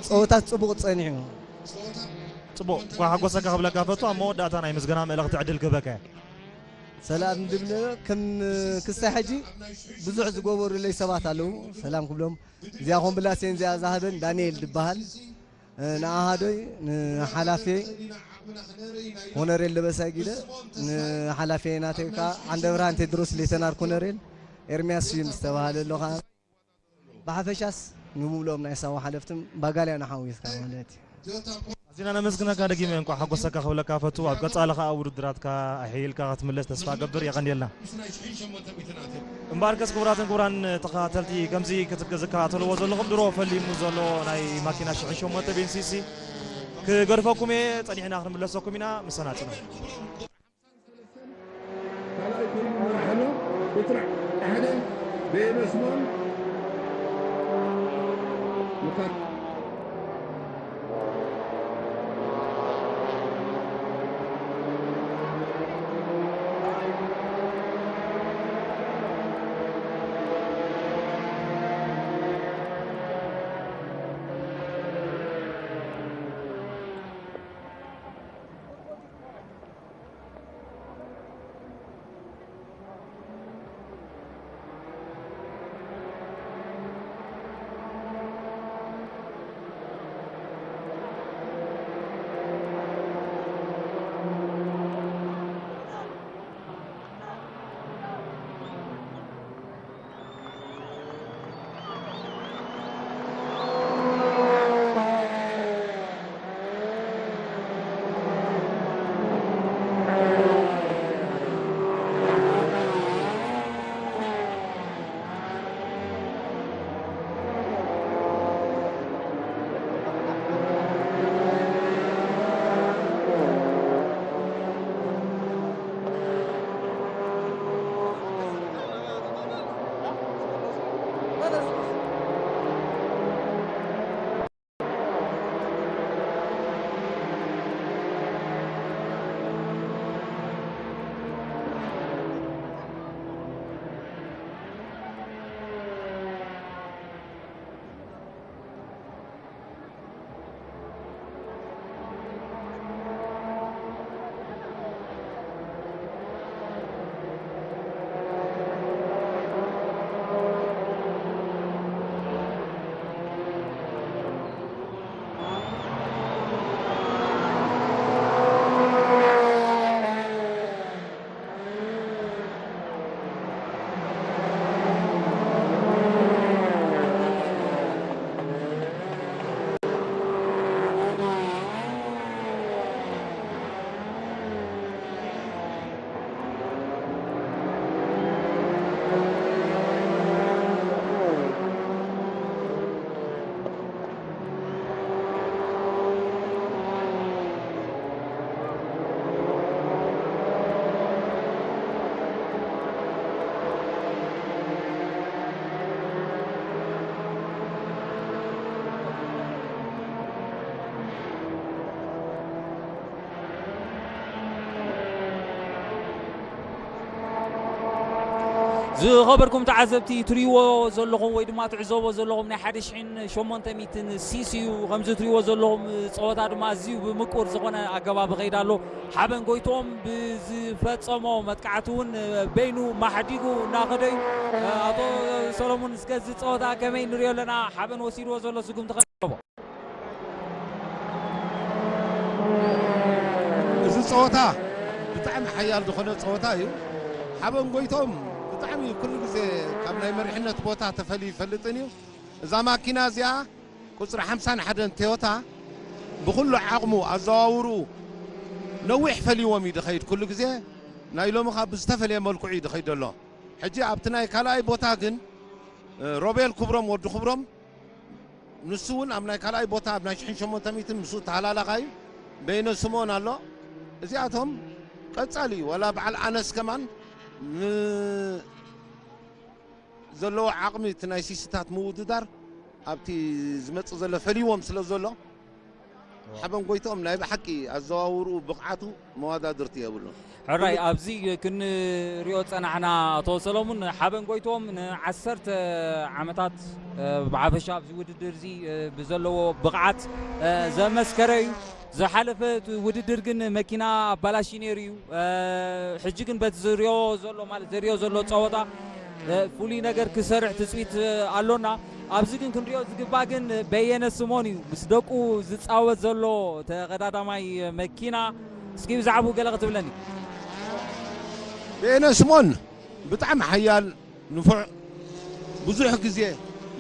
ጸወታት ጽቡቕ ጸኒሑ። ጽቡቕ፣ እንኳዕ ሓጎሰካ ክብለካ ፈቱ። ኣብ መወዳእታ ናይ ምስጋና መልእኽቲ ዕድል ክህበካ እየ። ሰላም እንድብል ከም ክሳብ ሕጂ ብዙሕ ዝገበሩለይ ሰባት ኣለዉ። ሰላም ክብሎም። እዚኣ ኮምብላሴን እዚኣ ዝሃበን ዳንኤል ዝበሃል። ንኣሃዶይ፣ ንሓላፊየይ ኮነሬል ለበሳይ ጊደ፣ ንሓላፊየይ ናተይ ከኣ ዓንደብርሃን ቴድሮስ ሌተናር ኮነሬል ኤርምያስ ስዩም ዝተባህለ ኣሎ ከኣ። ብሓፈሻስ ንምብሎም ናይ ሳዋ ሓለፍትን ባጋልያ ንሓዊስካ ማለት እዩ። ኣዚና ነመስግነካ ደጊመ፣ እንኳዕ ሓጎሰካ ክብለካ ፈቱ። ኣብ ቀጻሊ ከኣ ውድድራትካ ኣሕይልካ ክትምለስ ተስፋ ገብር። የቐንየልና። እምበኣርከስ ክቡራትን ክቡራን ተኸታተልቲ፣ ከምዚ ክትከ-፣ ዝከታተልዎ ዘለኹም ድሮ ፈሊሙ ዘሎ ናይ ማኪና ሽሕን ሸሞንተ ቤንሲሲ ክገድፈኩም እየ። ጸኒሕና ክንምለሰኩም ኢና። ምሳና ጽንሑ። ካልኣይ ኮይኑ ይመርሕ ኣሎ። ቁፅሪ ሓደ በየነ ስምኦን። ዝኸበርኩም ተዓዘብቲ፣ ትሪእዎ ዘለኹም ወይ ድማ ትዕዘቦ ዘለኹም ናይ ሓደ ሽሕን ሸሞንተ ሚእትን ሲሲ እዩ። ከምዚ ትሪእዎ ዘለኹም ጸወታ ድማ ኣዝዩ ብምቁር ዝኾነ ኣገባብ ይኸይድ ኣሎ። ሓበን ጎይቶም ብዝፈጸሞ መጥቃዕቲ እውን በይኑ ማሕዲጉ እናኸደ እዩ። ኣቶ ሰሎሙን፣ እስከ እዚ ጸወታ ከመይ ንሪኦ ኣለና? ሓበን ወሲድዎ ዘሎ ስጉምቲ ከ-? እዚ ጸወታ ብጣዕሚ ሓያል ዝኾነ ጸወታ እዩ። ሓበን ጎይቶም ብጣዕሚ ኩሉ ግዜ ካብ ናይ መሪሕነት ቦታ ተፈልዩ ይፈልጥን እዩ። እዛ ማኪና እዚኣ ቁፅሪ ሓምሳን ሓደን ቶዮታ ብኩሉ ዓቕሙ ኣዘዋውርኡ ነዊሕ ፈልይዎም እዩ ድኸይድ። ኩሉ ግዜ ናይ ሎሚ ካብ ብዝተፈለየ መልክዑ እዩ ድኸይድ ዘሎ። ሕጂ ኣብቲ ናይ ካልኣይ ቦታ ግን እ፣ ሮቤል ክብሮም ወዲ ክብሮም ንሱ እውን ኣብ ናይ ካልኣይ ቦታ ኣብ ናይ ሽሕን ሸሞንተ ሚእትን ምስኡ ተሃላላኻዩ በይነ ስምኦን ኣሎ። እዚኣቶም ቀጻሊ እዩ። ዋላ በዓል ኣነስ ከማን ን- ዘለዎ ዓቕሚ እቲ ናይ ሲስታት ምውድዳር ኣብቲ ዝመጽእ ዘሎ ፈልይዎም ስለ ዘሎ ሓበን ጎይትኦም ናይ ብሓቂ ኣዘዋውርኡ ብቕዓቱ መወዳድርቲ የብሉን። ሕራይ ኣብዚ ክንሪኦ ጸናሕና ኣቶ ሰሎሙን ሓበን ጎይትኦም ንዓሰርተ ዓመታት ብሓፈሻ ኣብዚ ውድድር እዚ ብዘለዎ ብቕዓት ዘመስከረ እዩ። ዝሓለፈ ውድድር ግን መኪና ኣባላሺ ነይሩ እዩ። ሕጂ ግን በቲ ዝሪኦ ዘሎ ማለት ዘሪኦ ዘሎ ጸወታ ፍሉይ ነገር ክሰርሕ ትጽቢት ኣሎና። ኣብዚ ግን ክንሪኦ ዝግባእ ግን በየነ ስምኦን እዩ ምስ ደቁ ዝጻወት ዘሎ ተቐዳዳማይ መኪና። እስኪ ብዛዕባኡ ገለ ክትብለኒ። በየነ ስምኦን ብጣዕሚ ሓያል ንፉዕ፣ ብዙሕ ግዜ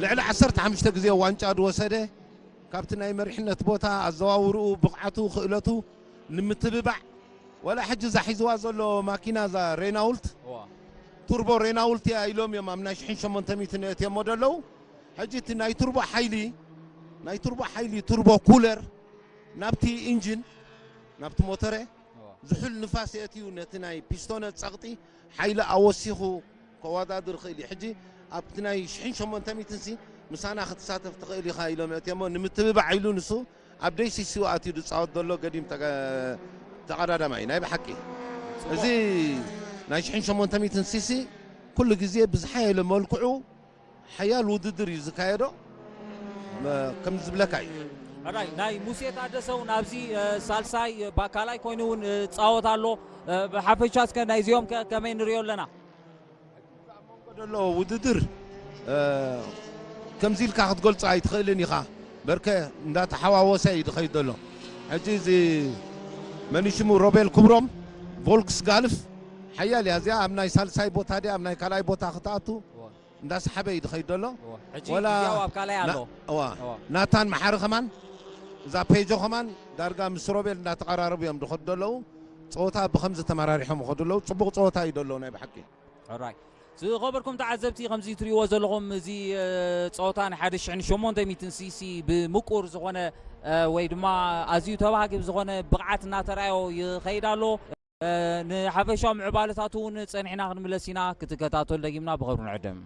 ልዕሊ ዓሰርተ ሓሙሽተ ግዜ ዋንጫ ዝወሰደ፣ ካብቲ ናይ መሪሕነት ቦታ ኣዘዋውርኡ፣ ብቕዓቱ፣ ክእለቱ ንምትብባዕ፣ ዋላ ሕጂ እዛ ሒዝዋ ዘሎ ማኪና እዛ ሬናውልት ቱርቦ ሬናውልት እያ ኢሎም እዮም ኣብ ናይ ሽሕን ሸሞንተ ሚእትን የእትየሞ ዘለዉ። ሕጂ እቲ ናይ ቱርቦ ሓይሊ ናይ ቱርቦ ሓይሊ ቱርቦ ኩለር ናብቲ ኢንጂን ናብቲ ሞተረ ዝሑል ንፋስ የእትዩ ነቲ ናይ ፒስቶነ ጸቕጢ ሓይሊ ኣወሲኹ ከወዳድር ይኽእል እዩ። ሕጂ ኣብቲ ናይ ሽሕን ሸሞንተ ሚእትን ሲ ምሳና ክትሳተፍ ትኽእል ኢኻ ኢሎም የእትየሞ ንምትብባዕ ኢሉ ንሱ ኣብ ደይ ሲሲኡ ኣትዩ ዝጻወት ዘሎ ገዲም ተቐዳዳማይ ናይ ብሓቂ እዚ ናይ ሽሕን ሸሞንተ ሚእትን ሲሲ ኩሉ ግዜ ብዝሓየለ መልክዑ ሓያል ውድድር እዩ ዝካየዶ ከም ዝብለካ እዩ። ሕራይ ናይ ሙሴ ታደሰ እውን ኣብዚ ሳልሳይ ካልኣይ ኮይኑ እውን ፃወት ኣሎ። ብሓፈሻ እስከ ናይዚኦም ከመይ ንሪኦ ኣለና? ዘሎ ውድድር ከምዚ ኢልካ ክትገልፆ ኣይትኽእልን ኢኻ። በርከ እንዳተሓዋወሰ እዩ ዝኸይድ ዘሎ። ሕጂ እዚ መን ሽሙ ሮቤል ክብሮም ቮልክስ ጋልፍ ሓያል እያ እዚኣ። ኣብ ናይ ሳልሳይ ቦታ ድያ ኣብ ናይ ካልኣይ ቦታ ክትኣቱ እንዳሰሓበ እዩ ዝኸይድ ዘሎ። ሕጂ ወላ ግዜያዊ ኣብ ካልኣይ ና- ኣሎ። እዋ። እዋ። ናታን መሓሪ ከማን እዛ ፔጆ ከማን ዳርጋ ምስ ሮቤል እንዳተቐራረቡ እዮም ዝኸዱ ዘለዉ። ፀወታ ብከምዚ ተመራሪሖም ይኸዱ ኣለዉ። ፅቡቕ ፀወታ እዩ ዘሎ ናይ ብሓቂ። ሕራይ ዝኸበርኩም ተዓዘብቲ ከምዚ ትሪእዎ ዘለኹም እዚ እ፣ ፀወታ ንሓደ ሽሕን ሸሞንተ ሚእትን ሲሲ ብምቁር ዝኾነ እ፣ ወይ ድማ ኣዝዩ ተባሃጊ ዝኾነ ብቕዓት እናተራዮ ይኸይድ ኣሎ። ንሓፈሻዊ ምዕባለታቱ እውን ጸኒሕና ክንምለስ ኢና። ክትከታተሉ ደጊምና ብኽብሪ ንዕድም።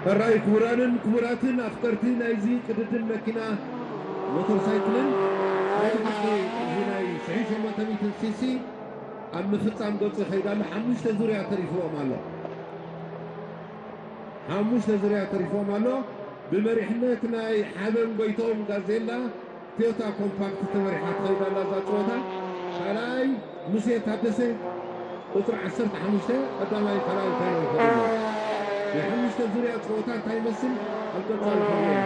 ሕራይ ክቡራንን ክቡራትን ኣፍቀርቲ ናይዚ ቅድድም መኪና ሞተር ሳይክልን፣ ናይ ብሓቂ እዚ ናይ ሽሕን ሸሞንተ ሚእትን ሲሲ ኣብ ምፍጻም ገጹ ይኸይድ ኣሎ። ሓሙሽተ ዙርያ ተሪፍዎም ኣሎ። ሓሙሽተ ዙርያ ተሪፍዎም ኣሎ። ብመሪሕነት ናይ ሓበን ጎይትኦም ጋዜላ ቶዮታ ኮምፓክት ተመሪሓ ትኸይድ ኣላ እዛ ጸወታ። ካልኣይ ሙሴ ታደሰ ቁጽሪ ዓሰርተ ሓሙሽተ ቀዳማይ ካልኣይ ኮይኖም ይኸዱ ኣለዉ። ናይ ሓሙሽተ ዙርያ ጸወታ እንታይ ይመስል ኣብ ቀጻሊ ክንሪኦ ኢና።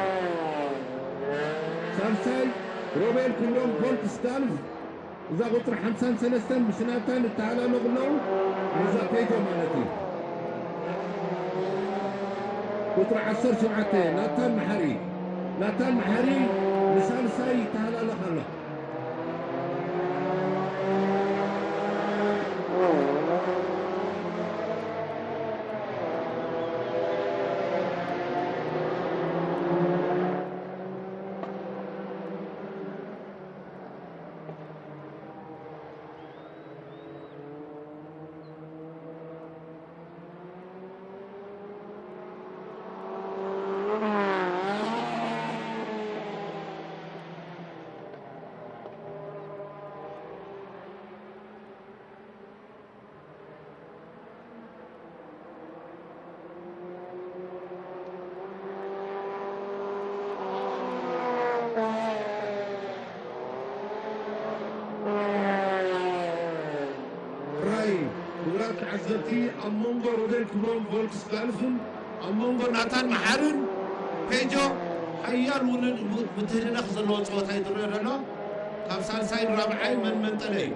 ሳልሳይ ሮቤል ክብሮም ቮልክስ ጋልፍ እዛ ቁጽሪ ሓምሳን ሰለስተን ምስ ናታን እተሃላለኹ ኣለዉ፣ ምስዛ ፔጆ ማለት እዩ። ቁጽሪ ዓሰርተ ሸውዓተ ናታን መሓሪ፣ ናታን መሓሪ ንሳልሳይ ይተሃላለኽ ኣሎ። ራይ ክቡራት ተዓዘብቲ፣ ኣብ መንጎ ሮቤል ክብሮም ቮልክስ ጋልፍን ኣብ መንጎ ናታን መሓርን ፔጆ ሓያል ውንን ሙ-፣ ምትህልላኽ ዘለዎ ጸወታ እዩ ዝረአ ዘሎ። ካብ ሳልሳይን ራብዓይ መን መንጠለ እዩ።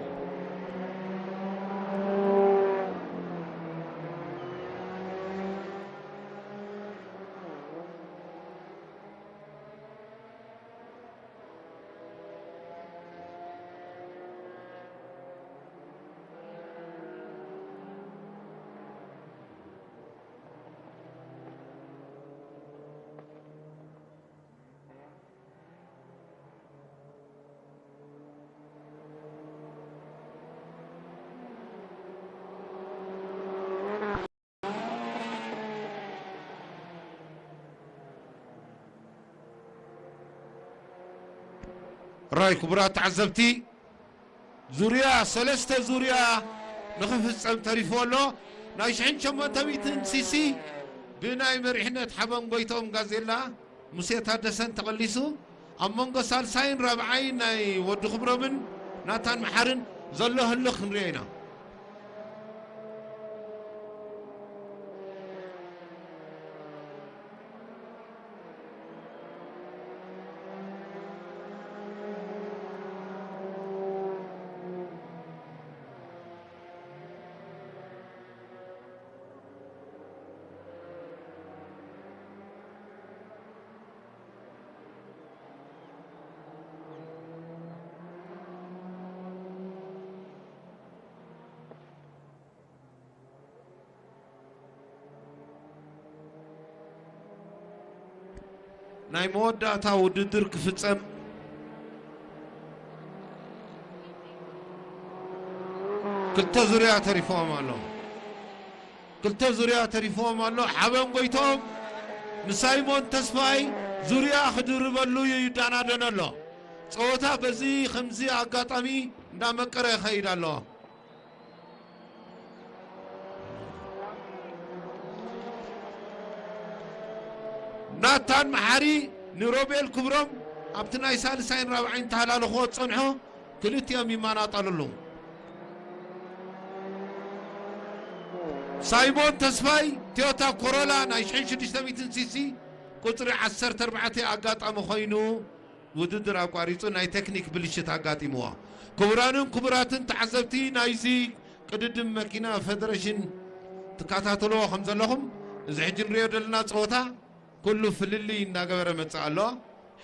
ራይ ክቡራት ተዓዘብቲ፣ ዙርያ ሰለስተ ዙርያ ንኽፍጸም ተሪፉ ኣሎ። ናይ ሽሕን ሸሞንተ ሚእትን ሲሲ ብናይ መሪሕነት ሓበን ጎይትኦም ጋዜላ ሙሴ ታደሰን ተቐሊሱ፣ ኣብ መንጎ ሳልሳይን ራብዓይን ናይ ወዲ ክብሮምን ናታን መሓርን ዘሎ ህልኽ ክንሪኦ ኢና። ናይ መወዳእታ ውድድር ክፍጸም ክልተ ዙርያ ተሪፎም ኣሎ። ክልተ ዙርያ ተሪፎም ኣሎ። ሓበን ጎይትኦም ንሳይሞን ተስፋይ ዙርያ ክድርበሉ ይዳናደን ኣሎ። ጸወታ በዚ ከምዚ ኣጋጣሚ እንዳመቀረ ይኸይድ ኣሎ። ናታን መሓሪ ንሮቤል ክብሮም ኣብቲ ናይ ሳልሳይን ራብዓይን ተሃላልኽዎ ዝጸንሖ ክልቲኦም ይመናጠሉ ኣለዉ። ሳይሞን ተስፋይ ቶዮታ ኮሮላ ናይ ሽሕን ሽዱሽተ ሚእትን ሲሲ ቁጽሪ ዓሰርተ ኣርባዕተ ኣጋጣሚ ኮይኑ ውድድር ኣቋሪጹ ናይ ቴክኒክ ብልሽት ኣጋጢምዎ። ክቡራንን ክቡራትን ተዓዘብቲ ናይዚ ቅድድም መኪና ፌደሬሽን ትከታተልዎ ከም ዘለኹም፣ እዚ ሕጂ ንሪኦ ዘለና ጸወታ ኩሉ ፍልልይ እንዳገበረ መጽእ ኣሎ።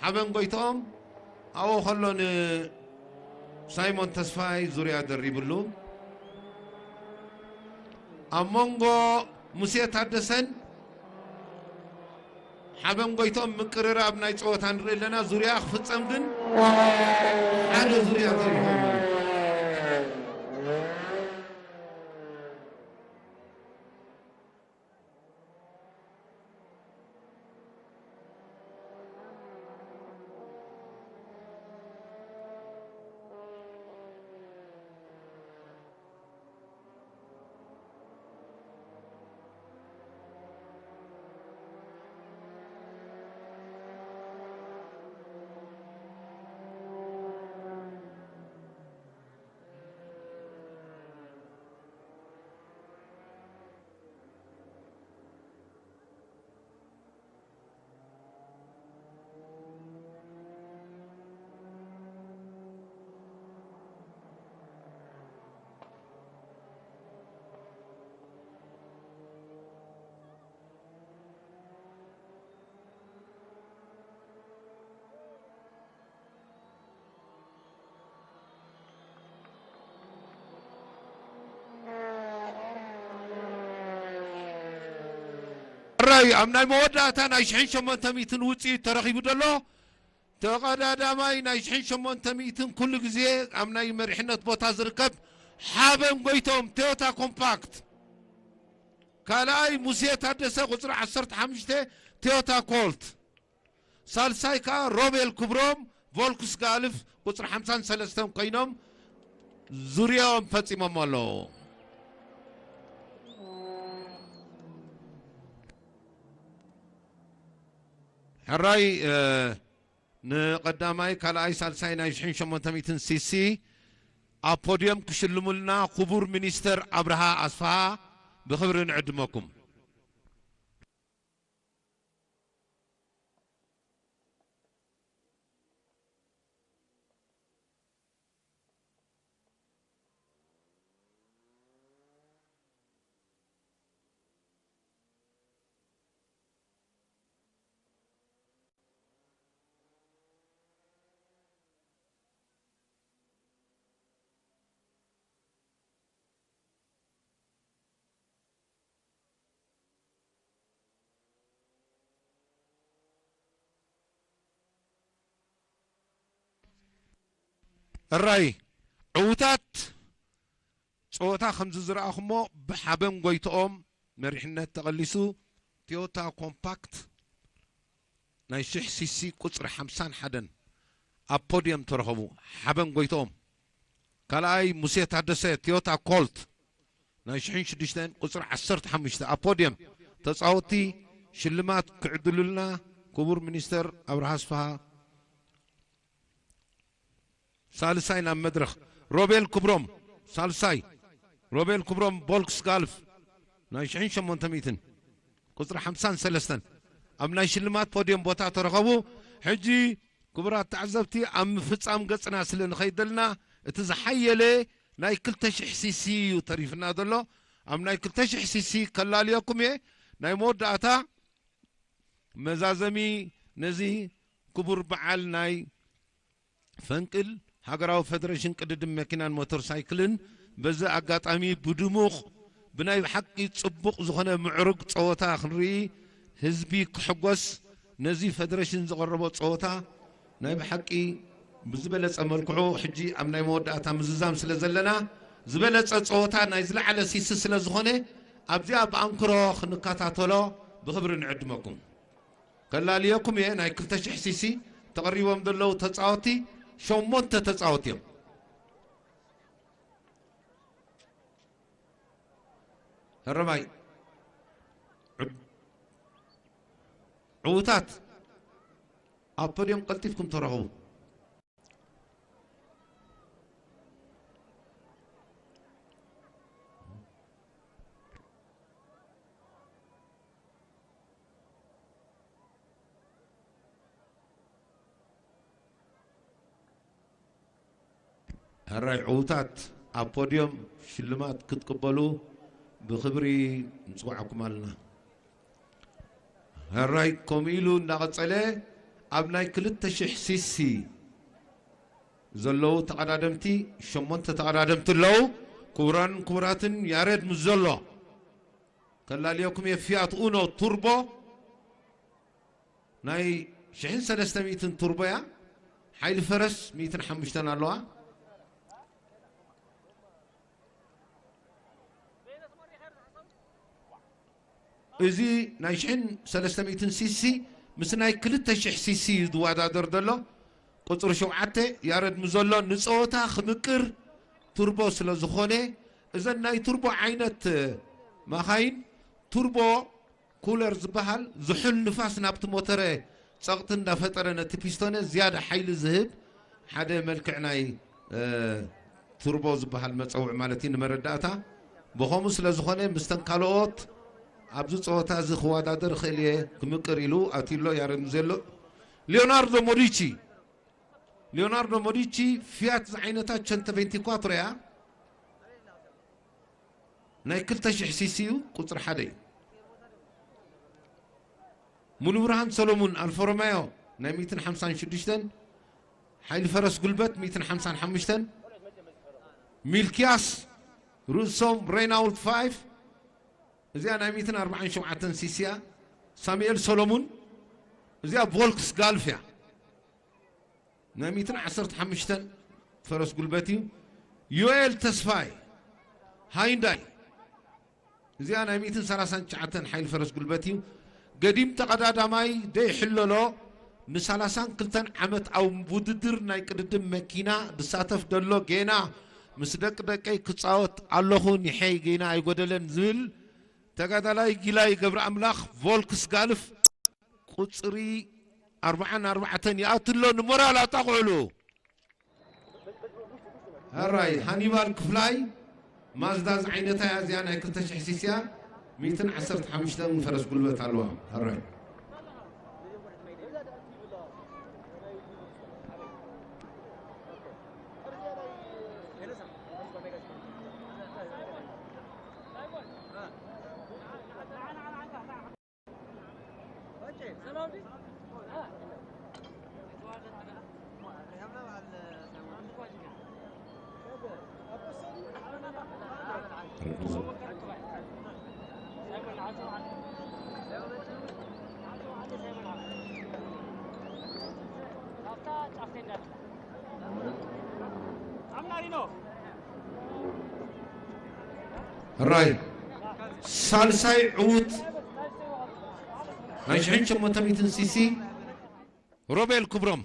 ሓበን ጎይትኦም ኣብኡ ከሎ ንሳይሞን ተስፋይ ዙርያ ደሪብሉ። ኣብ መንጎ ሙሴ ታደሰን ሓበን ጎይትኦም ምቅርራብ ናይ ጸወታ ንርኢ ኣለና። ዙርያ ክፍጸም ግን ሓደ ዙርያ ተሪፎም። ኣብ ናይ መወዳእታ ናይ ሽሕን ሸሞንተ ሚእትን ውፅኢት ተረኺቡ ዘሎ ተቐዳዳማይ ናይ ሽሕን ሸሞንተ ሚእትን ኩሉ ግዜ ኣብ ናይ መሪሕነት ቦታ ዝርከብ ሓበን ጎይቶም ቶዮታ ኮምፓክት፣ ካልኣይ ሙሴ ታደሰ ቁፅሪ ዓሰርተ ሓሙሽተ ቶዮታ ኮልት፣ ሳልሳይ ከዓ ሮቤል ክብሮም ቮልክስ ጋልፍ ቁፅሪ ሓምሳን ሰለስተን ኮይኖም ዙርያኦም ፈፂሞም ኣለዉ። ሕራይ ንቀዳማይ ካልኣይ ሳልሳይ ናይ ሽሕን ሸሞንተ ሚእትን ሲሲ ኣብ ፖድዮም ክሽልሙልና ክቡር ሚኒስተር ኣብርሃ ኣስፍሃ ብክብሪ ንዕድመኩም። እራይ ዕዉታት ጸወታ ከምዚ ዝረኣኹሞ ብሓበን ጎይትኦም መሪሕነት ተቐሊሱ ቶዮታ ኮምፓክት ናይ ሽሕ ሲሲ ቁጽሪ ሓምሳን ሓደን ኣብ ፖድየም ተረኸቡ። ሓበን ጎይትኦም ካልኣይ፣ ሙሴ ታደሰ ቶዮታ ኮልት ናይ ሽሕን ሽዱሽተን ቁጽሪ ዓሰርተ ሓሙሽተ ኣብ ፖድየም ተጻወትቲ ሽልማት ክዕድሉልና ክቡር ሚኒስተር ኣብርሃ ኣስፍሃ ሳልሳይ ናብ መድረኽ። ሮቤል ክብሮም ሳልሳይ፣ ሮቤል ክብሮም ቮልክስ ጋልፍ ናይ ሽሕን ሸሞንተ ሚእትን ቁጽሪ ሓምሳን ሰለስተን ኣብ ናይ ሽልማት ፖድየም ቦታ ተረኸቡ። ሕጂ ክቡራት ተዓዘብቲ ኣብ ምፍጻም ገጽና ስለ ንኸይድ ዘለና እቲ ዝሓየለ ናይ ክልተ ሽሕ ሲሲ እዩ ተሪፍና ዘሎ። ኣብ ናይ ክልተ ሽሕ ሲሲ ከላልየኩም እየ። ናይ መወዳእታ መዛዘሚ ነዚ ክቡር በዓል ናይ ፈንቅል ሃገራዊ ፈደረሽን ቅድድም መኪናን ሞተር ሳይክልን በዚ ኣጋጣሚ ብድሙቕ ብናይ ብሓቂ ጽቡቕ ዝኾነ ምዕሩግ ጸወታ ክንርኢ ህዝቢ ክሕጎስ ነዚ ፈደረሽን ዝቐረቦ ጸወታ ናይ ብሓቂ ብዝበለጸ መልክዑ ሕጂ ኣብ ናይ መወዳእታ ምዝዛም ስለ ዘለና ዝበለጸ ጸወታ ናይ ዝለዓለ ሲሲ ስለ ዝኾነ ኣብዚኣ ብኣንክሮ ክንከታተሎ ብኽብሪ ንዕድመኩም። ከላልየኩም እየ። ናይ ክልተ ሽሕ ሲሲ ተቐሪቦም ዘለዉ ተጻወቲ ሸሞንተ ተጻወቲ እዮም። ህርማይ ዕዉታት ኣብ ፖድዮም ቀልጢፍኩም ተረኸቡ። ሕራይ ዕዉታት ኣብ ፖድዮም ሽልማት ክትቅበሉ ብኽብሪ ንጽውዓኩም ኣለና። ሕራይ ከምኡ ኢሉ እንዳቐጸለ ኣብ ናይ ክልተ ሽሕ ሲሲ ዘለዉ ተቐዳደምቲ ሸሞንተ ተቐዳደምቲ ኣለዉ። ክቡራን ክቡራትን ያሬድ ምስ ዘሎ ከላልየኩም እየ። ፊያት ኡኖ ቱርቦ ናይ ሽሕን ሰለስተ ሚእትን ቱርቦ እያ። ሓይሊ ፈረስ ሚእትን ሓሙሽተን ኣለዋ። እዚ ናይ ሽሕን ሰለስተ ሚእትን ሲሲ ምስ ናይ ክልተ ሽሕ ሲሲ እዩ ዝወዳደር ዘሎ። ቁፅሪ ሸውዓተ ያረድ ምዘሎ ንፀወታ ክምቅር ቱርቦ ስለ ዝኾነ እዘን ናይ ቱርቦ ዓይነት መኻይን ቱርቦ ኩለር ዝበሃል ዝሑል ንፋስ ናብቲ ሞተረ ጸቕጢ እንዳፈጠረ ነቲ ፒስቶነ ዝያዳ ሓይሊ ዝህብ ሓደ መልክዕ ናይ ቱርቦ ዝበሃል መጸውዒ ማለት እዩ። ንመረዳእታ ብኸምኡ ስለ ዝኾነ ምስተን ካልኦት ኣብዚ ጸወታ እዚ ክወዳደር ይኽእል እየ ክምቅር ኢሉ ኣትዩሎ ያረድ ዘሎ ሊዮናርዶ ሞዲቺ ሊዮናርዶ ሞዲቺ ፊያት ዝዓይነታ ቸንተ ቬንቲ ኳትሮ እያ። ናይ ክልተ ሽሕ ሲሲ እዩ፣ ቁፅሪ ሓደ እዩ። ሙሉ ብርሃን ሰሎሙን ኣልፎ ሮማዮ ናይ ሚእትን ሓምሳን ሽዱሽተን ሓይሊ ፈረስ ጉልበት ሚእትን ሓምሳን ሓሙሽተን ሚልኪያስ ርእሶም ሬናውልት ፋይፍ እዚኣ ናይ ሚእትን ኣርባዓን ሸውዓተን ሲሲ እያ። ሳሙኤል ሰሎሙን፣ እዚኣ ቮልክስ ጋልፍ እያ። ናይ ሚእትን ዓሰርተ ሓሙሽተን ፈረስ ጉልበት እዩ። ዮኤል ተስፋይ ሃይንዳይ፣ እዚኣ ናይ ሚእትን ሰላሳን ትሽዓተን ሓይሊ ፈረስ ጉልበት እዩ። ገዲም ተቐዳዳማይ ደይሕለሎ፣ ንሰላሳን ክልተን ዓመት ኣብ ውድድር ናይ ቅድድም መኪና ዝሳተፍ ዘሎ፣ ጌና ምስ ደቂ ደቀይ ክጻወት ኣለኹ፣ ኒሐይ ጌና ኣይጎደለን ዝብል ተጋዳላይ ጊላይ ገብረ ኣምላኽ፣ ቮልክስ ጋልፍ ቁጽሪ ኣርባዓን ኣርባዕተን ይኣቱ ኣሎ። ንሞራል ኣጣቕዕሉ። ሕራይ ሃኒባል ክፍላይ፣ ማዝዳ ዝዓይነታ እያ እዚኣ፣ ናይ ክልተ ሽሕ ሲሲ እያ። ሚእትን ዓሰርተ ሓሙሽተን ፈረስ ጉልበት ኣለዋ። ሕራይ። ሕራይ ሳልሳይ ዕዉት ናይ ሽሕን ሸሞንተ ሚእትን ሲሲ ሮቤል ክብሮም፣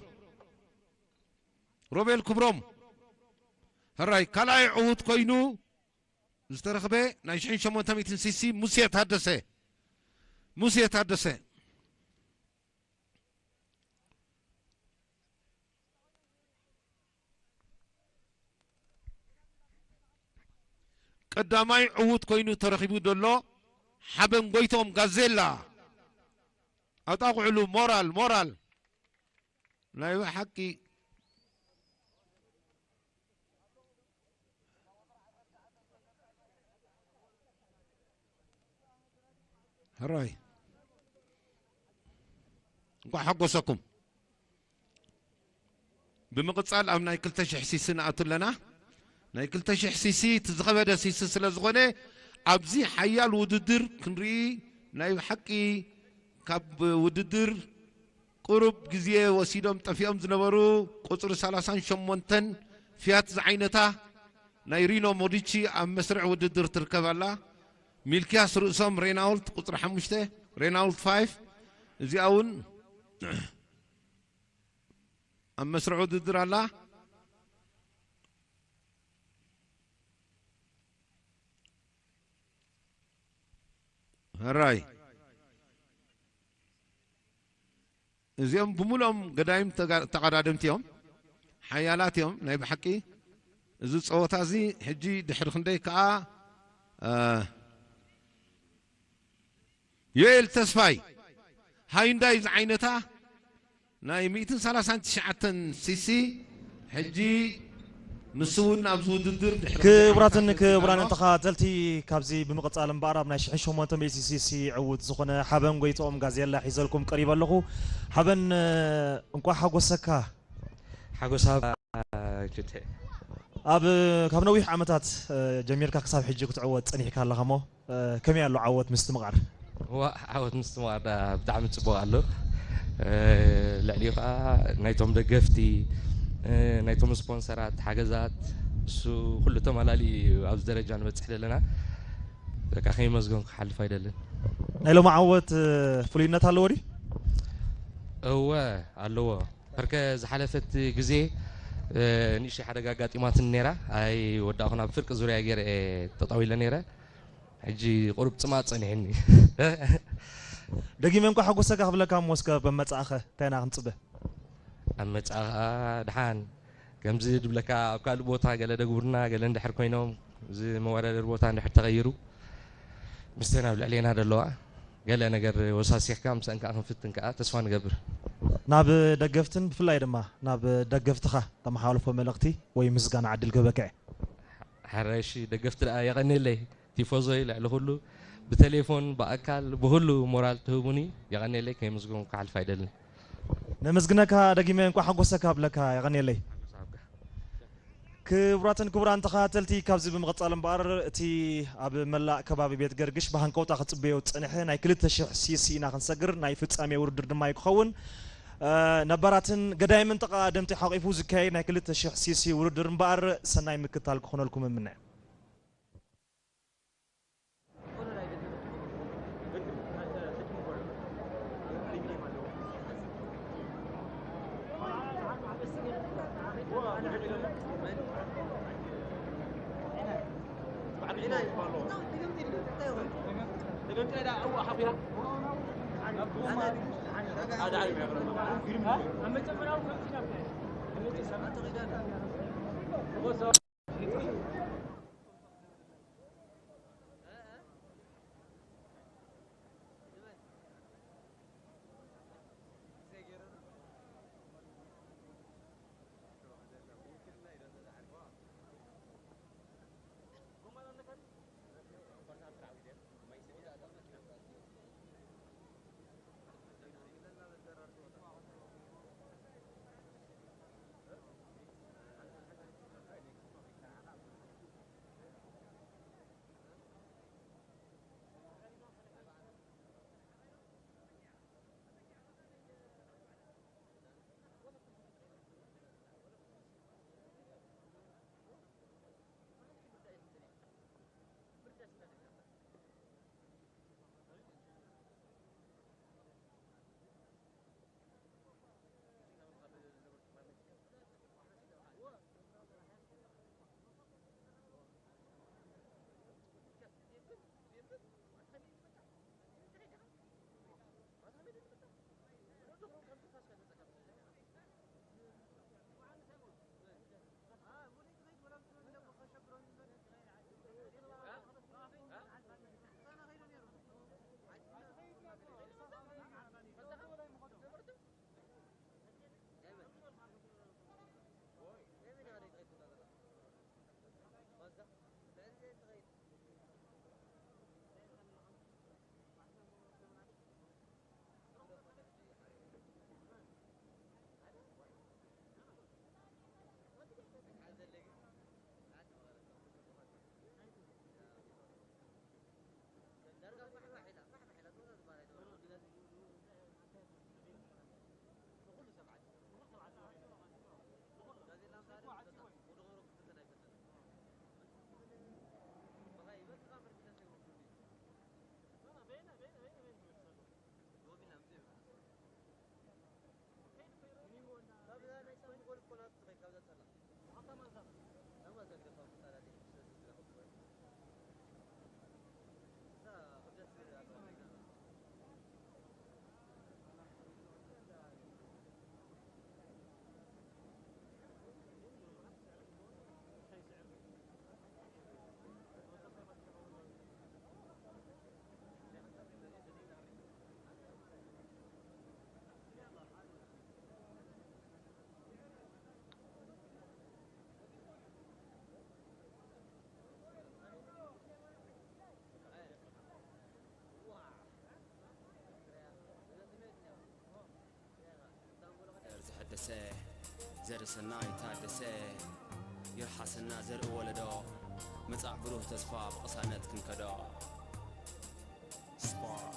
ሮቤል ክብሮም። ሕራይ ካልኣይ ዕዉት ኮይኑ ዝተረኽበ ናይ ሽሕን ሸሞንተ ሚእትን ሲሲ ሙሴ ታደሰ፣ ሙሴ ታደሰ። ቀዳማይ ዕዉት ኮይኑ ተረኺቡ ዘሎ ሓበን ጎይትኦም ጋዜላ። ኣጣቕዕሉ፣ ሞራል፣ ሞራል። ናይ ብሓቂ ሕራይ እንኳዕ ሓጎሰኩም። ብምቕጻል ኣብ ናይ ክልተ ሽሕ ሲሲ ንኣቱ ኣለና። ናይ ክልተ ሽሕ ሲሲ እቲ ዝኸበደ ሲሲ ስለ ዝኾነ፣ ኣብዚ ሓያል ውድድር ክንርኢ፣ ናይ ብሓቂ ካብ ውድድር ቁሩብ ግዜ ወሲዶም ጠፊኦም ዝነበሩ ቁጽሪ ሰላሳን ሸሞንተን ፊያት ዝዓይነታ ናይ ሪኖ ሞዲቺ ኣብ መስርዕ ውድድር ትርከብ ኣላ። ሚልክያስ ርእሶም ሬናውልት ቁጽሪ ሓሙሽተ፣ ሬናውልት ፋይፍ፣ እዚኣ እውን ኣብ መስርዕ ውድድር ኣላ። ሕራይ እዚኦም ብምሉኦም ገዳይም ተጋ-፣ ተቐዳደምቲ እዮም፣ ሓያላት እዮም ናይ ብሓቂ። እዚ ጸወታ እዚ ሕጂ ድሕሪ ክንደይ ከኣ፣ እ፣ ዮኤል ተስፋይ ሃይንዳይ ዝዓይነታ ናይ ሚእትን ሰላሳን ትሽዓተን ሲሲ ሕጂ ንሱ እውን ኣብዚ ውድድር ድሕሪ ክንደይ ክቡራትን ዓመታት ክቡራንን መጺኡ ኣሎ። ተኸታተልቲ፣ ካብዚ ብምቕጻል እምበኣር ኣብ ናይ ሽሕን ሸሞንተ ሚእቲ ሲሲ ዕዉት ዝኾነ ሓበን ጎይትኦም ጋዜላ ሒዘልኩም ቀሪበ ኣለኹ። ሓበን፣ እ፣ እንቋዕ ሓጎሰካ። ሓጎስ ኣብ ጅትዕ። ኣብ፣ ካብ ነዊሕ ዓመታት፣ እ፣ ጀሚርካ ክሳብ ሕጂ ክትዕወት ጸኒሕካ ኣለኻ እሞ፣ እ፣ ከመይ ኣሎ ዓወት ምስትምቓር? ዋ፣ ዓወት ምስትምቓር ዳ ብጣዕሚ ጽቡቕ ኣሎ። እ፣ ልዕሊኡ ኸኣ ናይቶም ደገፍቲ፣ እ፣ ናይቶም ስፖንሰራት፣ ሓገዛት፣ እሱ ኩሉ ተማላሊኡ እዩ ኣብዚ ደረጃ ንበጽሕ ዘለና። በቃ ከይመስገንኩ ክሓልፍ ኣይደልን። ናይ ሎሚ ዓወት፣ እ፣ ፍሉይነት ኣለዎ ድዩ? እወ፣ ኣለዎ። በርከ ዝሓለፈት ግዜ፣ እ፣ ንእሽተይ ሓደጋ ኣጋጢማትኒ ነይራ። ኣይወዳእኹን፣ ኣብ ፍርቂ ዙርያ ገይረ እየ ጠጠው ኢለ ነይረ። ሕጂ ቁሩብ ጽማእ ጸኒሕኒ። ደጊመ እንኳዕ ሓጎሰካ ክብለካ እሞ፣ እስከ ኣብ መጻእኸ እንታይ ኢና ክንጽበ? ኣብ መጻእ ኸኣ ደሓን ከምዚ ድብለካ ኣብ ካልእ ቦታ ገለ ደግቡርና ገለ እንድሕር ኮይኖም፣ እዚ መወዳደሪ ቦታ እንድሕር ተቐይሩ፣ ምስተን ኣብ ልዕሌና ደለዋ ገለ ነገር ወሳሲኽካ ምሳእን ከኣ ክንፍትን ከኣ ተስፋ ንገብር። ናብ ደገፍትን ብፍላይ ድማ ናብ ደገፍትኻ ተመሓላልፎ መልእኽቲ ወይ ምስጋና ዕድል ክህበካ እየ። ሓራይ እሺ፣ ደገፍቲ ደኣ የቐንየለይ። ቲፎዞይ ልዕሊ ኩሉ ብቴሌፎን፣ ብኣካል፣ ብሁሉ ሞራል ትህቡኒ የቐንየለይ፣ ከየመስገንኩ ክሓልፍ ኣይደልን። ነመስግነካ ደጊመ፣ እንቋዕ ሓጎሰካ ብለካ፣ የቐንየለይ። ክቡራትን ክቡራን ተኸታተልቲ፣ ካብዚ ብምቕጻል እምበኣር፣ እቲ ኣብ መላእ ከባቢ ቤት ገርግሽ ብሃንቀውታ ክጽበዮ ዝጸንሐ ናይ ክልተ ሽሕ ሲሲ ኢና ክንሰግር፣ ናይ ፍጻሜ ውድድር ድማ እዩ ክኸውን። እ፣ ነባራትን ገዳይምን ተቐዳደምቲ ሓቒፉ ዝካየድ ናይ ክልተ ሽሕ ሲሲ ውድድር እምበኣር፣ ሰናይ ምክታል ክኾነልኩም እምነ። ዘር ዝሐደሰ፣ ዘር ሰናይ ታደሰ፣ ይርሓሰና ዘርኢ ወለዶ፣ መጻእ ብሩህ ተስፋ ብቕሳነት ክንከዶ። ስፖርት።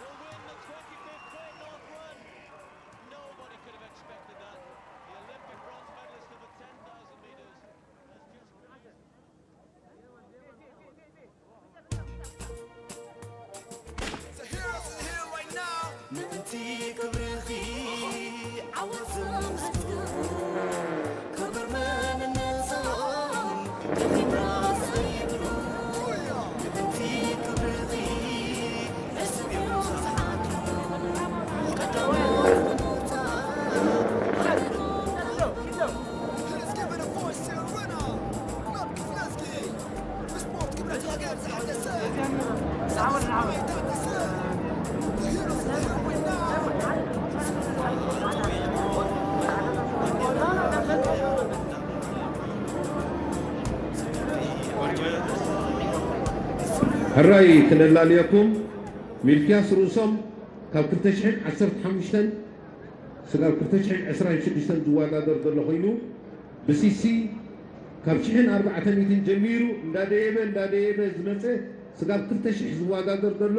Will win the twenty-fifth Great North Run. Nobody could have expected that. The Olympic bronze medalist of the ten thousand meters has just ምእንቲ ክብርኺ ዓወት ዘምስክሩ ክብር መንነቶም ብኽብራ ዝኸይዱ ምእንቲ ክብርኺ ዕስብ እዮም ዝሓድሩ ቀዳሞት ብምውጻእ ሕራይ ክነላልየኩም። ሚልክያስ ርእሶም ካብ ክልተ ሽሕን ዓሰርተ ሓሙሽተን ስጋብ ክልተ ሽሕን ዕስራን ሽዱሽተን ዝወዳደር ዘሎ ኮይኑ፣ ብሲሲ ካብ ሽሕን ኣርባዕተ ሚእትን ጀሚሩ እንዳደየበ እንዳደየበ ዝመፀ፣ ስጋብ ክልተ ሽሕ ዝወዳደር ዘሎ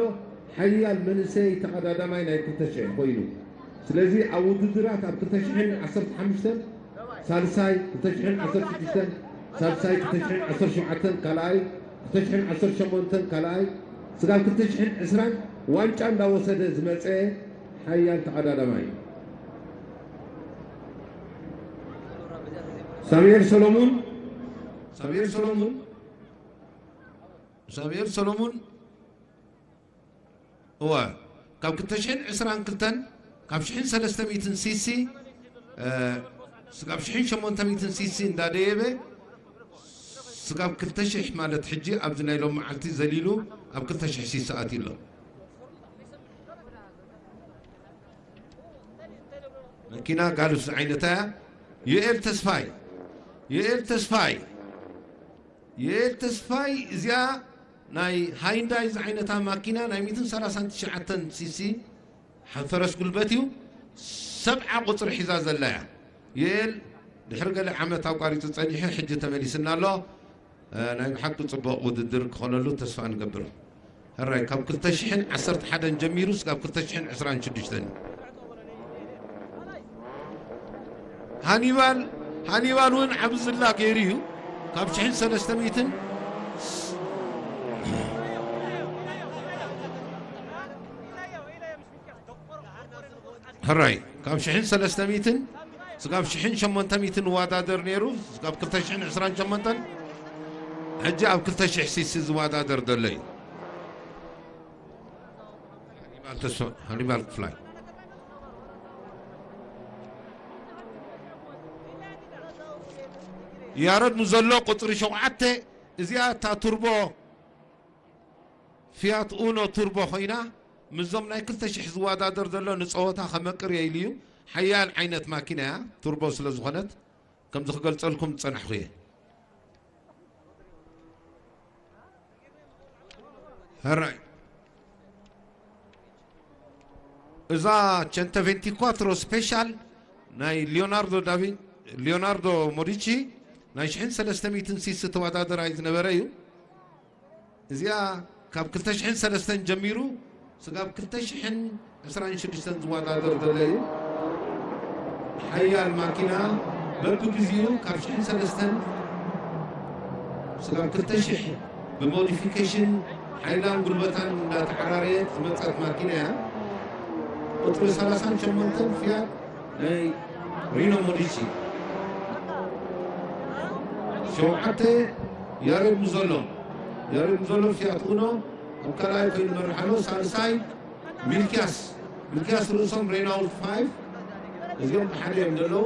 ሓያል መንእሰይ ተቐዳዳማይ ናይ ክልተ ሽሕ ኮይኑ፣ ስለዚ ኣብ ውድድራት ኣብ ክልተ ሽሕን ዓሰርተ ሓሙሽተን ሳልሳይ፣ ክልተ ሽሕን ዓሰርተ ሽዱሽተን ሳልሳይ፣ ክልተ ሽሕን ዓሰርተ ሸውዓተን ካልኣይ፣ ክልተ ሽሕን ዓሰርተ ሸሞንተን ካልኣይ፣ ስጋብ ክልተ ሽሕን ዕስራን ዋንጫ እንዳወሰደ ዝመፀ ሓያል ተቐዳዳማይ እዩ። ሳሙኤል ሰሎሙን፣ ሳሙኤል ሰሎሙን፣ ሳሙኤል ሰሎሙን፣ እወ፣ ካብ ክልተ ሽሕን ዕስራን ክልተን፣ ካብ ሽሕን ሰለስተ ሚእትን ሲሲ፣ እ፣ ስጋብ ሽሕን ሸሞንተ ሚእትን ሲሲ እንዳደየበ፣ ስጋብ ክልተ ሽሕ ማለት ሕጂ ኣብዚ ናይ ሎም መዓልቲ ዘሊሉ ኣብ ክልተ ሽሕ ሲሲ ኣትዩ ኣሎ። መኪና ጋልፍ ዝዓይነታ እያ። ዩኤል ተስፋይ፣ ዩኤል ተስፋይ፣ ዩኤል ተስፋይ፣ እዚኣ ናይ ሃይንዳይ ዝዓይነታ ማኪና ናይ ሚእትን ሰላሳን ትሽዓተን ሲሲ ፈረስ ጉልበት እዩ። ሰብዓ ቁፅሪ ሒዛ ዘላ እያ። ዩኤል ድሕሪ ገለ ዓመት ኣቋሪፁ ፀኒሑ፣ ሕጂ ተመሊስና ኣሎ። እ፣ ናይ ብሓቂ ፅቡቕ ውድድር ክኾነሉ ተስፋ ንገብር። ሕራይ፣ ካብ ክልተ ሽሕን ዓሰርተ ሓደን ጀሚሩ ስጋብ ክልተ ሽሕን ዕስራን ሽዱሽተን። ሃኒባል፣ ሃኒባል እውን ዓቢ ዝላ ገይሩ እዩ። ካብ ሽሕን ሰለስተ ሚእትን ሕራይ፣ ካብ ሽሕን ሰለስተ ሚእትን ስጋብ ሽሕን ሸሞንተ ሚእትን ንወዳደር ነይሩ፣ ስጋብ ክልተ ሽሕን ዕስራን ሸሞንተን፣ ሕጂ ኣብ ክልተ ሽሕ ሲሲ ዝወዳደር ዘሎ እዩ። ሃኒባል ተስፋ-፣ ሃኒባል ክፍላይ። ያረድ ንዘሎ ቁጽሪ ሸውዓተ፣ እዚኣ እታ ቱርቦ ፊያት ኡኖ ቱርቦ ኮይና፣ ምስዞም ናይ ክልተ ሽሕ ዝወዳደር ዘሎ ንጸወታ ከመቅር እየ ኢሉ እዩ። ሓያል ዓይነት ማኪና እያ፣ ቱርቦ ስለ ዝኾነት፣ ከምዚ ክገልጸልኩም ዝጸናሕኩ እየ። ሕራይ። እዛ ቸንተ ቬንቲ ኳትሮ ስፔሻል ናይ ሊዮናርዶ ዳቪን-፣ ሊዮናርዶ ሞዲቺ ናይ ሽሕን ሰለስተ ሚእትን ሲሲ ተወዳደራይ ዝነበረ እዩ። እዚኣ ካብ ክልተ ሽሕን ሰለስተን ጀሚሩ ስጋብ ክልተ ሽሕን ዕስራን ሽዱሽተን ዝወዳደር ዘሎ እዩ። ሓያል ማኪና በብግዜኡ ካብ ሽሕን ሰለስተን ስጋብ ክልተ ሽሕ ብሞዲፊኬሽን ሓይላን ጉልበታን እንዳተዓራረየት ዝመጸት ማኪና እያ። ቁጽሪ ሰላሳን ሸሞንተን ፊያት ናይ ሪኖ ሞዲቺ። ሸውዓተ ያሬድ ሙዘሎ፣ ያሬድ ሙዘሎ ፊያት ኡኖ ኣብ ካልኣይ ኮይኑ ይመርሕ ኣሎ። ሳልሳይ ሚልኪያስ፣ ሚልኪያስ ርእሶም ሬናውልድ ፋይቭ፣ እዚኦም ብሓደ እዮም ዘለዉ።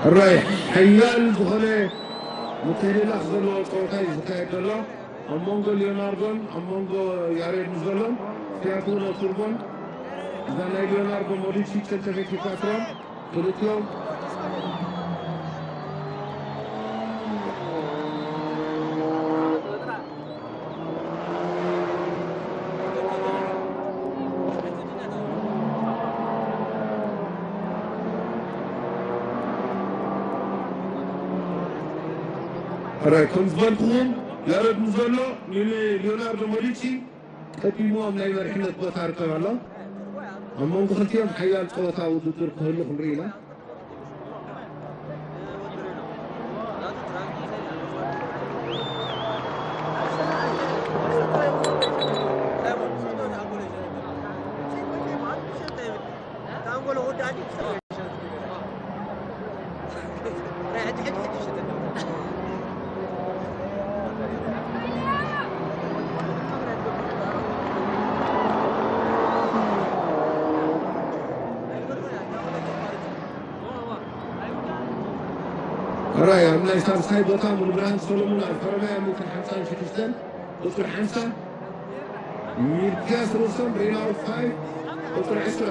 ሕራይ ሓያል ዝኾነ ምትህልላኽ ዘለዎ ጸወታ እዩ ዝካየድ ዘሎ። ኣብ መንጎ ሊዮናርዶን ኣብ መንጎ ያሬድ ንዘሎን ፊያት ኡኖ ቱርቦን፣ እዛ ናይ ሊዮናርዶ ሞዲቺ ቸልተፌቲ ኳትሮን ክልቲኦም ሕራይ ከም ዝበልኩኹም፣ ያረድ ንዘሎ ንሊዮናርዶ ሞዲቺ ቀዲሙ ኣብ ናይ መሪሕነት ቦታ ርከብ ኣሎ። ኣብ መንጎ ክልቲኦም ሓያል ጸወታ ውድድር ክህሉ ክንርኢ ኢና። ሕራይ ኣብ ናይ ሳልሳይ ቦታ ሙሉብርሃን ሰሎሙን ኣብ ፈረማይ ኣብ ሚእትን ሓምሳን ሽዱሽተን ቁፅሪ ሓምሳ፣ ሚልክያስ ርእሶም ሪናውድ ፋይቭ ቁፅሪ ዕስራ።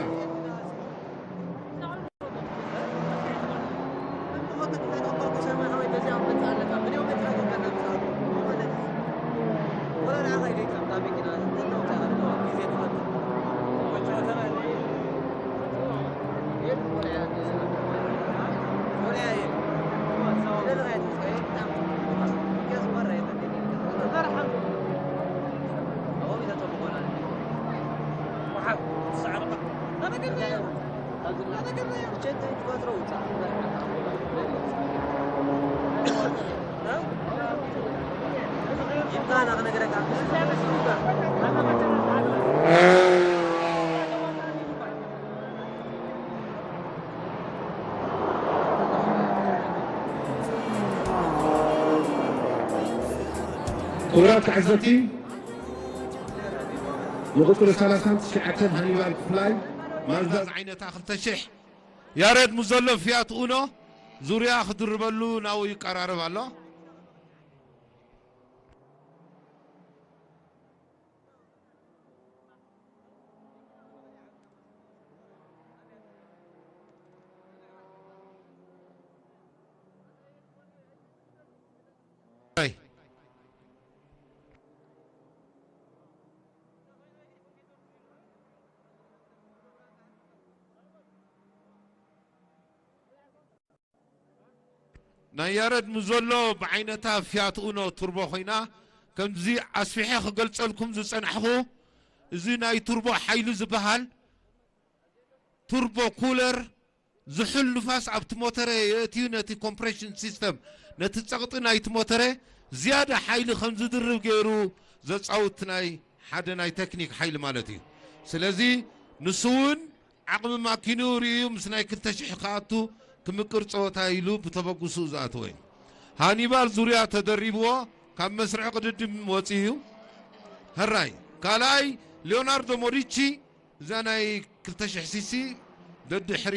ክቡራት ተዓዘብቲ፣ ንቁፅሪ ሰላሳን ትሽዓተን ሃኒባል ክፍላይ ማዝዳ ዝዓይነታ ክልተ ሽሕ፣ ያሬድ ሙዘሎ ፊያት ኡኖ ዙርያ ክድርበሉ ናብኡ ይቀራረብ ኣሎ። ናይ ያረድ ሙዞሎ ብዓይነታ ፊያት ኡኖ ቱርቦ ኮይና፣ ከምዚ ኣስፊሐ ክገልጸልኩም ዝጸናሕኹ፣ እዚ ናይ ቱርቦ ሓይሊ ዝበሃል ቱርቦ ኩለር ዝሑል ንፋስ ኣብቲ ሞተረ የእትዩ፣ ነቲ ኮምፕሬሽን ሲስተም፣ ነቲ ጸቕጢ ናይቲ ሞተረ ዝያዳ ሓይሊ ከም ዝድርብ ገይሩ ዘጻውት ናይ ሓደ ናይ ቴክኒክ ሓይሊ ማለት እዩ። ስለዚ ንሱ እውን ዓቕሚ ማኪንኡ ርእዩ ምስ ናይ ክልተ ሽሕ ክኣቱ ክምቅር ጸወታ ኢሉ ብተበግሶኡ ዝኣተወ እዩ። ሃኒባል ዙርያ ተደሪብዎ ካብ መስርዕ ቅድድም ወጺኡ እዩ። ሕራይ ካልኣይ ሊዮናርዶ ሞዲቺ፣ እዛ ናይ ክልተ ሽሕ ሲሲ ደድሕሪ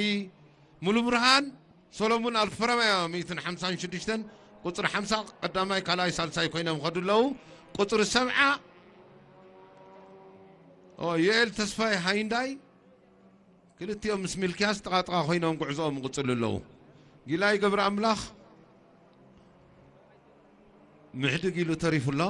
ሙሉብርሃን ሰሎሙን ኣልፈረማያ ሚእትን ሓምሳን ሽዱሽተን ቁጽሪ ሓምሳ ቀዳማይ ካልኣይ ሳልሳይ ኮይኖም ይኸዱ ኣለዉ። ቁጽሪ ሰብዓ ዮኤል ተስፋይ ሃይንዳይ ክልቲኦም ምስ ሚልክያስ ጥቓጥቓ ኮይኖም ጉዕዞኦም ይቕጽሉ ኣለዉ። ጊላይ ገብረ ኣምላኽ ምሕድግ ኢሉ ተሪፉ ኣሎ።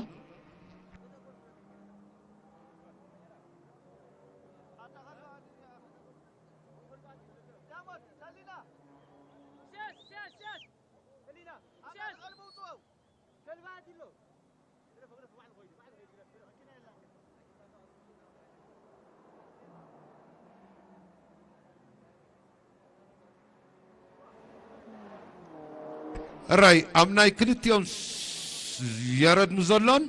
እራይ ኣብ ናይ ክልቲኦም ስ-፣ ያረድ ንዘሎን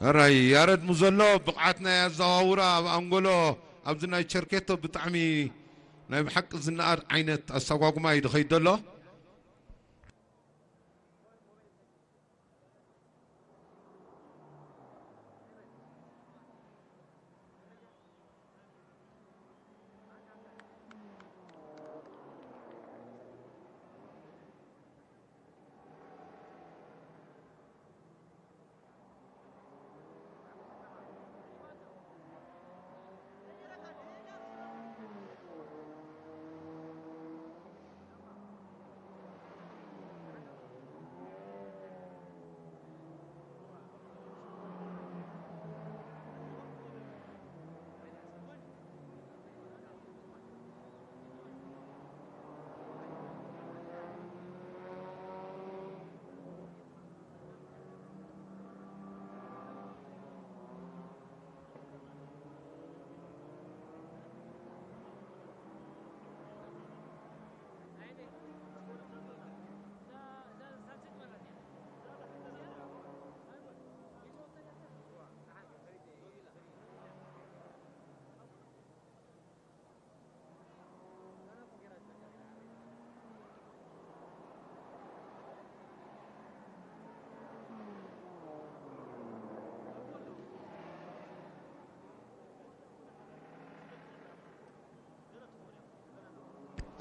ሕራይ ያረድ ሙዘሎ ብቕዓት ናይ ኣዘዋውራ ኣብ ኣንጎሎ ኣብዚ ናይ ቸርኬቶ ብጣዕሚ ናይ ብሓቂ ዝነኣድ ዓይነት ኣሰጓጉማ እዩ ድኸይድ ዘሎ።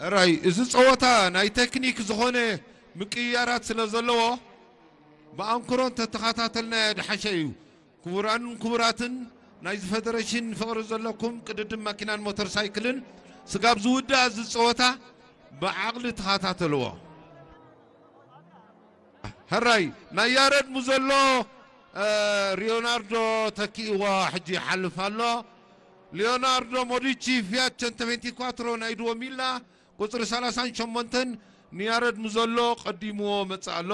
እራይ፣ እዚ ጸወታ ናይ ቴክኒክ ዝኾነ ምቅይያራት ስለ ዘለዎ፣ ብኣንክሮ እንተተኸታተልናዮ ዝሓሸ እዩ። ክቡራንን ክቡራትን፣ ናይዚ ፌደሬሽን ፍቕሪ ዘለኩም ቅድድም ማኪናን ሞተር ሳይክልን፣ ስጋብ ዝውዳእ እዚ ጸወታ ብዓቕሊ ተኸታተልዎ። ሕራይ፣ ናይ ያረድ ሙዘሎ፣ እ፣ ሊዮናርዶ ተኪእዎ ሕጂ ይሓልፍ ኣሎ። ሊዮናርዶ ሞዲቺ ፊያት ቸንተ ቬንቲ ኳትሮ ናይ ድዎ ሚላ ቁጽሪ ሰላሳን ሸሞንተን ንያረድ ሙዘሎ ቀዲምዎ መጽእ ኣሎ።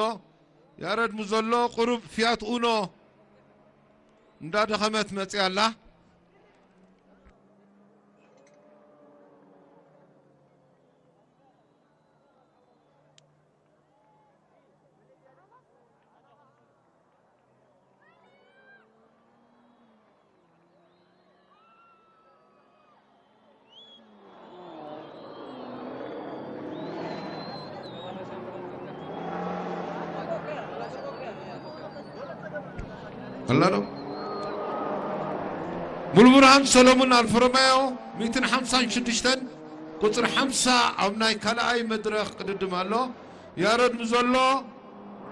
ያረድ ሙዘሎ ቁሩብ ፊያት ኡኖ እንዳደኸመት መጽያ ኣላ። ኣላ ዶ? ሙሉብርሃን ሰሎሙን ኣልፈ ሮማዮ ሚእትን ሓምሳን ሽዱሽተን ቁጽሪ ሓምሳ ኣብ ናይ ካልኣይ መድረኽ ቅድድም ኣሎ። ያረድ ምዘሎ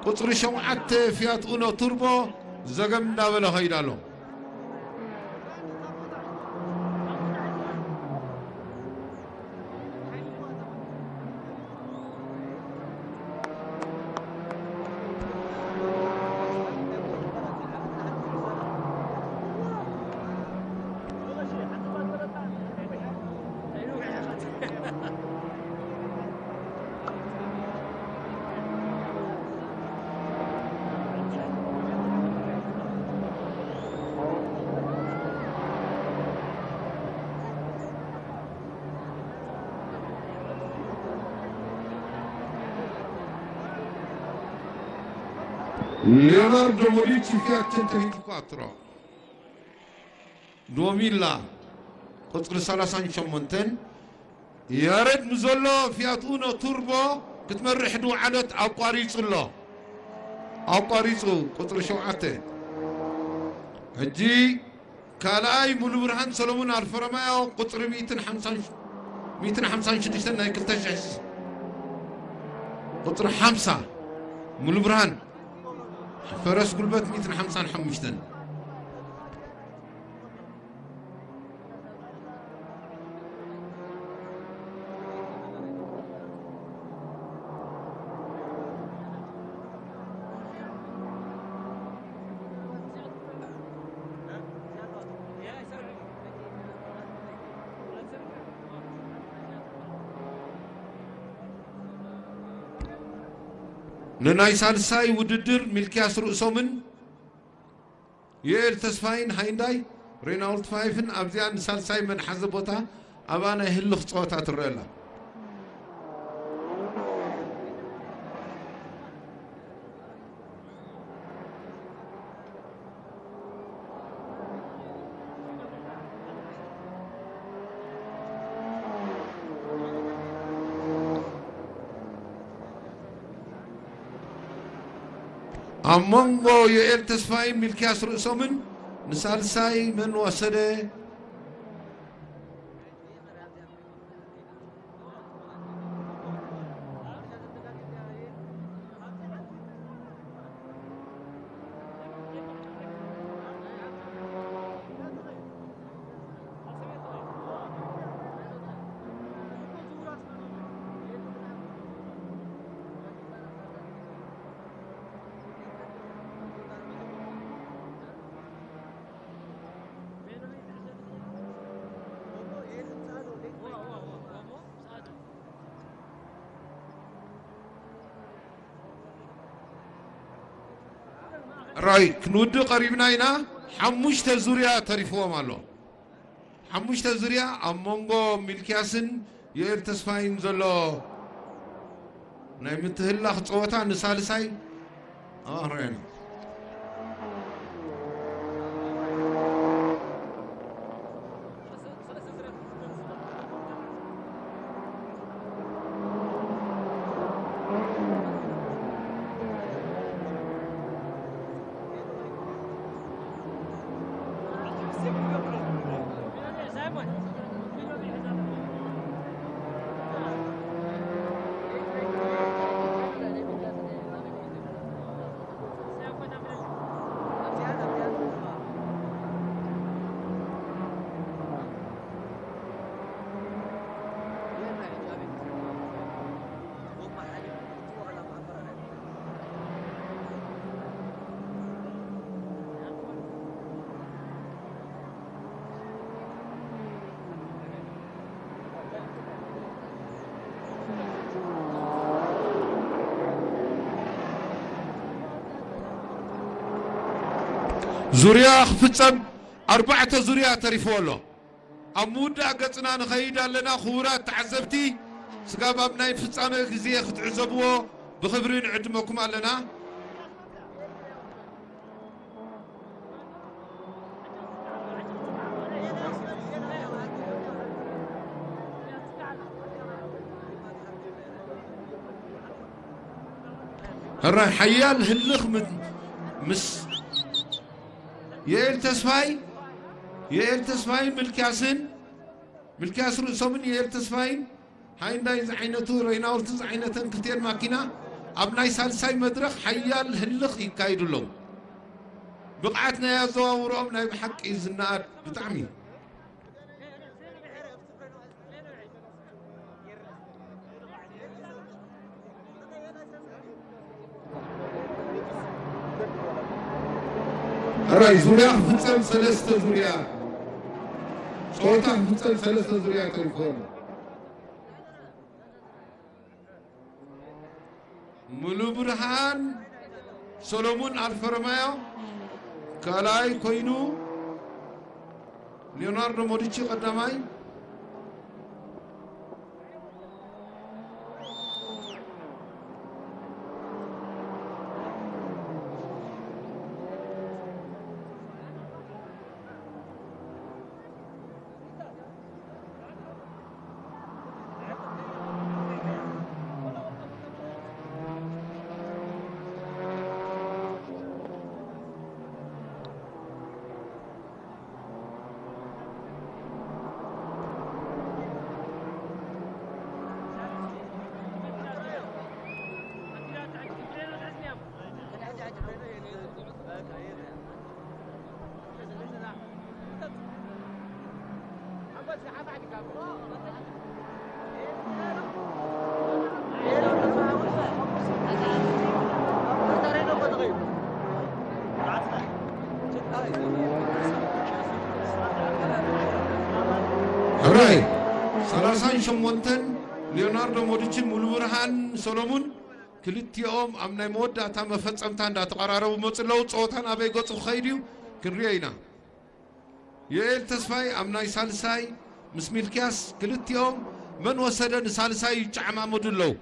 ቁጽሪ ሸውዓተ ፊያት ኡኖ ቱርቦ ዘገም እንዳበለ ኸይድ ኣሎ። ሊዮናርዶ ሞዲቺ ፊያት ቸንተሪቲ ኳትሮ ዶሚላ ቁጽሪ ሰላሳን ሸሞንተን፣ ያረድ ምዘሎ ፊያት ኡኖ ቱርቦ ክትመርሕ ድውዓለት ኣቋሪጹ ኣሎ። ኣቋሪጹ ቁጽሪ ሸውዓተ። ሕጂ ካልኣይ ሙሉብርሃን ሰሎሙን ኣልፈ ሮማዮ ቁጽሪ ሚእትን ሓምሳን፣ ሚእትን ሓምሳን ሽዱሽተን ናይ ክልተ ሽሕ ቁጽሪ ሓምሳ ሙሉብርሃን ፈረስ ጉልበት ሚእትን ሓምሳን ሓሙሽተን። ንናይ ሳልሳይ ውድድር ሚልክያስ ርእሶምን ዮኤል ተስፋይን ሃይንዳይ ሬናውልት ፋይፍን ኣብዚኣ ንሳልሳይ መድሓዚ ቦታ ኣብኣ ናይ ህልኽ ጸወታ ትረአ ኣላ። ኣብ መንጎ ዮኤል ተስፋይን ሚልክያስ ርእሶምን ንሳልሳይ መን ወሰደ? ራይ ክንውድእ ቀሪብና ኢና። ሓሙሽተ ዙርያ ተሪፍዎም ኣሎ። ሓሙሽተ ዙርያ ኣብ መንጎ ሚልክያስን ዮኤል ተስፋይን ዘሎ ናይ ምትህላኽ ጸወታ ንሳልሳይ ኣቕረና። ዙርያ ክፍጸም ኣርባዕተ ዙርያ ተሪፍዎ ኣሎ። ኣብ ምውዳእ ገጽና ንኸይድ ኣለና። ክቡራት ተዓዘብቲ፣ ስጋብ ኣብ ናይ ፍጻመ ግዜ ክትዕዘብዎ ብኽብሪ ንዕድመኩም ኣለና። ሕራይ ሓያል ህልኽ ም-፣ ምስ የኤል ተስፋይ፣ የኤል ተስፋይን ምልክያስን፣ ምልክያስ ርእሶምን የኤል ተስፋይን፣ ሃይንዳይ ዝዓይነቱ፣ ሬናውልት ዝዓይነተን ክልቲኤን ማኪና ኣብ ናይ ሳልሳይ መድረኽ ሓያል ህልኽ ይካይዱ ኣለዉ። ብቕዓት ናይ ኣዘዋውሮኦም ናይ ብሓቂ ዝነኣድ ብጣዕሚ እዩ። ሕራይ ዙርያ ክፍጸም ሰለስተ ዙርያ፣ ጸወታ ክፍጸም ሰለስተ ዙርያ ተሪፎም። ሙሉ ብርሃን ሰሎሙን ኣልፈረማዮ ካልኣይ ኮይኑ፣ ሊዮናርዶ ሞዲቺ ቀዳማይ። ሕራይ ሰላሳን ሸሞንተን ሊዮናርዶ ሞዲችን ሙሉ ብርሃን ሰሎሙን ክልቲኦም ኣብ ናይ መወዳእታ መፈጸምታ እንዳተቐራረቡ መጹ ኣለዉ። ጸወታ ናበይ ገጹ ክኸይድ እዩ ክንሪኦ ኢና። ዮኤል ተስፋይ ኣብ ናይ ሳልሳይ ምስ ሚልክያስ ክልቲኦም መን ወሰደ ንሳልሳይ ይጨዓማመዱ ኣለዉ።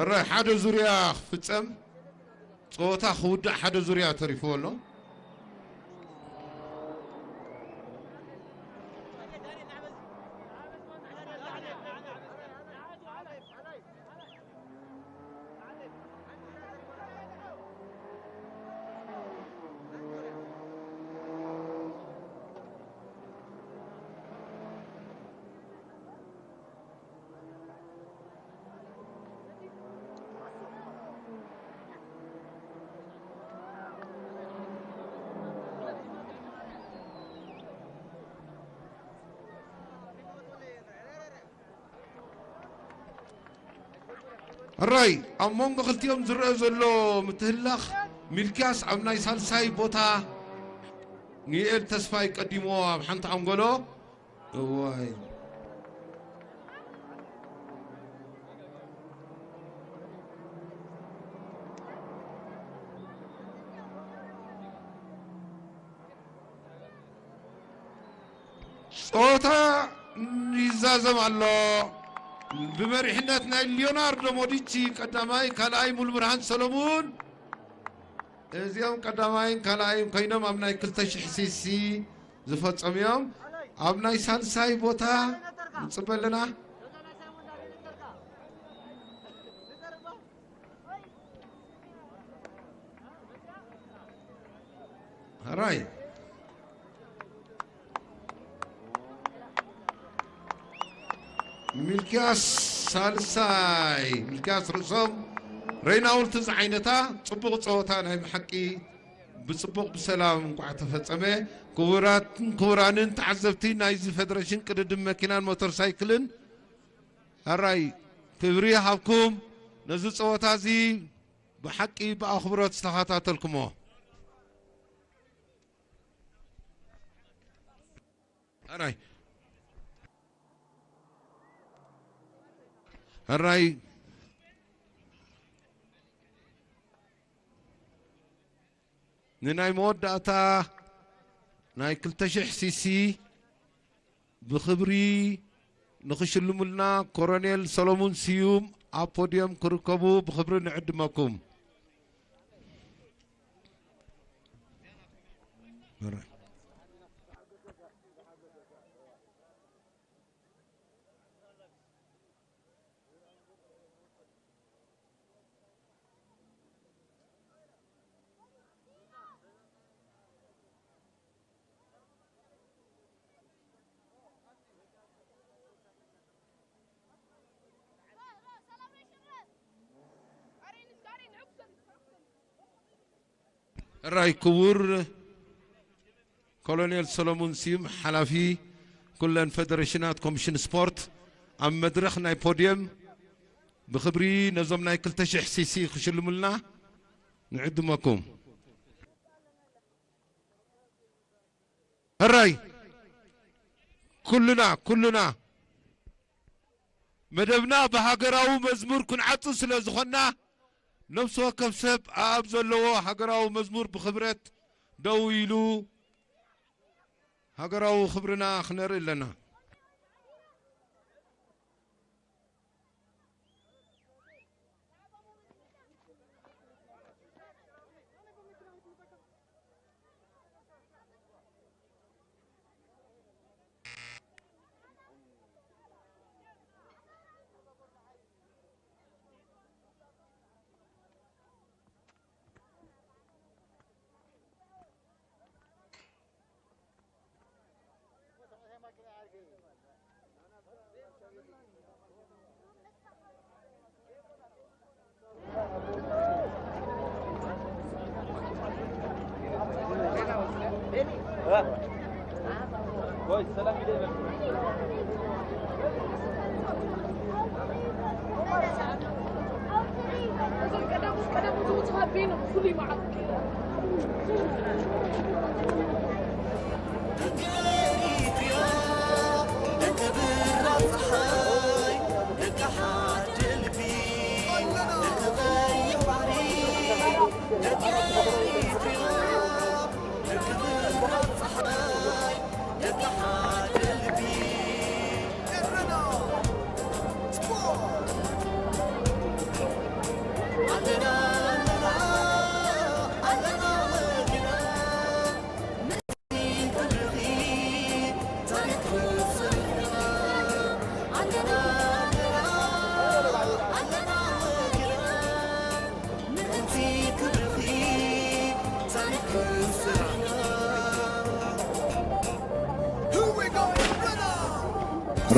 ሕራይ ሓደ ዙርያ ክፍጸም፣ ጸወታ ክውዳእ ሓደ ዙርያ ተሪፍዎ ኣሎ። ሕራይ ኣብ መንጎ ክልቲኦም ዝረአ ዘሎ ምትህላኽ፣ ሚልክያስ ኣብ ናይ ሳልሳይ ቦታ ንዩኤል ተስፋይ ቀዲምዎ ኣብ ሓንቲ ኣንጎሎ። እዋይ። ጸወታ ይዛዘም ኣሎ። ብመሪሕነት ናይ ሊዮናርዶ ሞዲቺ ቀዳማይ፣ ካልኣይ ሙሉብርሃን ሰሎሙን። እዚኦም ቀዳማይን ካልኣይን ኮይኖም ኣብ ናይ ክልተ ሽሕ ሲሲ ዝፈጸሙ እዮም። ኣብ ናይ ሳልሳይ ቦታ ንጽበ ኣለና። ሕራይ ሚልክያስ ሳልሳይ፣ ሚልክያስ ርእሶም፣ ሬናውልት ዝዓይነታ ጽቡቕ ጸወታ ናይ ብሓቂ ብጽቡቕ ብሰላም እንቋዕ ተፈጸመ። ክቡራትን ክቡራንን ተዓዘብቲ ናይዚ ፌደሬሽን ቅድድም መኪናን ሞተር ሳይክልን፣ ሕራይ ክብሪ ይሃብኩም። ነዚ ጸወታ እዚ ብሓቂ ብኣኽብሮት ዝተኸታተልኩሞ። ሕራይ ሕራይ ንናይ መወዳእታ ናይ ክልተ ሽሕ ሲሲ ብኽብሪ ንኽሽልሙልና ኮሎኔል ሰሎሙን ስዩም ኣብ ፖድየም ክርከቡ ብኽብሪ ንዕድመኩም። ሕራይ ክቡር ኮሎኔል ሰሎሙን ስዩም፣ ሓላፊ ኩለን ፌደሬሽናት ኮሚሽን ስፖርት፣ ኣብ መድረኽ ናይ ፖድየም ብኽብሪ ነዞም ናይ ክልተ ሽሕ ሲሲ ክሽልሙልና ንዕድመኩም። ሕራይ ኩልና፣ ኩልና መደብና ብሃገራዊ መዝሙር ክንዓጹ ስለ ዝኾንና፣ ነፍሲ ወከፍ ሰብ ኣብ ዘለዎ ሃገራዊ መዝሙር ብኽብረት ደው ኢሉ ሃገራዊ ክብርና ክነርኢ ኣለና።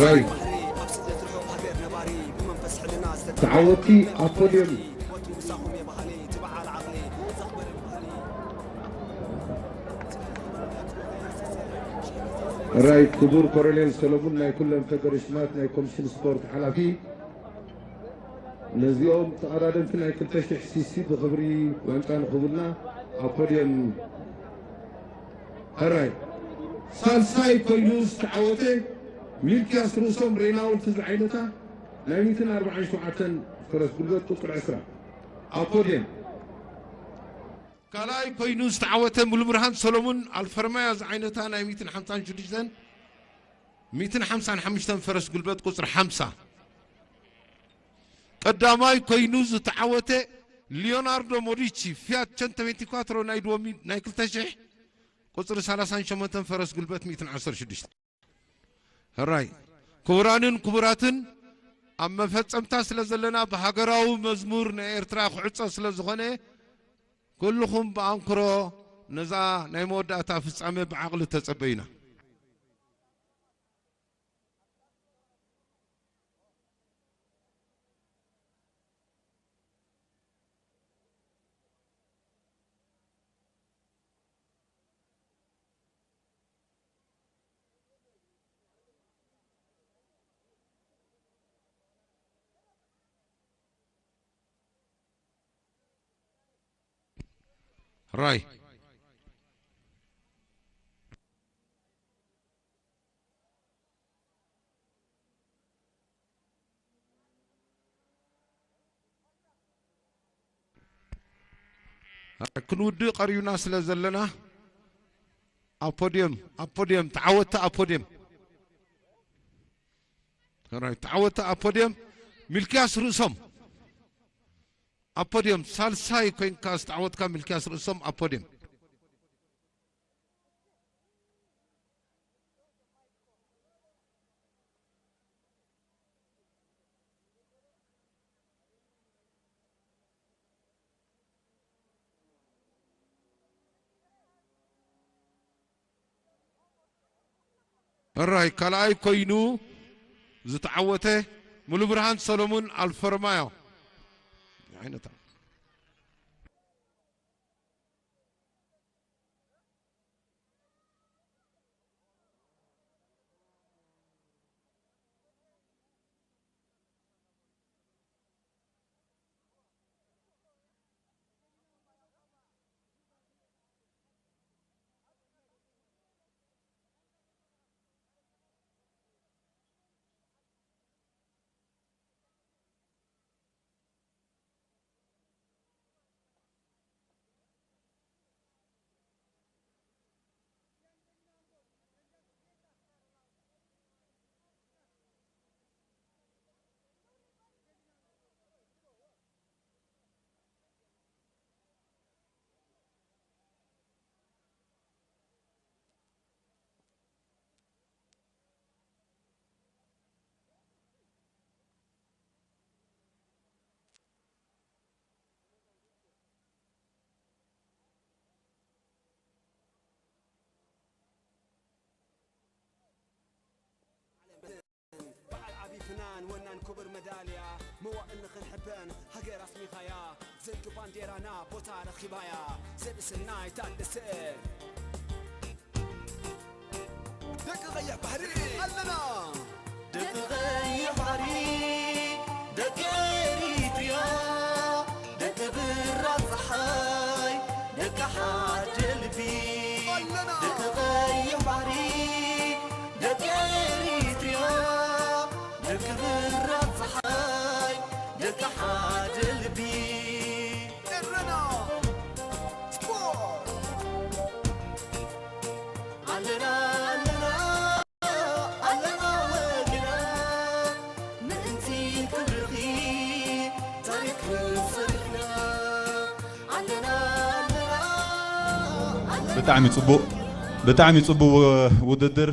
ራይ ተዓወቲ ኣብ ፖድየም። ራይ ክቡር ኮሎኔል ሰለሙን ናይ ኩለን ፌደሬሽናት ናይ ኮሚሽን ስፖርት ሓላፊ፣ ነዚኦም ተቐዳደምቲ ናይ ክልተ ሽሕ ሲሲ ብኽብሪ ዋንጫ ንኽብልና ኣብ ፖድየም። ሕራይ ሳልሳይ ኮይኑ ዝተዓወተ ሚልክያስ ርእሶም ሬናውልት ዝዓይነታ ናይ ሚእትን ኣርባዓን ሸውዓተን ፈረስ ጉልበት ቁፅሪ ዕስራ ኣብ ፖድየም። ካልኣይ ኮይኑ ዝተዓወተ ሙሉብርሃን ሰሎሙን ኣልፈርማያ ዝዓይነታ ናይ ሚእትን ሓምሳን ሽዱሽተን ሚእትን ሓምሳን ሓሙሽተን ፈረስ ጉልበት ቁፅሪ ሓምሳ። ቀዳማይ ኮይኑ ዝተዓወተ ሊዮናርዶ ሞዲቺ ፊያት ቸንተ ቬንቲ ኳትሮ ናይ ድወሚ ናይ ክልተ ሽሕ ቁፅሪ ሰላሳን ሸሞንተን ፈረስ ጉልበት ሚእትን ዓሰርተ ሽዱሽተ። ሕራይ ክቡራንን ክቡራትን፣ ኣብ መፈጸምታ ስለ ዘለና ብሃገራዊ መዝሙር ናይ ኤርትራ ክዕጾ ስለ ዝኾነ ኩልኹም ብኣንክሮ ነዛ ናይ መወዳእታ ፍጻመ ብዓቕሊ ተጸበዩና። ራይ ክንውድእ ቀሪብና ስለ ዘለና ኣብ ፖድየም፣ ኣብ ፖድየም፣ ተዓወትቲ ኣብ ፖድየም። ሕራይ ተዓወትቲ ኣብ ፖድየም። ሚልክያስ ርእሶም ኣብ ፖድየም፣ ሳልሳይ ኮይንካ ዝተዓወትካ ሚልክያስ ርእሶም ኣብ ፖድየም። ሕራይ ካልኣይ ኮይኑ ዝተዓወተ ሙሉብርሃን ሰሎሙን ኣልፈርማዮ። ዓይነታ በዓል ዓቢ ፍናን ወናን ክቡር መዳልያ መዋእል ንኽንሕበን ሃገር ኣስሚኻያ ዘንቱ ባንዴራና ቦታ ረኺባያ ዘብስናይ ታደሰ ደቂ ቀይሕ ባሕሪ ኣለና። ደቂ ቀይሕ ባሕሪ፣ ደቂ ኤሪትሪያ፣ ደቂ ብራ ጸሓይ፣ ደቂ ሓደ ልቢ። ኣለና። ደቂ ቀይሕ ባሕሪ፣ ደቂ ኤሪትሪያ፣ ደቂ ብራ ጸሓይ፣ ደቂ ሓደ ልቢ። ኤረና ስፖርት። ኣለና፣ ኣለና፣ ኣለና ወግና፣ ምእንቲ ክብርኺ ታሪኽ ሰሪሕና። ኣለና፣ ኣለና፣ ኣለና። ብጣዕሚ ጽቡቕ፣ ብጣዕሚ ጽቡቕ ውድድር።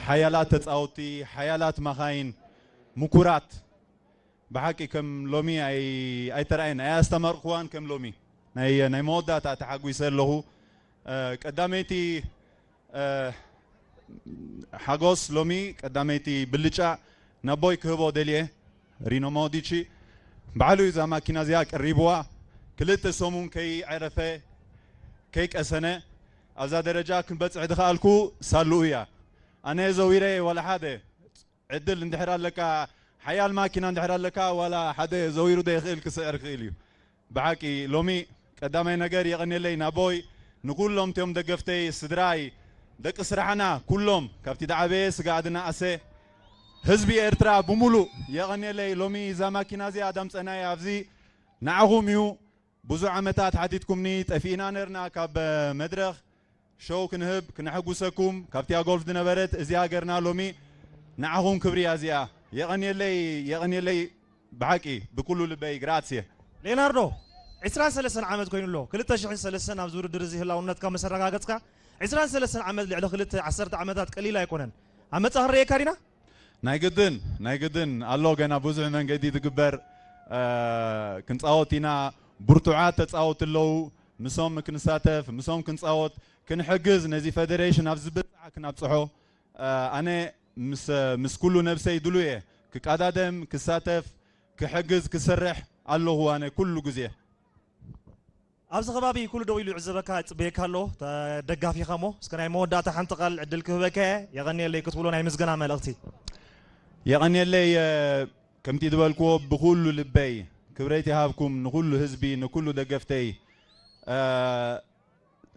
ሓያላት ተጻወትቲ፣ ሓያላት መኻይን፣ ምኩራት። ብሓቂ ከም ሎሚ ኣይ-፣ ኣይተራእየን፣ ኣይ ኣስተማቕኽዋን ከም ሎሚ። ናይ፣ ናይ መወዳእታ ተሓጒሰ ኣለኹ። እ፣ ቀዳመይቲ፣ እ፣ ሓጎስ ሎሚ ቀዳመይቲ ብልጫ ናቦይ ክህቦ ደልየ። ሪኖ ሞዲቺ ባዕሉ እዩ እዛ ማኪና እዚኣ ቀሪብዋ። ክልተ ሰሙን ከይዐረፈ ከይቀሰነ ኣብዛ ደረጃ ክንበፅሕ ድኸኣልኩ ሳልኡ እያ። ኣነ ዘዊረ ዋላ ሓደ ዕድል እንድሕር ኣለካ፣ ሓያል ማኪና እንድሕር ኣለካ፣ ዋላ ሓደ ዘዊሩ ዘይኽእል ክስዕር ክእል እዩ። ብሓቂ ሎሚ ቀዳማይ ነገር የቐንየለይ ናቦይ፣ ንኩሎም እትዮም ደገፍተይ፣ ስድራይ፣ ደቂ ስራሕና ኩሎም ካብቲ ዳዓበየ ስጋዕ ድናኣሰ ህዝቢ ኤርትራ ብምሉእ የቐንየለይ። ሎሚ እዛ ማኪና እዚኣ ዳምፀናያ ኣብዚ ንዓኹም እዩ። ብዙሕ ዓመታት ሓቲትኩምኒ፣ ጠፊእና ነርና ካብ መድረኽ ሾው ክንህብ ክነሐጉሰኩም ካብቲያ ጎልፍ ዝነበረት እዚኣ ገርና ሎሚ ንዓኹም ክብሪ እያ እዚኣ። የቐንየለይ፣ የቐንየለይ ብሓቂ ብኩሉ ልበይ። ግራትየ። ሌናርዶ፣ ዕስራን ሰለስተን ዓመት ኮይኑ ኣሎ። ክልተ ሽሕን ሰለስተን ኣብዚ ውድድር እዚ ህላውነትካ ምስ ኣረጋገጽካ፣ ዕስራን ሰለስተን ዓመት ልዕሊ ክልተ ዓሰርተ ዓመታት ቀሊል ኣይኮነን። ኣብ መጻኢ ክንርእየካ ዲና? ናይ ግድን፣ ናይ ግድን ኣሎ፣ ገና ብዙሕ መንገዲ ትግበር። እ፣ ክንጻወት ኢና። ብርቱዓት ተጻወት ኣለዉ። ምሶም ክንሳተፍ፣ ምሶም ክንጻወት፣ ክንሕግዝ፣ ነዚ ፌደሬሽን ኣብ ዝብጻሕ ክናብጽሖ፣ እ፣ ኣነ ምስ፣ ምስ ኩሉ ነብሰይ ድሉየ ክቃዳደም፣ ክሳተፍ፣ ክሕግዝ፣ ክሰርሕ ኣለኹ ኣነ ኩሉ ግዜ። ኣብዚ ከባቢ ኩሉ ደው ኢሉ ይዕዘበካ፣ ይጽበየካ ኣሎ። ተ-፣ ደጋፊኻ እሞ፣ እስከ ናይ መወዳእታ ሓንቲ ቃል ዕድል ክህበካ እየ። የቐንየለይ ክትብሎ ናይ ምስጋና መልእኽቲ። የቐንየለይ፣ እ፣ ከምቲ ዝበልክዎ ብኹሉ ልበይ ክብረት ይሃብኩም፣ ንኹሉ ህዝቢ፣ ንኹሉ ደገፍተይ። እ፣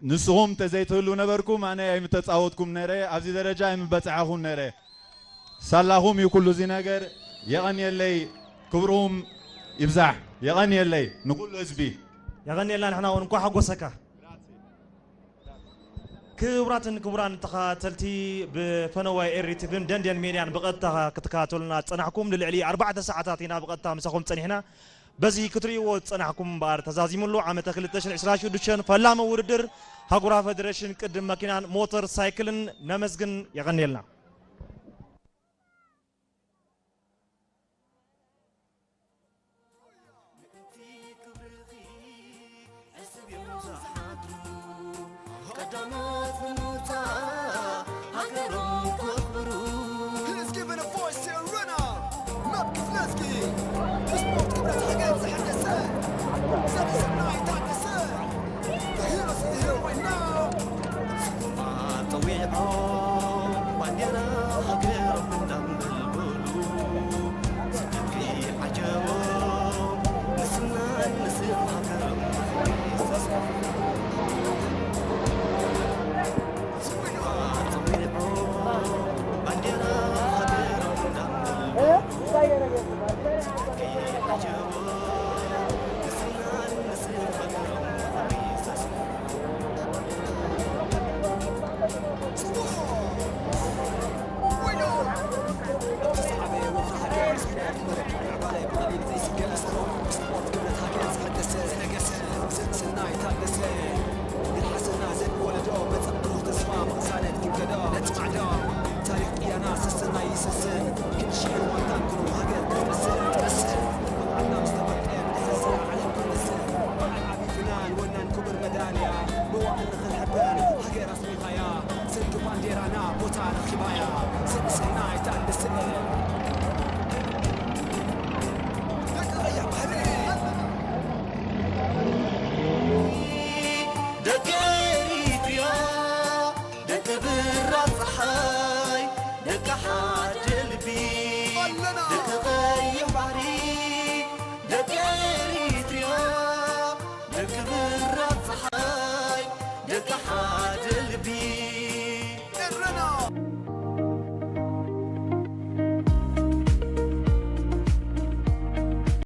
ንስኹም ተዘይትህሉ ነበርኩም፣ ኣነ ኣይምተጻወትኩም ነረ፣ ኣብዚ ደረጃ ኣይምበጻሕኹም ነረ። ሳላኹም እዩ ኩሉ እዚ ነገር። የቐንየለይ፣ ክብርኹም ይብዛሕ። የቐንየለይ ንኹሉ ህዝቢ። የቐንየልና፣ ንሕና እውን እንኳዕ ሓጎሰካ። ክቡራትን ክቡራን ተኸታተልቲ፣ ብፈነወ ኤሪ ቲቪን ደንደን ሜድያን ብቐጥታ ክትከታተሉና ዝጸናሕኩም፣ ንልዕሊ ኣርባዕተ ሰዓታት ኢና ብቐጥታ ምሳኹም ጸኒሕና። በዚ ክትርእይዎ ዝጸናሕኩም እምበኣር ተዛዚሙ ኣሎ። ዓመተ ክልተ ሽሕን ዕስራን ሽዱሽተን ፈላሚ ውድድር ሃጉራ ፌደሬሽን ቅድም መኪናን ሞተር ሳይክልን ነመስግን። የቐንየልና። ቀዳሞት ብምውጻእ ሃገሮም ከኽብሩ። Let's give it a voice to a runner. መብክት ለዝጊ ብስፖርት ክብረት ሃገር ዝሐደሰ ዘርዝና ይታደሰ The heroes are here right now. ኣጠዊዖም ባንዴራ ሃገሮም እንዳንበልበሉ ስደት ከይዓጀቦም ንስናን ንስም ሃገሮም